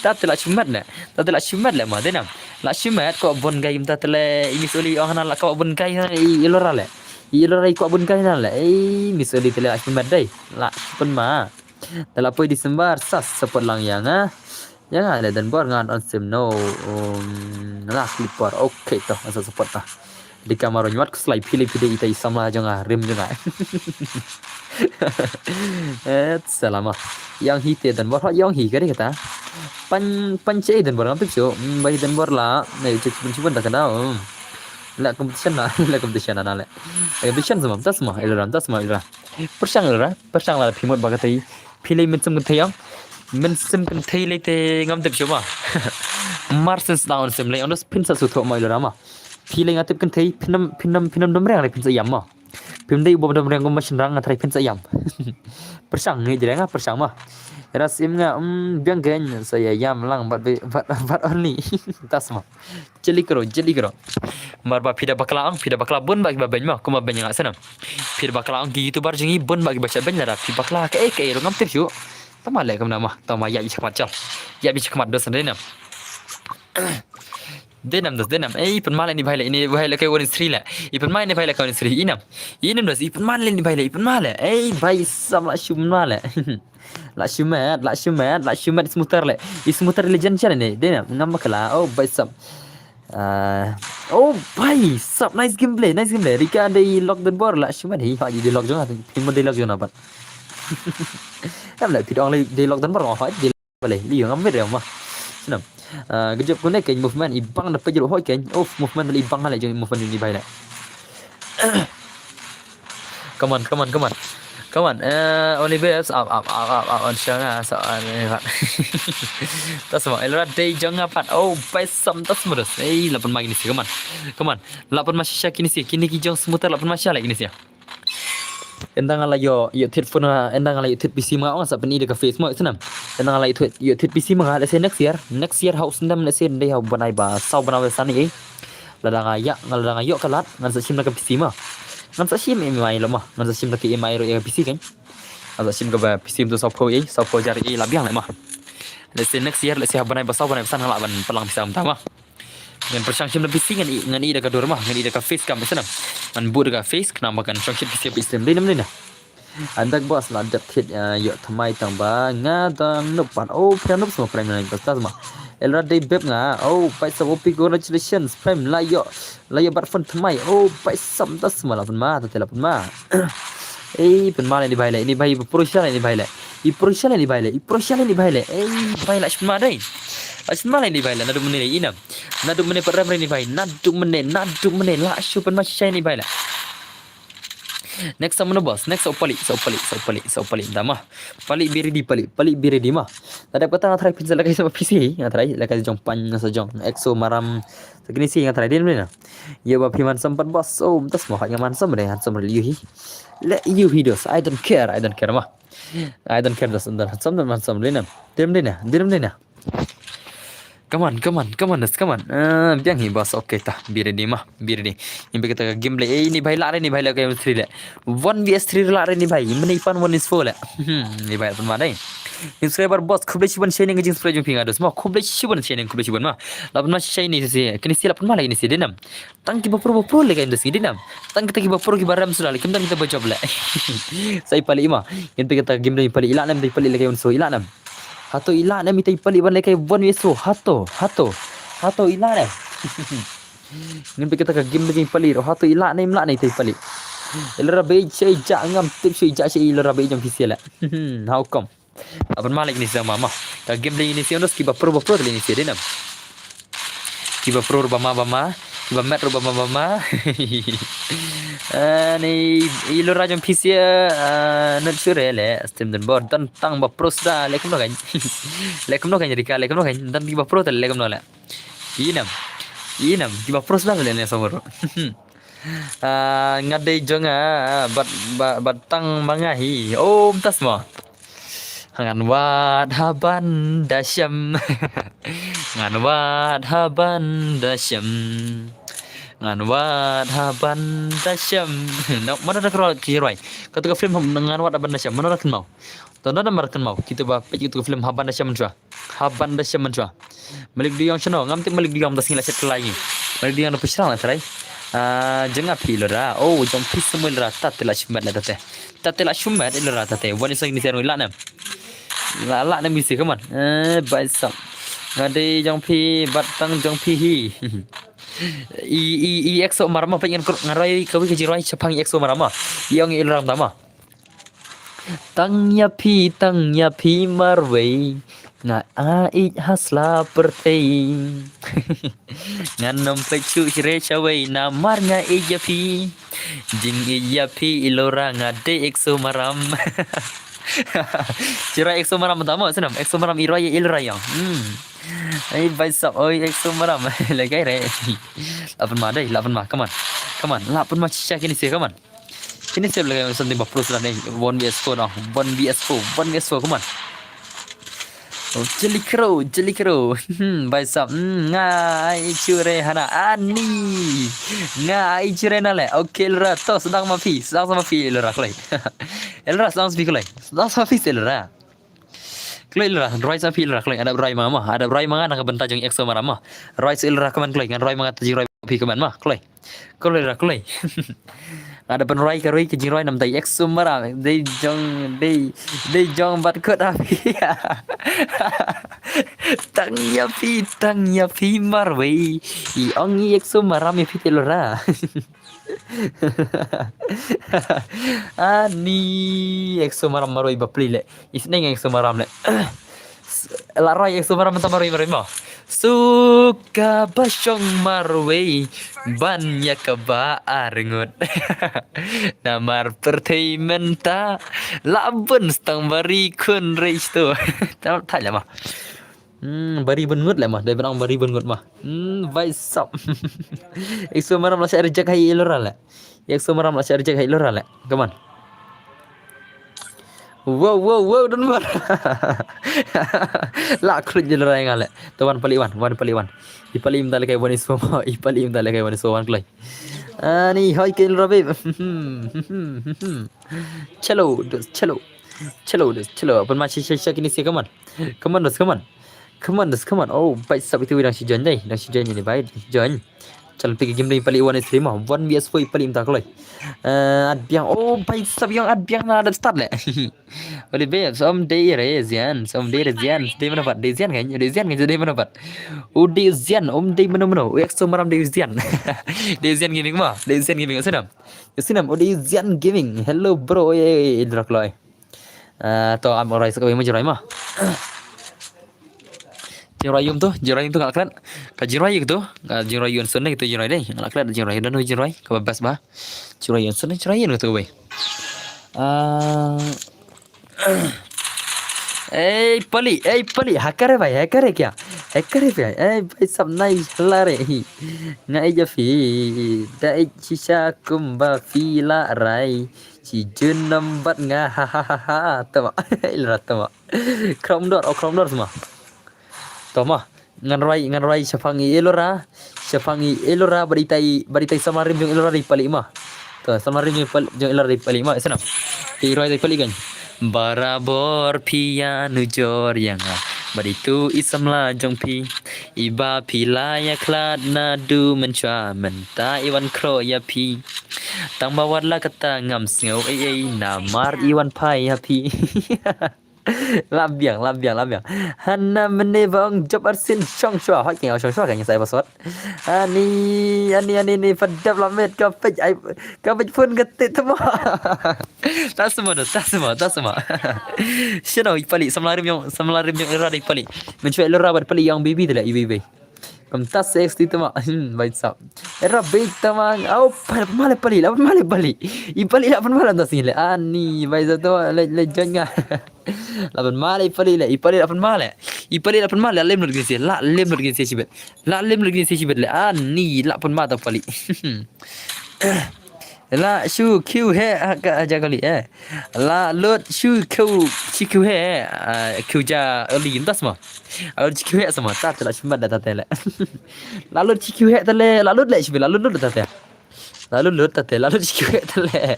Ta te la shimet le. Ta te la shimet le ma denam. La shimet kwa bon gai kumta te le ini suli ong na la kwa bon gai na i lora le. I lora i kwa bon gai na le. Ei, Miss Oli te la shimet dei. La pun ma. Te la poi December sas support lang yang ah. Yang ah le dan bor ngan on sim no. Um, la clipper. Okay to, asa support ta. Di kamar nyuat ku slai pili pili ita i samla jong ah, rim jong ah. Et salama. Yang hi te dan bor yang hi kari kata. Pan pan che dan bor ngam tu chu. Hmm, bai dan bor la. Na yu chu pun chu pun ta kana. Hmm. La competition la, la competition na le. Competition sama, tas ma, ilra, tas ma, ilra. Pyrshang ilra, pyrshang la phi mut ba ka tei. Phi lei mynsiem kynthei ong. Mynsiem kynthei lei te ngam tip shuh ma. Mar sien sdang on sim lei on dos phin sa shu thoh ma ilra ma. Phi lei nga tip kynthei phin nam phin nam phin nam dom reng lei phin sa ïam ma. Phim dei u bym dom reng kum ma shynrang nga trai phin sa ïam. Pyrshang ngi jreng nga pyrshang ma. Ras im nga um biang gen sa ïa ïam lang bat bat bat only. Tas ma. Jeli kro, jeli kro. Mar ba phi da bakla ong, phi da bakla bun ba ki ba beng ma, kuma beng nga sana. Phi da bakla ong ki YouTuber jong ngi bun ba ki ba sha beng lada phi bakla kaei kaei ruh ngam tip shuh. Tama leh kumna ma, tama ïa bi shakmat chal. Ïa bi shakmat dos na. Dei nam dos, dei nam. Ei, pynmale ini bhai le, ini bhai le kai one three le. I pynmale ini bhai le kai one three. Inam. Inam dos, i pynmale ini bhai le, i pynmale. Ei, bhai sam la shu pynmale. La shu met, la shu met, la shu met smutar le. I smutar le jan jan ini. Dei nam, ngam bakla. Oh, bhai sam. Ah, oh, bhai sam, nice gameplay, nice gameplay. Rika dei lock the door la shu met. Hi, ha, dei lock jong, phi mo dei lock jong na pat. Em le, phi dong le dei lock the door, ha, dei Balei, liu ngam wet ria ma. Snam. Ah, kejap kune ke movement i bang da pejul hoi ke. Oh, movement da i bang hale jong movement ini bhai le. Come on, come on, come on. Come on. Eh, only babes up, up, up, up, up, on shanga, so, on, eh, pat. Tas mo, Elra dei jong nga pat. Oh, bhai sam tas mo dos. Ei, la pynma kine si, come on. Come on. La pynma shisha kine si, kine ki jong smutar la pynma shisha le kine si. Ynda nga la ïoh, ïoh thied phone nga, ynda nga la ïoh thied P C ma nga, ong sa pyni da ka face mo, snam. Ynda nga la ïoh thied, ïoh thied P C ma nga, let's say next year, next year ha u snem, let's say dei ha u bnai ba saw bnai ba san ei. Lada nga ïa, nga lada nga ïoh ka lad, ngan sa shim da ka P C ma. Ngan sa shim E M I lo ma, ngan sa shim da ka E M I ruh ïa ka P C kan. Ngan sa shim kaba P C mynta saw phew ei, saw phew hajar ei la biang le ma. Let's say next year, let's say ha u bnai ba saw bnai ba san nga lah ban pynlang pisa mynta ma. Ngan pyrshang shim da P C ngan i, ngan i da ka dur ma, ngan i da ka face cam, snam. Ngan buh da ka face, khnang ba kan shong shit P C ba i stem. Dei nam dei na. Andak boss la dep thit, ah, ïoh thymmai tang ba nga dang nup pat. Oh, phi nup sma prime nine pas tas ma. Elra dei beb nga. Oh, bhai sab O P, congratulations. Prime la ïoh, la ïoh bat phone thymmai. Oh, bhai sam tas ma la pynma, ta te la pynma. Ei, pynma le ini bhai le, ini bhai i pro sha le ini bhai le. I pro sha le ini bhai le, i pro sha le ini bhai le. Ei, bhai la shu pynma dei. La shu pynma le ini bhai le, naduh mynne le inam. Naduh mynne pat rem re ini bhai, naduh mynne, naduh mynne la shu pynma shisha ini bhai le. Next sa mano boss, next sa u Palik, sa u Palik, sa u Palik, sa u Palik. Dah mah. Palik be ready, Palik, Palik be ready mah. Tadap kata nga try pin sa lagi sama P C, nga try lagi jong pan, nga sa jong exo maram. Sa kini si nga try din mena. Ïa ba phi man sam pat boss. Oh, mynta sma haj nga man sam re, handsome re liu hi. Le ïa hi dos. I don't care, I don't care mah. I don't care dos, handsome, handsome, handsome, lina. Dim lina, dim lina. Come on, come on, come on, dos, come on. Ah, biang hi boss, okay ta. Be ready mah, be ready. Ini bagi ta game play. Eh, ini bhai la re, ini bhai la kai three le. One V S three la re ini bhai. Mene ipan one is four le. Hmm, ini bhai pun ma dai. Subscriber boss, khublei shibun sharing ka jing subscribe jong phi nga dos. Ma, khublei shibun sharing, khublei shibun ma. La pun ma sharing ni si. Kini si la pun ma lagi ni si dinam. Tang kiba pro ba pro le kai dos ni dinam. Tang kita kiba pro kiba ram sudah le. Kim tang kita ba job le. Sai pali ma. Ini bagi ta game play pali ila nam, pali le kai so ila nam. Hato ila ne mi tai pali ban le kai one V S four. Hato, hato. Hato ila ne. Ngin pekita ka game daging pali ro. Hato ila ne im la ne tai pali. Ilra be che ja ngam tip che ja che ilra be jam pisiala. How come? Aban malik ni sama ma. Ka game daging ni si ondos kiba pro ba pro ni si dinam. Kiba pro ba ma ba ma. Kiba met ro ba ma ba ma. Ani ilra jam pisia. Nut sure le. Stem den bor dan tang ba pro sda le kumno kan. Le kumno kan rika le kumno kan dan kiba pro le kumno le. Inam. Inam kiba pro sda le ne somor. Ah, nga dei jong nga bat bat tang ma nga hi. Om tas mo. Ngan wat haban da shem. Ngan wat haban da shem. Ngan wat haban da shem. Mana da kro ki roi. Kata ka film ngan wat haban da shem. Mana da kenmau. Tanda da mar kenmau. Kita ba pej kita ka film haban da shem chua. Haban da shem chua. Malik Duyong chano, ngam tip Malik Duyong da sing la chet kelai. Malik Duyong da pusrang la trai. Ah, jeng api lo da. Oh, jong pi semua lo da. Tat la shumat la tate. Tat la shumat lo da tate. Wan isang ni seru la nam. La la nam isi kaman. Eh, baisam. Ngade jong pi batang jong pi hi. I i i exo marama pengen ngarai kawi ke jirai chapang exo marama. Yang ilram tama. Tang ïa phi, tang ïa phi marwei. Nga a ïeit ha sla pyrthei. Ngan ym peit shuh shre shawei namar nga ïeit ïa phi. Jingïeit ïa phi ilora nga dei exo maram. Shira exo maram tama snam, exo maram i roi ilora yang. Hmm. Ai bai sap oi exo maram. Legai re. Lapan ma dei, lapan ma. Come on. Come on. Lapan ma shisha kini si, come on. Kini sep lagi something ba pro sila ni. One V S four dong. One V S four. One V S four. Come on. Oh, jeli kro, jeli kro. Hmm, bai sap. Hmm, nga ai chure hana ani. Nga ai chure na le. Okay, lra to sedang ma phi, sedang sama phi lra klai. Lra sedang sama phi klai. Sedang sama phi lra. Kloi Ilra, roi sa phi Ilra, kloi. Adap roi ma nga ma. Adap roi ma nga na ka bynta jong EXO Maram ma. Roi sa Ilra kaman kloi, ngan roi ma nga ta jingroi phi kaman ma, kloi. Kloi Ilra, kloi. Adap pynroi ka roi ka jingroi namar EXO Maram. Dei jong, dei, dei jong bat kut ha phi. Tang ïa phi, tang ïa phi marwei. I ong i EXO Maram ïa phi te Ilra. Ani EXO Maram marwei bapli le. Isneng EXO Maram le. La roi EXO Maram mynta marwei marwei mo. Suka ba shong marwei ban ïa kaba arngut. Namar pyrthei mynta la bun stang bari khun rei sto. Tha le ma. Hmm, bari bun ngut le ma. Dei benang bari bun ngut ma. Hmm, bai sap. EXO Maram la sha reject hai Ilra le. EXO Maram la sha reject hai Ilra le. Come on. Wow, wow, wow, don mar. La khruj Ilra nga le. To wan pali wan, wan pali wan. I pali mynta le kai wan iso ma. I pali mynta le kai wan iso wan kloi. Ani hoi ke Ilra babe. Chalo, dos, chalo. Chalo, dos, chalo. Pynma sha sha sha kine sha, come on. Come on, dos, come on. Come on, dos, come on. Oh, bai sap itu dang sha join dei. Dang sha join ini bai. Join. Chalo pik game dei pali wan stream ma. One V S four pali mynta kloi. Eh, at biang. Oh, bai sap ïong at biang na dap start le. Oli babe, som dei re zian, som dei re zian. Dei mana pat, dei zian kan? Dei zian kan? Dei mana pat? U dei zian, um dei mana mana. U EXO Maram dei zian. Dei zian gaming ma, dei zian gaming. Sinam. Sinam, u dei zian gaming. Hello bro, oi oi oi, Ilra kloi. Ah, to am orai sa kawei ma jingroi ma. Jingroi ïum to, jingroi ïum to nga la klet. Ka jingroi ïum to, ka jingroi ïum sun ne to jingroi dei. Nga la klet jingroi don jingroi kaba best ba. Jingroi ïum sun ne jingroi ïum to kawei. Ah. Ei pali, ei pali, hakare bai, hakare kya? Hakare bai, ei bai sap nai lare hi. Nga ei ja phi, da ei shisha kumba phi la rai. Chi jun nam bat nga ha ha ha ha. Tama, Ilra tama. Krom dor, oh krom dor tama. Tama, ngan roi, ngan roi shaphang i Ilra. Shaphang i Ilra bad itai, bad itai samla rim jong Ilra dei pali ma. To, samla rim jong pal-, jong Ilra dei pali ma, isnam. Te i roi dei pali kan. Barabor phi ïa nujor ïa nga. Bad itu i samla jong phi. Iba phi la ïa khlad naduh mynshuwa mynta i wan khroh ïa phi. Tang ba wat la kata ngam sngew ei ei namar i wan phai ha phi. La biang, la biang, la biang. Hana mene ba ong jop arsien shong shwa. Hoi keng shong shwa keng sai password. Ani, ani, ani ni padap la met ka pej ai ka pej phone ka tit tama. Ta semua dah, ta semua, ta semua. Shano i pali samla rim ïong, samla rim ïong Ilra dei pali. Mynshuwa Ilra bad pali ïong baby dei la i baby. Kumta sexy tama. Hmm, bai sap. Era big tama. Au, pali, pali, pali, la pali, pali. I pali la pali mynta sini le. Ani, bai sap tama le, le join nga. La pali, i pali le, i pali la pali. I pali la pali, la lem lut gisi, la lem lut gisi shibet. La lem lut gisi shibet le. Ani, la pali ta pali. La shu kiu he ha ka ja kali eh. La lut shu kiu, shu kiu he. Ah, kiu ja oli intas ma. Lut shu kiu he sama ta la shu mat da ta le. La lut shu kiu he ta le, la lut le shu la lut lut ta te. La lut lut ta te, la lut shu kiu he ta le.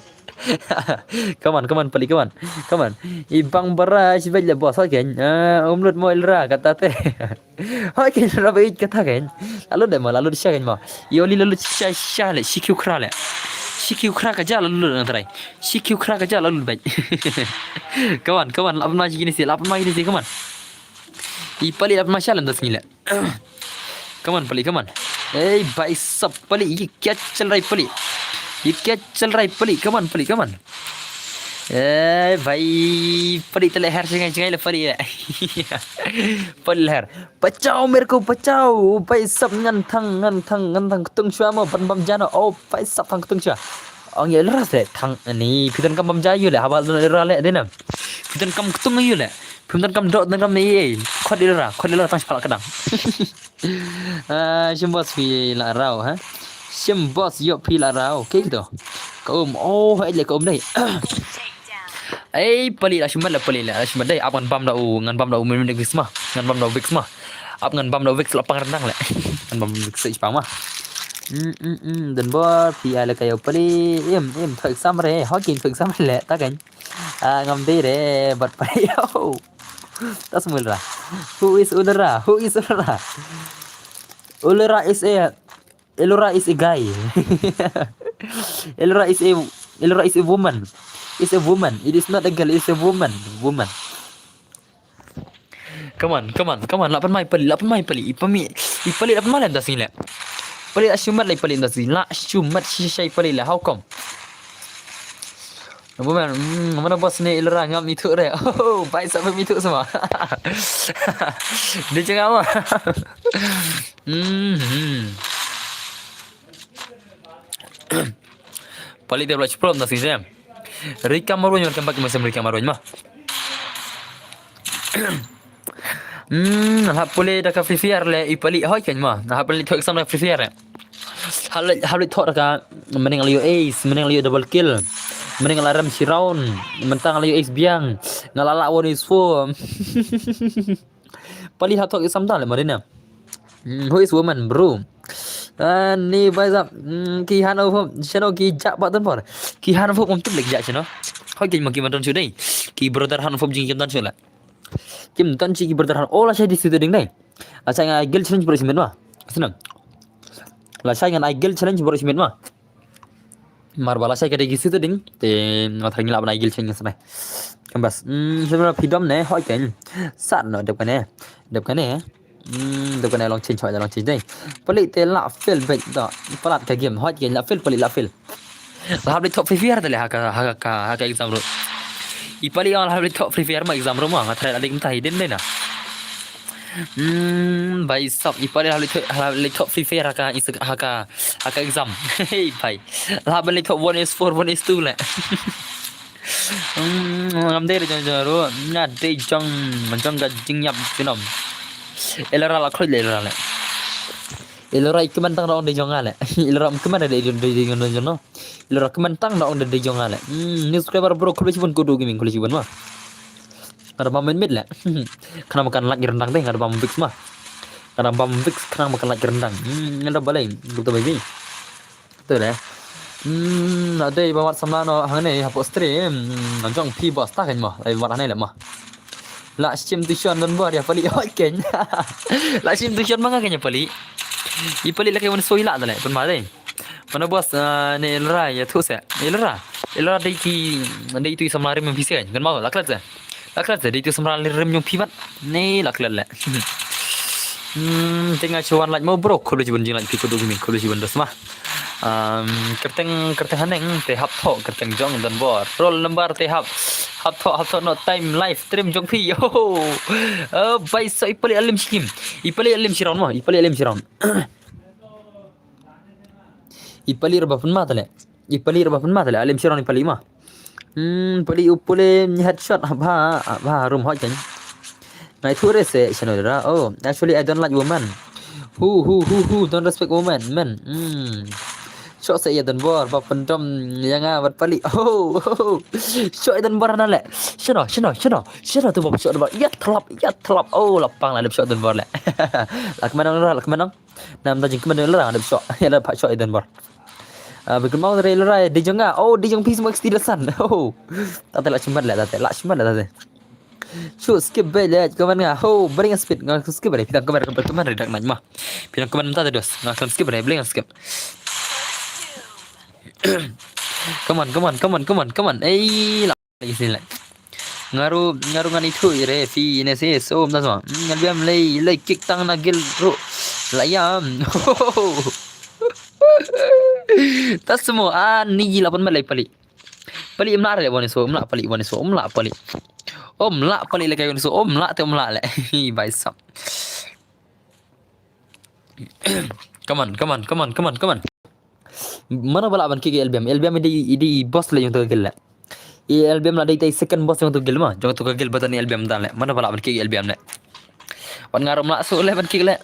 Come on, come on, pali, come on. Come on. I bang bara shu le boss, okay. Ah, um lut mo Ilra kata te. Hoi keng, Ilra ba ïeit kata keng. La lut de ma, la lut sha keng ma. I oli la lut sha sha le, shi kiu khra le. Shi kiu khra ka ja la lut na trai. Shi kiu khra ka ja la lut bai. Come on, come on, la pynma shi kine si, la pynma kine si, come on. I pali la pynma sha le nda sngi le. Come on, pali, come on. Ei, bai sap pali, i kya chal rai pali. I kya chal rai pali, come on, pali, come on. Eh, bai, pali tele her shingai shingai le pali le. Pali le her. Bachao mere ko bachao. Bai sap ngan thang, ngan thang, ngan thang ktung shwa mo ban bam jano. Oh, bai sap thang ktung shwa. Ong ye le ras le thang ni phi donkam bam ja ïu le haba don Ilra le de na. Phi donkam ktung ïu le. Phi donkam dok donkam ei ei. Khot Ilra, khot Ilra tang shwa la ka dang. Ah, shim boss phi la rau ha. Shim boss ïoh phi la rau. Ke kito. Ka um. Oh, hai le ka um dei. Ei, pali la shim bat le pali le. La shim bat dei. Ap ngan bam da u, ngan bam da u min min Vicks ma. Ngan bam da u Vicks ma. Ap ngan bam da u Vicks la pang rendang le. Ngan bam Vicks sha pang ma. Hmm, hmm, hmm. Dan bor phi ai le ka ïoh pali. Im, im, thok exam re. Hokin thok exam le. Ta keng. Ah, ngam dei re. Bat pali ïoh. That's Ulrah. Who is Ulrah? Who is Ulrah? Ulrah is a Elora is a guy. Elora is a Elora is a woman. It's a woman. It is not a girl. It's a woman. Woman. Come on, come on, come on. Lah pynmai pali, lah pynmai pali. Ipami, ipali lah pynmai lem da sini le. Pali lah shumat le pali da sini. Lah shumat shisha pali le. How come? Woman, mm, mana bos ni Elora ngam itu re. Oh, baik sampai itu semua. Dia jangan apa. Hmm. Pali te bla chiprom na sing sem. Rika marwin, welcome back masem Rika marwin ma. Hmm, hap pule da ka Free Fire le i pali hoi ken ma. Hap pule thok exam da Free Fire le. Hap le thok da ka meneng la yo ace, meneng la yo double kill. Meneng la rem si round, mentang la yo ace biang. Ngala la one is four. Pali hap thok exam da le marina. Hmm, who is woman, bro? Ani bai zap, hmm, ki han of hop, shano ki jak bak tempor. Ki han of hop mum tip lek jak shano. Hoi ki ma ki man ton shu dei. Ki brother han of hop jing kim ton shu la. Kim ton shi ki brother han. Oh, la shai di situ ding dei. La shai nga guild challenge bro simet ma. Senang. La shai ngan ai guild challenge bro simet ma. Mar ba la shai ka dei ki situ ding. Te nga thar ngi la ban ai guild challenge sene. Kambas. Hmm, sene phi dom ne, hoi ken. Sat no dep kane. Dep kane. Hmm, dep kane long change, hoi long change dei. Pali te la fail bet da. Palat ka game, hoi ken la fail, pali la fail. La hap le thok Free Fire te le ha ka, ha ka, ha ka exam ro. I pali la hap le thok Free Fire ma exam ro ma. Nga thar la dei kumta hidden dei na. Hmm, bai sap i pali la hap le thok, la hap le thok Free Fire ha ka, ha ka, ha ka exam. Hey bai. La hap le thok one is four, one is two le. Hmm, ngam dei jong jong ro, nga dei jong, jong ka jingïap junom. Elora la khoi le Elora le. Elora i kmen tang dong dei jong nga le. Elora kmen dei dei jong no. Elora kmen tang dong dei jong nga le. Hmm, new subscriber bro, khublei shibun Kudu Gaming, khublei shibun ma. Nga da bam mit mit le. Khnang ba kan lak rendang dei, nga da bam fix ma. Nga da bam fix khnang ba kan lak rendang. Hmm, nga da balei, duk ta baby. Tu deh. Hmm, na dei ba wat samla no hangne hapoh stream. Hmm, jong phi bos ta kan mo. Ai wat hangne le mo. La shim tu shon don bor ya pali oi ken. La shim tu shon manga ken ya pali. I pali la kai wan soi la dale pun ma dei. Mana bos, ah, ne Elora ya tu se. Elora. Elora dei ki dei tu samla rim phi se kan mo la klat se. La klat se dei tu samla rim jong phi mat. Ne la klat le. Hmm, tengah chuan laj mo bro, khublei shibun jing laj phi Kudu Gaming, khublei shibun dos ma. Um, kerteng, kerteng haneng te hap thok, kerteng jong don bor. Roll number te hap, hap thok, hap thok no time live stream jong phi. Oh, bai so i pali alim shikim. I pali alim shiron mo, i pali alim shiron. I pali ra ba pun ma tale. I pali ra ba pun ma tale, alim shiron i pali ma. Hmm, pali u pule headshot ha ba, ha ba room hoi ken. Ngai thu re se shano ra. Oh, actually I don't like woman. Who, who, who, who don't respect woman, man. Hmm. Shot se ya don bor ba pendom ya nga wat pali. Oh, oh, oh. Shot ya don bor na le. Shano, shano, shano. Shano tu ba shot ba. Ya thlap, ya thlap. Oh, lapang la lep shot don bor le. Lak manong ra, lak manong. Nam da jing kmen le ra dep shot. Ya la pha shot ya don bor. Ah, bikin mau re le ra dei jong nga. Oh, dei jong phi semua kesti lesan. Oh. Tate la chimat le, tate la chimat le, tate. Shu skip be le, kaman nga. Ho, bring a speed. Nga skip be. Pidang kaman, kaman, kaman, redak nang ma. Pidang kaman menta te dos. Nga kan skip be, bring a skip. Come on, come on, come on, come on, come on. Ei, la, lagi sini la. Ngaru, ngaru ngan itu re, fi, ine si, so, mta so. Ngan biam lei, lei kick tang na gil ru. La yam. Tas semua, ah, ni lapan mat lei pali. Pali imla re boni so, imla pali boni so, imla pali. Om la pali le kai boni so, om la te om la le. Hi bai sap. Come on, come on, come on, come on, come on. Mana bala ban kick L B M, L B M di di boss le jong tu gil le. I L B M la di tai second boss jong tu gil ma, jong tu gil batan L B M dan le. Mana bala ban kick L B M le. Wan ngarum la su le ban kick le.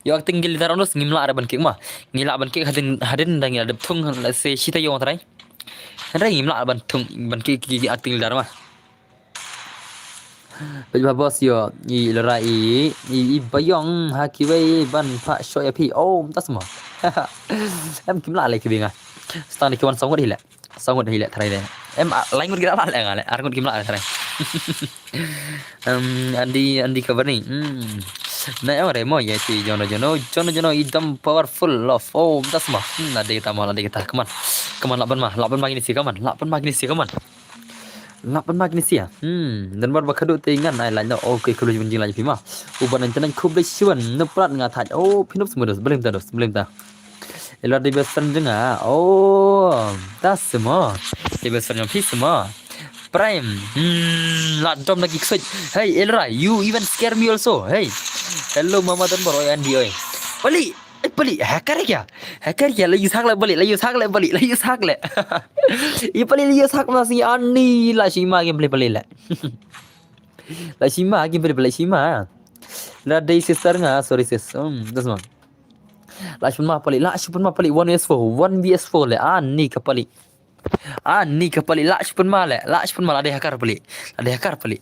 Yo acting gil dar onus ngim la re ban kick ma. Ngi la ban kick hadin hadin dang ya dep thung se sita yo trai. Hynrei ngim lah ban thung ban ki ki acting ladder ma. Bad ba boss yo i lera i i bayong ha kiwei ban pha shot ya phi. Oh, tas mo. Em kim lah le ki binga. Stang ni ki wan sangut hi le. Sangut hi le trai le. Em lai ngut ki lah le nga le. Ar ngut kim lah le trai. Um, Andy, Andy cover ni. Hmm. Na yang re mo ya ti jono jono jono jono idam powerful love. Oh, das ma. Hmm, ada kita mo, ada kita. Come on. Come on, laban ma, laban ma gini sih, come on. Laban ma gini sih, come on. Laban ma gini sih ya. Hmm, dan bar bakadu te ngan ai lain. Okay, khublei shibun jing lain pima. Uban internet khublei shibun. Neprat nga thaj. Oh, pinup semua dos. Belum ta dos, belum ta. Elo Davidson jong nga. Oh, ta semua. Davidson jong phi semua. Prime. Hmm, la dom lagi ksoj. Hey, Elra, you even scare me also. Hey. Hello, Mama Don Bor, oi Andy, oi. Pali, eh, pali, hacker kya? Hacker kya? La yu sak la pali, la yu sak la pali, la yu sak la. I pali la yu sak ma si ani la shima game play pali la. La shima game play pali shima. La dei sister nga, sorry sis. Hmm, das ma. La shipun ma pali, la shipun ma pali, one vs four, one vs four le, ani ka pali. Ani ka pali, la shipun ma le, la shipun ma la dei hacker pali. La dei hacker pali.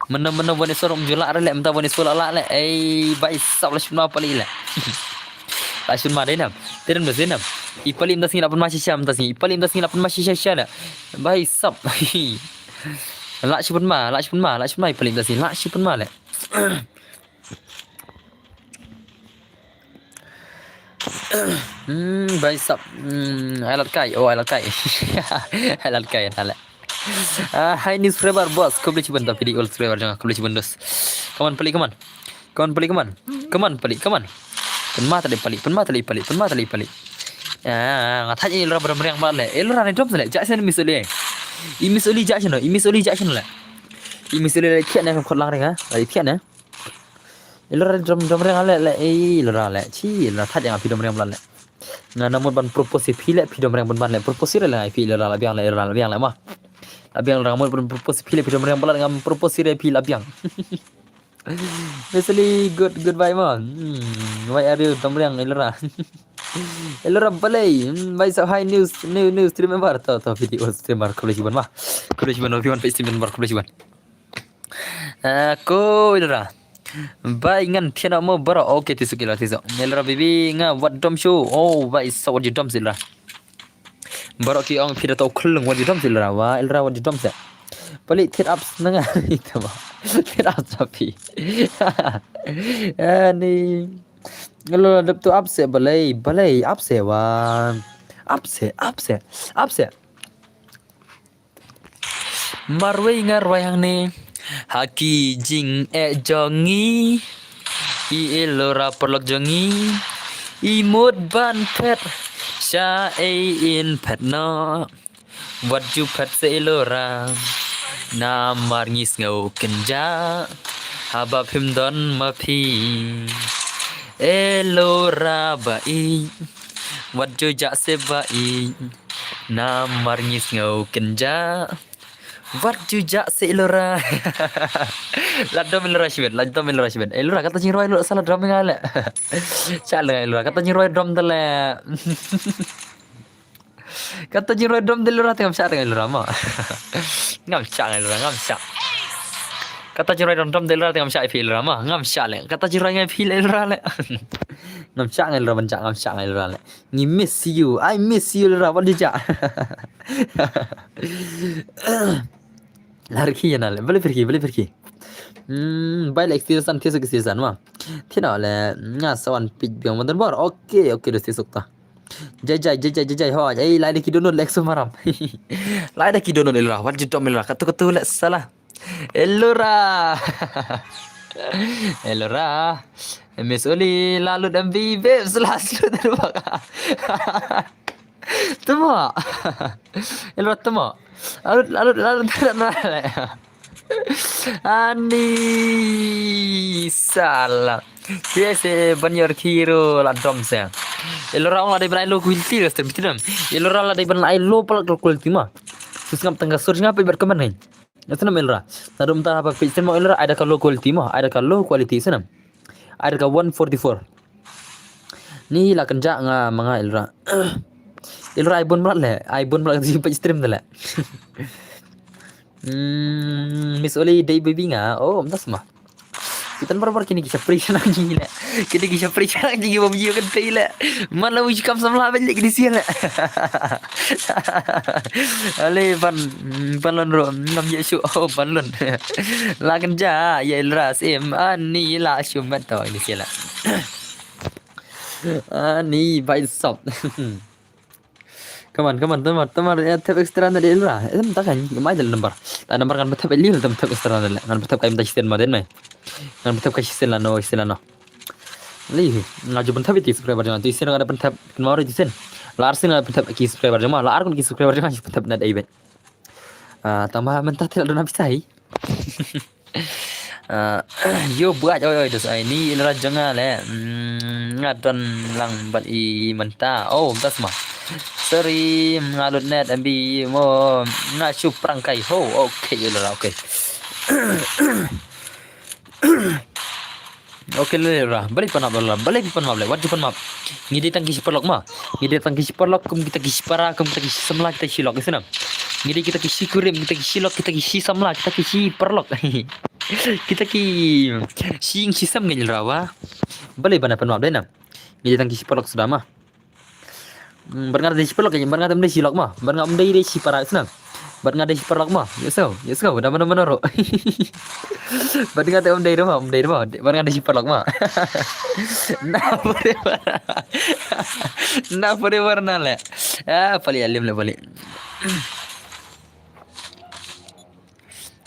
Mena mena one vs four um jula le, menta one vs four la le. Ei, bai sap la shipun ma pali le. La shipun ma dei nam. Dei nam, dei nam. I pali menta singi la pun ma shisha, menta singi. I pali menta singi la pun ma shisha shisha le. Bai sap. La shipun ma, la shipun ma, la shipun ma i pali menta singi, la shipun ma le. Hmm, bai sap. Hmm, ai lat kai. Oh, ai lat kai. Ai lat kai, ai lat. Ah, hi News Forever Boss. Khublei shibun ta phi dei all forever jong nga. Khublei shibun dos. Come on, pali, come on. Come on, pali, come on. Come on, pali, come on. Pynma tali pali, pynma tali pali, pynma tali pali. Ah, nga thaj Elra ba dom riang ba le. Elra ne dom le. Ja shen Miss Oli. I Miss Oli ja shen no. I Miss Oli ja shen le. I Miss Oli le thiah ne khot lang ring ha. Ai thiah ne. Elra dom dom riang le le, eh, Elra le. Chi, Elra thaj ïa nga phi dom riang blan le. Nga na mut ban propose ïa phi le, phi dom riang ban ban le. Propose ïa le nga ïa phi Elra, la biang le Elra, la biang le ma. La biang Elra, nga mut ban propose ïa phi le, phi dom riang blan, ngam propose ïa phi la biang. Basically, good, goodbye ma. Hmm, why are you dom riang Elra? Elra balei. Hmm, bai sap hi News, new, new stream member. To, to, video streamer, khublei shibun ma. Khublei shibun, everyone, page stream member, khublei shibun. Ah, ko Elra. Bai ngan thiah noh mo bro. Okay, tisuk Elra, tisuk. Elra baby nga wat dom shu. Oh, bai sap wat ju dom sih Elra. Bro ki ong phi da to khulung wat ju dom sih Elra. Wa Elra wat ju dom sih. Pali thied up na nga. Ita ba. Thied up sa phi. Ani. Ngalo dep tu up sih balei, balei up sih wa. Up sih, up sih, up sih. Marwei nga rwai hangne ha ki jingeh jong ngi. I Elora paralok jong ngi. I mut ban phet sha ei in phet noh. Wat ju phet seh Elora. Namar ngi sngew kynjah haba phim don ma phi. Elora ba ïeit. Wat ju jah seh ba ïeit. Namar ngi sngew kynjah. Wat ju jah seh Elora. La dom Elora shibit, la dom Elora shibit. Elora kata jingrwai Elora sa la dom nga le. Shah le Elora kata jingrwai dom da le. Kata jingrwai dom da Elora te ngam shah da Elora ma. Ngam shah Elora, ngam shah. Kata jingrwai dom dom da Elora te ngam shah phi Elora ma. Ngam shah le. Kata jingrwai ngai phi le Elora le. Ngam shah Elora ban jah, ngam shah Elora le. Ngi miss you. I miss you Elora. Wat ju jah. Larki yana le. Bale pirki, bale pirki. Hmm, bai le extension, thiah suk extension ma. Thiah na le nga sawan pit biang mandan bor. Okay, okay, dos thiah suk ta. Jai jai jai jai jai jai ho. Ei, lai da ki download le exo maram. Lai da ki download Elora. Wat ju dom Elora. Katu katu le sala. Elora. Elora. Miss Oli la lut M B babes la lut. Tuma. Elora tuma. Alut alut alut. Ani sala. Yes, eh, ban yor kiro la dom se. Elora ong la dei ban ai low quality la stem tinam. Elora la dei ban ai low pala quality ma. Sus ngam tangga sur ngam pe ber kaman ngai. Ito na Elora. Na dom ta haba page stream Elora ai da ka low quality ma, ai da ka low quality sinam. Ai da ka one forty-four. Ni la kynjah nga ma nga Elora. Elora ai bun mlat le, ai bun mlat ka page stream le. Hmm, Miss Oli dei baby nga. Oh, mtas ma. Tan barbar kine ki shapri shanang jing le. Kine ki shapri shanang jing ba mjiu kan tei le. Man la uji kam samla ben le kine sia le. Ale pan, pan lon ro ngam ye shu, oh pan lon. La kan ja ya ilras em ani la shu met to ini sia le. Ani bai sop. Come on, come on, tamar, tamar, eh, thep extra na dei ra. Em ta kan, mai dal number. Ta number kan thep li, tam thep extra na dei. Kan thep kai mta siten ma den mai. Kan thep kai siten la no, siten la no. Li, nga ju thep ki subscriber jong, tu siten nga thep, kan mau tu siten. La ar siten nga thep ki subscriber jong, la ar kun ki subscriber jong, thep na dei ben. Ah, tama mynta te la don pisa hi. Ah, yo buat oi oi dos ai ni la jong nga le. Mm, nga don lang bad i mynta. Oh, das ma. Sorry, nga lut net ambi mo nga shu prang kai ho. Okay, yo la, okay. Okay, le ra. Balei pan map la? Balei pan map le? Wat ju pan map. Ngi dei tang ki shi paralok ma. Ngi dei tang ki shi paralok kum kita ki shi para, kum kita ki shi samla, kita shi lok, isna. Ngi dei kita ki shi kurim, kita ki shi lok, kita ki shi samla, kita ki shi paralok. Kita ki shi ing shi sam ngi ra wa. Balei ban pan map dei na. Ngi dei tang ki shi paralok suda ma. Hmm, bad nga dei shi paralok, bad nga dei shi lok ma, bad nga dei shi para isna. Bad nga dei shi paralok ma, yes so, yes so, da mana mana ro. Bad nga dei ma, dei ma, bad nga dei shi paralok ma. Na pore na. Na pore na le. Ah, pali alim le pali.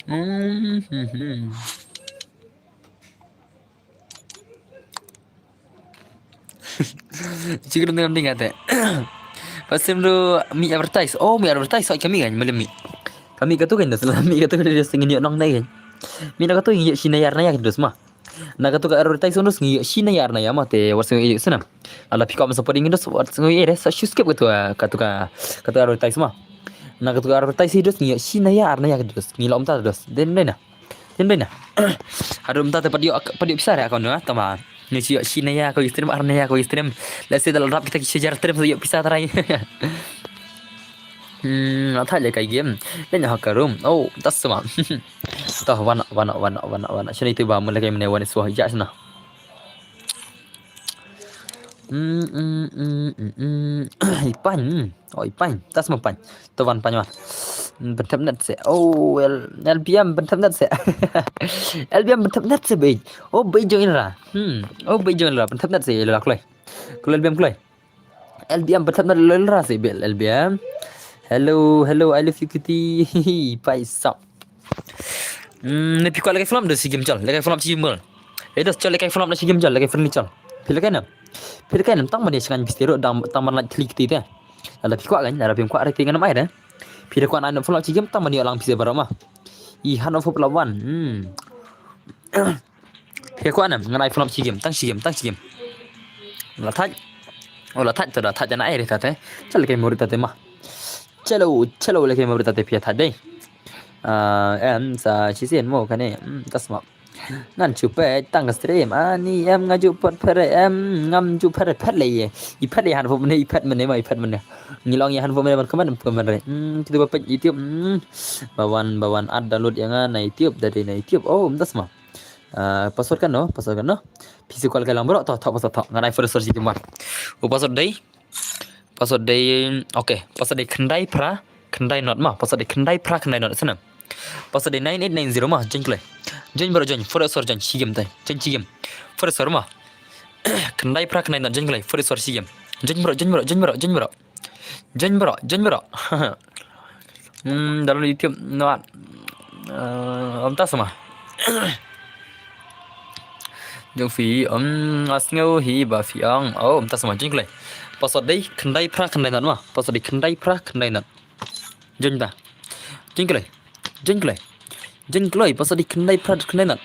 Hmm, hmm, hmm. Chikir nang ding ate. Pasim ru mi advertise. Oh, mi advertise. Oh, kami kan malam mi. Kami katu kan das mi katu kan das ngin yok nong dai kan. Mi na katu yok shi na yar na yak dus ma. Na katu ka advertise dus ngi yok shi na yar na ya ma te wat sing yok sana. Ala piko ma support ngi dus wat sing yok ere sa shu skip katu katu ka katu advertise ma. Na katu ka advertise dus ngi yok shi na yar na yak dus ngi lom ta dus. Den den na. Tin bena. Harum ta te padio padio pisa re account na tama. Ni si si na ya ko stream ar na ya ko stream. Let's say dal rap kita ki sejar stream so yo pisa tarai. Hmm, athai le kai game. Len ha ka room. Oh, tas sama. Tah wana wana wana wana wana. Shini tu ba mun le kai mene wana so ja sana. Hmm, hmm, hmm, hmm, hmm. Ipan. Hmm. Oh, i pain. Tas ma pain. To wan pain wan. Ban thep net se. Oh, L, LBM ban thep net se. LBM ban thep net se bei. Oh, bei jong ila. Hmm. Oh, bei jong ila ban thep net se ila kloi. Kloi LBM kloi. LBM ban thep net ila se bei LBM. Hello, hello, I love you cutie. Pai sap. Hmm, ne phi kwah leh kai flop da si game chal. Leh kai flop si game chal. Eh, das chal leh kai flop da si game chal. Leh kai friendly chal. Phi leh kai nam. Phi leh kai nam tang mane sngan bistero tang tang man lait thli kti te. Lada phi kwah kan, lada phi kwah re ti ngan mai de. Phi da kwah na flop si game tang mane lang phi se baroh ma. I han of flop wan. Hmm. Phi kwah nam ngan ai flop si game, tang si game, tang si game. La thaj. Oh, la thaj to da thaj na ai re ta te. Chal leh kai mori ta te ma. Chalo, chalo leh kai mori ta te phi thaj dei. Ah, em sa shisien mo kane. Hmm, tas ma. Ngan shu peit tang ka stream ani em nga ju pot phet re em ngam ju phet re phet le ye. I phet le han fo mene i phet mene ma i phet mene. Ngi long ye han fo mene ban comment comment re. Hmm, kitu ba peit YouTube. Hmm. Ba wan ba wan ad download ya nga na YouTube da dei na YouTube. Oh, um, tas ma. Ah, password kan no, password kan no. Phi si kwah leh kai lang bro to to password to. Ngan ai for search ki man. U password dei. Password dei, okay, password dei khyndai phra khyndai not ma, password dei khyndai phra khyndai not sana. Password dei nine eight nine zero ma, join kloi. Join bro join, for sor join, si game tai, join si game. For sor ma. Khyndai phra khyndai not, join kloi, for sor si game. Join bro, join bro, join bro, join bro. Join bro, join bro. Hmm, dalam YouTube not. Eh, um, tas ma. Jong phi, um, asngo hi ba phi ang. Oh, um, tas ma jing kloi. Password dei khyndai phra khyndai not ma. Password dei khyndai phra khyndai not. Jing ta. Jing kloi. Jing kloi. Jing kloi, password dei khyndai phra khyndai not.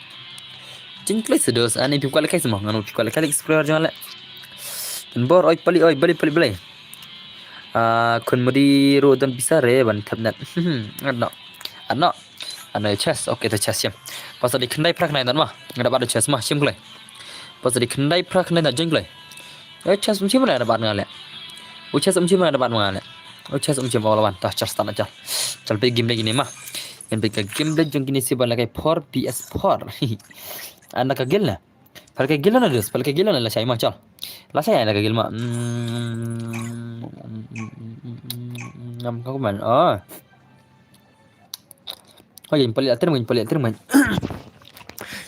Jing kloi se dos, ani phi kwah leh kai se ma. Ngan phi kwah leh kai explore jong le. Kan bor oi pali oi bali pali bali. Ah, khun mudi ru don pisa re ban thep net. Ano. Ano. Ano chess. Okay, to chess siam. Password dei khyndai phra khyndai not ma. Nga da bat chess ma, siam kloi. Password dei khyndai phra khyndai not, join kloi. Eh, chess um siam re da bat nga le. U chess um siam re da bat nga le. U chess um siam ba la wan. Ta chess ta na chal. Chal pe game leh kine ma. Game pe game leh jong kine si ban leh kai four P S four. Anda ka gil na. Pal ka gil na dus, pal ka gil na la shai ma chal. La shai anda ka gil ma. Ngam ka kuman. Oh. Oke, pali atir main, pali atir main.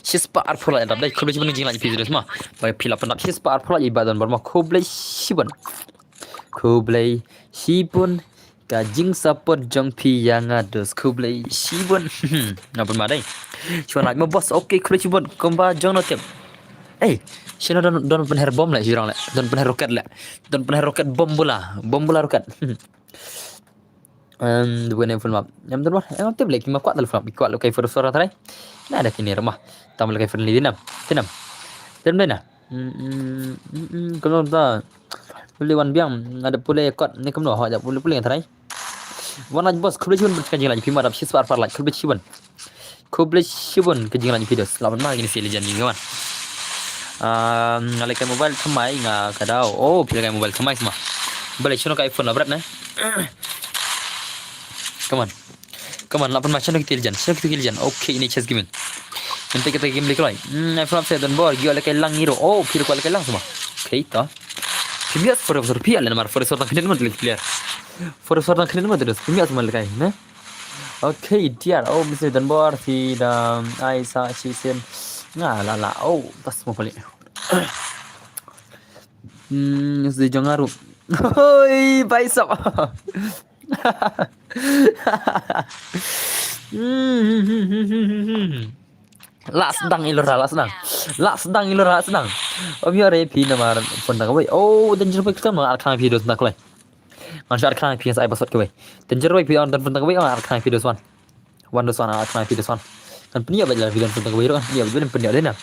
Shispah arphew lak dap dai, khublei shibun ka jinglait phi dus ma. Bai phi la pyndap shispah arphew lak i ba don bor ma, khublei shibun. Khublei shibun ka jingsupport jong phi ïa nga dus, khublei shibun. Nga pynma dei. Shibun lak ma boss, oke, khublei shibun. Kumba jong no tip. Eh, shino don don pynher bom le, shirang le. Don pynher roket le. Don pynher roket bom bula, bom bula roket. Em, dua ne full map. Em, dua ne. Em, tip lagi ma kwat full map. Kwat lo kai first sora try. Na ada kini rumah. Tam lo kai friendly dinam. Dinam. Dinam dina. Hmm, hmm, hmm, hmm, kalau dah. Boleh wan biang. Ada pule kot. Ni kemno. Ho, ada pule pule try. Wan lagi boss. Khublei shibun ka jinglait phi ma dap shispah arphew lak. Khublei shibun. Khublei shibun ka jinglait phi dus. Lah ban ma kini si legend ni kawan. Um, nga leh kai mobile thymmai nga ka dau. Oh, phi leh kai mobile thymmai sma. Balei shano ka iPhone la bret ne? Come on. Come on, lah pynma shano kiti legend. Shano kiti legend. Okay, ini chess gaming. Nanti kita game lagi lai. Hmm, iPhone se don bor. Gio leh kai lang ngiro. Oh, phi leh kai lang sma. Okay, ta. Phi miat for for phi ale namar for for tang khnit ngut lagi player. For for tang khnit ngut dus. Phi miat sma leh kai, ne? Okay, dear. Oh, mesti don bor si da ai sa si sim. Nga la la. Oh, tas mo pali. Hmm, si jong aru. Hoi, bai sap. Hmm. Last dang ilora, last dang. Last dang ilora, last dang. Om yore phi namar phone dang wei. Oh, danger bai khlem ar khang phi dos na klai. Ngan shar khang phi sa ai password kawei. Danger bai phi on dan pun tang kawei, ar khang phi dos wan. Wan dos wan, ar khang phi dos wan. Kan pynïap bad la phi dan pun tang kawei ro, kan pynïap bad pynïap dena.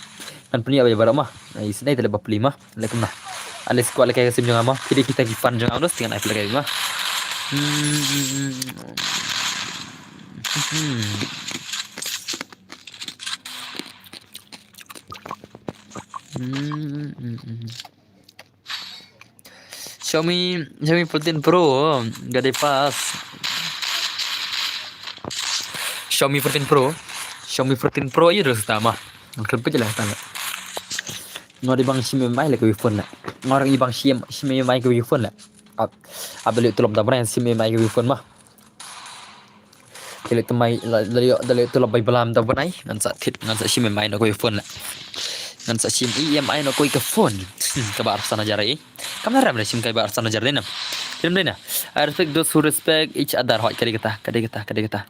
Kan pynïap bad baroh ma. Ai snai tele bapli ma. Lekum na. Ale squad leke sim jong ma. Phi de kita ki fan jong dos tingan ai leke ma. Hmm. Hmm. Hmm, hmm, hmm. Xiaomi, Xiaomi fourteen Pro, gade pas. Xiaomi fourteen Pro, Xiaomi fourteen Pro aja terus utama. Ngkhlem pejala tanda. Ngori bang shim mai le ke phone la. Ngori bang shim, shim mai ke phone la. Ab, abeli tulop da brand shim mai ke phone mah. Kile temai la la la tulop bai balam da banai ngan sa thit ngan sa shim mai no koi phone la. Ngan sa shim E M I no koi ka phone. Hmm, ka ba arsan hajar ai. Kam na ram da shim kai ba arsan hajar dena. Film dena. I respect those who respect each other. Hoi kali kata, kali kata, kali kata.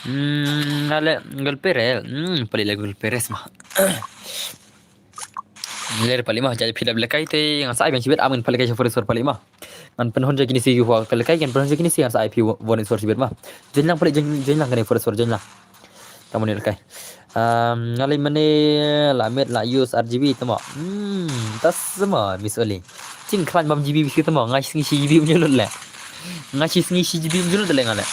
Hmm, ngale gol pere. Hmm, pali la gol peres mah. Ler pali mah, jai phi dap lekai te ngan sa ai biang shibit am ngan pali kai shafur isor pali mah. Ngan pynhun jai kini si yu hua ka lekai ngan pynhun jai kini si ngan sa ai phi won isor shibit mah. Jai lang pali jai lang kani fur isor jai lang. Tamu ni lekai. Um, ngalai mane la met la use R G B tama. Hmm, tas sama Miss Oli. Ching klan bam G B bisi tama ngai singi si G B unyu lut le. Nga shi sngi shi jibi mjul de lenga le.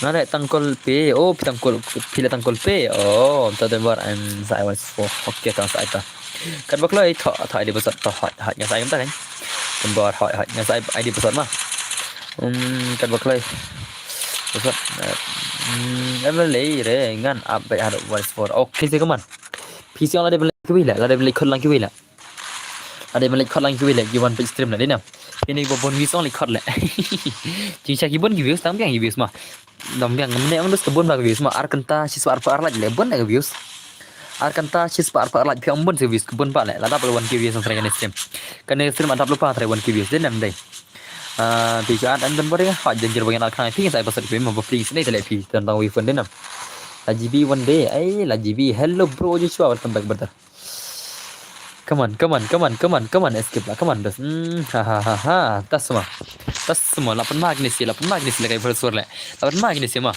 Nga le tangkol pe. Oh, pi tangkol pi le tangkol pe. Oh, ta de bar and sa ai was for. Okay, ta sa ai ta. Kat baklai ta ta ai di besat ta hai hai nga sa ai ta kan. Kan bar hai hai nga sa ai di besat ma. Um, kat baklai. Besat. Um, em le re ngan up back had was for. Okay, se kaman. Pi siang la de beli kiwi le, la de beli khot lang kiwi le. Ada balik khot lang kiwi le, kiwan page stream le dina. Ini bo bon views ong le khot le. Jing sha ki bon ki views tang biang ki views ma. Dam biang mene ong dus ka bon ba ki views ma ar kanta shi swar par lak le bon le ki views. Ar kanta shi swar par lak pi ong bon ki views ka bon ba le. Lada pa one K views ong srai kane stream. Kane stream adap lupa srai one K views dina mdai. Ah, pi sha an dan bari ha jeng jer bagian ar kanta pi sai pasal pi ma ba pling sini tele pi tentang wi fun dina. La G B one day, ai la G B. Hello bro Joshua, welcome back brother. Come on, come on, come on, come on, come on, escape lah, come on, dos. Hmm, ha ha ha ha, tas semua. Tas semua, lapan mag ni si, lapan mag ni si lekai first floor le. Lapan mag ni si ma.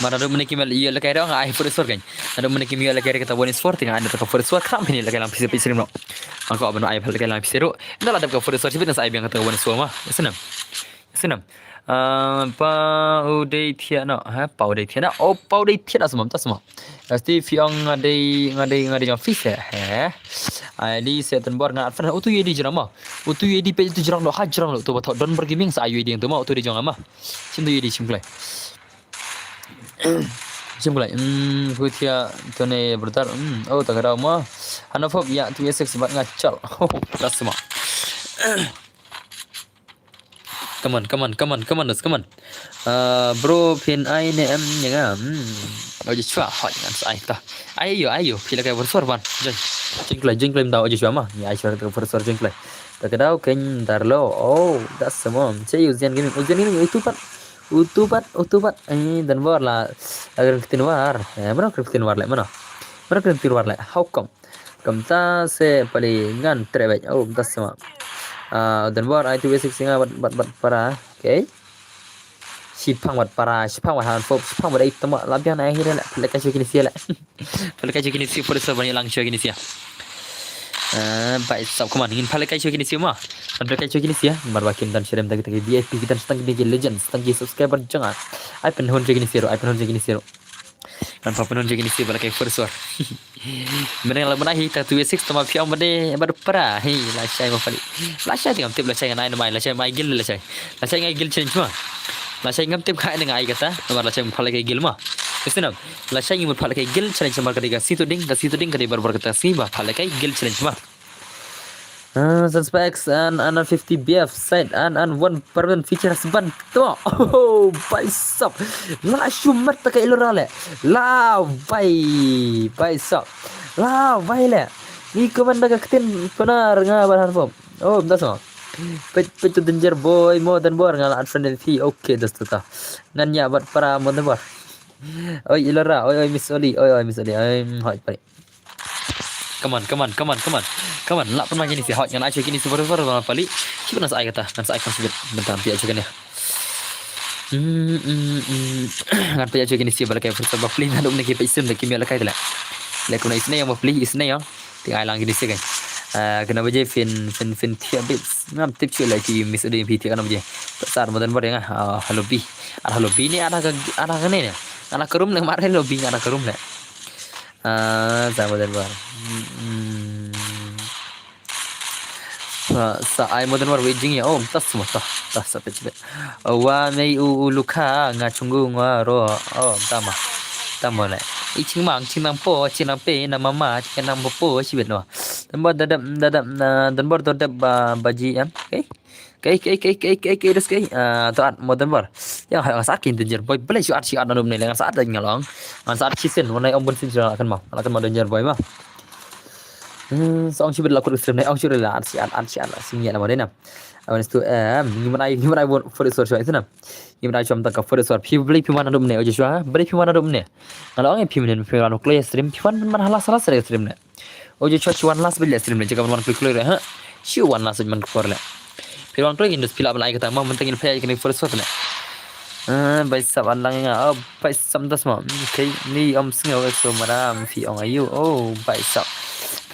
Mana do mene kim ya lekai dong, ai first floor kan. Ada mene kim ya lekai kata one is four tinggal ada ka first floor, kram ini lekai lang pisi pisi no. Angko abang ai lekai lang pisi ro. Dah lah ada ka first floor, sibit nasa ai biang kata one is four ma. Senam. Senam. Ah, pa udei thiana, ha, pa udei thiana. Oh, pa udei thiana semua, tas semua. Asti fiong ngadei ngadei ngadei jong fis eh. He. Ai di se tun bor ngan advance utu ye di jerama. Utu ye di pe tu jerang do ha jerang do tu batok don bergiming sa ayu di tu ma utu di jong ama. Sim tu ye di sim klai. Jingkhlaiñ, hmm, phu thia tone brother, hmm, oh, ta ka daw mo. Hana pop ïa two eight six bad nga chal. Oh, ta sma. Come on, come on, come on, come on, come on. Uh, bro, phin ai ne em ïa nga. Hmm. Oh, just chwa, hot ngan sa ai ta. Ai ïa, ai ïa, phi la kai Forest War ban. Join. Join klai, join klai mdaw, oh, just chwa ma. Ni ai chwa ka Forest War, join klai. Ta ka daw kein dar lo. Oh, ta sma. Che ïa u Zian Gaming, u Zian Gaming, u tu pat. U tu pat, u tu pat. Eh, Don Bor la. Agar ktin war. Eh, mano ktin war le, mano. Mano ktin war le. How come? Kumta se pali ngan treh bad. Oh, kumta se ma. Ah, Don Bor, ai tu basic singa bad, bad, bad para. Okay. Shipang bad para, shipang bad han pop, shipang bad ai tama. Labian ai hira le. Pala ka shu kini sia le. Pala ka shu kini sia, Forest War ban ïa lang shu kini sia. Ah, bai sap, come on, ngin pala ka shu kini sia ma. Pala ka shu kini sia. Mar ba kim dan shirem tagi tagi V I P, ki dan tang ki legends, tang ki subscriber jong nga. Ai pynhun shu kini sia ro, ai pynhun shu kini sia ro. Ngan pynhun shu kini sia ba la kai Forest War. Mynne la mynne hi ta two eight six tama phi ong bad para. Hi, lashai ma pali. Lashai te ngam tip lashai ngan ai namar lashai mai gil lashai. Lashai ngai gil challenge ma. Lashai ngam tip kai ngai kata. Namar lashai pala kai gil ma. Isnam. Lashai ngi mut pala kai gil challenge namar ka dei ka situ ding, ka situ ding ka dei barbar kata si ba pala kai gil challenge ma. Ah, Suspects and, and fifty B F side and, and one permanent feature husband. To. Oh, bai sap. La shumat ta ka ilora le. La bai, bai sap. La bai le. Ni commander ka ktin pynner nga bad han pop. Oh, that's all. Pet, pet to danger boy, mo dan bor nga la unfriended phi. Okay, that's ta. Ngan ïa bad para mo dan bor. Oi, ilora, oi, oi, Miss Oli, oi, oi, Miss Oli, oi, mm, hoi, pare. Come on, come on, come on, come on. Come on, lap pynma kini si hot ngan ai kini si forever ba pali. Ki ngan sa ai kata, ngan sa ai kan sibit. Bentar, pia aja kini. Hmm, hmm, hmm. Ngan pia aja kini si bala kai forever ba pali ngan dum niki pa isim da kimi ala kai tala. Lek kuna isne yang ba pali isne yang. Ting ai lang kini si kan. Ah, kena baje fin fin fin tiap bit. Ngam tip chu la ki Miss Odi pi tiap kana baje. Sar modan bar yang ah. Hello bi. Ar hello bi ni ada ka ada ka ne ne. Ada ka room ne mar hello bi ada ka room ne. Ah, sa modern bar. Hmm. Sa, sa ai modern bar wei jing ya. Oh, tas mo ta. Tas sa pet pet. Wa mei u u lukha nga chungu nga ro. Oh, tama. Tama le. I ching mang ching nang po ching nang pe na mama ching nang po po shi bet no. Dan bor dadap dadap na dan bor dadap ba baji em. Okay. Kei, kei, kei, kei, kei, kei, das kei. Ah, to at modern bar. Ya, ngan sa at kin danger boy. Bele shu at shi at nanum ne, ngan sa at da ngalong. Ngan sa at shi sin, wan ai om bun sin shu kan ma. Kan ma danger boy ma. Hmm, so ong shi bit la kut stream ne, ong shi la at shi at, at shi at, shi ngi na ma dena. Awan stu em, ngi man ai, ngi man ai bon for sure sure sina. Ngi man ai chom ta ka for sure. Phi bele phi man nanum ne, oh Joshua. Bele phi man nanum ne. Ngalong phi man phi man kloi stream, phi man man halas halas stream ne. Oh, je chwa chwa last bit le stream le, je ka wan kloi kloi re, ha? Chwa last bit man kor le. Phi wan kloi indus phi la ban ai kata ma, mentang in phi ai kini first shot le. Ah, bai sap an lang nga, oh, bai sap das ma. Okay, ni om sngew so maram phi ong ayu. Oh, bai sap.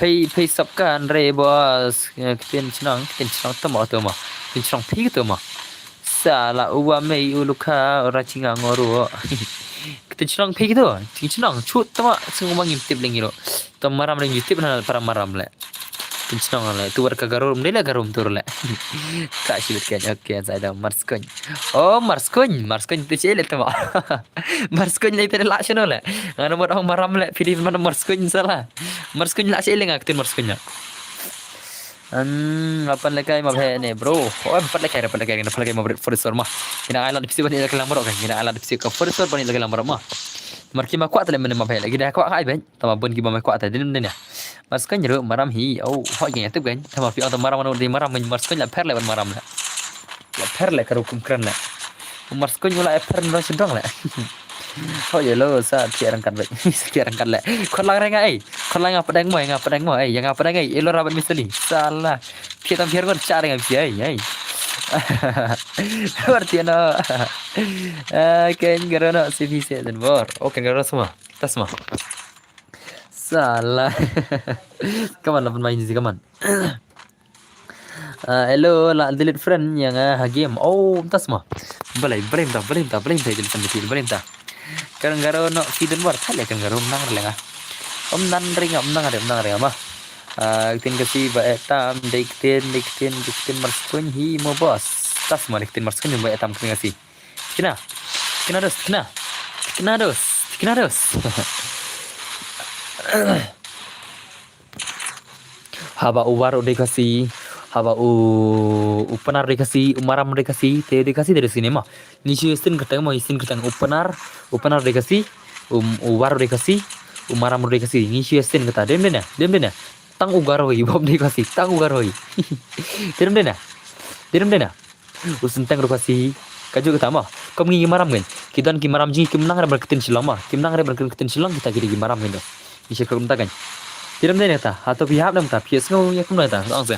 Phi, phi sap kan re boss. Ktien chnong, ktien chnong tama tama. Ktien chnong phi tama. Sala uwa mei u lukha ora chinga ngoro. Ktien chnong phi to. Ktien chnong chut tama sung ma ngim tip leng iro. Tam maram leng tip na para maram le. Ktien chnong le. Tu war ka garum de le garum tur le. Ka shi bet ken. Okay, sai da marskon. Oh, marskon, marskon tu che le tama. Marskon le te la shano le. Ngano mot ong maram le phi di man marskon sala. Marskon la che le nga ktien marskon na. An, apan lekai ma bhe ne bro. Oh, apan lekai, apan lekai, apan lekai ma bret first ma. Kina ai la dipsi bani lekai lamro kan. Kina ai la dipsi ka first bani lekai lamro ma. Mar ki ma kwat le mene ma bhe. Lagi dah kwat kai ben. Tama bun ki ma kwat din din ya. Marskon ru maram hi. Oh, hoi ki tip kan. Tama pi tama maram anu di maram marskon la per le ban maram la. La per le ka rukum kren le. Marskon la per no sidong le. Hoi lo sa tiarang kat le. Tiarang kat le. Khot lang renga ai. Khot lang nga pedang mo, nga pedang mo, eh, ya nga pedang ai, elo rabat misali. Salah. Phi tam phi ngon char nga phi ai, ai. Berarti ano. Ah, ken garono si phi se dan bor. Oh, ken garono semua. Tas semua. Salah. Kaman lapan main si kaman. Ah, hello, la delete friend yang ah, ha game. Oh, tas ma. Balai, balai ta, balai ta, balai ta, delete friend, balai ta. Kan garo no feed and work, hale kan garo nang renga. Om nan renga, om nang renga, om nang renga ma. Ah, tin kasi ba etam, dei tin, dei tin, dei tin marskun hi mo boss. Tas ma dei tin marskun ba etam tin kasi. Kena. Kena dos, kena. Kena dos. Kina dos. Haba u Waru dei Khasi, haba u, u Pnar dei Khasi, u Maram dei Khasi, te dei Khasi dei sini ma. Ngi shu sien kata ma, sien kata u Pnar, u Pnar dei Khasi, u, u Waru dei Khasi, u Maram dei Khasi. Ngi shu sien kata, dem dei na, dem dei na. Tang u Garo hi, bom dei Khasi, tang u Garo hi. Te dem dei na, te dem dei na. U Synteng ruh Khasi. Ka ju kata ma. Kum ngi ki Maram ngi. Ki don ki Maram jong ngi kim nang re ban ktien Shillong ma. Kim nang re ban ktien Shillong kita ki dei ki Maram ngi. Ngi shu kumta kan. Te dem dei na kata. Hato phi hap na kata. Phi sngew ïa kumno kata. Ong se.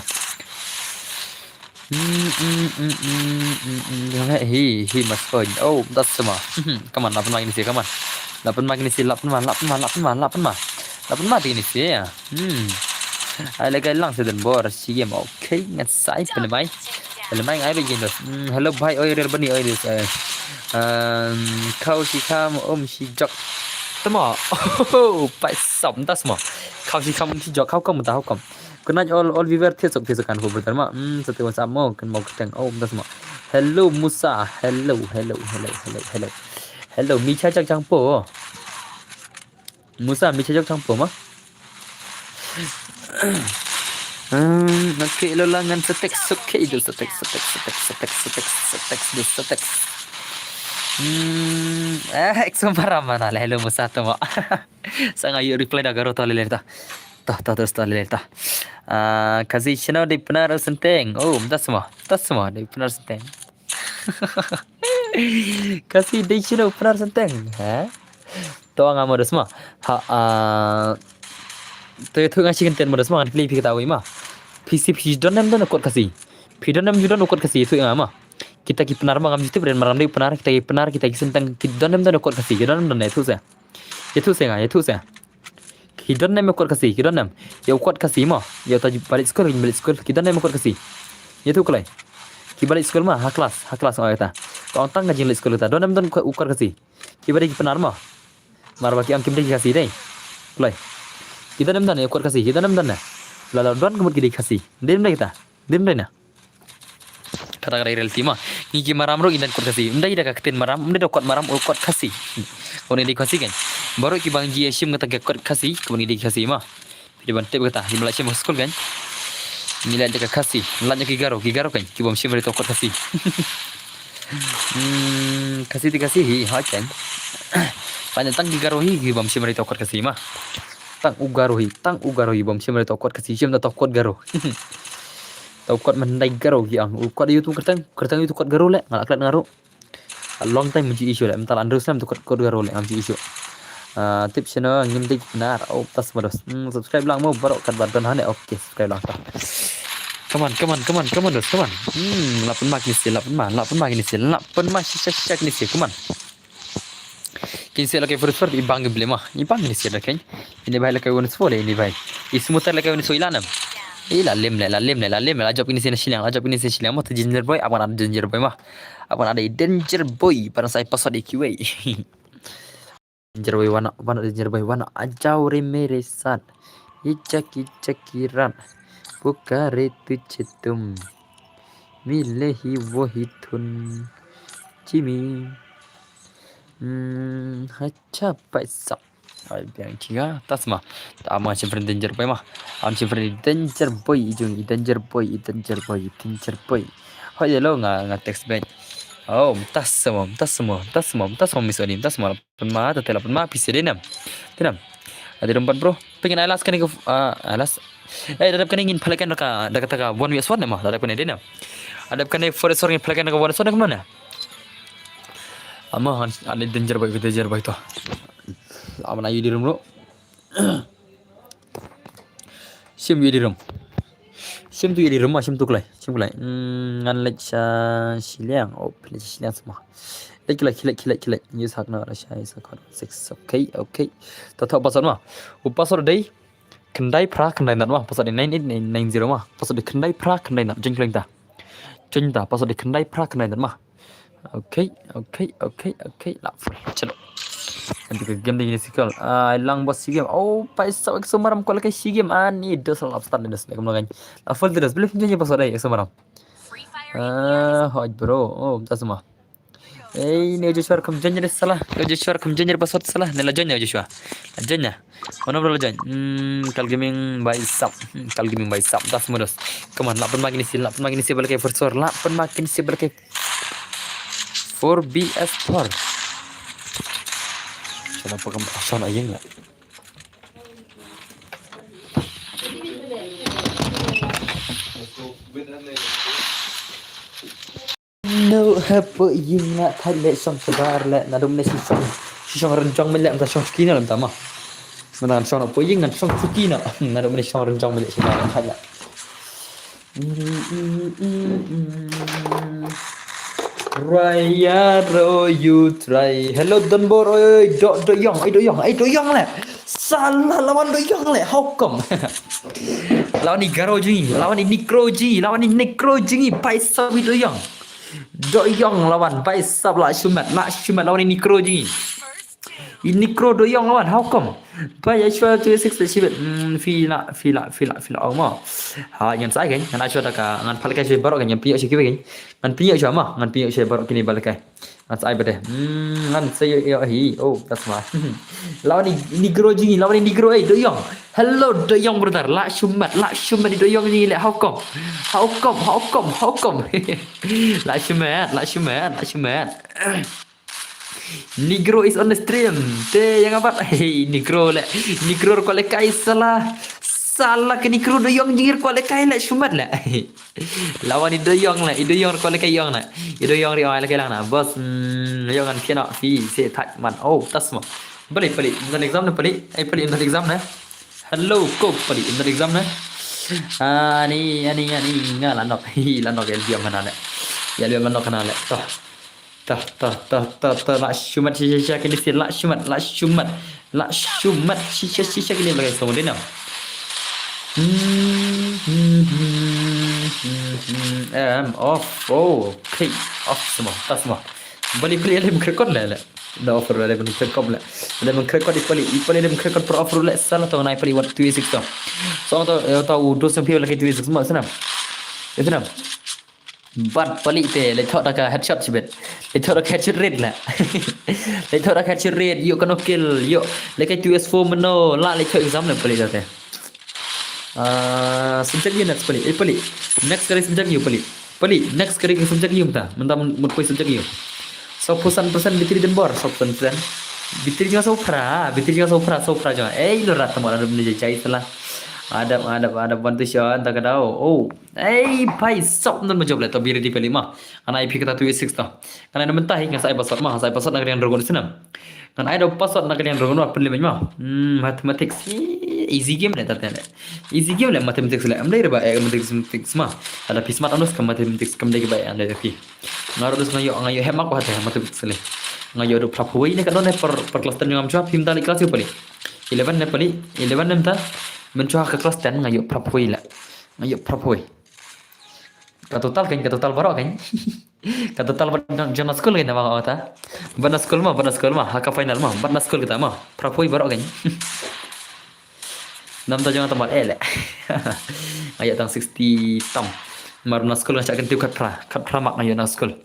Hmm, hmm, hmm, hmm, hmm, hmm. Hi, hi, mas coin. Oh, das sama. Hmm, come on, lap ma kine si, come on. Lap ma kine si, lap ma, lap ma, lap ma, lap ma. Lap ma kine si, ïa. Hmm. Ai leh kai lang sa don bor shi game. Okay, ngan sa ai pynmai. Pynmai ai begin dos. Hmm, hello bhai, oi rel bani oi dos. Eh. Um, khau shi kham um shi jok. Tama. Oh, pai sam das ma. Khau shi kham um shi jok. How come ta, how come? Good night all, all viewer, thied sok thied sok kan ko betul ma. Hmm, sa te WhatsApp mo kan mo keteng. Oh, das ma. Hello Musa. Hello, hello, hello, hello, hello. Hello, mi cha jak jang po. Musa, mi cha jok chang po ma. Hmm, okay, lo la ngan sa text, okay, do sa text, sa text, sa text, sa text, sa text, sa text, do sa text. Hmm, eh, exo Maram mana le, hello Musa to ma. Sa nga ïoh reply da Garo to le le ta. To, to, to, to le le ta. Ah, Khasi channel dei Pnar Synteng. Oh, das ma, das ma, dei Pnar Synteng. Khasi dei channel Pnar Synteng, ha? To nga mo dos ma. Ha, ah, to ïathuh nga shi kyntien mo dos ma, ngan kylli phi kata wei ma. Phi sip phi don em don kot Khasi. Phi don em ju don kot Khasi, ïathuh nga ma. Kita ki Pnar ma ngam ju tip, ren Maram dei Pnar, kita ki Pnar, kita ki Synteng, ki don em don kot Khasi, ki don em don, ïathuh se. Ïathuh se nga, ïathuh se. Ki don em kot Khasi, ki don em. Ïa u kot Khasi ma. Ïa uta ba leit skul, ba leit skul. Ki don em kot Khasi. Ïathuh kloi. Ki ba leit skul ma, ha klas, ha klas ong ïa ta. Ka ong tang ka jingleit skul kata. Don em don u kot Khasi. Ki ba dei ki Pnar ma. Mar ba ki ong kim dei ki Khasi dei. Kloi. Ki don em don ïa u kot Khasi, ki don em don ne. La la don ka mut ki dei Khasi. Dei em dei kita. Dei em dei na. Kata ka dei reality ma. Ngi ki Maram ruh ngi don kot Khasi. Ym dei da ka ktien Maram, ym dei da kot Maram, u kot Khasi. Kaba ngi dei Khasi kan. Baroh kiba ngi ïashim kata ka kot Khasi, kaba ngi dei Khasi ma. Phi dei ban tip kata, ngi ba la shim ha skul kan. Ngi lait da ka Khasi, lait da ki Garo, ki Garo kan. Ki bym shim re to kot Khasi. Hmm, Khasi te Khasi hi, ha kan. Lait tang ki Garo hi, ki bym shim re to kot Khasi ma. Tang u Garo hi, tang u Garo hi, bym shim re to kot Khasi, shim da to kot Garo. To kot Mandai Garo hi ang. U kot ïa utu kyrteng, kyrteng ïa utu kot Garo le, nga la klet nga ruh. A long time mynta issue le, mynta la hynriew snem to kot, kot Garo le, ngam ju issue. Ah, tip channel ngim dei Pnar, oh, tas ma dos. Hmm, subscribe lang mo, baroh katba don hangne, okay, subscribe lang ta. Come on, come on, come on, come on dos, come on. Hmm, la pynma kine si, la pynma, la pynma kine si, la pynma shisha shisha kine si, come on. Kine si la kai first first, i bang i blema, i bang kine si da kan. Ini bhai la kai one four le, ini bhai. I smutar la kai one four i la nam. I la lem le, la lem le, la lem le, la jop kine si na shiliang, la jop kine si na shiliang, mo to Danger Boy, aban ada Danger Boy ma. Aban ada Danger Boy, pada sai pasot i kiwei. Danger Boy wana, wana Danger Boy wana, ajao re mere saath. Ye Jackie, Jackie Chan. Pukare tujhe tum. Mile hi wohi dhun. Jimmy. Hmm, hacha paisa. Ai, biang kiga, tas ma. Ta ma shim friend Danger Boy ma. Am shim friend Danger Boy, i jong i Danger Boy, i Danger Boy, i Danger Boy. Hoi de lo nga, nga text back. Oh, tas ma, tas ma, tas ma, tas ma, Miss Oni, tas ma. Pynma, ta tela pynma, pisa de nam. De nam. Ade rum pat bro. Pengin alas kane ka, ah, alas. Eh, dadap kane ngin phalak kan da ka, da ka ta ka one way sword ne ma, dadap kane de nam. Adap kane four way sword ngin phalak kan da ka one way sword ne kumno ne. Ama han, ane Danger Boy, Danger Boy to. Ama na yudi rum lo. Shim yudi rum. Shim tu yudi rum ma, shim tu klai, shim klai. Hmm, ngan leit sha shiliang, oh, leit sha shiliang sama. Leit klai, leit, leit, leit. Use hack na, sha, use hack. Six, okay, okay. Ta ta password ma. U password dei. Khyndai phra khyndai nat ma, password dei nine eight nine nine zero ma. Password dei khyndai phra khyndai nat, join kleng ta. Join ta, password dei khyndai phra khyndai nat ma. Okay, okay, okay, okay, la full. Chalo. Nanti ka game dei ni sikal. Ai lang bos shi game. Oh, paisa exo Maram ko la kai shi game. Ani dos la start ni dos. Kam lagan. La full dos. Boleh pinjam password dei exo Maram. Ah, hoj bro. Oh, tas ma. Ei, ne Joshua kham join re sala. Ke Joshua kham join re password sala. Ne la join ne Joshua. La join ne. Ono bro la join. Hmm, Kal Gaming by Sap. Hmm, Kal Gaming by Sap. Das modus. Come on, la pynma kine si, la pynma kine si ba la kai for sure. La pynma kine si ba la kai four B S four. Shana pa kam shana yeng la. No, hapo ying na thai le shong shabar le na dum ne si shong. Si shong ren jong me le mta shong chuki na lam tama. Mta shong na po ying na shong chuki na. Na dum ne shong ren jong me le shabar thai le. Raya ro you try. Hello Donbor, oi, do do yong, ai do yong, ai do yong le. Sala lawan do yong le, how come? Lawan ni garo ji, lawan ni negro ji, lawan ni negro ji, pai sawi do yong. Do yong lawan, pai sap la shumat, la shumat lawan ni negro ji. I negro do yong lawan, how come? Pai ya shwa tu six le shibet. Hmm, fila, fila, fila, fila, oh mo. Ha, ngan sai kan, ngan shwa ta ka, ngan pal kai shwa barok kan, ngan piyok shwa kiwe kan. Ngan piyok shwa ma, ngan piyok shwa barok kini bal kai. Ngan sai bade. Hmm, ngan sai yo hi. Oh, tas ma. Lawan ni negro ji, lawan ni negro eh, do yong. Hello do yong brother, la shumat, la shumat ni do yong ni le, how come? How come? How come? How come? La shumat, la shumat, la shumat. Negro is on the stream. Te yang apa? Hey, negro le. Negro ko le kai sala. Sala ke negro do yong jingir ko le kai le shumat le. Lawan i do yong le, i do yong ko le kai yong le. I do yong ri ong le kai lang na. Bos, mm, yong an kena fi se thak man. Oh, tas mo. Pali, pali, intan exam ne pali. Ai pali, intan exam ne. Hello, ko pali, intan exam ne. Ani, ani, ani, nga la nok. Hi, la nok el biam mana le. Ya biam la nok kana le. Toh. Toh, toh, toh, toh, toh, la shumat shisha shisha kini si, la shumat, la shumat, la shumat shisha shisha kini lagi semua dina. Hmm, hmm, hmm, hmm, hmm, em, off, oh, okay, off semua, tas semua. Bali, bali, ada mengkrekot lah, lah. Dah offer, ada mengkrekot lah. Ada mengkrekot di pali, di pali ada mengkrekot per offer lah. Salah tau naik pali what two six tau. So tau, eh, tau dos yang pihak lagi two six semua sana. Ya sana. Bad palik te, le thok da ka headshot sibet. Le thok da ka headshot rate la. Le thok da ka headshot rate, yo kano kill, yo. Le kai two S four meno, la le thok exam le palik te. Ah, subject unit palik, eh palik. Next kali subject you palik. Palik, next kali subject you mta. Menta mut poi subject you. Saw percent percent bitri dembor, saw percent. Bitri jong saw pra, bitri jong saw pra, saw pra jong. Eh, lo rat mo la dum ni jai sala. Adap, adap, adap bantu sha, anta ka dau. Oh. Ei, pai sop nan ma jop le to biri di pali ma. Ana I P kata two eight six to. Kana na mentah hi ngan sai password ma, sai password na kalian rogon sinam. Ngan ai do password na kalian rogon wa pali ma. Hmm, mathematics. Easy game le tate le. Easy game le mathematics le. Am dai ba eh mathematics ma. Ada pismat anus ke mathematics kam dai ba eh andai tapi. Ngaro dus ngayo ngayo hemak wa te mathematics le. Ngayo do prap huai ne ka don ne per per class ten ngam chua pim tali class yu pali. Eleven ne pali, eleven ne mta. Men chua ka class ten ngayo prap huai le. Ngayo prap huai. Ka total kan, ka total baroh kan. Ka total baroh jong, jong na school kan, na ma ta. Bad na school ma, bad na school ma, ha ka final ma, bad na school kita ma. Prapoi baroh kan. Nam ta jong ta mat eh le. Ngayo tang sixty tam. Mar na school nga chak kan tiu khat pra, khat pra mak ngayo na school.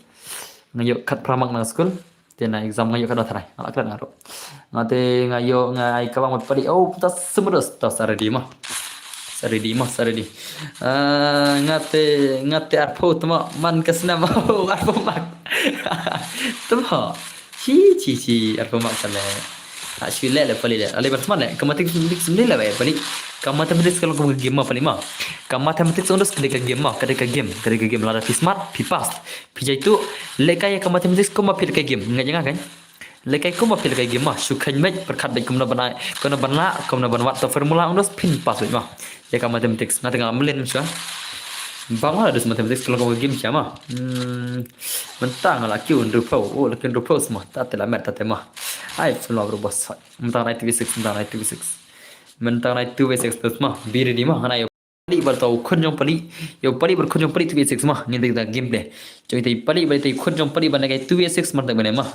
Ngayo khat pra mak na school. Te na exam ngayo ka dot rai. Nga la klet nga ruh. Nga te ngayo nga ai ka bang mut pali. Oh, puta semrus. Ta sa ready ma. Sa ready ma, sa ready. Ah, nga te, nga te arphew tma man ka snam. Oh, arphew mak. Tma. Chi, chi, chi. Arphew mak sa le. Ha, shu le le pali le. Ale bar smat le. Ka mathematics, mathematics le ba pali. Ka mathematics ka long ka game ma pali ma. Ka mathematics ondos ka dei ka game ma. Ka dei ka game. Ka dei ka game. Lada phi smart, phi pass. Phi jai tu, lekai ka mathematics kumba phi lekai game. Nga janga kan? Lekai kumba phi lekai game ma. Shu khein beit, pyrkhat beit kumno ban ai, kumno ban lah, kumno ban wad to formula, ong dos phin pass beit ma. Ïa ka mathematics, nga tengah mlien shu. Bang ma dus mathematics ka long ka game sha ma. Hmm. Mynta nga la kiew hynriewphew, oh la kiew hynriewphew sma. Ta te la met, ta te ma. Ai, film bro boss. Mynta nai two v six, mynta nai two v six. Mynta nai two v six dus ma. Be ready ma, nga nai pali ba to khun jong pali. Yo pali ba khun jong pali two v six ma. Ngin ta gameplay. Jong ita pali ba ita khun jong pali ba na kai two v six mar ta bane ma.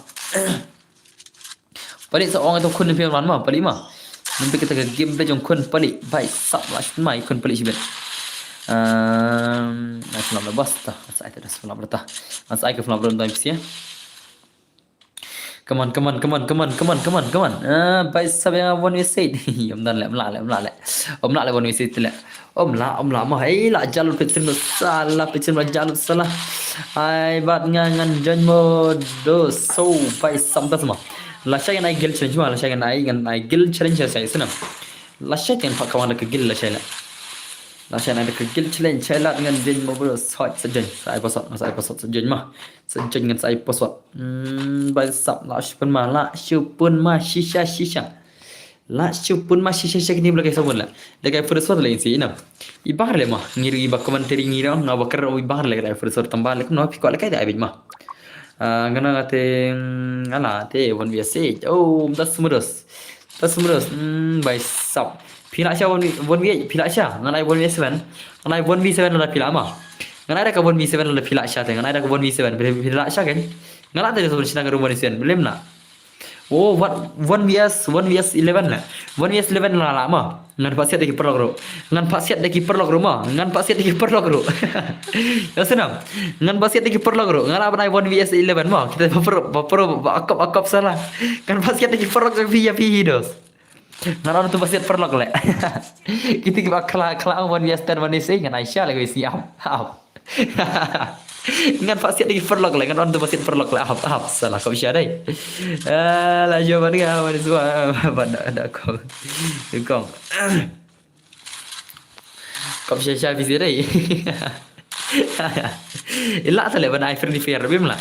Pali sa ong ita khun phi man ma pali ma. Ngin ta kita gameplay jong khun pali. Bai sap la mai khun pali sibet. Ehm, na slam la basta. Sa ita das slam la ta. Sa ita slam la ta psi. Come on, come on, come on, come on, come on, come on, come on. Ah, bai sap ïa nga one v six. Ym don leh, ym lah leh, ym lah leh. Ym lah leh one v six leh. Ym lah, ym lah mo. Ei, la jia lut peit sien mo sala, peit sien mo la jia lut sala. Ai, bad nga ngan join mo do so bai sap da mo. Lashai ngan ai guild challenge mo, lashai ngan ai, ngan ai guild challenge lashai sien. Lashai ngan phah kawang da ka guild lashai leh. Lashai ngan ai da ka guild challenge, shai lad ngan join mo bro, sot sa join, sa ai password, sa ai password sa join mo. Sa join ngan sa ai password. Hmm, bai sap la shu pynma, la shu pynma shisha shisha. La shu pynma shisha shisha kine ba la kai sabun la. Da kai first one la in si ina. I bang leh mo, ngi ruh i ba commentary ngi ruh, nga ba kren i bang leh da kai first one tang ba leh kumno phi kwah leh kai da ai beit mo. Ah, nga na nga te, mm, nga la te one v six. Oh, da smudos. Da smudos. Hmm, bai sap. Phi lah sha one v, one v eight, phi lah sha. Ngan ai one v seven. Ngan ai one v seven lada phi lah mo. Ngan ai da ka one v seven lada phi lah sha te. Ngan ai da ka one v seven. Phi, phi lah sha kan. Ngan lah te da sha ka one v seven. Blim lah. Oh, what, one v s, one v s eleven lah. One v s eleven lah lah mo. Ngan phah siat da ki paralok ruh. Ngan phah siat da ki paralok ruh mo. Ngan phah siat da ki paralok ruh. Ïa sngewbha. Ngan phah siat da ki paralok ruh. Nga lah ban ai one v s eleven mo. Kita ba pro, ba pro, ba akop, akop sala. Ngan phah siat da ki paralok ruh phi ïa phi hi dos. Nga lah tu phah siat paralok leh. Kita ki ba khlaiñ, khlaiñ one v s ten, one v s ngan ai sha leh ko isi ap. Ap. Ngan phah siat da ki paralok leh, ngan tu phah siat paralok leh. Ap, ap, sala kop sha dei. Ah, la jo ban ga, ban sua, ban da, da kong. Kong. Kop sha sha phi sih dei. Ila ta leh ban ai friendly fire bim lah.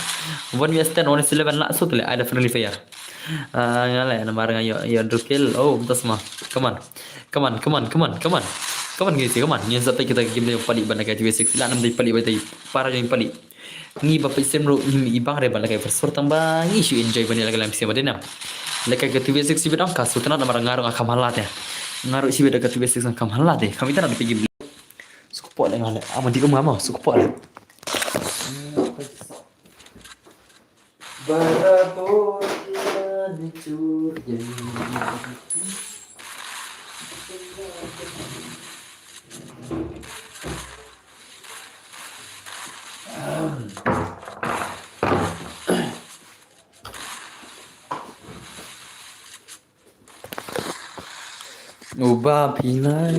One v s ten, one v s eleven lah, so ta leh ai da friendly fire. Ah, nga leh namar nga ïoh, ïoh drukil. Oh, tas mo. Come on. Come on, come on, come on, come on. Come on, guys, come on. Ngin sa peit kita game jong pali ban da kai two v six. Ila nam dei pali ba dei para jong pali. Ngi ba peit stream ruh ngi i bang re ban la kai first tang ba ngi shu enjoy ban ïa la kai lam sha ba dei nam. La kai ka two v six shibit ong ka sngewtynnat namar nga ruh nga kham hala te. Nga ruh shibit da ka two v six nga kham hala te. Kham itynnat peit game. Suk pok leh nga leh. Ama di um ama suk pok leh. Barabor ïa ni chur ïa ni. Uba phi nai.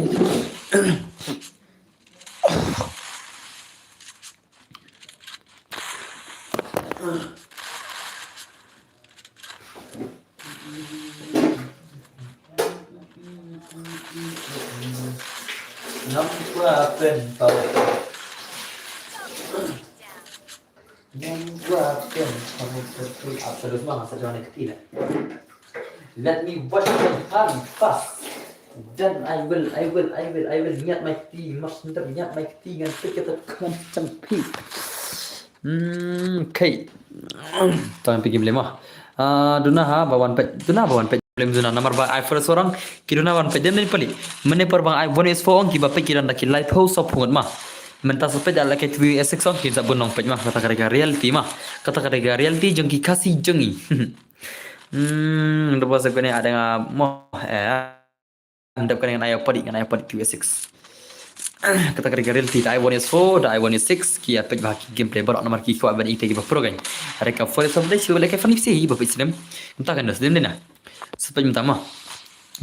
Ngam kua pen pau. Ngam kua pen pau. Apa terus mah masa jangan kecil. Let me wash my hand first. Then I will, I will, I will, I will ngiat mai kti, mas ndep ngiat mai kti ngan peit kata kan chang pi. Hmm, okay. Tang pi game lema. Ah, duna ha ba wan peit, duna ba wan peit game duna namar ba ai first orang ki duna wan peit dem den pali. Mene par bang ai one is four ong ki ba peit ki dan da ki live house of hungat ma. Menta sa peit da la ke three S six ong ki sa bunong peit ma kata ka reality ma. Kata ka reality jong ki Khasi jong i. Hmm, da ba sa kene ada nga mo eh. Ndap kane ngan ai padi, ngan ai padi two S six. Kata ka reality da ai one S four, da ai one S six ki ïa peit ba ki gameplay baroh namar ki kwah ban ite ki ba pro kan. Are ka four S four dei shu leh ka funny si ba peit snem. Mynta kan dos dem dei na. Sa peit mynta ma.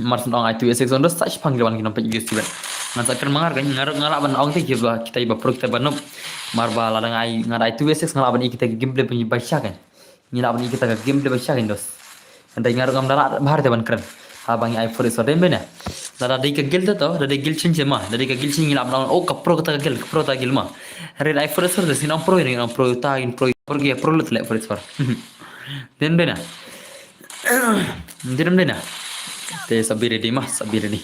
Mar syn ong ai two S six on dos sa shipang ki wan ki nang peit video si ban. Ngan sa kren mangar kan ngar ngar ban ong te ki ba kita ba pro kita ba noob. Mar ba la dang ai ngar ai two S six ngar ban i kita ki gameplay ban ba sha kan. Ngi lah ban i kita ka game dei ba sha Windows. Hynrei nga ruh ngam da lah bha te ban kren. Haba ngi ai first order bene. Lada dei ka guild te to, da dei guild change ma, da dei ka guild change ngi lah ban ong oh ka pro kata ka guild, ka pro kata ka guild ma. Hynrei ai first order sin ong pro, ngi ong pro ta, in pro, pro ki pro lut leh first order. Den bene. Den bene. Te sabi ready ma, sabi ready.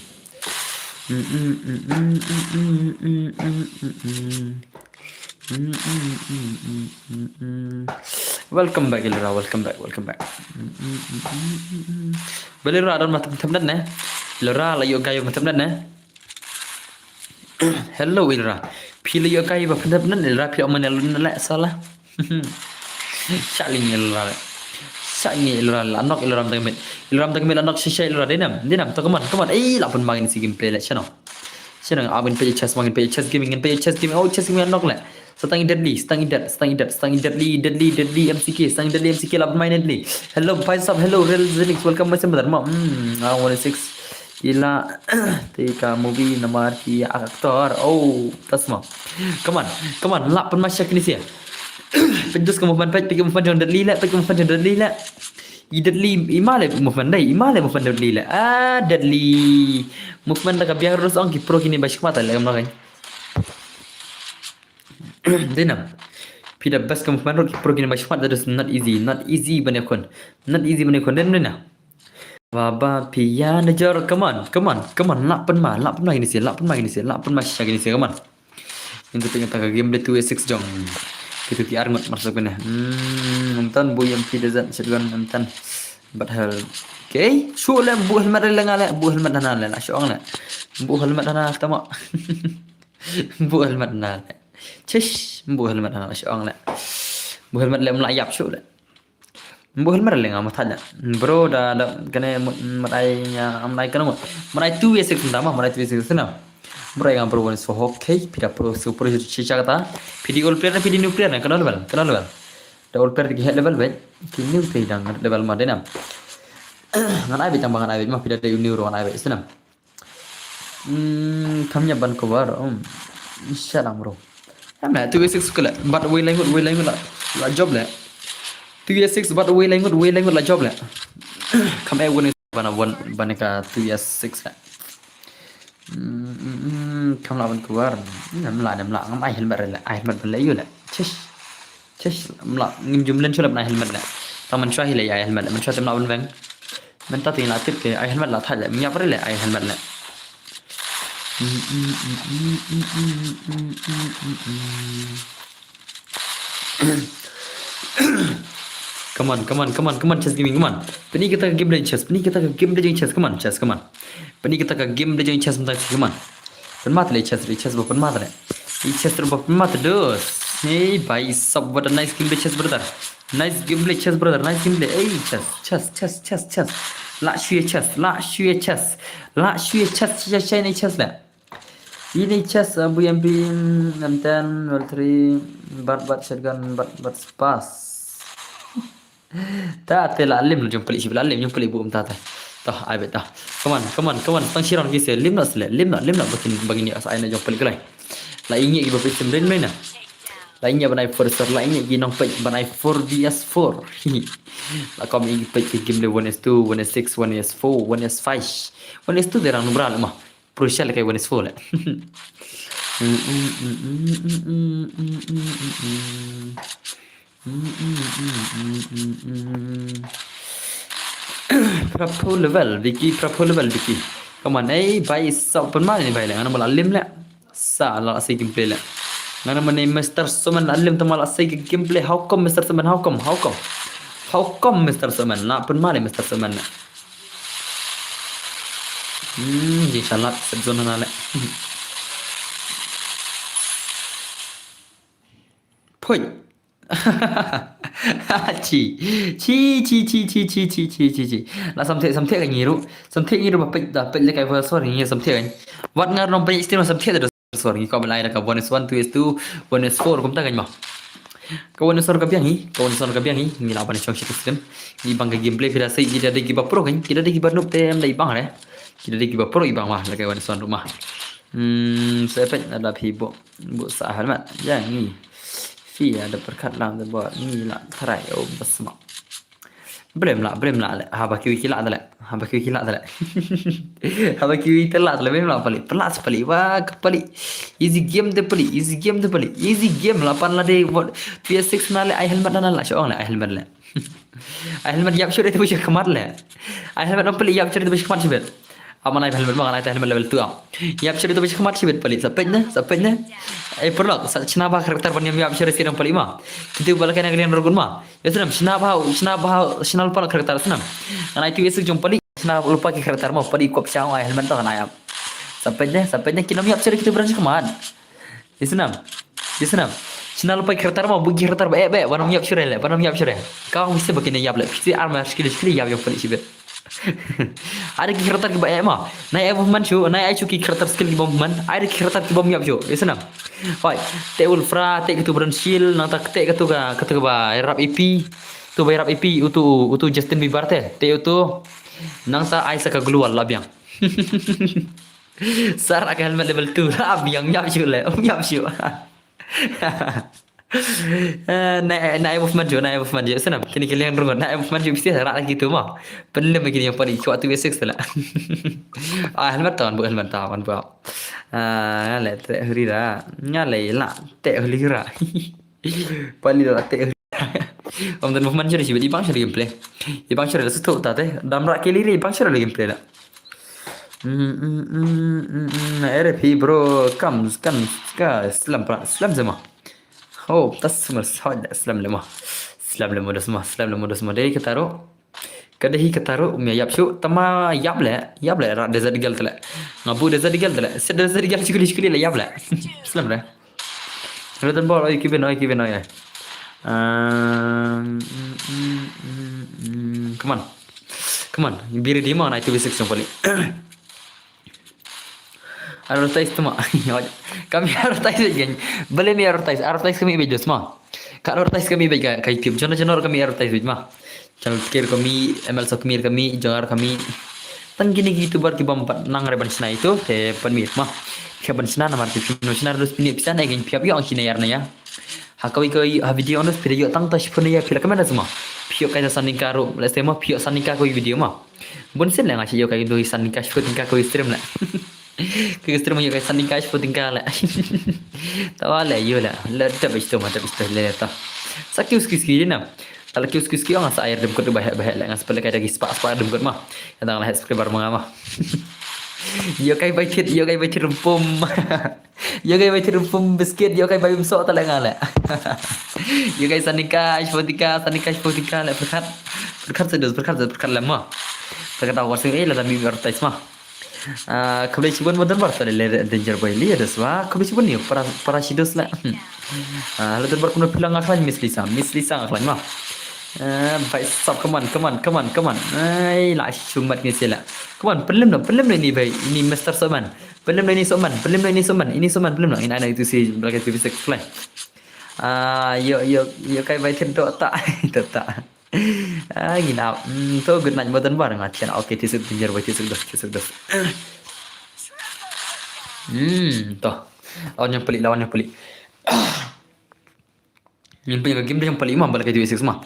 Welcome back Ilra, welcome back, welcome back. Bel Ilra don ma tam tam ne. Ilra la ïoh gai ma tam ne. Hello Ilra. Phi la ïoh gai ba tam ne Ilra phi ong man la sala. Shah li Ilra. Shah li Ilra la nok Ilra tam mit. Ilra tam mit la nok shisha Ilra dei nam. Dei nam to come on, come on. Ei la pun magin si game play le shano. Shano abin pe chess magin pe chess gaming ngin pe chess gaming. Oh chess gaming nok le. Sa tang i Deadly, sa tang i Dead, sa tang i Dead, sa tang i Deadly, Deadly, Deadly, M C K, sa tang i Deadly, M C K, lap mai Deadly. Hello, bhai sahab, hello, Real Zenix, welcome, my brother. Ma, hmm, ah, one six. Ila, te ka movie namar ki actor. Oh, tasma. Come on, come on, lap pynmasa kine sha. Pynjus ka movement, pynjus ka movement jong Deadly le, pynjus ka movement jong Deadly le. I Deadly, i ma le movement dei, i ma le movement Deadly le. Ah, Deadly. Movement da ka biang rus ong ki pro kine ba shkmat le, kam lo kan. Dina. Phi da best ka movement ruh ki pro kine ba shkmat, that is not easy, not easy ban ïakhun. Not easy ban ïakhun, dina. Baba phi ïa na jor, come on, come on, come on, lap pynma, lap pynma kine sha, lap pynma kine sha, lap pynmasa kine sha, come on. Ngin sa peit kata ka game de two v six jong. Kitu ki arngut mar sa kine. Hmm, ym tan bu ïam phi da zat shotgun ym tan. Bat hel. Okay, shu le bu helmet le nga le, bu helmet hana le, la shu ong le. Bu helmet hana tama. Bu helmet hana le. Chish, bu helmet hana la shu ong le. Bu helmet le mla ïap shu le. Bu helmet le nga ma thait le. Bro da, da kane mut, mut ai ïa, am ai kane mut. Mut ai two v six tama, mut ai two v six na. Bro ai nga bro wan so hok kei, phi da pro so pro chicha kata. Phi di old player, phi di new player na, kano level, kano level. Da old player ki high level beit. Ki new te dang level ma dina. Ngan ai beit tang ba ngan ai beit ma phi da da new ro ngan ai beit sina. Hmm, kam ïa ban cover. Hmm. Shut up, bro. Em le, two v six kele. Bat wei lai ngut, wei lai ngut la, la job le. Two v six bat wei lai ngut, wei lai ngut la job le. Kam e wan ban wan ban ka two v six le. Hmm, hmm, hmm, kam la ban cover. Nam la, nam la, ngam ai helmet le, ai helmet le yu le. Chish. Chish, mla, ngim ju mlien shuh leh ban ai helmet leh. Tang mynshuwa hi leh ïa ai helmet leh, mynshuwa te mla ban veng. Mynta te ngi la tip te ai helmet la thait leh, mynta pyrshah leh ai helmet leh. Come on, come on, come on, come on, Chess Gaming, come on. Pyni kita ka game de Chess, pyni kita ka game de Chess, come on, Chess, come on. Pyni kita ka game de Chess mynta, come on. Pynmat leh Chess, leh Chess ba pynmat leh. Leh Chess ba pynmat dos. Hey, bhai sahab, what a nice gameplay Chess brother. Nice gameplay Chess brother, nice gameplay. Hey, Chess, Chess, Chess, Chess, Chess. Lah shu ïa Chess, lah shu ïa Chess. Lah shu ïa Chess, shu ïa Chess, ïa Chess leh. Ïa Chess, uh, B M P, mm, M ten, L three, bat, bat, shotgun, bat, bat, spas. Ta te la lim jong palik shi la lim jong palik bu um ta ta. Tah, ai bet tah. Come on, come on, come on. Tang shiron ki se lim na sele, lim na, lim na bakin, bakin ni as ai na jong palik kelai. La ingi ki ba pik sim rin mai na. La ingi ban ai four star, la ingi ki nong pik ban ai four V S four. La kom ingi pik ki game le one S two, one S six, one S four, one S five. One S two de rang nubra le ma. Pyrshah leh kai one S four leh. Prapo level, Vicky, prapo level, Vicky. Come on, eh, bhai, sa pynma ni bhai leh, ngana mala lim leh. Sa la sei gameplay leh. Ngana mane Mister Soman la lim tama la sei gameplay. How come Mister Soman? How come? How come? How come Mister Soman? La pynma ni Mister Soman leh. Hmm, jingsalat set zone na leh. Poi. Chi. Chi, chi, chi. La samthe, samthe ka ngi ruh. Samthe ngi ruh ba peit da, peit le kai ba sor ngi samthe kan. Wat ngar nong peit stin samthe da sor ngi ko ba lai da ka one S one, two S two, one S four kumta kan ma. Ka one S one ka biang hi, ka one S one ka biang hi, ngi la ban shong shi ka stin. Ngi bang ka gameplay phi da sei ki da dei ki ba pro kan, ki da dei ki ba noob te em da i bang re. Ki da dei ki ba pro i bang ma, la ka one S one ruh ma. Hmm, sa peit da phi bo. Bu sa helmet. Ya ngi. Phi ya da pyrkhat lang da bor ngi la tharai o basma. Blem la, blem la le. Haba kiwi ki la da le. Haba kiwi ki la da le. Haba kiwi te la da le, blem la pali. Pala sa pali. Wa ka pali. Easy game de pali. Easy game de pali. Easy game la pan la de. What? P S six na le ai helmet na la shong le ai helmet le. Ai helmet ïap shuh de tu shikmat le. Ai helmet nong pali ïap shuh de tu shikmat shibet. Aman ai helmet ma ngan ai helmet level two am. Ïap shuh de tu bishik mat shibit palik sa peit ne, sa peit ne. Eh, pyrlok sa chna ba character ban ïap shuh de sirang palik ma. Kitu bala kena kena rukun ma. Ya senam chna ba, chna ba, chna lupa character senam. Ngan ai tu esuk jong palik chna lupa ki character ma palik kop chang ai helmet to ngan ai ap. Sa peit ne, sa peit ne kinam ïap shuh de kitu berang shikmat. Isnam. Isnam. Chna lupa character ma, bu character ba eh ba, ba nang ïap shuh de le, ba nang ïap shuh de. Ka wis ba kine ïap le. Pisi armor skill skill ïap ïap palik shibit. Ai da ki character kiba eh ma. Nai ai bym man shuh, nai ai shuh ki character skill ki bym man. Ai da ki character ki bym ïap shuh. Ïa sngewbha. Hoi, te u Ulfra, te katu Bronze Shield, nangta te katu ka, katu kaba ïarap A P. Tu ba ïarap A P, utu, utu Justin Bieber te. Te utu, nangta ai sa ka glue wall la biang. Sa rah ka helmet level two, la biang, ïap shuh le, ïap shuh. Eh, na, na ai movement ju, na ai movement ju. Sngewbha, kine ki liang rung, na ai movement ju, bisi rah lagi tu ma. Pynlem kine ïa pali, kwah tu basic sala. Ah, helmet tawan bu, helmet tawan bu. Ah, nga le te huri ra. Nga le la te huri ra. Pali la te huri ra. Om dan movement ju, di bang ju gameplay. Di bang ju la setu ta te. Dam ra kili ri bang ju gameplay la. Mm, mm, mm, mm, mm. Ere phi bro, kam, kam, ka, slam pra, slam zema. Oh, tas mer soi da slam lemo. Slam lemo das ma, slam lemo das ma. Dei kata ruh. Ka dei hi kata ruh, um ïap shuh, tama ïap le, ïap le, ra Desert Eagle te le. Nga bu Desert Eagle te le. Set Desert Eagle chukli chukli le ïap le. Slam le. Rotan ball, oi, kibin, oi, kibin, oi, oi. Um, mm, mm, mm, mm. Come on. Come on. Biri di ma, na itu basic song pali. Advertise tu ma. Kami advertise beit kan. Bele mi advertise. Advertise kami beit dos ma. Ka advertise kami beit ka, ka YouTube. Jono jono kami advertise beit ma. Channel Kir kami, M L Sokmir kami, Jongar kami. Tang kine ki YouTuber ki bym pat nang re ban shna itu, te pan mi ma. Ka ban shna namar ki pynshna dos pini pisa na kan piap yo ang kine yar na ya. Ha kawei kawei ha video on dos phi ïoh tang ta shiphew ne ïa phi la ka mena sma. Phi ïoh kai ta san tyngka ruh, let's say ma phi ïoh san tyngka kawei video ma. Bun sien la nga shi ïoh kai doi san tyngka shiphew tyngka kawei stream la. Kawei stream ïoh kai san tyngka shiphew tyngka la. Tawa la ïoh la. La dap isto ma dap isto la ta. Sa kiew ski ski na. Ta la kiew ski ski nga sa ai dem kot ba heh ba heh la nga sa pele kai da ki spa spa dem kot ma. Ïa tang la heh subscriber ma nga ma. Ïoh kai bai thit, ïoh kai bai thit rumpum. Ïoh kai bai thit rumpum biscuit, ïoh kai bai bym soh ta le nga le. Ïoh kai san tyngka, shiphew tyngka, san tyngka, shiphew tyngka le pyrkhat. Pyrkhat sa dos, pyrkhat sa, pyrkhat le ma. Pyrkhat awar sing eh la da mi advertise ma. Ah, khublei shibun mo Donbor ta le le Danger Boy li dos wa. Khublei shibun ni para para shi dos le. Ah, hello Donbor kumno phi la nga khlaiñ Miss Lisa, Miss Lisa nga khlaiñ ma. Eh, bai sap, come on, come on, come on, come on. Ai, la shumat ngi sila. Come on, pynlem no, pynlem no ini bai, ini Mister Soman. Pynlem no ini Soman, pynlem no ini Soman, ini Soman pynlem no. Ini ana itu si belakang T V six play. Ah, yo yo yo kai bai thit dok ta. Dok ta. Ah, ngin ap. Hmm, to good night mo Donbor nga thian. Okay, tisuk Danger Boy, tisuk dos, tisuk dos. Hmm, to. Lawan yang pelik, lawan yang pelik. Ngin pynïa ka game da jong pali ma, ba la ka two v six ma.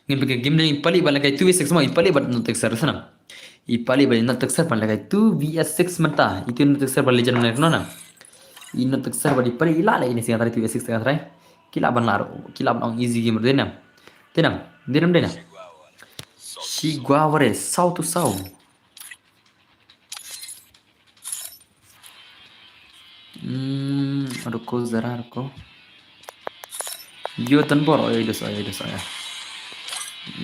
Ngin pynïa ka game da jong pali ba la ka two v six ma, i pali ba not texter sana. I pali ba not texter ba la ka two v six mynta. Itu not texter ba legend na nona. I not texter ba di pali i la la ini singa try two v six singa try. Ki la ban la ro, ki la ban ong easy game dena. Dena, dena dena. Shigwa ware, saw to saw. Hmm, ruko zara ruko. Yo Donbor, oyo dos, oyo dos, oyo.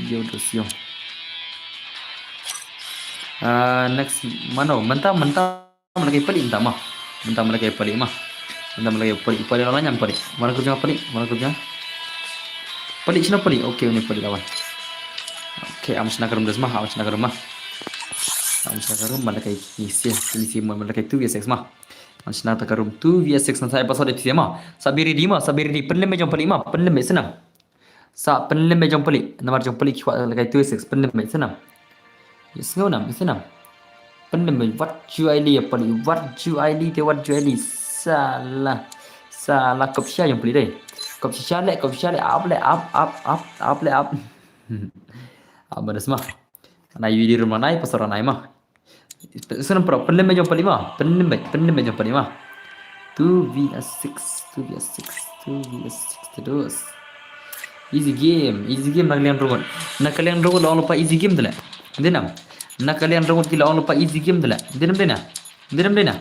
Yo dos, yo. Ah, next, mano, mynta, mynta, mynta ma la kai pali, mynta ma. Mynta ma la kai pali ma. Mynta ma la kai pali, pali la nyam pali. Mana kerja pali, mana kerja. Pali sino pali, okay, ini pali lawan. Okay, am sna karum dos ma, am sna karum ma. Am sna karum ma la kai isi, isi ma la kai two v six ma. An shna ta ka room two v six na sa episode ti ma. Sa biri di ma, sa biri di pynlem jong pali ma, pynlem sna. Sa pynlem jong pali, namar jong pali ki kwah la kai two v six pynlem sna. Yes ngau nam sna. Pynlem wat ju ai li pali, wat ju ai li te wat ju ai li. Sala. Sala kop sha jong pali dei. Kop sha le, kop sha le, ap le, ap, ap, ap, ap le, ap. Ap ma da sma. Nai video room nai pasal nai ma. Sna pro pynlem jong pali ma, pynlem, pynlem jong pali ma. Two v six, two v six, two v six terus. Easy game, easy game na ka liang rongot. Na ka liang rongot la ong lypa easy game tele. Dinam. Na ka liang rongot ki la ong lypa easy game tele. Dinam dina. Dinam dina.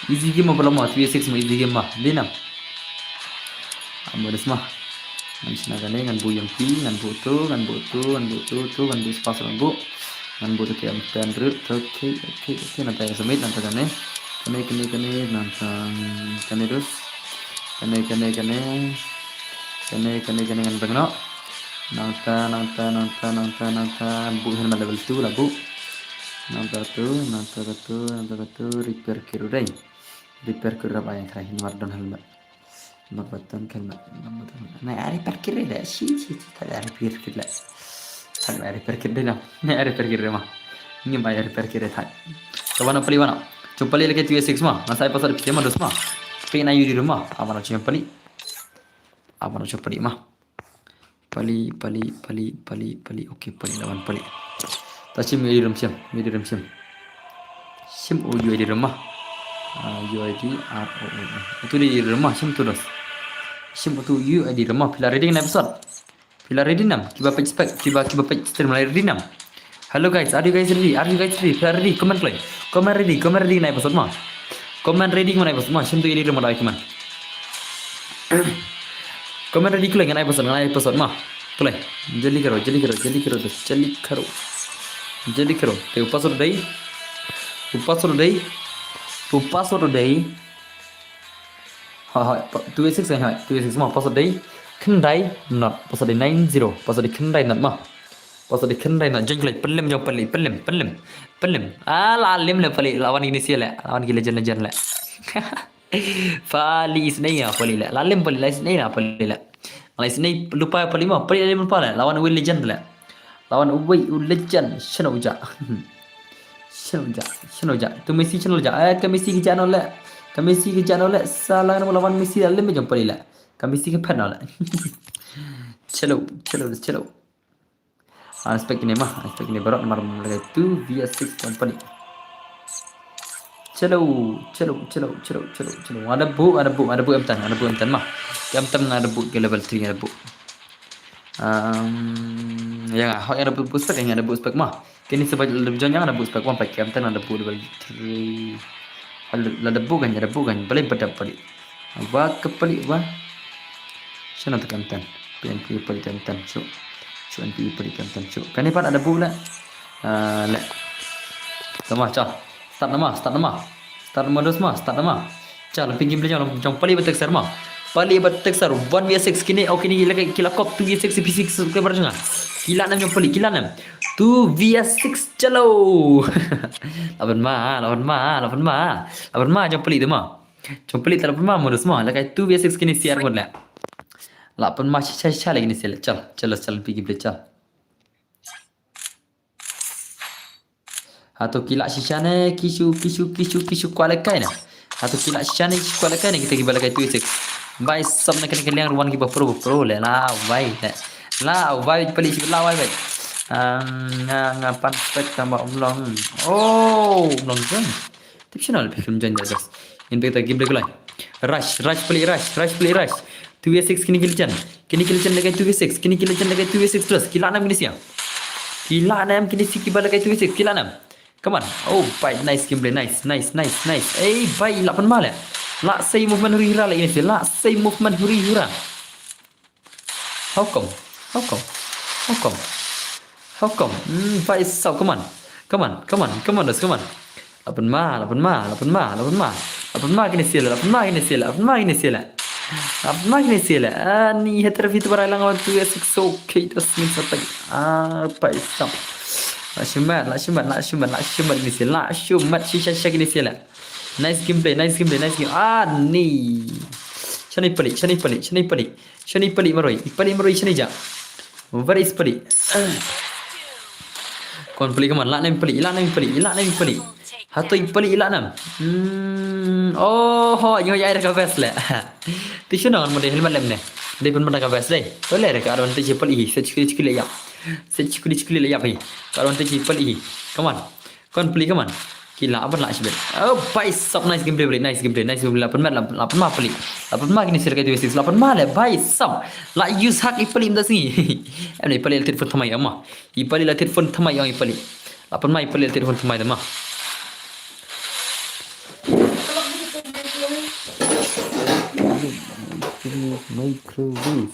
Easy game ma, belum ma, two v six ma easy game ma. Dinam. Am ba da sma. Ngan shna kane, ngan bu ïong pi, ngan bu tu, ngan bu tu, ngan bu tu, tu, ngan bu spas, ngan bu. Ngan bu tu te am ten ru, tu, okay, okay, okay, nanta ïa submit, nanta kane. Kane, kane, kane, nanta kane dus. Kane, kane, kane. Kane, kane, kane, ngan bengno. Nangta, nangta, nangta, nangta, nangta. Buh helmet level two la buh. Nangta katu, nangta katu, nangta katu. Repair kit ruh dei. Repair kit ruh ba ïa kra hin mar don helmet. Number ten kan na, number ten. Na, ai repair kit dei, shi, shi, shi, ta ai repair kit la. Ta ai repair kit dei la. Na ai repair kit dei ma. Ngim ai repair kit dei ta. Ka wan pali wan. Jong pali lagi two six ma. Nga sa ai password phi ma dos ma. Phi na ïohi ruh ma. Amar jong pali. Amar jong pali ma. Pali, pali, pali, pali, pali. Okay, pali la wan pali. Ta shim ïohi ruh shim, ïohi ruh shim. Shim u ïohi ruh ma. Ah, U I D R O O M. Utu dei ruh ma, shim utu dos. Shim utu U I D ruh ma, phi la ready na episode. Phi la ready nam, kiba page spec, kiba, kiba page stream la ready nam. Hello guys, are you guys ready? Are you guys ready? Phi la ready? Comment kloi. Comment ready, comment ready na episode ma. Comment ready na episode ma, shim utu ïohi ruh ma da comment. Comment ready kloi ngan ai password, ngan ai password ma. Kloi. Jali karo, jali karo, jali karo, jali karo. Jali karo. Te u password dei. U password dei. U password dei. Ha, ha, pa-, two eight six, ha, two eight six ma, password dei. Khyndai not, password dei nine zero, password dei khyndai not ma. Password dei khyndai not, jong kloi, pynlem jong pynlem, pynlem, pynlem, pynlem. Ah, la lem le pali, la wan ini sia le, la wan ki legend, legend le. Pali isnei ya pali le, la lem pali, la isnei na pali le. La isnei lupa pali ma, pali lem lupa le, la wan uwei legend le. La wan uwei u legend, shano uja. Shano uja, shano uja. Tu Messi shano uja, eh, ka Messi ki jano le. Ka Messi ki jano le, sala na la wan Messi la lem jong pali le. Ka Messi ki phet na le. Chalo, chalo, chalo. Unspec kine ma, unspec kine barot namar mlai two V S six company. Chalo, chalo, chalo, chalo, chalo, chalo. Ada bu, ada bu, ada bu M ten, ada bu M ten ma. M ten ada bu ke level three ada bu. Um, ya, hoi ada bu spec, ada bu spec ma. Kini sebab level jong ada bu spec one pack M ten ada bu level three. Ada bu kan, ada bu kan. Boleh bedap balik. Wa ka palik wa. Shano te ka M ten. P N P palik ka M ten. Shu. Shu N P palik ka M ten. Shu. Kane pat ada bu la. Ah, la. Tama cha. Start nama, start nama. Start nama dos ma, start nama. Cha, la pingin beli jong, jong palik ba tek sar ma. Palik ba tek sar one V six kini, oh kini kila, kila kop two V six P six ke bar jong. Kila nam jong palik, kila nam. Two V six chalo. Laban ma, laban ma, laban ma. Laban ma jong palik tu ma. Jong palik ta laban ma modus ma. Lakai two V six kini siar mod la. Laban ma shisha shisha lagi ni sel. Chal, chal, chal pigi ble chal. Hato kila shisha ne kishu, kishu, kishu, kishu kwala kai ne. Hato kila shisha ne kishu kwala kai ne kita kiba lakai two V six. Bai sab ne kene kaliang ruan kiba pro, pro le la bai le. La bai palik shisha la bai bai. Ah, nga, nga pan spek tamba umlong. Oh, umlong jeng. Tip shano le phi film join da das. Ngin pek ta game break lai. Rush, rush palik, rush, rush palik, rush. Two V six kini ki legend. Kini ki legend lakai two V six. Kini ki legend lakai two V six plus. Kila nam kini sia. Kila nam kini si kiba lakai two V six. Kila nam. Come on. Oh, bai, nice gameplay. Nice, nice, nice, nice. Eh, bai, la pan ma le. La sei movement huri hura le ini sia. La sei movement huri hura. How come? How come? How come? How come? Hmm, bai sab, come on. Come on, come on, come on, dos, come on. Lapan ma, lapan ma, lapan ma, lapan ma. Lapan ma kini sila, lapan ma kini sila, lapan ma kini sila. Lapan ma kini sila. Ah, ni heter fitu barai lang wan tu ya six, okay, dos min satai. Ah, bai sab. La shumat, la shumat, la shumat, la shumat kini sila. La shumat shisha shisha kini sila. Nice gameplay, nice gameplay, nice game. Ah, ni. Shani palik, shani palik, shani palik. Shani palik maroi, palik maroi shani ja. Where is palik? Kon palik kaman, la nam palik, la nam palik, la nam palik. Hato i palik la nam. Hmm, oh, ho, nyo ya ka vest le. Ti shuna ngan mo de helmet lem ne. De pun mata ka vest de. To le ka advantage palik hi, se chikli chikli ya. Se chikli chikli ya hi. Ka advantage palik hi. Come on. Kon palik kaman. Kila aban la shibet. Oh, bai sab, nice gameplay, nice gameplay, nice gameplay. Lapan mat, lapan, lapan ma palik. Lapan ma kini sila kai two six. Lapan ma le, bai sab. La use hack i palik mda singi. Em ne i palik la tit phone thamai ama. I palik la tit phone thamai ang i palik. Lapan ma i palik la tit phone thamai ama. Microwave.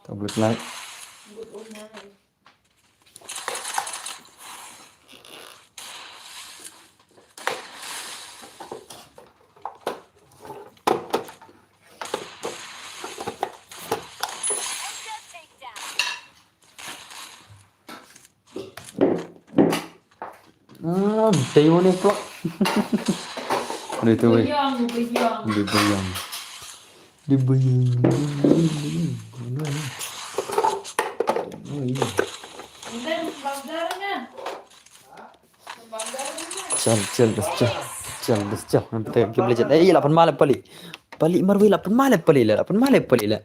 Tablet light. Hmm, day one o'clock. Udah itu, weh. Bayang, bayang. Udah bayang. Udah bayang. Oh, iya. Chal, chal, bas, chal. Chal, bas, chal. Nanti kita game legend. Eh, lapan malam pali. Pali marwei lapan malam pali la. Lapan malam pali la.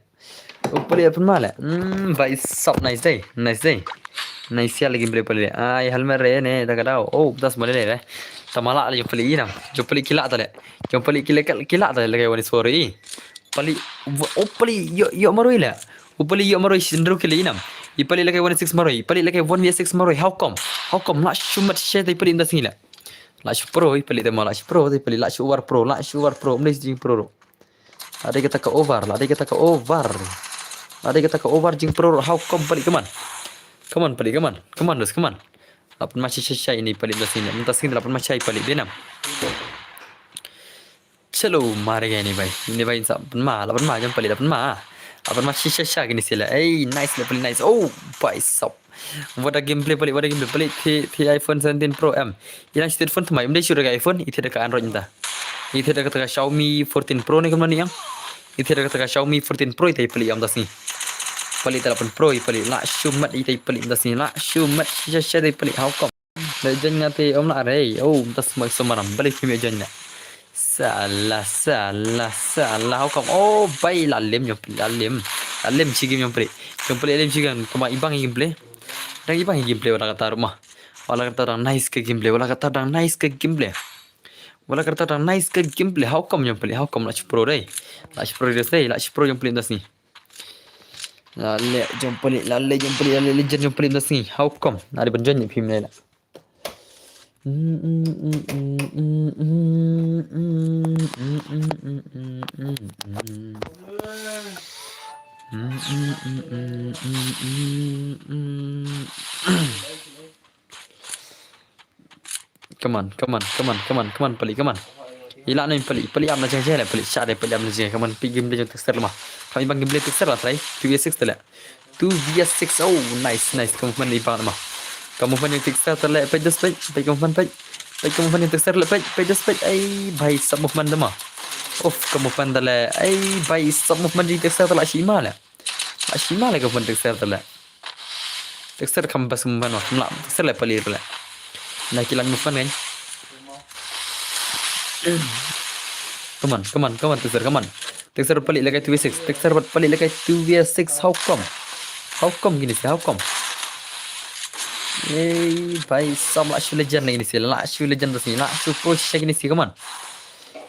Oh, pali lapan malam. Hmm, bhai sab, nice day. Nice day. Nice ya lagi beli pali. Ai, helmet re ne, dah kadau. Oh, das male re. Tamala la jom pali ina. Jom pali kila tale. Jom pali kila, kila tale lagi wani suara i. Pali, oh, pali, yo, yo marwei la. Oh, pali, yo marwei sindru kila ina. I pali lagi one six marwei. I pali lagi one v six marwei. How come? How come? La shumat she tai pali inda sila. La shu pro, i pali demo, la shu pro, i pali la shu war pro, la shu war pro, mle jing pro. La dei kata ka over, la dei kata ka over. La dei kata ka over jing pro, how come pali, come on. Come on pali, come on. Come on, dos, come on. La pynma shai shai shai ini pali, dos ini. Mynta sini la pynma shai pali, denam. Chalo, mare ga ini bhai. Ini bhai insa pynma, la pynma jong pali, la pynma. La pynma shai shai shai kini sila. Ei, nice la pali, nice. Oh, bhai sab. What a gameplay pali, what a gameplay pali. Thi, thi iPhone seventeen Pro em. Ina shi phone tmai, um dei shu da ka iPhone, ithi da ka Android mynta. Ithi da ka, ka Xiaomi fourteen Pro ne kumno ni yang. Ithi da ka, ka Xiaomi fourteen Pro ithi pali am das ni. Pali ta lapan Pro i pali la shumat ithi pali am das ni la shumat shisha shisha dei pali, how come? Dei jan nga te om la rei. Oh, das mai somaram bali kimi jan nga. Salah, salah, salah. How come? Oh, bhai la lem nyom pali, la lem. La lem chigi nyom pali. Nyom pali lem chigi kan kuma ibang gameplay. Dang ibang gameplay wala kata rumah. Wala kata dang nice ka gameplay, wala kata dang nice ka gameplay. Wala kata dang nice ka gameplay. How come nyom pali? How come la shi pro dei? La shi pro dei, la shi pro nyom pali das ni. La le nyom pali, la le nyom pali, la le legend nyom pali das ni. How come? Na di ban jan ni phim ne la. Come on, come on, come on, come on, come on, pali, come on. Ila nain pali, pali am na jeng jeng pali, shade pali am na jeng, come on, pi game jeng texter lama. Kami bang game texter la try, two v six tele. Two v six, oh, nice, nice, ka movement ibang lama. Ka movement jeng texter tele, pej dos pej, pej ka movement pej. Pej ka movement jeng texter tele, pej, pej dos pej, ai, bhai sab movement dama. Uff, ka movement tele, ai, bhai sab movement jeng texter tele, shima le. Shima le ka movement texter tele. Texter kam bas movement wa, kam la, texter le pali le. Na kilan movement kan. Come on, come on, come on, texter, come on. Texter pali le kai two v six, texter pali le kai two v six, how come? How come gini sih, how come? Ei, bhai, sam la shu legend gini sih, la shu legend sih, la shu pro shisha gini sih, come on.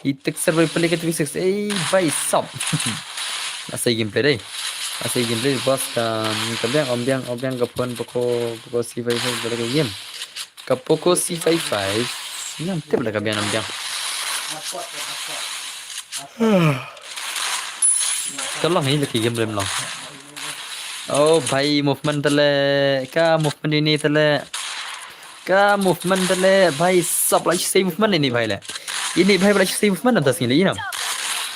I texter bhai pali ka two v six. Ei, bhai sab. Asai gameplay dei. Asai gameplay bas ka, ka biang, om biang, om biang ka phone Poco, Poco C five five bala ka game. Ka Poco C five five. Ngam tip la ka biang, om biang. Ka long hi la ki gameplay long. Oh, bhai, movement tele. Ka movement ini tele. Ka movement tele, bhai sab la shisei movement ini bhai le. Ini bhai la shisei movement anta sini ina.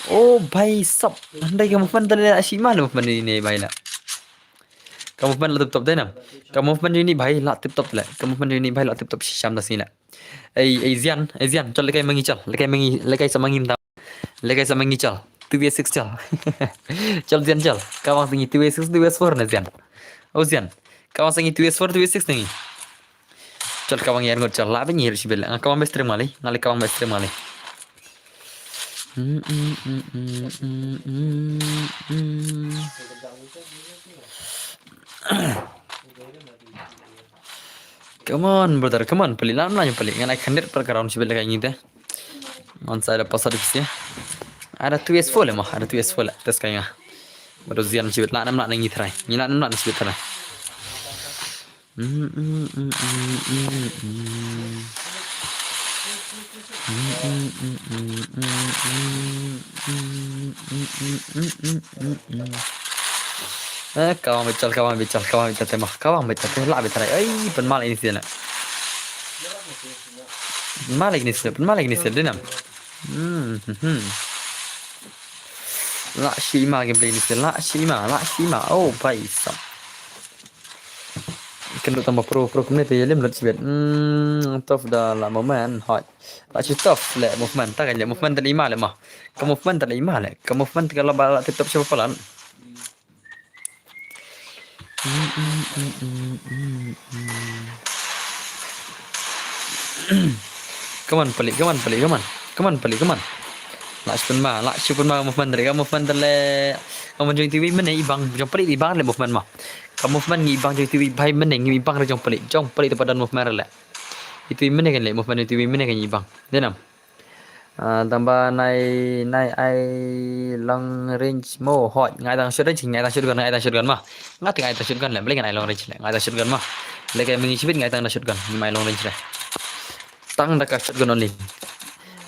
Oh, bhai sab. Handai ka movement tele la shima le movement ini bhai le. Ka movement la tip top dei na. Ka movement ini bhai la tip top le. Ka movement ini bhai la tip top shisham da sini le. Ei, ei Zian, ei Zian, chal lekai mangi chal. Lekai mangi, lekai sa mangi mta. Lekai sa mangi chal. Two v six chal. Chal Zian chal. Ka wang singi two v six, two v four na Zian. Oh Zian. Ka wang singi two v four, two v six nangi. Chal ka wang yar ngot chal la ben yar shibel. Ka wang best stream ngali. Ngali ka wang best stream ngali. Come on brother, come on pali, lam lam pali. Ngan ai khandet per ka round shibel ka ngi te. Ngan sa ada pasal di sini. Ada two S four le mah, ada two S four le. Tes kaya. Baru Zian shibel la nam la ngi try. Ngi la nam la shibel try. Eh, kawang bichal, kawang bichal, kawang bichal tema, kawang bichal tema, la bichal. Ai, pynmal ini sini. Pynmal ini sini, pynmal ini sini, dinam. Hmm, hmm, hmm. La shima gameplay ini sini, la shima, la shima. Oh, bhai sab. Kynduh tang ba pro, pro kumne te ïa lem lut shibit. Hmm, tough da la movement, hot. La shu tough le movement, ta ka le movement te la i ma le ma. Ka movement te la i ma le. Ka movement ka la ba la tip top sha palat. Come on, Palik, come on, Palik, come on. Come on, Palik, come on. La shu pynma, la shu pynma ka movement te, ka movement te le. Ka movement jong iti wei mynne i bang, jong Palik i bang le movement ma. Ka movement ngi i bang jong iti wei bhai mynne ngi i bang re jong Palik, jong Palik te pat don movement re le. Iti wei mynne kan le movement iti wei mynne kan i bang. Dei nam. Ah, tang ba nai, nai ai long range mo, hot, ngai tang short range, ngai tang shotgun, ngai tang shotgun ma. Ngai tang, ngai tang shotgun le, beli ngai long range le, ngai tang shotgun ma. Le kai mengi shibit ngai tang da shotgun, ngi mai long range le. Tang da ka shotgun only.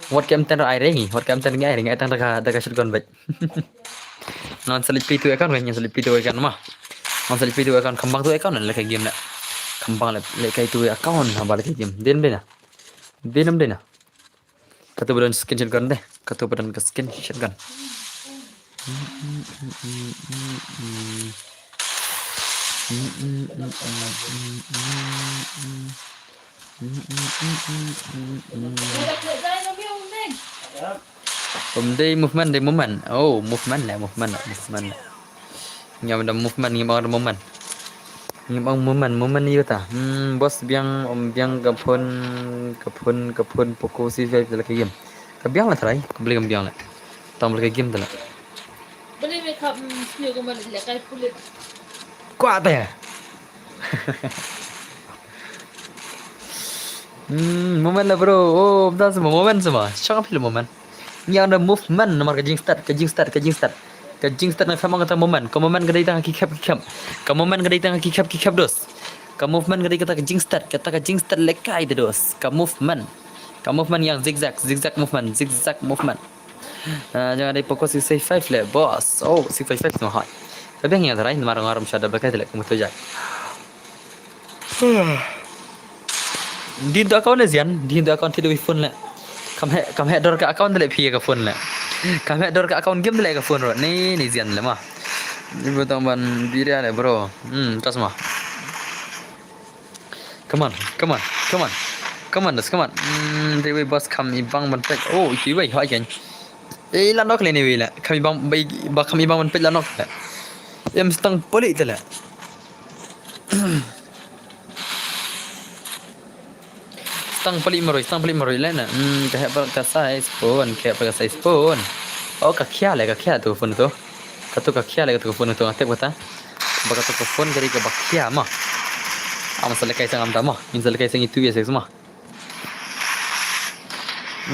Wat kem ten ai rengi, wat kem ten ngai rengi, ngai tang da ka, da ka shotgun bet. Ngan select P two account, ngan select P two account ma. Ngan select P two account, kembang tu account le kai game le. Kembang le, le kai tu account, haba le kai game. Din dei na. Din dei na. Katu ba don skin shotgun deh. Katu ba don ka skin shotgun. Um, dei movement, dei movement. Oh, movement le, movement le, movement le. Ngim da movement, ngim ong da movement. Ngim ong movement, movement ïa ta. Hmm, boss biang, um, biang ka phone, ka phone, ka phone Poco C five te la ka game. Ka biang la trai, ka beli ka biang la. Tang beli ka game te la. Beli me ka, mm, sniu ka man le kai pulit. Kuat te. Hmm, movement la bro. Oh, bda semua movement semua. Shang apil movement. Ngi ong da movement namar ka jingstart, ka jingstart, ka jingstart. Ka jingstart na famang kata movement. Ka movement ka dei tang ki khep, ki khep. Ka movement ka dei tang ki khep, ki khep dos. Ka movement ka dei kata ka jingstart, kata ka jingstart le kai te dos. Ka movement. Ka movement ïa zigzag, zigzag movement, zigzag movement. Ah, jangan dei Poco six five le, boss. Oh, six five five tu mahal. Tapi yang ïa try, namar ngarum shada berkai te le, kamu tu jai. Din tu account ne zian, din tu account thied da wei phone le. Kam heh, kam heh dor ka account te le phi ka phone le. Kam heh dor ka account game te le ka phone ro. Ni, ni zian le ma. Ni butang ban biria le bro. Hmm, tas ma. Come on, come on, come on. Come on, das, come on. Hmm, dei wei boss kam i bang ban pek. Oh, i wei hoi ken. Eh, la nok le ni wei le. Kam i bang, ba, ba kam i bang ban pek la nok le. Em stang poli te le. Stang pali maroi, stang pali maroi le na. Hmm, ka heh par ka size phone, ka heh par ka size phone. Oh, ka khia le, ka khia tu phone tu. Ka tu ka khia le, ka tu ka phone tu, nga tip kata. Ba ka tu ka phone ka ri ka ba khia ma. Am sa le kai sang am ta ma. In sa le kai sang itu ya six ma.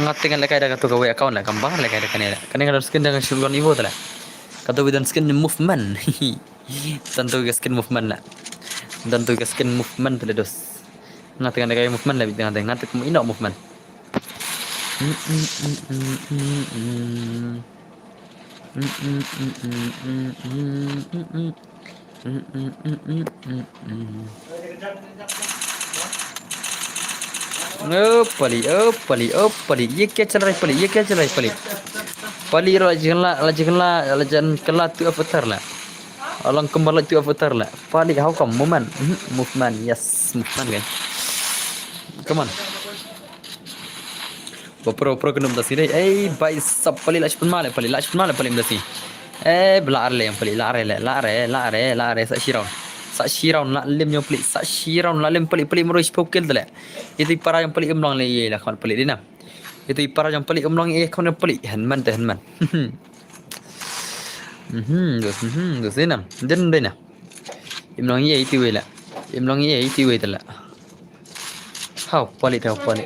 Nga tip nga le kai da ka tu ka wei account le, kam bang le kai da kane le. Kane ka skin da ka shotgun Evo le. Ka tu wei da skin movement. Tantu ka skin movement la. Tantu ka skin movement pele dos. Nga tengah da kai movement la, bit tengah, tengah tu kum ino movement. Oh pali, oh pali, oh pali. Ye kya chal raha hai pali, ye kya chal raha hai pali. Pali ro la jingla, la jingla, la jingla tu avatar la. Alang kembali tu avatar la. Pali, how come? Movement. Mhm, movement. Yes, movement guys. Come on. Ba pro, pro kena mutasi deh. Eh, bai sap pali la shpun male, pali la shpun male, pali mutasi. Eh, bela arle yang pali, la arle, la arle, la arle, la arle, sa shiraun. Sa shiraun la lim yang pali, sa shiraun la lim pali, pali muroi shpokil dale. Itu para yang pali umlong le ye la kawan pali dina. Itu para yang pali umlong ye kawan pali. Henman te henman. Mhm, dos, mhm, dos dina. Den dina. Imlong ye itu wei la. Imlong ye itu wei dale. Hau pali te hau pali.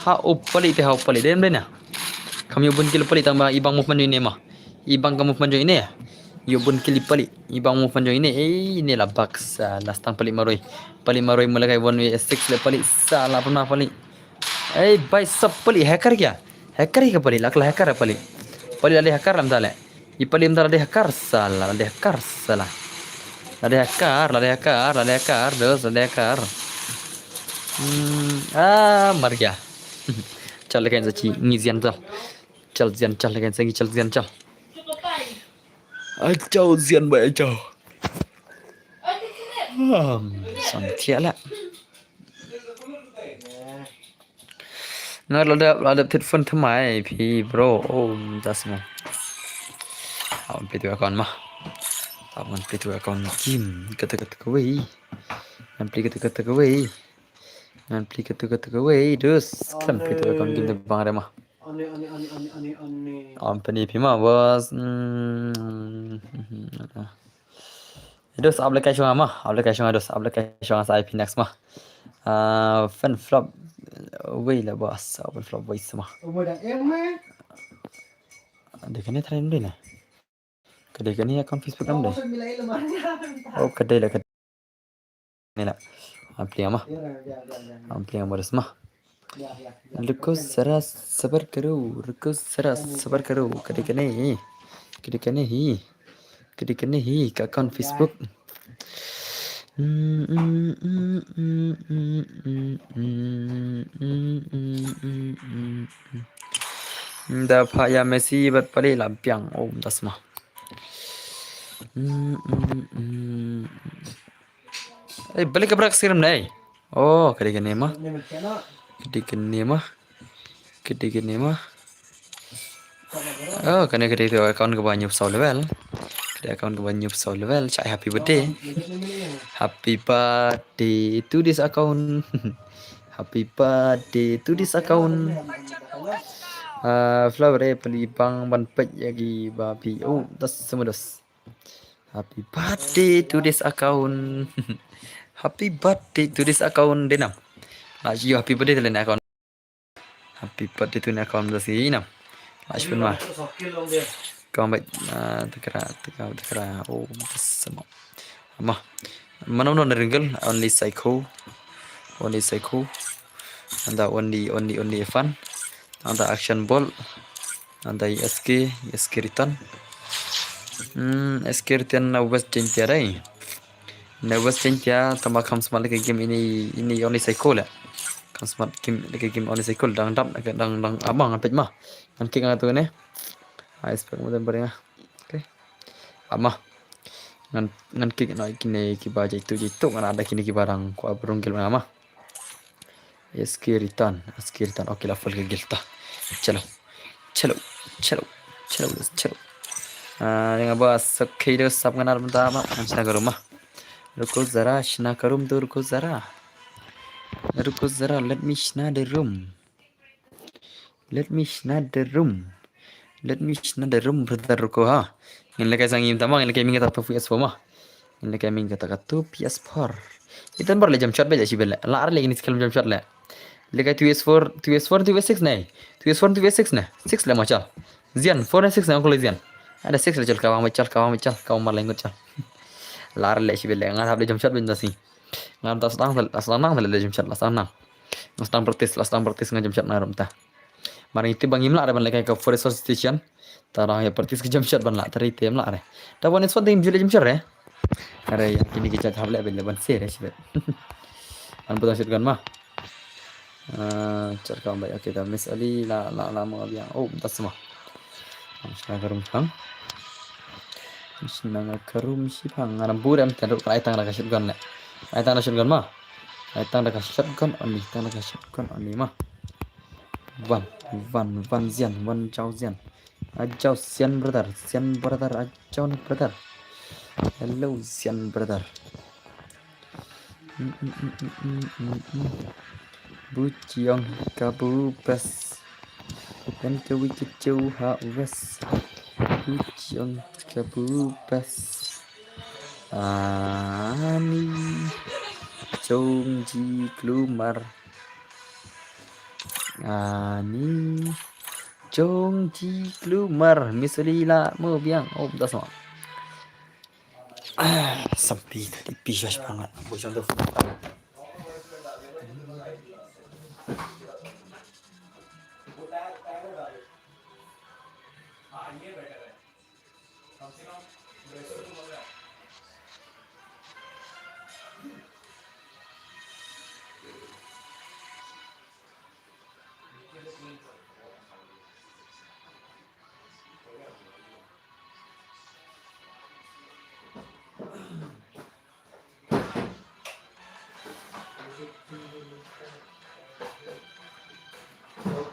Hau pali te hau pali. Dem dena. Kam ïoh bun kill pali tang ba ibang movement ine ma. Ibang ka movement jong ine. Ïoh bun kill pali. Ibang movement jong ine. Eh, ine la box. Ah, last tang pali maroi. Pali maroi mula kai one way six le pali. Salah pernah pali. Eh, bai sap pali hacker kya? Hacker hi ka pali. Lak la hacker pali. Pali la hacker lam tale. I pali mta la deh kar sala, la deh kar sala. La deh kar, la deh kar, la deh kar, dos, la deh kar. Hmm, ah, mar gaya. Chal ken sa chi, ngi zian chal. Chal zian chal ken sa ngi chal zian chal. Ai chau zian bai ai chau. Hmm, sam thiah lah. Nga la dep, la dep tit phone thymmai phi bro. Oh, das mo. Aw, phi tu account ma. Aw, ngan phi tu account game. Kata kata kawei. Ngan phi kata kata kawei. Ngan phi kata kata kawei. Dus, kan phi tu account game de bang re ma. Ani, ani, ani, ani, ani, ani. Am peni phi ma bos. Hmm. Dos application ma, application dos application sa I P next ma. Ah, fan flop wei la bos, fan flop wei ma. Umur dah em eh. Dia kena try dulu ni. Kedai kena account Facebook dulu. Oh, kedai lah kedai. Ni lah. Ampli ama. Ampli ama resma. Ruko zara sabar karo, ruko zara sabar karo. Kadi kane hi, kadi kane hi, kadi kane hi ka account Facebook. Da pha ya Messi bat pali lampiang. Oh, dasma. Eh, balik ka brak siram dai. Oh, kadi kane ma. Kadi kane ma. Kadi kane ma. Oh, kane kadi tu account kaba nyup saw level. Kadi account kaba nyup saw level. Chai happy birthday. Happy birthday to this account. Happy birthday to this account. Ah, flower eh pali bang ban pet yagi babi. Oh, das semedos. Happy birthday to this account. Happy birthday to this account. Denam. Lah, you happy birthday to this account. Happy birthday to this account da si nam. Lah, shpun ma. Kau baik, ah, tekra, tekra, tekra. Oh, sama. Ma. Mana mana ringgil, only psycho. Only psycho. Anda only, only, only fun. Anda action ball. Anda S K, S K return. Hmm, S K return na West Jaintia dai. Na West Jaintia tama kam smart lagi game ini, ini only psycho lah. Kam smart game lagi game only psycho dang dap dang dang abang apet ma. Ngan kick ngan tu ne. I expect mo dan baring ah. Okay. Ama. Ngan ngan kick no kine kiba jaitu jaitu ngan ada kine kiba dang ko abrung gil ma. S K return, S K return. Okay, la full ka guild ta. Chalo. Chalo. Chalo. Chalo. Chalo. Ah, yang apa sakhi do sap nganar benda apa? Ang sna ka room ah. Ruko zara, sna ka room tu ruko zara. Ruko zara, let me sna the room. Let me sna the room. Let me sna the room, brother, ruko ha. Ngin lekai sang im tamang, ngin lekai ming kata P S four ma. Ngin lekai ming kata katu P S four. Itan bar le jump shot be ja shi bele. La ar le ngin skill jump shot le. Lekai two S four, two S four, two S six ne. Two S four, two S six ne. Six le ma chal. Zian, four ne six ne, uncle Zian. Ada six le chal kawang be chal, kawang be chal, kawang mar lengut chal. La ar le shi bele. Ngan hap le jump shot be ndasi. Ngan ta sdang, ta sdang nang, ta le jump shot, la sdang nang. Ngan sdang practice, la sdang practice ngan jump shot na rum ta. Mar ngi tip ba ngim lah re ban lehkai ka four resource station. Ta rang ïa practice ka jump shot ban lah, ta rei te em lah re. Ta wan is one thing jule jump shot re. Are ïa kini ki jaka hap leh ban leh ban se re shibet. An puta shotgun ma. Ah, char ka bai, okay, ta Miss Ali la, la, la mo biang. Oh, ta sama. Ang sna ka rum shang. Sna ka rum shipang. Ngana bur em tan ruk ai tang da ka shotgun le. Ai tang da shotgun ma. Ai tang da ka shotgun only, tang da ka shotgun only ma. Wan, wan, wan Zian, wan Jao Zian. A Jao Zian brother, Zian brother, a Jao ni brother. Hello Zian brother. Bu chiong ka bu bes. Kan ka wi ka cheu ha wes. Bu chiong ka bu bes. Ani chong ji klumar. Ani chong ji klumar. Misali la mo biang. Oh, das ma. Ah, sampi tadi pi shwa shwa nga. Bo shwa tu.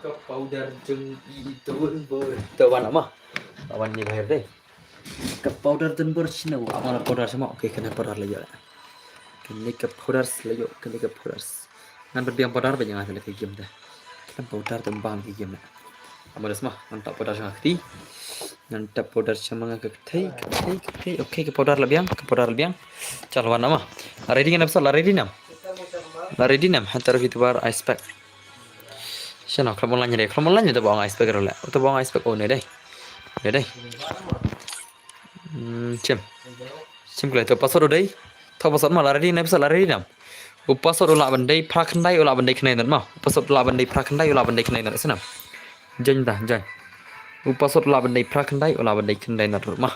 Ka powder jong i don bor. To wan ama. Wan ni bahir dei. Ka powder don bor sino. Ama na powder sama. Okay, kane powder la ïoh. Kane ka powder la ïoh. Kane ka powder. Ngan pat biang powder ba ïa nga la ka game da. Kane powder don bang ka game la. Ama da sama. Ngan tap powder sama kti. Ngan tap powder sama nga ka kti. Ka kti. Ka kti. Okay, ka powder la biang. Ka powder la biang. Chal wan ama. La ready ngam sa la ready nam. La ready nam. Hantar kita bar ice pack. Shano, khlem online dei, khlem online dei, to ba ong ice pack ruh leh. To ba ong ice pack, oh, ne dei. Ne dei. Hmm, chim. Chim klei, to password dei. To password ma la ready, ne password la ready nam. U password u lah ban dei phra khyndai, u lah ban dei khyndai nat ma. U password u lah ban dei phra khyndai, u lah ban dei khyndai nat, snam. Join da, join. U password u lah ban dei phra khyndai, u lah ban dei khyndai nat ruh ma.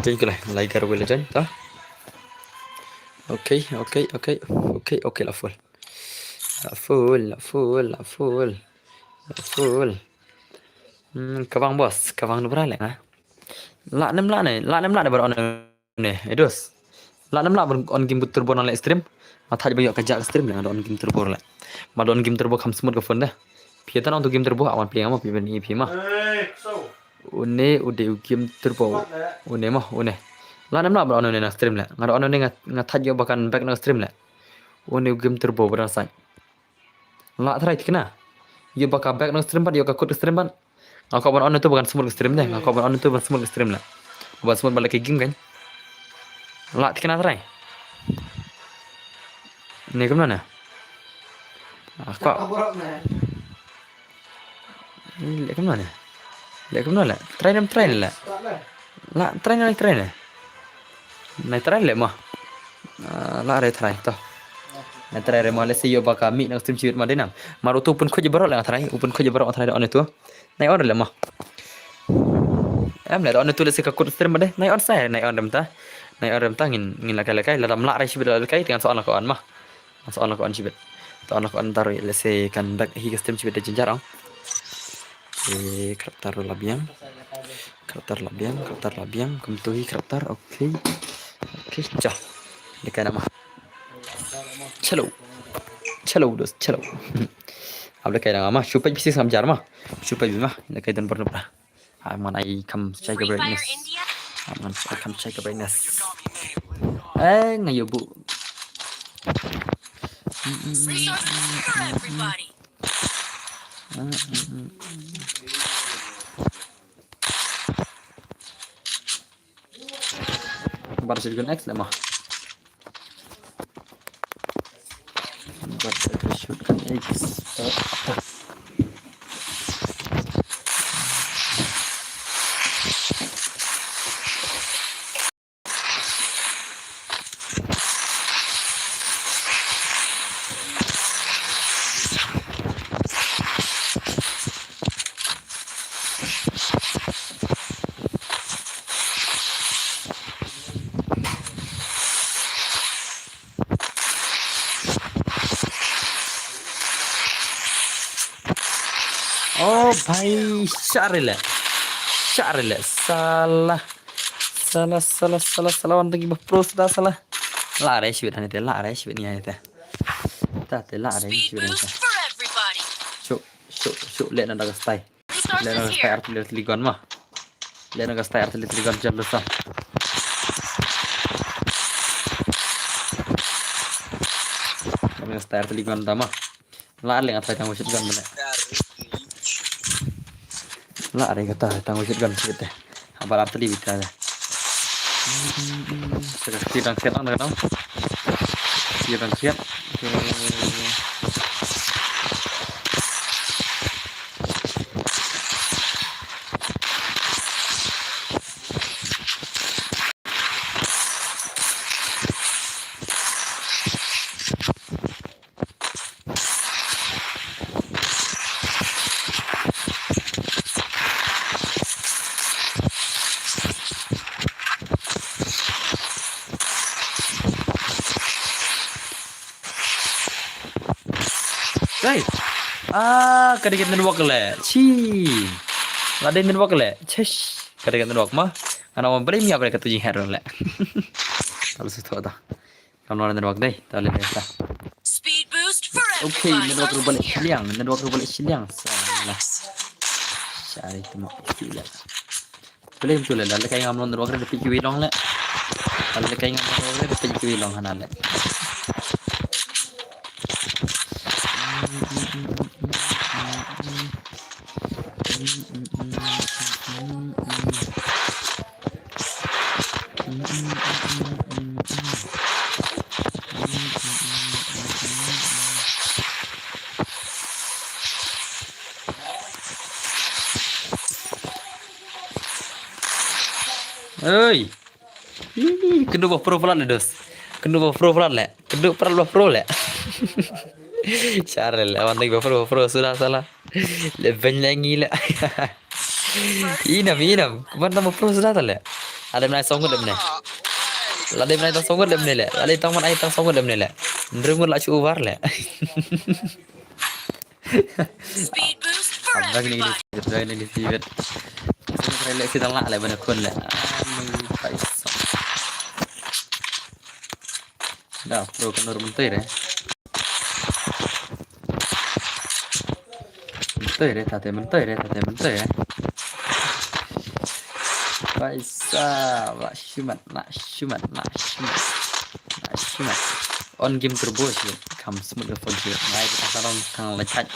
Join klei, lai kar wei la join, ta. Okay, okay, okay. Okay, okay, la full. La full, la full, la full. La full. Hmm, ka bang boss, ka bang nubra leh, ha? La nem la ne, la nem la ne bar on ne, edus. La nem la bar on game turbo na leh stream. Ma thaj ba ïoh ka jak stream leh, on game turbo leh. Ma on game turbo kham smooth ka phone deh. Phi tan on to game turbo, awan phi ngam, phi ben i phi ma. Une, ude u game turbo. Une ma, une. La nem la bar on ne na stream leh. Nga on ne nga, nga thaj ïoh ba kan back na stream leh. Une u game turbo bar na sai. La trai tikna. Ïoh ba ka back nang stream pat, ïoh ka kut ka stream pat. Nga kwah ban on tu ba kan smooth ka stream deh. Nga kwah ban on tu ban smooth ka stream la. Ban smooth ba la ka game kan. La tikna trai. Ni kumno ne? Ah, kwah. Ni le kumno ne? Le kumno le? Trai nem trai le. La trai na trai ne. Nai trai le ma. Ah, la re trai to. Nai trai re ma le se ïoh ba ka mih nang stream chibit ma dei nam. Mar utu pun khuj barok le trai, u pun khuj barok trai on tu. Nai on le ma. Em le on tu le se ka kut stream ma dei. Nai on sai, nai on rem ta. Nai on rem ta ngin, ngin la kai la kai, la dam la re chibit la kai, tingan so on la ka on ma. Sa on la ka on chibit. Ta on la ka on tar le se kan back hi ka stream chibit da jinjar ong. Eh, character la biang. Character la biang, character la biang. Kum tu hi character. Okay. Okay, cha. Dei kai nama. Chalo. Chalo dos, chalo. Ab dei kai nama. Shupai bisi sam jar ma. Shupai bima. Dei kai don bor nupra. I'm gonna, I come check the brightness. I'm gonna, I come check the brightness. Eh, ngayo bu. Resources for everybody. Bar shotgun X le ma. Bar shotgun X. Oh bhai, share le. Share le. Sala. Sala, sala, sala, sala. Wan tagi bah pro sudah sala. La re shibit hani te, la re shibit ni hani te. Ta te la re shibit ni te. Shuk, shuk, shuk le na daga stai. Le na daga stai artillery ligon ma. Le na daga stai artillery ligon jam dosa. Le na daga stai artillery ligon dama. La le nga trai tang shotgun mane. La re kata tang shotgun shit te. Abar artillery bita de. Saka kti dang khet ang dang. Kti dang khet. Hey. Ah, ka dei ka network le. Chi. La dei network le. Chish. Ka dei ka network ma. Ana ma bri mi apa ka tu jing hero le. Talu su tu ta. Kam la network dei. Talu le ta. Speed boost for Okay, network ruh ba leh shiliang, network ruh ba leh shiliang. Salah. Shari tu mak shiliang. Boleh betul lah, leh kai ngam long network ruh da phi kiwi long leh. Leh kai ngam long ruh da phi kiwi long hana leh. Oi. Ih, kynduh ba pro palat leh, dos. Kynduh ba pro palat leh. Kynduh palat ba pro leh. Share leh, wan dei ba pro, ba pro, sudah salah. Leh ben leh ngi leh. Inam, inam. Ban tam ba pro sudah ta leh. Lada mynta song ngut leh mynne. Lada mynta song ngut leh mynne leh. Lada tang mynta song ngut leh mynne leh. Ndrung ngut la shu over leh. Speed boost for Abang ni everybody. Abang ni siwet. Sini kena lek sidang lak lek bana kun lek. Aduh, paisa. Da pro kena mentoi re. Mentoi re, tate mentoi re, tate mentoi re. Paisa, la shumat, la shumat, la shumat. La shumat. On game turbo shi. Kam smooth ga phone shi. Ngai ka tang tang la chaj.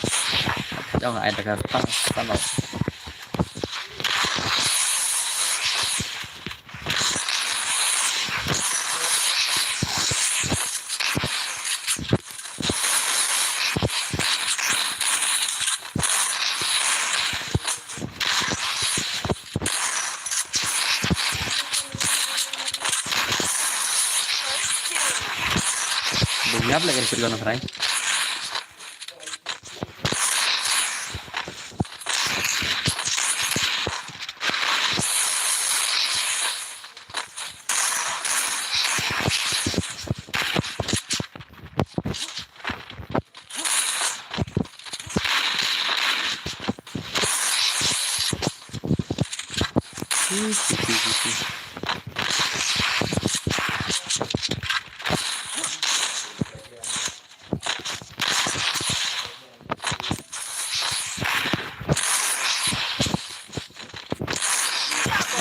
Chaj ong ai da ka tang tang. Bung yap lagi sih kono, Frank.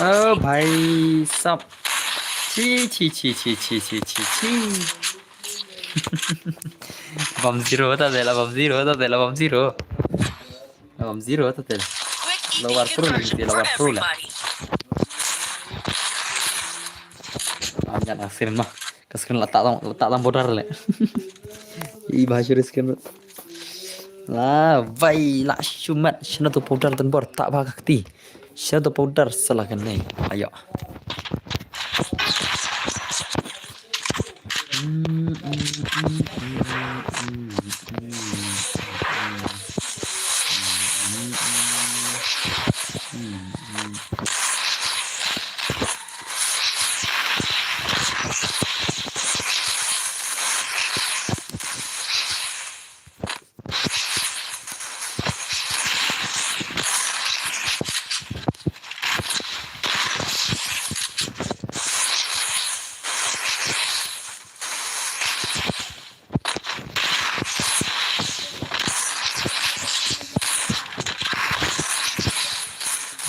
Oh, bhai sab. Chi, chi, chi. Bam zero ta de la, bam zero ta de la, bam zero. Bam zero ta de. Lower pro lagi, lower pro lah. Am jan asin mah. Ka skin la ta tang, la ta tang border le. I ba shuri skin. La vai la shumat shna to powder tan bor ta ba ka kti. Shna to powder sala kan nei. Ayo.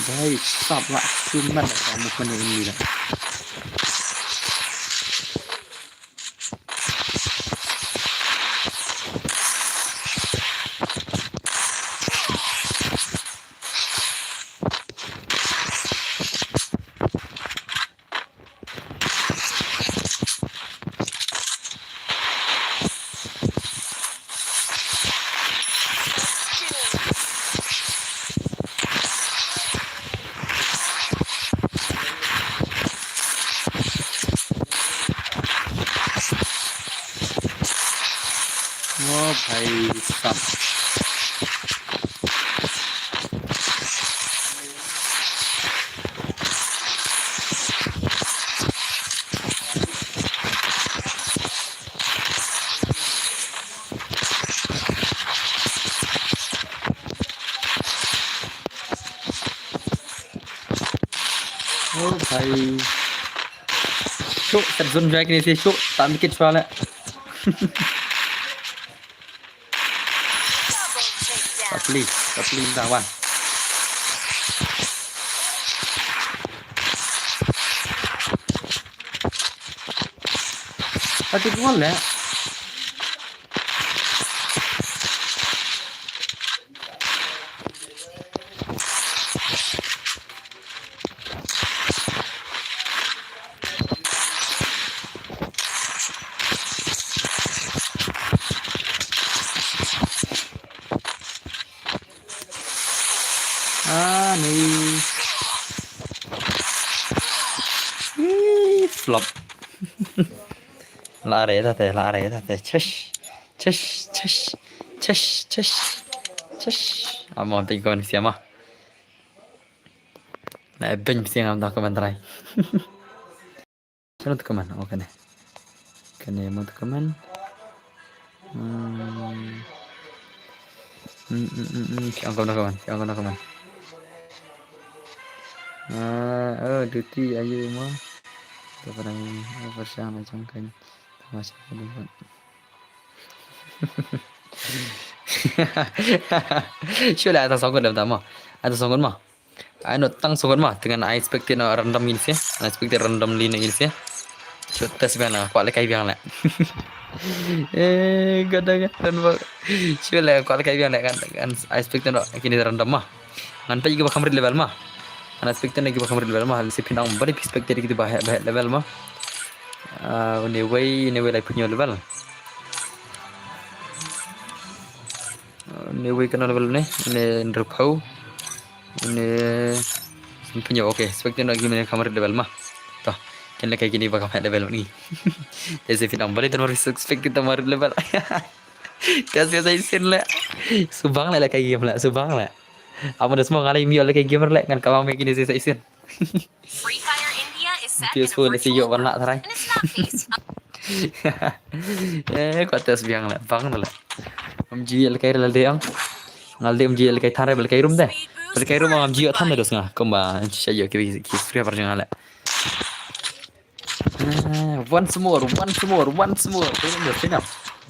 Bhai sab la shumat la ka mukh mane ini la. ओ भाई साहब। ओ भाई। Shuh, set zone jai kine si shuh, tak mikit shuh le. Please, please, da wan. Pati ko le. Ah, ni. Ih, flop. La re ta te, la re ta te. Chesh. Chesh, chesh. Chesh, chesh. Chesh. Amo te kon siama. Na ben siang am ta ko man trai. Shano te ko man? Oh, kane. Kane mo te ko man. Hmm. Hmm, hmm, hmm, hmm. Ki ong ko na ko man. Ki ong ko na ko man. Ah, oh, duty ayu mo. Ko pernah, oh, pernah macam kan. Macam kan. Shu la, ata song kun dam tama. Ata song kun ma. Ai no tang song kun ma. Te ngan ai expect no random ngin se. Ai expect randomly no ngin se. Shu test biang la. Kwah lehkai biang la. Eh, gada gada ba. Shu la kwah lehkai biang la kan. Kan ai expect no kini random ma. Ngan peit kiba kham rit level ma. Ngan expect na kiba kham rit level ma. Lehse phin ong ba dei phi expect ïa kiba heh, ba heh level ma. Ah, une wei, une wei lai pynïoh level. Ah, une wei kano level ne? Une hynriewphew. Une hynñiew, okay. Expect na kiba kham rit level ma. To, kin lehkai kini ba kham heh level ni. Lehse phin ong ba dei tang mar expect kiba kham rit level. Ka shisha shisien le. Subang le lehkai game le, subang le. Amo da sma nga la ïoh lehkai game le ngan kynmaw me kine shisha shisien. Free Fire India is set in a P S four le si virtual ïoh ban lah world, tharai. And it's not based on Eh, kwah test biang le, bang le. Ym ju ïoh lehkai re la dei ong. Nga la dei ym ju ïoh lehkai than re ba lehkai rum de. Ba lehkai rum ngam ju ïoh than de dos nga. Kumba shisha ïoh ki, ki Free Fire jong nga le. Ah, once more, once more, once more.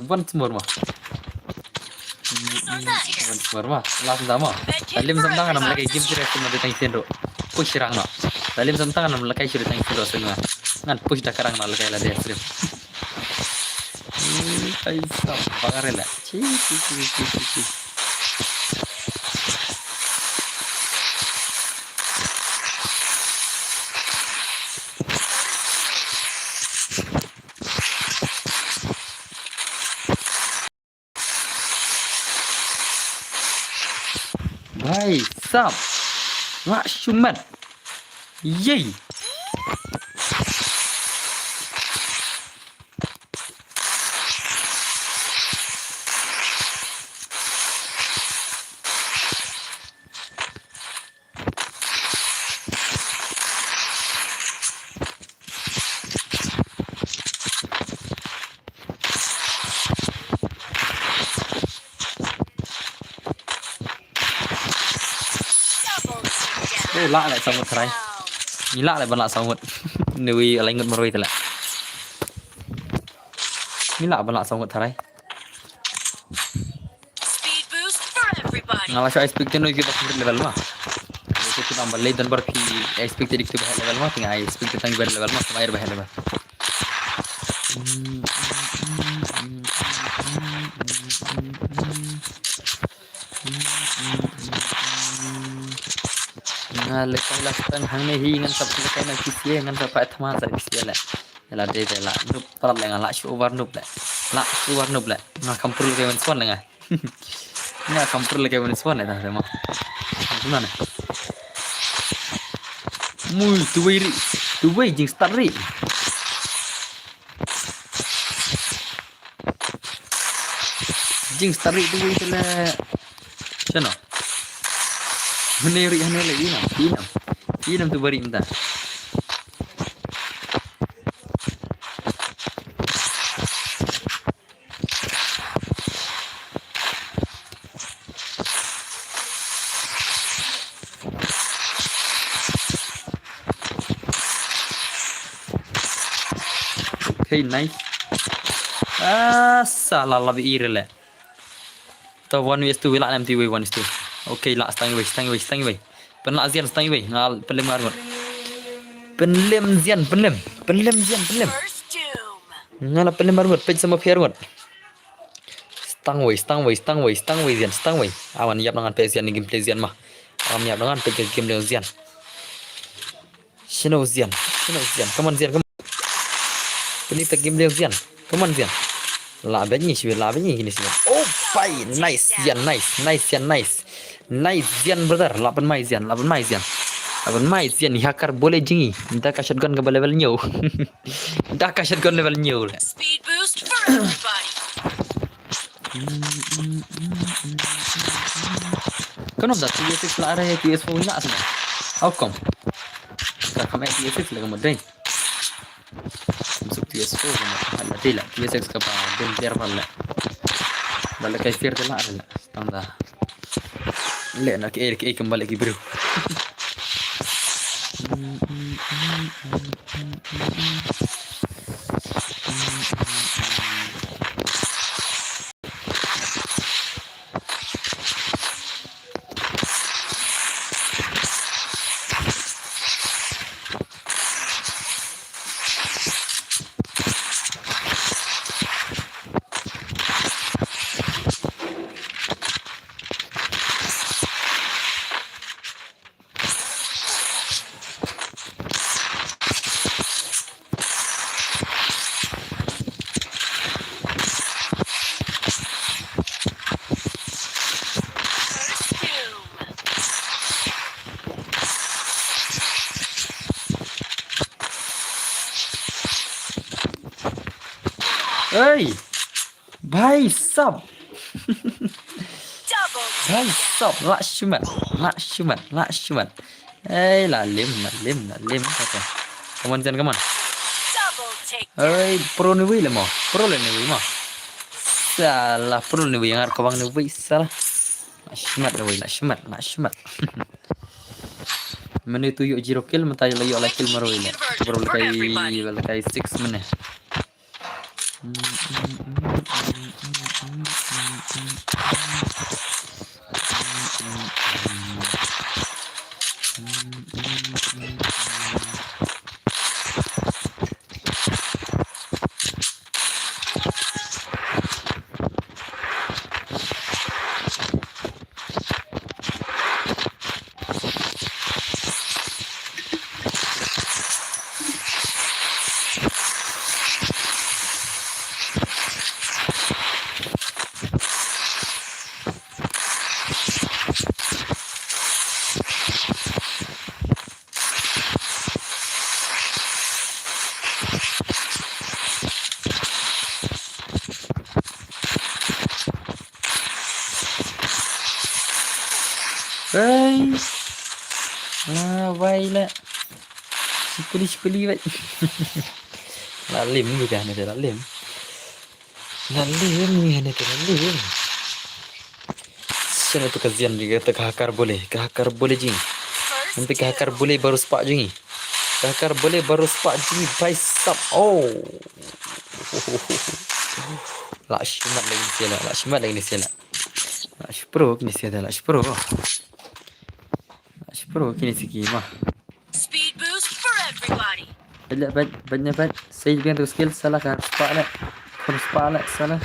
Once more ma. Once more ma. Last da ma. Talim samtang nam lehkai game sire kum da tang sien ro. Push rang no. Talim samtang nam lehkai sire tang sien ro sien ma. Ngan push da karang na lehkai la de sire. Ai sa bagare la. Chi, chi, chi, chi, chi, chi. Bhai sab. Wah shumat. Yei. Eh, lah leh saw ngut tharai. Ngi lah leh ban lah saw ngut. Nui alai ngut marwei te leh. Ngi lah ban lah saw ngut tharai. Speed boost for everybody. Nga la shu expect te no ki ba kham rit level ma. Ko ki nang ba lei don bar phi expect te dik te ba heh level ma, te nga expect te tang ba heh level ma, te ba heh level. Nga lehkai la tang hangne hi ngan sap lehkai na P C A ngan sap thma sa P C A le. Ïa la dei dei la noob palat le nga la shu over noob le. La shu over noob le. Nga kham pur lehkai wan swan le nga. Nga kham pur lehkai wan swan le ta ma. Kumno ne. Mui tuwei ri. Tuwei jingstad ri. Jingstad ri tuwei te le. Shano? Hane ri hane le inam, inam. Inam tu bari mynta. Okay, nice. Ah, salah lebih iri le. To one vs two, lah lem ti wei one vs two. Okay, lah stang wei, stang wei, stang wei. Pynlah Zian, stang wei. Nga pynlem nga arngut. Pynlem Zian, pynlem. Pynlem Zian, pynlem. Nga la pynlem arngut, peit sama phi arngut. Stang wei, stang wei, stang wei, stang wei Zian, stang wei. Awan ïap ngan peit Zian ni gameplay Zian ma. Awan ïap ngan peit gameplay Zian. Shino Zian, shino Zian. Come on Zian, come on. Pynlem peit gameplay Zian. Come on Zian. Lah bad ni shu, lah bad ni kini shu. Oh, pai, nice Zian, nice, nice Zian, nice. Nice Zian brother, lah pynmai Zian, lah pynmai Zian. Lah pynmai Zian, ïa ka bole jingïa. Nda ka shotgun ka ba level hynñiew. Nda ka shotgun level hynñiew. Speed boost for everybody. Kano da T S six la re, T S four na asna. How come? Ka kame T S six le ka mo dei. Masuk T S four ka mo. Hala dei la T S six ka ba dei der ba la. Ba la kai fair de la re la. Tang da. Le na ke ke kembali ki bro. Hey! Bhai sab. Bhai sab, lah shimet, lah shimet, lah shimet. Hey, lah lim, lah lim, lah lim. Come on, Zen, come on. Hey, pro ni wei le mo. Pro le ni wei mo. Salah pro ni wei ngar kawang ni wei salah. Lah shimet ni wei, lah shimet, lah shimet. Mane tu ïoh zero kill, mata ïoh la ïoh la kill marwei le. Baru lekai, lekai six mane. Hey. Ah, wai la. Sikuli, sikuli, wai. La lim ni kan, la lim. La lim ni kan, la lim. Sene tu ka Zian juga tu ka hakar boleh, ka hakar boleh jing. Nanti ka hakar boleh baru sepak jing. Ka hakar boleh baru sepak jing, bhai sab. Oh. La shimat lagi ni sela, la shimat lagi ni sela. La shipro kini sela, la shipro. La shipro kini siki ma. Speed boost for everybody. Bad, bad, bad, bad. Sai biang tu skill salah kan. Spot lah. Kon spot lah salah.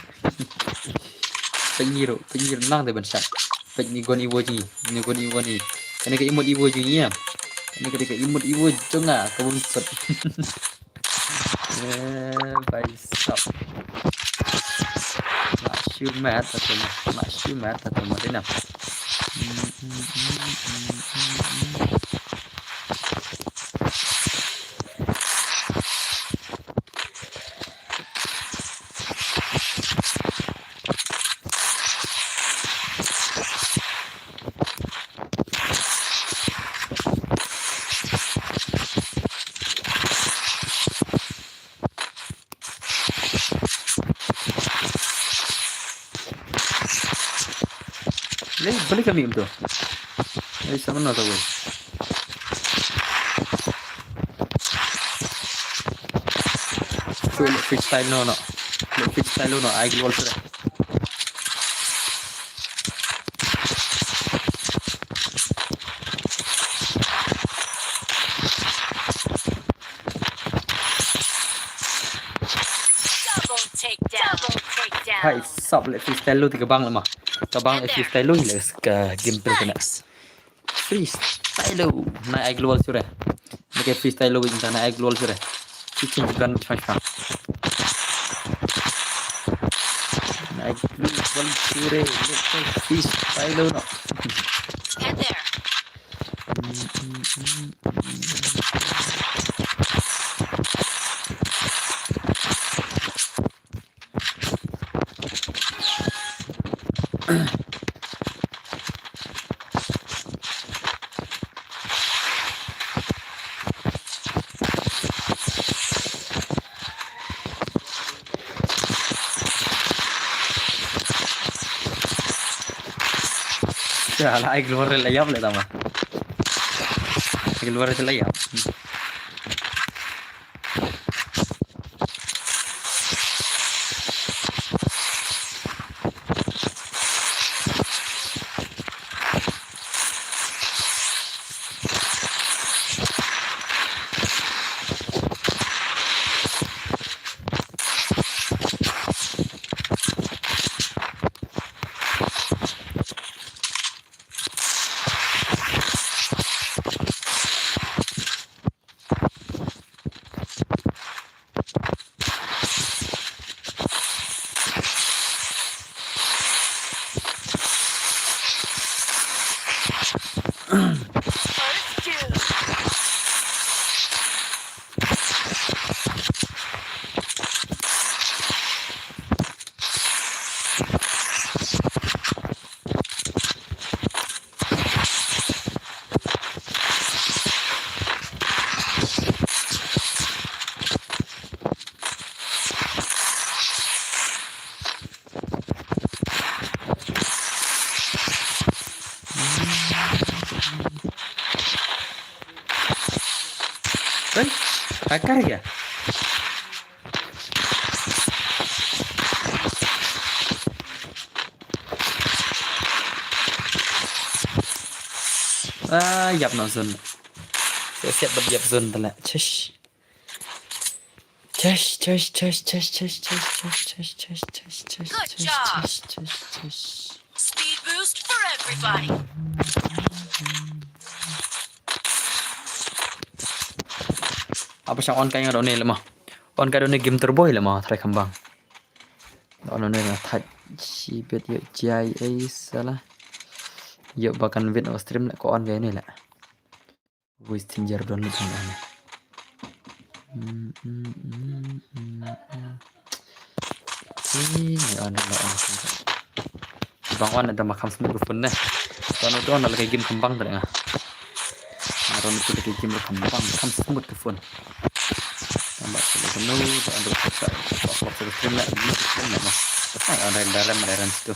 Pengiro, pengiro nang de ban shot. Pengiro ni wo ji, ni wo ni wo ni. Kane ka imut iwo ji ya. Kane ka imut iwo jong nga ka bun sot. Eh, bhai sab. Nak shumat atau nak shumat atau nak dina. Lei, balik kami untuk. Lei, sama na tahu. Freestyle no no. Freestyle no, I global sure. Hai, sap le freestyle lo te ka bang le ma. Ka bang le freestyle lo le ka game tu kena. Freestyle lo. Na ai global sure. Meke freestyle lo na ai global sure. Chicken gun choi pa. Na ai global sure. Freestyle lo no. Head there. Ya, la ai global la yap le tama. Ai global la yap. Hey, takar ya? Ah, yap no zone. Siap siap bad yap zone tala. Chesh. Chesh, chesh, chesh, chesh, chesh. Good job. Chesh, chesh, chesh. Speed boost for everybody. Apa sha on kai nga done le ma. On kai done game turbo le ma, try kembang. On done na thaj. Sibet yo jai ai sala. Yo bakan wit o stream le ko on kai ni le. Voice changer don le thang ne. Hmm, hmm, hmm, hmm, hmm. Ih, ni on le on. Bang on da ma kham smooth ka phone ne. Don don le ka game kembang tadi nga. Don tu le ka game kembang kham smooth ka phone. Tambah tu le kenu, don tu ka sa. Kok kok tu stream le, ni stream le ma. Ai on da rem da rem tu.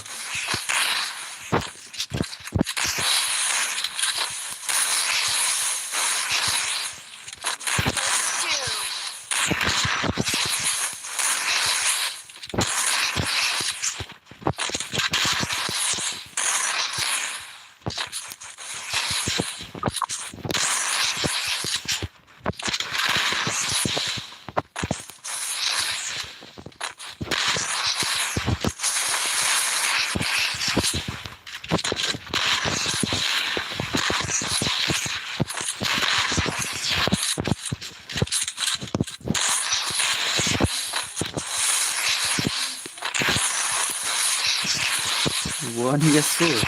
One year old.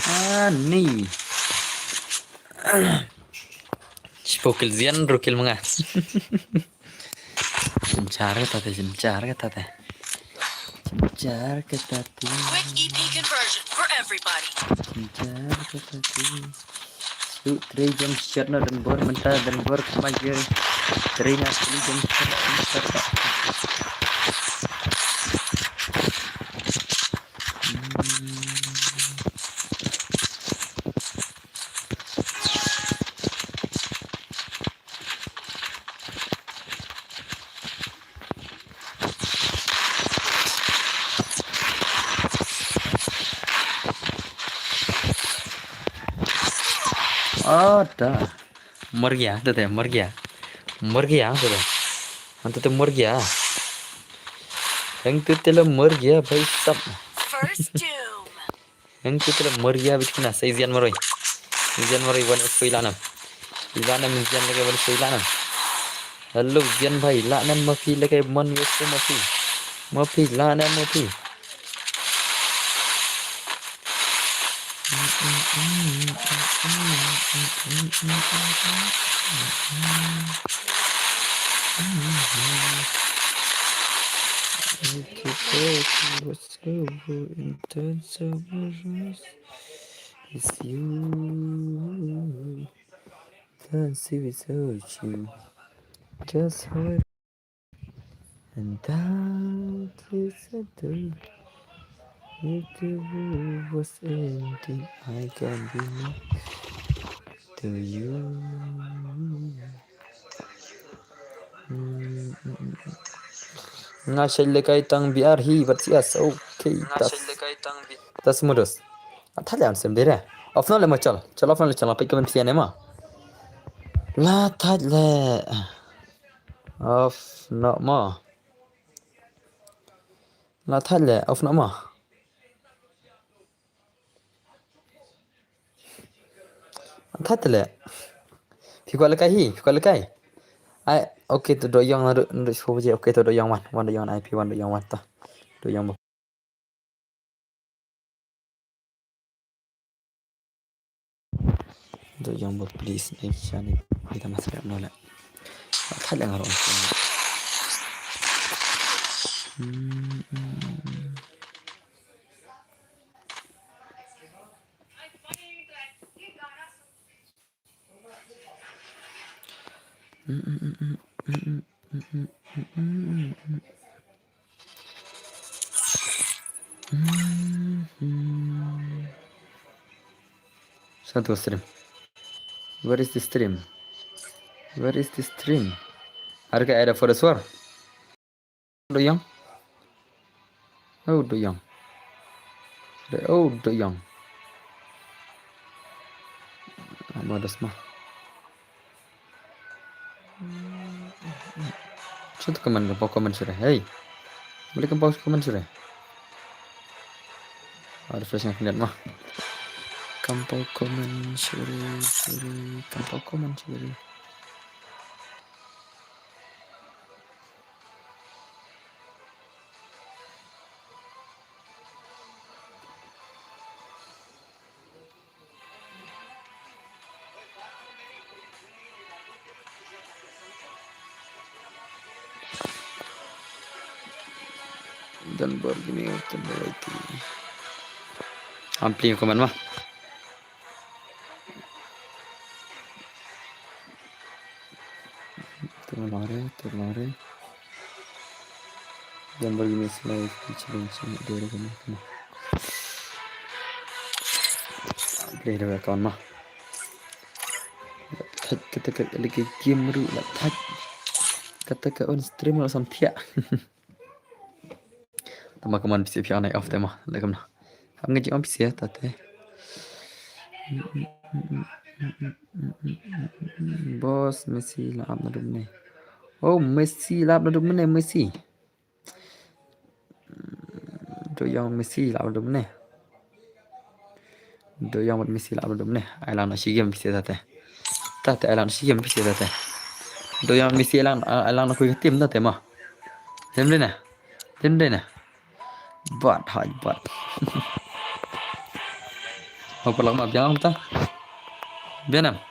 Ani. Shiphew kill Zian, hynriew kill ma nga. Jynjar kata te, jynjar kata te. Jynjar kata te. Quick E P conversion for everybody. Jynjar kata te. Shu trei jump shot na, don bor mynta, don bor kama je. Trei na, trei jump shot na, jump shot na. Hmm. Ada. Mor gaya, tu te, mor gaya. Mor gaya, tu te. Antu te mor gaya. Yang tu te la mor gaya, bhai sab. First doom. Yang tu te la mor gaya, bichkina, sa i Zian maroi. Zian maroi, wan soi lanam. Lanam, Zian lagi wan soi lanam. Hello, Zian bhai, lanam ma phi lagi mon yo so ma phi. Ma phi, lanam ma phi. It's you. Can't see without you. Just how I and that is a day. If the world was ending, I can be next to you. Mm, mm, mm, mm. Nga shait lehkai tang B R hi, but yes, okay, tas. Tas modus. Athale an sem dere. Off no le mo chal. Chal off no le chal, apa ikam sian ema. La thait le. Off no mo. La thait le, off no mo. Thait le. Phi kwah lehkai hi, phi kwah lehkai. Ai, okay, to do yang na do, do shu je, okay, to do yang wan, wan do yang I P, wan do yang wan ta. Do yang. Do yang ba please, eh, shani. Kita masih ada nolak. Thait le nga ruh. Hmm, hmm. Satu stream. Where is the stream? Where is the stream? Are ka ada for the sword? Do yang. Oh, do yang. De, oh, do yang. Apa das mah? Satu kaman, kampau kaman sure. Hey. Boleh kampau kaman sure. Ada flash yang lihat mah. Kampau kaman sure, sure. Kampau kaman sure. Dan bar gini, dan bar lagi. Ampli ko man mah. Terlare, terlare. Lamborghini Slide, challenge, challenge, dia ada kena, kena. Play the account mah. Thait kata ka lagi game ru la thait. Kata ka on stream la sam thiah. Tama kaman pisa pia nai off tema. Lekam na. Am ngi jingong pisa tate. Boss Messi la ap na dum ne. Oh, Messi la ap na dum ne, Messi. Do yang Messi la ap na dum ne. Do yang wat Messi la ap na dum ne. Ai lang na shi game pisa tate. Tate ai lang na shi game pisa tate. Do yang Messi ai lang, ai lang na kui ka tim tate ma. Tim de na. Tim de na. Bat, hai, bat. Hau palak ma biang ta. Bianam.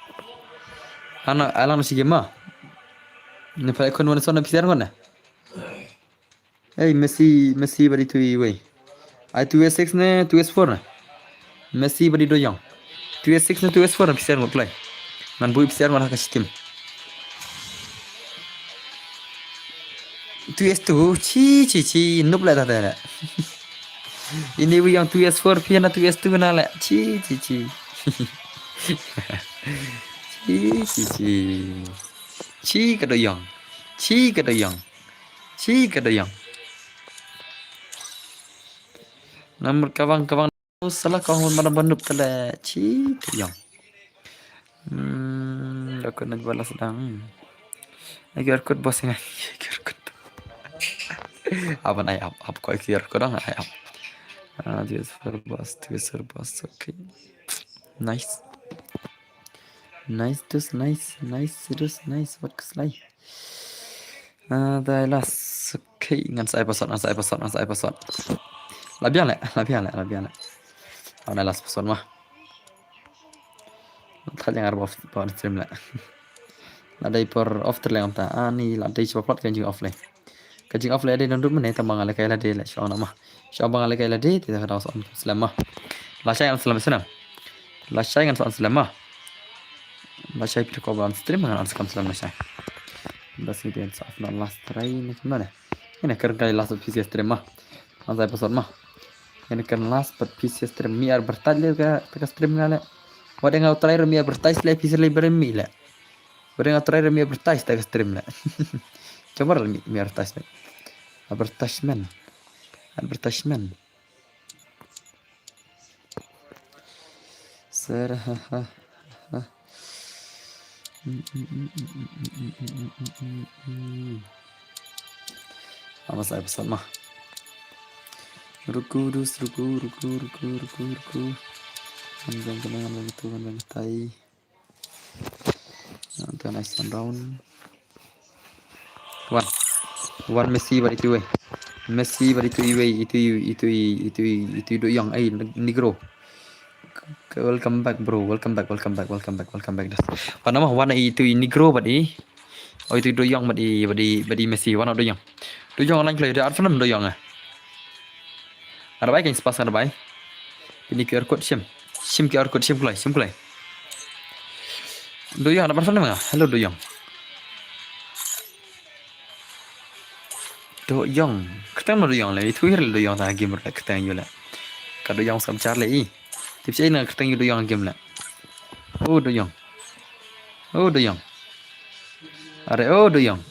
Ana, alang si game ma. Ni pala kon wan son na pisiar kon na. Hey, Messi, Messi bari tu i wei. Ai two S six ne, two S four ne. Messi bari do yang. Two S six ne, two S four ne pisiar ngot play. Ngan bui pisiar ngot ha ka shitim. Two S two, chi, chi, chi, nup la ta ta la. Ini bu yang two S four, pia na two S two na la. Chi, chi, chi. Chi, chi, chi. Chi ka do yang. Chi ka do yang. Chi ka do yang. Number kawang, kawang. Sala ka hon mana banup tale chi te yang. Hmm, da kut na jubala sedang. Ai Q R code boss nga. Q R code. Aban ai ap, ap ko Q R code dang ai ap. Ah, this for boss, this for boss. Okay. Nice. Nice, dus, nice, nice, dus, nice. Wat keslai. Ah, dai las. Okay, ngan sa ai password, ngan sa ai password, ngan sa ai password. La biang leh, la biang leh, la biang leh. Aw, dai las password ma. Thad ïa nga ruh ba off, ba on stream leh. La dei por off ter leh ngam ta. Ani la dei shuwa plot kan jing off leh. Ka jing off leh dei don ruh mynne tang ba nga leh kai lade leh shuwa na ma. Shuwa ba nga leh kai lade te da ka dang sa on slem ma. Lashai ngan slem snem. Lashai ngan sa on slem ma. Lashai phi ko ba on stream ngan on skam slem lashai. Bas ngi dei sa off na last try ne kumne. Ine kyrkhu last P C stream ma. Ngan sa ai password ma. Ine kyrkhu last pat P C stream mi advertise leh ka, ka stream nga leh. Wat ïa nga u trai ruh mi advertise leh P C leh bar mi leh. Wat ïa nga u trai ruh mi advertise ta ka stream leh. Coba mi, mi advertise leh. Advertisement. Advertisement. Sir, ha, ha, ha. Ama sa ai password ma. Ruku dus, ruku, ruku, ruku, ruku, ruku. Ngan bang kena, ngan bang itu, ngan bang tai. Ngan nice one round. One. One Messi bad itu iwei. Messi bad itu iwei, itu, itu, itu, itu De Jong, ai, Negro. K-, welcome back, bro. Welcome back, welcome back, welcome back, welcome back. Wan nama, wan itu i Negro bad i. Oh, itu De Jong bad i, bad i, bad i Messi, wan De Jong. De Jong lang kloi, da arfan De Jong ah. Arbai kan spas arbai. Ini Q R code shim. Shim Q R code shim kloi, shim kloi. De Jong, arfan ma. Hello De Jong. De Jong. Kyrteng no De Jong le. Itu hir De Jong ta game le kyrteng yu le. Ka De Jong sam char le i. Tip shi na kyrteng yu De Jong game le. Oh De Jong. Oh De Jong. Are oh De Jong.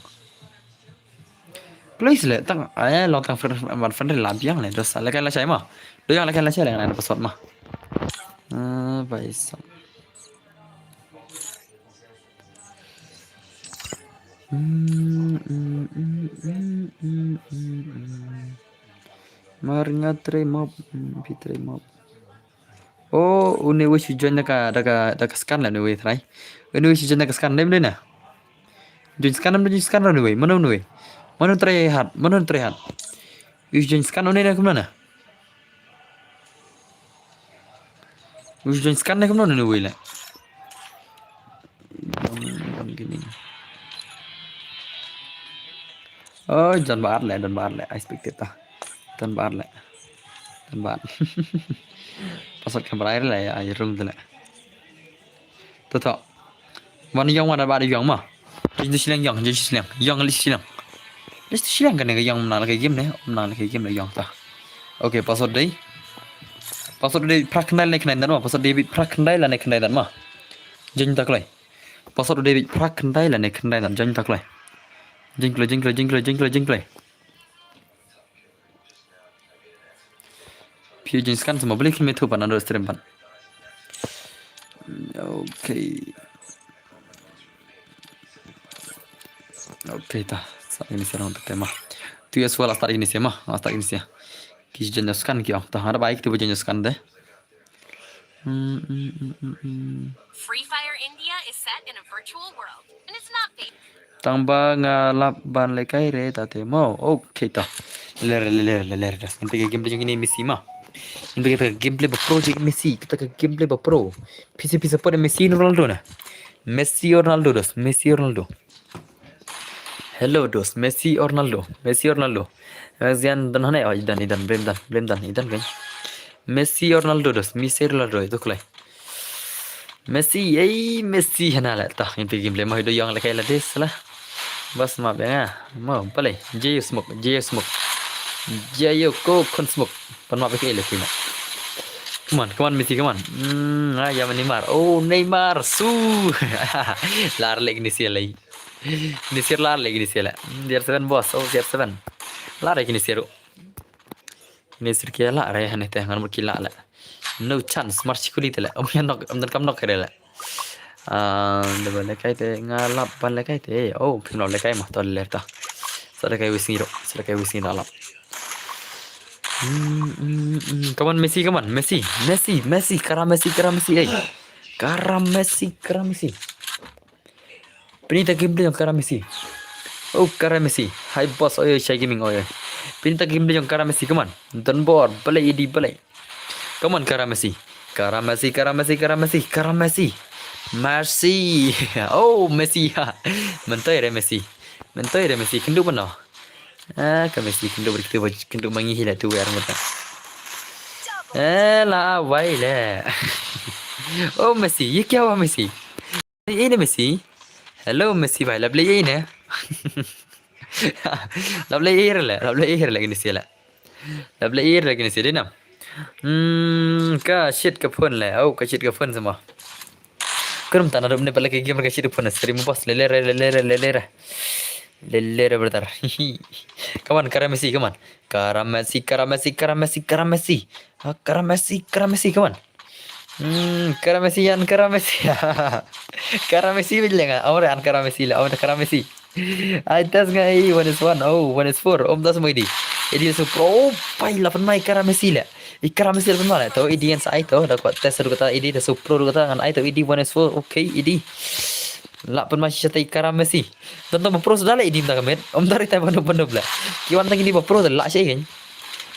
Please le tang ai long tang friend man friend la biang le dos le kan la shai ma. De Jong le kan la shai le ngan password ma. Ah, bai sam. Mar nga trei mob, pi trei mob. Oh, une wei shu join da ka, da ka, da ka scan la une wei trai. Une wei shu join da ka scan dem dena. Join scan dem, join scan la une wei. Mano une wei? Mano trai hat, mano trai hat? Wei shu join scan une na kumna na. Wei shu join scan na kumna une wei la. Don, don gini. Oh, don bar le, don bar le. I expected ta. Don bar le. Don bar. Pasal kamera le ya, ya room le. To to. Wan yong wan bar yong ma. Jin shileng yong, jin shileng. Yong li shileng. Li shileng kan ne yong na lagi game ne. Na lagi game le yong ta. Okay, password dei. Password dei prak kendai le kendai dan ma. Password dei prak kendai le kendai dan ma. Jin ta kloi. Pasal udah bit prak kendai la ne kendai la jeng tak lai. Jeng kloi, jeng kloi, jeng kloi, jeng kloi, jeng kloi. Phi jeng scan sama beli kimi tu pan ando stream pan. Okay. Okay ta. Sa ini serang tak tema. Tu ya sual astar ini sema, astar ini sia. Ki jeng scan ki oh. Ta ada baik tu jeng scan deh. Hmm, hmm, hmm, hmm, hmm. Free Fire India is set in a virtual world, and it's not fake. Tang ba nga lap ban le kai re ta te mo. Okay ta. Ler, ler, ler, ler, ler. Ngan peit ka game jong ine Messi ma. Ngan peit ka gameplay ba pro jong Messi. Kita ka gameplay ba pro. Pisa pisa por Messi Ronaldo na. Messi Ronaldo dos. Messi Ronaldo. Hello dos, Messi or Ronaldo? Messi or Ronaldo? Zian dan hane, oh, idan, idan, blame dan, blame dan, idan kan. Messi or Ronaldo dos, Messi or Ronaldo itu kulai. Messi, ei, Messi hana la tah, inti game le mah do yang le kai la des la. Bas ma benga, ma pale, J U smoke, J U smoke. J U ko kon smoke. Pan ma be kai le kina. Come on, come on, Messi, come on. Hmm, ah, ya Neymar. Oh, Neymar, su. Lar le ni sia lai. Nisir la lagi nisir la. Hmm, D R seven boss. Oh, D R seven. La re ki nisir. Nisir ki la re hane te ngan mut ki la la. No chance, mar chikuli te la. Om ya nok, om dan kam nok re la. Ah, da ba lehkai te, nga lap ban lehkai te. Oh, phim lap lehkai mo, to leh ta. Sa lehkai wei sngi ruh, sa lehkai wei sngi da lap. Hmm, hmm, hmm. Come on, Messi, come on, Messi, Messi, Messi, Kara Messi, Kara Messi, eh. Kara Messi, Kara Messi. Pynit ïa ka gameplay jong Kara Messi. Oh, Kara Messi. Hi boss, oi, oi, Shai Gaming, oi, oi. Pynit ïa ka gameplay jong Kara Messi, come on. Don bor, balei, Eddie, balei. Come on, Kara Messi. Kara Messi, Kara Messi, Kara Messi, Kara Messi. Messi. Oh, Messi. Myntoi re Messi. Myntoi re Messi. Kynduh mano. Ah, ka Messi kynduh bad kynduh, kynduh ma ngi hi la tu wer mata. Eh, la wai le. Oh, Messi, ye kya hua Messi? Ye ne Messi? Hello Messi bhai, la blei ye ne? La blei ye le, la blei ye le kini sila. La blei ye le kini sila nam. Hmm, ka shit ka phone le. Oh, ka shit ka phone sama. Krum tana dum ne pala ke game ka shit ka phone. Seri mo boss, le le re, le le re, le le re. Le le re brother. Come on, Kara Messi, come on. Kara Messi, Kara Messi, Kara Messi, Kara Messi. Ah, Kara Messi, Kara Messi, come on. Hmm, Kara Messi, yan Kara Messi. Kara Messi bilang ah. Awar an Kara Messi la, awar Kara Messi. Ai tas nga ai one is one. Oh, one is four. Om tas mo idi. Idi so pro. Oh, pai la pynmai Kara Messi la. I Kara Messi la pynmai la. To idi yan sa ai to. Da kwah test ruh kata idi da so pro ruh kata ngan ai to idi one is four. Okay, idi. La pynmai shisha ta i Kara Messi. Don to ba pro suda la idi mynta ka met. Om dari ta ba nop ba nop la. Ki wan tang idi ba pro da la sha i kan.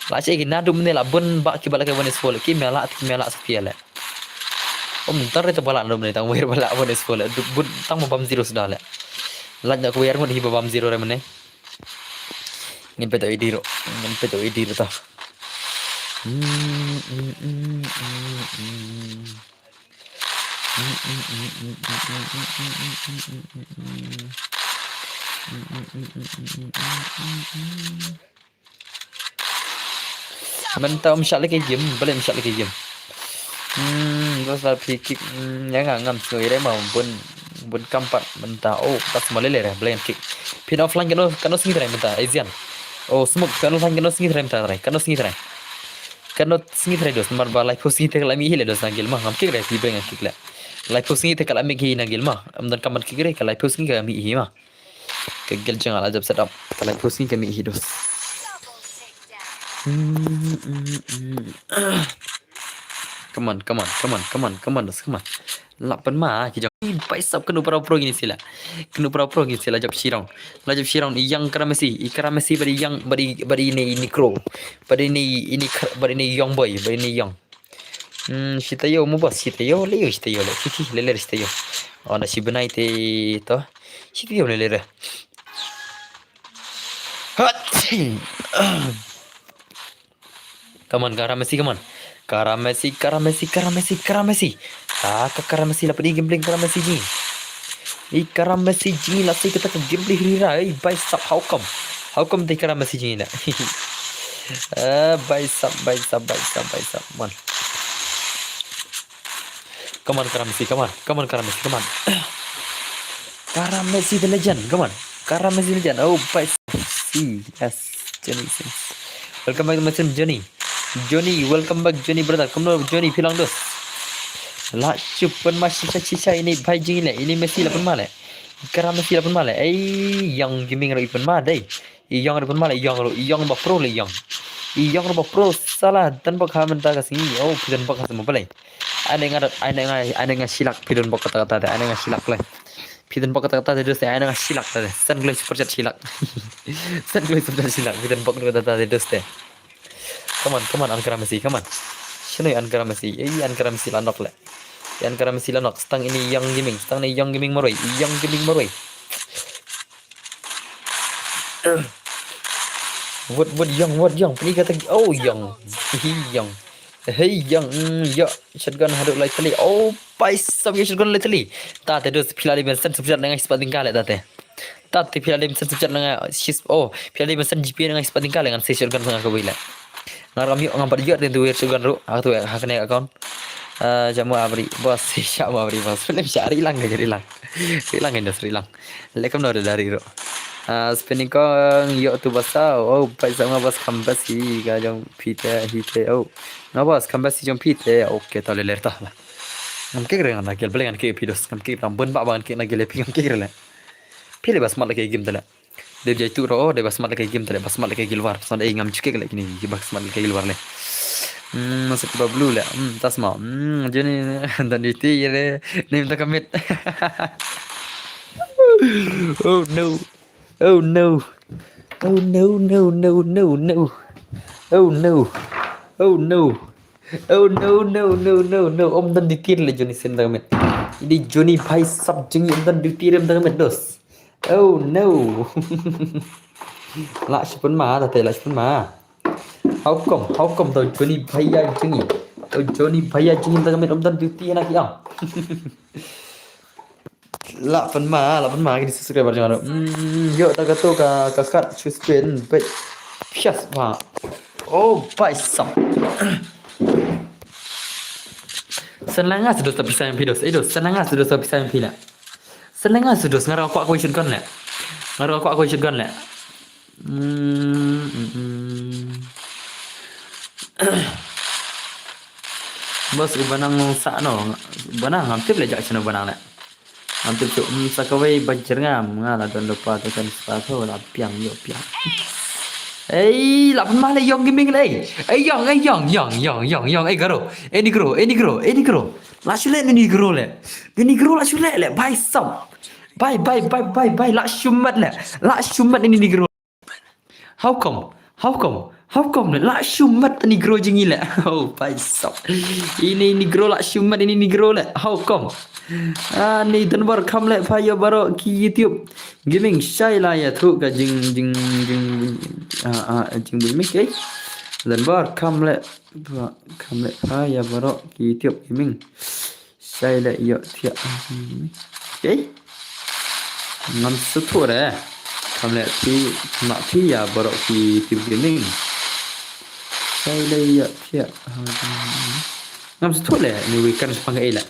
La sha i kan naduh mynne la bun ba ki ba la ka one is four la. Ki me la ki me la sa pia la. Om tar te ba la naduh mynne tang wer ba la one is four la. Bun tang ba bam zero suda la. La nya ko wer ngut hi ba bam zero re mynne. Ngin peto idi ro. Ngin peto idi ro ta. Hmm, hmm, hmm, hmm, hmm. Mynta um shah leh game, balei um shah leh game. Hmm, terus lah free kick, hmm, ya nga ngam sngewbha re ma bun bun kam pat mynta. Oh, pas ma lele re, balei kick. Phin offline kano kano sngi trai mynta, Asian. Oh, smoke kano offline kano sngi trai mynta trai, kano sngi trai. Kano sngi trai dos, namar ba lai phew sngi te ka la mih hi le dos na gel ma, ngam kick re, phi beng kick le. Lai phew sngi te ka la mih hi na gel ma, am don kam ban kick re, ka lai phew sngi ka mih hi ma. Ka gel jong nga la jop set up. Ka la phew sngi ka mih hi dos. Come on, come on, come on, come on, come on, dos, come on. La pynmai ki jong. Bai sap kanu para pro gini sila. Kanu para pro gini sila jop shirong. La jop shirong i yang Kara Messi, i Kara Messi bad i yang bad i bad i ni ni kro. Bad i ni i ni kr- bad i ni young boy, bad i ni young. Hmm, shitayo mo boss, shitayo, leyo shitayo le, kiki, le le shitayo. Oh, na shi benai te to. Shitayo le le re. Hot. Come on, Kara Messi, come on. Kara Messi, Kara Messi, Kara Messi, Kara Messi. Ah, ka Kara Messi la pedi gambling Kara Messi ji. I Kara Messi ji la si kata ka gambling hira. Ei, bai sap, how come? How come te Kara Messi ji na? Ah, bai sap, bai sap, bai sap, bai sap. Come on. Come on, Kara Messi, come on. Come on, Kara Messi, come on. Kara Messi the legend, come on. Kara Messi legend. Oh, bai sap. Si, yes. Johnny Sins. Welcome back to my stream, Johnny. Johnny, welcome back, Johnny brother. Come on, Johnny, phi long dos. La chup pynmai shisha shisha ini bai jing le, ini Messi la pynmai le. Kara Messi la pynmai le. Ei, Young Gaming ruh i pynmai dei. I Young ruh pynmai le, Young ruh, Young ba pro le Young. I Young ruh ba pro sala, don bok ha mynta ka sngi. Oh, phi don bok ha sma balei. Ane nga, ane nga, ane nga shilak phi don bok kata kata, ane nga shilak le. Phi don bok kata kata te dos te, ane nga shilak te. San gloi super chat shilak. San gloi super chat shilak, phi don bok kata kata te dos te. Come on, come on, Ankara Messi, come on. Shano Ankara Messi? Ei, Ankara Messi la nok le. Ei, Ankara Messi la nok. Stang ini Young Gaming, stang ini Young Gaming marwei. Young Gaming marwei. What, what Young, what Young? Pini kata, oh, Young. Hi, Young. Hey, Young, mm, ya, shotgun haduh lai tali. Oh, bai sap ya shotgun lai tali. Ta te dos phi la di ben sen super chat ngai spot tingkale ta te. Ta te phi la di ben sen super chat ngai sis, oh, phi la di ben sen G P ngai spot tingkale ngan se shotgun nga ka bai la. Nga ram yo, nga bad yo te tu shotgun ruh, ha tu ha kane account. Ah, jamu abri, boss, jamu abri, boss. Film shari lang, shari lang. Shari lang, shari lang. Lekom no dari ruh. Ah, spinning kong, yo tu basa. Oh, bai sap nga bas kambas hi, ka jong phi te, hi te. Oh, nga bas kambas hi jong phi te. Okay, to le le ta. Ngam kick re ngan na gel, balei ngan kick ïa phi dos, ngam kick re, bun bah ba ngan kick na gel ïa phi, ngam kick re leh. Phi leh ba smat leh ka game te leh. Dei ba jai tu ro, dei ba smat leh ka game te leh, ba smat leh ka gilwar. Smat leh ka gilwar, smat ei ngam ju kick leh kine, ba smat leh ka gilwar leh. Hmm, masuk ba blue leh. Hmm, tasma. Hmm, jani dan duty re. Nim ta commit. Oh no. Oh no. Oh no, no, no, no, no. Oh no. Oh no. Oh no, no, no, no, no. Ym don duty re leh Johnny Sins da ka met. Ini Johnny bhai sab jong ngi ym don duty re da ka met dos. Oh no. Lah shu pynma, ta te lah shu pynma. How come, how come tau Johnny bhai jong ngi. Tau Johnny bhai jong ngi da ka met ym don duty na ki am. Lah pynma, lah pynma kine subscriber jong nga. Hmm, ïoh ta kato ka, ka kat shu spin, peit. Phias ba. Oh, bhai sab. Sa nga shu dos ta pisa jong phi dos. Eh dos, sa nga shu dos ta pisa jong phi leh. Sa nga shu dos, nga ruh kwah kawei shotgun leh. Nga ruh kwah kawei shotgun leh. Hmm, hmm, hmm. Boss, uba nang sah no, uba nang ngam tip leh, jak shano uba nang leh. Ngam tip shuh, mm, sa kawei ba jyrngam, nga la don lypa te kan spa tho la piang ïoh piang. Ei, lah pynma leh Yong Gaming leh. Ei Yong, ei Yong, Yong, Yong, Yong, Yong, ei Garo, ei Negro, ei Negro, ei Negro. Lah shu leh ni Negro leh. Ni Negro lah shu leh leh, bhai sab. Bhai, bhai, bhai, bhai, bhai, lah shu mat leh. Lah shu mat ni Negro. How come? How come? How come leh? Lah shu mat ni Negro jong ngi leh. Oh, bhai sab. Ini Negro lah shu mat ini Negro leh. How come? Ah, ni Denver kam leh pha ïa baroh ki YouTube Gaming, shai la ïathuh ka jing, jing, jing, ah, ah, jingbuiñ mih, eh. Denver kam leh pha, kam leh pha ïa baroh ki YouTube Gaming. Shai leh ïoh thiah. Okay. Ngam sngewthuh re. Kam leh phi, kam leh phi ïa baroh ki YouTube Gaming. Shai leh ïoh thiah. Ngam sngewthuh leh, ni wi kan spang ka ei leh.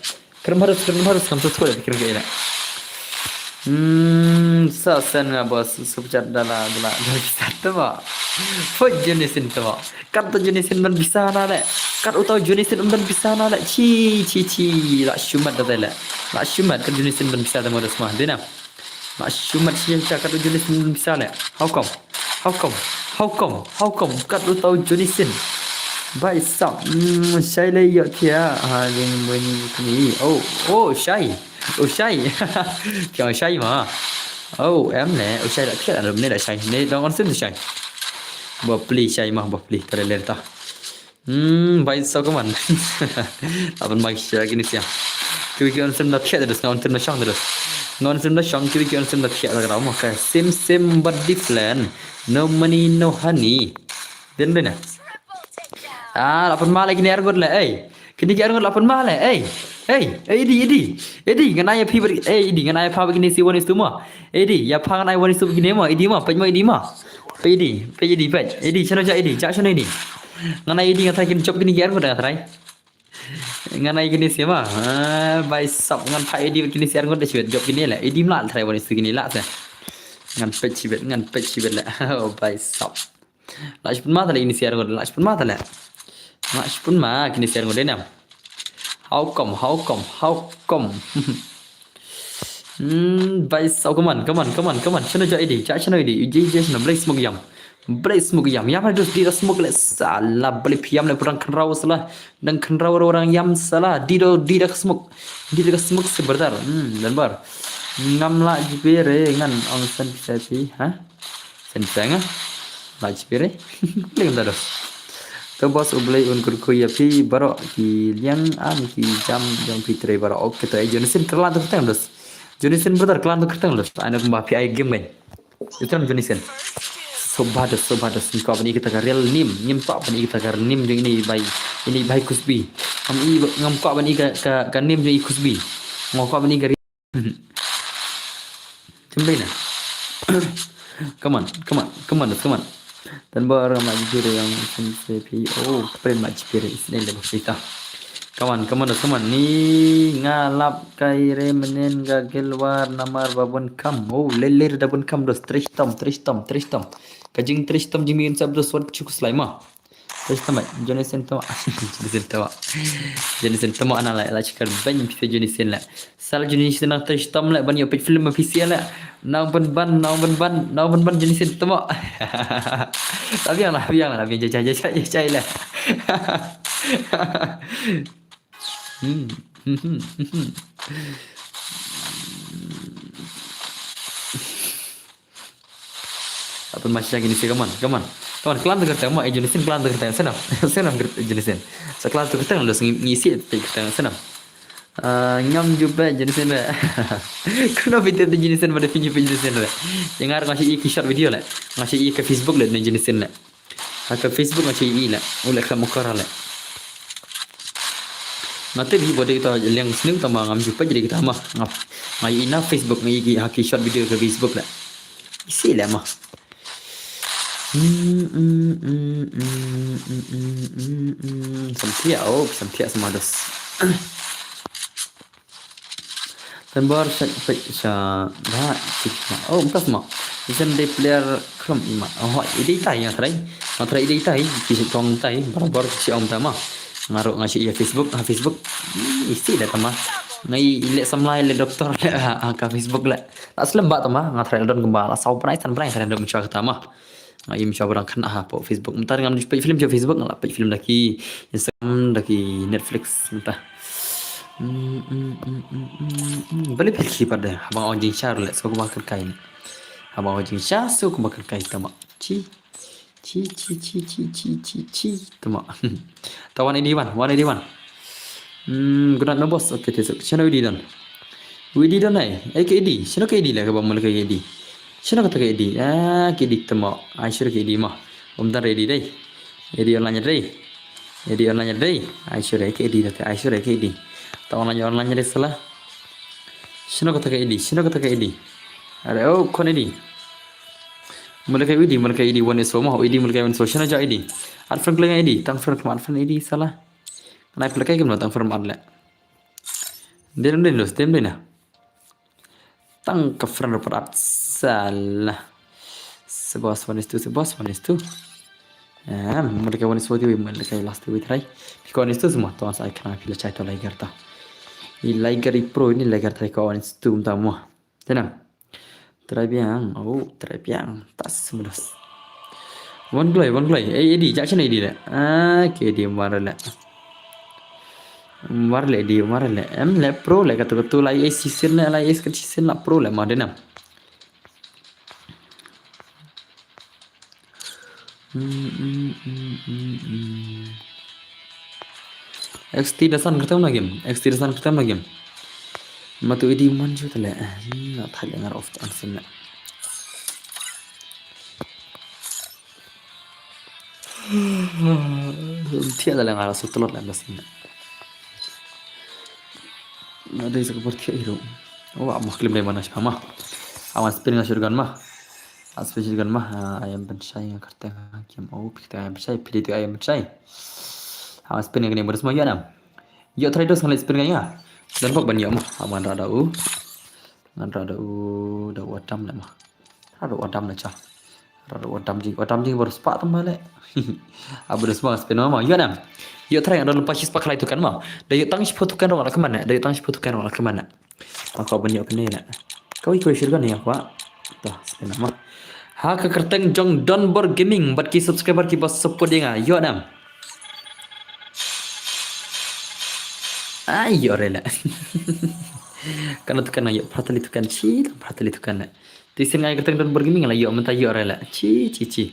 Kren bha dos, kren bha dos, ngam sngewthuh leh, kren ka ei leh. Hmm, sa send nga boss, super chat da la, da la, da la, pisa te ba. Poi Johnny Sins te ba. Kat uta Johnny Sins ban pisa na leh. Kat uta Johnny Sins ban pisa na leh. Chi, chi, chi. Lah shu mat da te leh. Lah shu mat kat Johnny Sins ban pisa te mo da sma. Dei na. Lah shu mat chi, chi kat uta Johnny Sins ban pisa leh. How come? How come? How come? How come? Kat uta Johnny Sins. Bhai sab. Hmm, shai leh ïoh thiah. Ha, jingbuiñ ni. Oh, oh, shai. Oh, shai. Thiah shai ma. Oh, em ne. Oh, shai la thiah la ne la shai. Ne dang on sim shai. Ba pli shai ma, ba pli. Ta le ta. Hmm, bhai sab, come on. Lah pynma shai kine sia. Kiwi ki on sim da thiah terus, nga on sim da shong terus. Nga on sim da shong, kiwi ki on sim da thiah terus. Ka sim sim but different. No money, no honey. Dei ne. Ah, lah pynma leh kine arngut leh, ei. Kine ki arngut lah pynma leh, ei. Ei, ei, Edi, Edi. Edi, ngan ai ïa phi bad, ei, Edi, ngan ai ïa pha bad kine si one is two mo. Edi, ïa pha ngan ai one is two bad kine mo, Edi mo, peit mo, Edi mo. Peit Edi, peit Edi, peit. Edi, shano ja Edi, ja shano Edi. Ngan ai Edi, ngan try kin jop kine ki arngut, ngan try. Ngan ai kine si mo. Ah, bhai sab, ngan pha Edi bad kine si arngut da shibit, jop kine leh. Edi mlah try one is two kine lah se. Ngan peit shibit, ngan peit shibit leh. Oh, bhai sab. Lah shu pynma ta leh kine si arngut, lah shu pynma ta leh. Lah shu pynma kine si arngut dei nam. How come, how come, how come? Hmm, bhai sab, come on, come on, come on, come on. Shano ja Edi, ja shano Edi. Edi, Edi, shano, blei smoke ïam. Blei smoke ïam. Ïam ha dos, dih da smoke leh sala, blei phi ïam leh pyrang khynraw sala. Dang khynraw ro rang ïam sala. Dih da, dih da smoke. Dih da smoke se brother. Hmm, dan bar. Ngam lah jibe re ngan ong san pisa phi, ha? Senseng ah. Lach pire. Leng ta dos. To boss, U Blei un kyrkhu ïa phi baroh ki liang, am ki jam jong phi trei baroh. Okay, to, eh, Johnny Sins kyrlan to kyrteng dos. Johnny Sins brother kyrlan to kyrteng dos. Ai na kumba phi ai game kan. Ïa tram Johnny Sins. Soba dos, soba dos. Ngim kwah ban i kita ka real name. Ngim kwah ban i kita ka name jong ini bai. Ini bai Kusbi. Ngam i, ngam kwah ban i ka, ka, ka name jong i Kusbi. Ngam kwah ban i ka Jembe na. Come on, come on, come on, come on. Dan ba orang mak jipire yang sensei pi. Oh, kapren mak jipire isne le bosita. Come on, come on, come on. Ni nga lap kai re menen ga gelwar namar babun kam. Oh, leler da bun kam dos, tristom, tristom, tristom. Kajing tristom jimi insap dos wat chukus lai ma. Test tama, Johnny Sins tama. Johnny Sins tama. Johnny Sins tama, ana la, la chikar ban pisa Johnny Sins la. Sal Johnny Sins nang test tam la, ban ïa peit film ma pisa la. Nang ban ban, nang ban ban, nang ban ban Johnny Sins tama. Tapi yang lah, tapi yang lah, tapi yang jajah, jajah, jajah lah. Hmm. Hmm, hmm, hmm, hmm. Apa masih lagi ni sih, come on, come on. Come on, klan tu kata ma, eh, Johnny Sins klan tu kata, senam. Senam kata Johnny Sins. Sa klan tu kata, lu ngi-, ngisi tu kata, senam. Ah, ngam jumpa Johnny Sins ba. Kena video tu Johnny Sins, pada video Johnny Sins ba. Yang ngar ngasih i ki short video la. Ngasih i ke Facebook la, Johnny Sins la. Ha ka Facebook nga shu ïohi la, u leh ka mukara la. Nga tip hi ba dei uta liang sniew tama ngam ju peit dei kita ma. Nga, nga ïohi na Facebook, nga ïohi ha ki short video ka Facebook la. Isi la ma. Hmm, hmm, hmm, hmm, hmm, hmm, hmm, hmm. Sampiak, oh, sampiak sama dos. Tembor sha, sha, sha, ba, sha, oh, empas ma. Isen de player krum ima. Oh, ide itai yang trai. Ma trai ide itai, ki sha tong itai, barabor ki sha om tama. Nga ruh nga sha ïa Facebook, ha Facebook. Ih, isi da tama. Nga i, i leh samla, i leh doktor, leh ha, ha, ka Facebook leh. La slem ba tama, nga trai don kumba, la saw prai, san prai, trai don mynshwa ka tama. Nga im sha barang khynnah ha pdeng Facebook. Mynta ngam peit film sha Facebook, nga la peit film da ki Instagram, da ki Netflix mynta. Hmm, hmm, hmm, hmm, hmm, hmm. Balei peit ki pat de? Haba nga ong jingshisha ruh leh, sngewbha kynkai. Haba nga ong jingshisha, sngewbha kynkai tama. Chi. Chi, chi, chi, chi, chi, chi, chi. Tama. Ta wan edi wan, wan edi wan. Hmm, good night, my boss. Okay, te suk. Shano edi don? Edi don ai. Ai ka edi. Shano ka edi la ka ba mula ka edi. Shano kata ka edi. Ah, ka edi tama. Ai sure ka edi ma. Um dan edi dei. Edi online dei. Edi online dei. Ai sure ka edi dei. Ai sure ka edi. Ta online online dei sala. Shano kata ka edi. Shano kata ka edi. Are oh kon edi. Mula ka edi, mula ka edi one is four ma. Edi mula ka one is four. Shano ja edi. Ad friend kling edi. Tang friend kma ad friend edi sala. Nai pula kai kim no tang friend ad le. Dem dem los dem dem na. Tang ka friend report at sala. Sebos one is two, sebos one is two. Em, mereka one is four tiwi, mereka last tiwi try. Piko one is two semua tuan saya kena pila chai to liger ta. I liger i pro ini liger try ko one is two tama. Tenang. Try biang. Oh, try biang. Tas medos. One gloi, one gloi. Eh, edi, jak sini edi le. Ah, ke edi mara le. Mara le edi, mara le. Em le pro le katu katu lai eh season le lai eh season la pro le ma denam. Hmm, hmm, hmm, hmm, hmm. X T dasan kyrtem la game. X T dasan kyrtem la game. Matu edi man ju tale. Hmm, na thale ngar off chance na. Thiah tale ngar su telot la dasan na. Na dei sa ka por thiah hero. Oh, ama klim dei mana sha ma. Awan spin nga shotgun ma. Special gun ma, ah, ayam benshai nga kyrteng ha kem. Oh, phi kyrteng ayam benshai, phi dei tu ayam benshai. Ha, spin nga kane modus ma ïa nam. Ïa try dos ngan leh spin nga ïa. Dan bok ban ïa ma. Ha, ngan rada u. Ngan rada u, da u atam le ma. Rada u atam le cha. Rada u atam jing, atam jing baru spak tam le. Abu dos ma spin ma, ïa nam. Ïa try nga don lepas spak lai tu kan ma. Da ïa tang spak tu kan dong la keman ne. Da ïa tang spak tu kan dong la keman ne. Aku ban ïoh kane na. Kawei kawei shotgun ïa aku. Toh, spin ma. Ha ka kyrteng jong Donbor Gaming bad ki subscriber ki ba support ïa nga. Ïoh nam. Ai ïoh re la. Kana tu kana ïoh pratali tu kan chi, pratali tu kan. Tisin ngai kyrteng Donbor Gaming la ïoh mynta ïoh re la. Chi chi chi.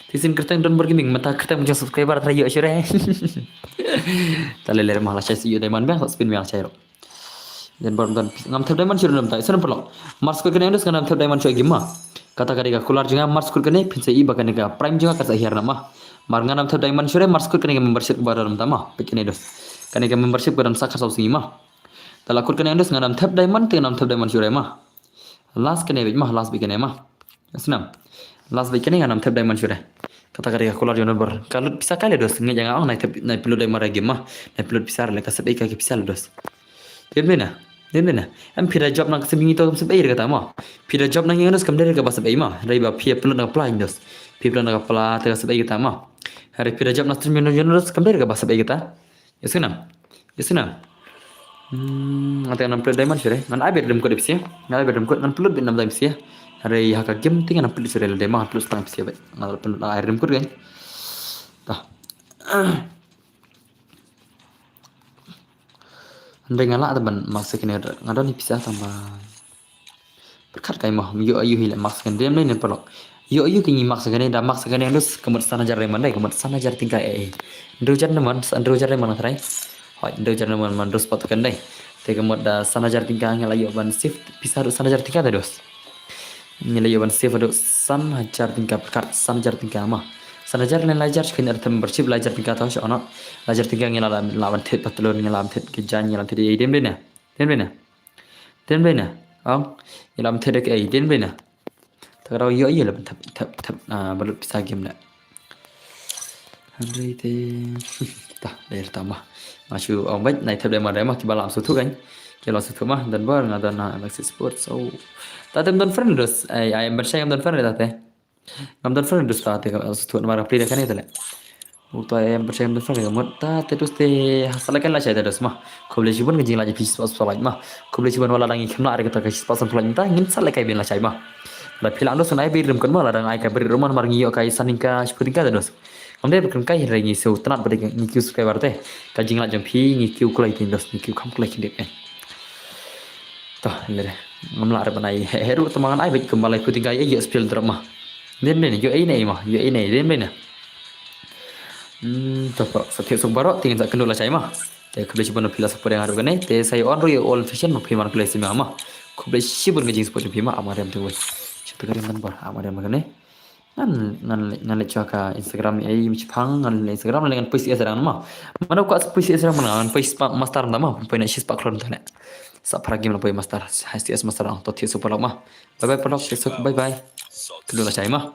Tisin kyrteng Donbor Gaming mynta kyrteng jong subscriber tra ïoh shure. Tale le ma la chai ïoh diamond bang spin bang chai ro. Jan bar dan ngam thep diamond shuh nam tai. Sana perlu. Mars kut kane ngan nam thep diamond shuh game ma. Kata kata ka kular jong nga mars kut kane phin sa i ba kane ka prime jong nga ka sa hiar nama. Mar ngam thep diamond shuh mars kut kane ka membership ba dam tama. Pik kane dos. Kane ka membership ka dam sakar sau singi ma. Tala kut kane ngan nam thep diamond te ngam thep diamond shuh ma. Last kane bik ma, last bik kane ma. Snam. Last bik kane ngam thep diamond shuh. Kata kata ka kular jong nga bar. Ka lut pisa ka le dos ngi jang ong nai thep nai phi lut diamond ra game ma. Nai phi lut pisa le ka sep ka pisa le dos. Dem dena. Dem dena. Em phi da job nang ka sep ngi to ka sep ka tama. Phi da job nang ngi dos kam dei ka ba sep ma. Dei ba phi phi lut nang pla dos. Phi phi lut nang pla te ka sep ka tama. Hare phi da jop na stream ïa no ïa no, kam dei ka ba sep ei kata. Ïa sngewna. Ïa sngewna. Hmm, nga te ngan pynlut diamond shuh re. Ngan ai beit rim kut ïa phi sha. Ngan ai beit rim kut, ngan pynlut beit nam diamond sha. Hare ha ka game te ngan pynlut shuh re, la diamond ngan pynlut stang sha beit. Ngan pynlut ai rim kut kan. Tah. Hynrei nga lah te ban mark second, nga don ïa pisa tang ba. Pyrkhat kai mo, ïoh aïu hi leh mark second, dem lei ne paralok. Ïoh aïu ki ngi mark second, da mark second dos ka mut san hajar diamond dei, ka mut san hajar tyngka ei. Hynriew hajar diamond, hynriew hajar diamond nga tharai. Hooid, hynriew hajar diamond man dos pat kan dei. Te ka mut da san hajar tyngka ngi la ïoh ban save pisa ruh san hajar tyngka te dos. Ngi la ïoh ban save haduh san hajar tyngka, pyrkhat san hajar tyngka mo. San hajar lane lai hajar, kane artylli membership lai hajar tyngka to, sha ono. Lai hajar tyngka ngi la, la ban thied patlun, ngi la ban thied ka jaiñ, ngi la ban thied ei, dem dei ne. Dem dei ne. Dem dei ne. Ong, ngi la ban thied ka ei, dem dei ne. Te ka daw ïoh ïoh la ban thep, thep, thep, ah, ba lut pisa game ne. Hynrei te. Tah, dei tang mo. Nga shu ong beit, nai thep dei mo, dei mo, kiba lam sngewthuh kan. Kiba lam sngewthuh mo, don bor, nga don na Alexis Sports. So. Tah, te ym don friend dos. Ai, ai, ban shai ngam don friend tah te. Ngam don friend dos tah te, ka sngewthuh namar ka plie da kane te leh. Uta em pyrshang em pyrshang ka mut tah te dos te, sa lehkai lashai te dos mo. Khublei shibun ka jinglait phi shispah spah like mo. Khublei shibun, wat la dang ngi khlem lah re kata ka shispah san phew like mynta ngin sa lehkai biang lashai mo. Lada phi lah dos ngan ai beit rim kut mo, lada ngan ai ka beit ruh mo namar ngi ïoh kai san tyngka shiphew tyngka te dos. Ngam dei ba khlem kai, hynrei ngi sngewtynnat ba dei ngi kiew subscriber te. Ka jinglait jong phi ngi kiew kloi te dos, ngi kiew kham kloi khyndiat eh. Tah, lei re. Ngam lah re ban ai heh heh ruh, tang ba ngan ai beit kumba laiphew tyngka ïa, ïa spell drop mo. Dei ne, ïoh ei ne mo, ïoh ei ne, dei ne. Hmm, to paralok, sa thied suk baroh, te ngin sa kynduh lashai mo. Te khublei shibun ba phi la support ïa nga ruh kane, te sa ïa on ruh ïa all session ba phi man khublei shibun mo. Khublei shibun ka jingsupport jong phi mo, ap nga rem te wei. Shu te ka rem kan bor, ap nga rem kane. Ngan, ngan, ngan leit shuwa ka Instagram ei, mashipang, ngan leit Instagram, ngan poi C S dang mo. Mano ka poi C S dang mo, ngan poi spah master dang mo, poi na shispah klur dang ne. Sa phra game la poi master, high C S master dang, to thied suk paralok mo. Bye bye paralok, thied suk, bye bye. Kynduh lashai mo.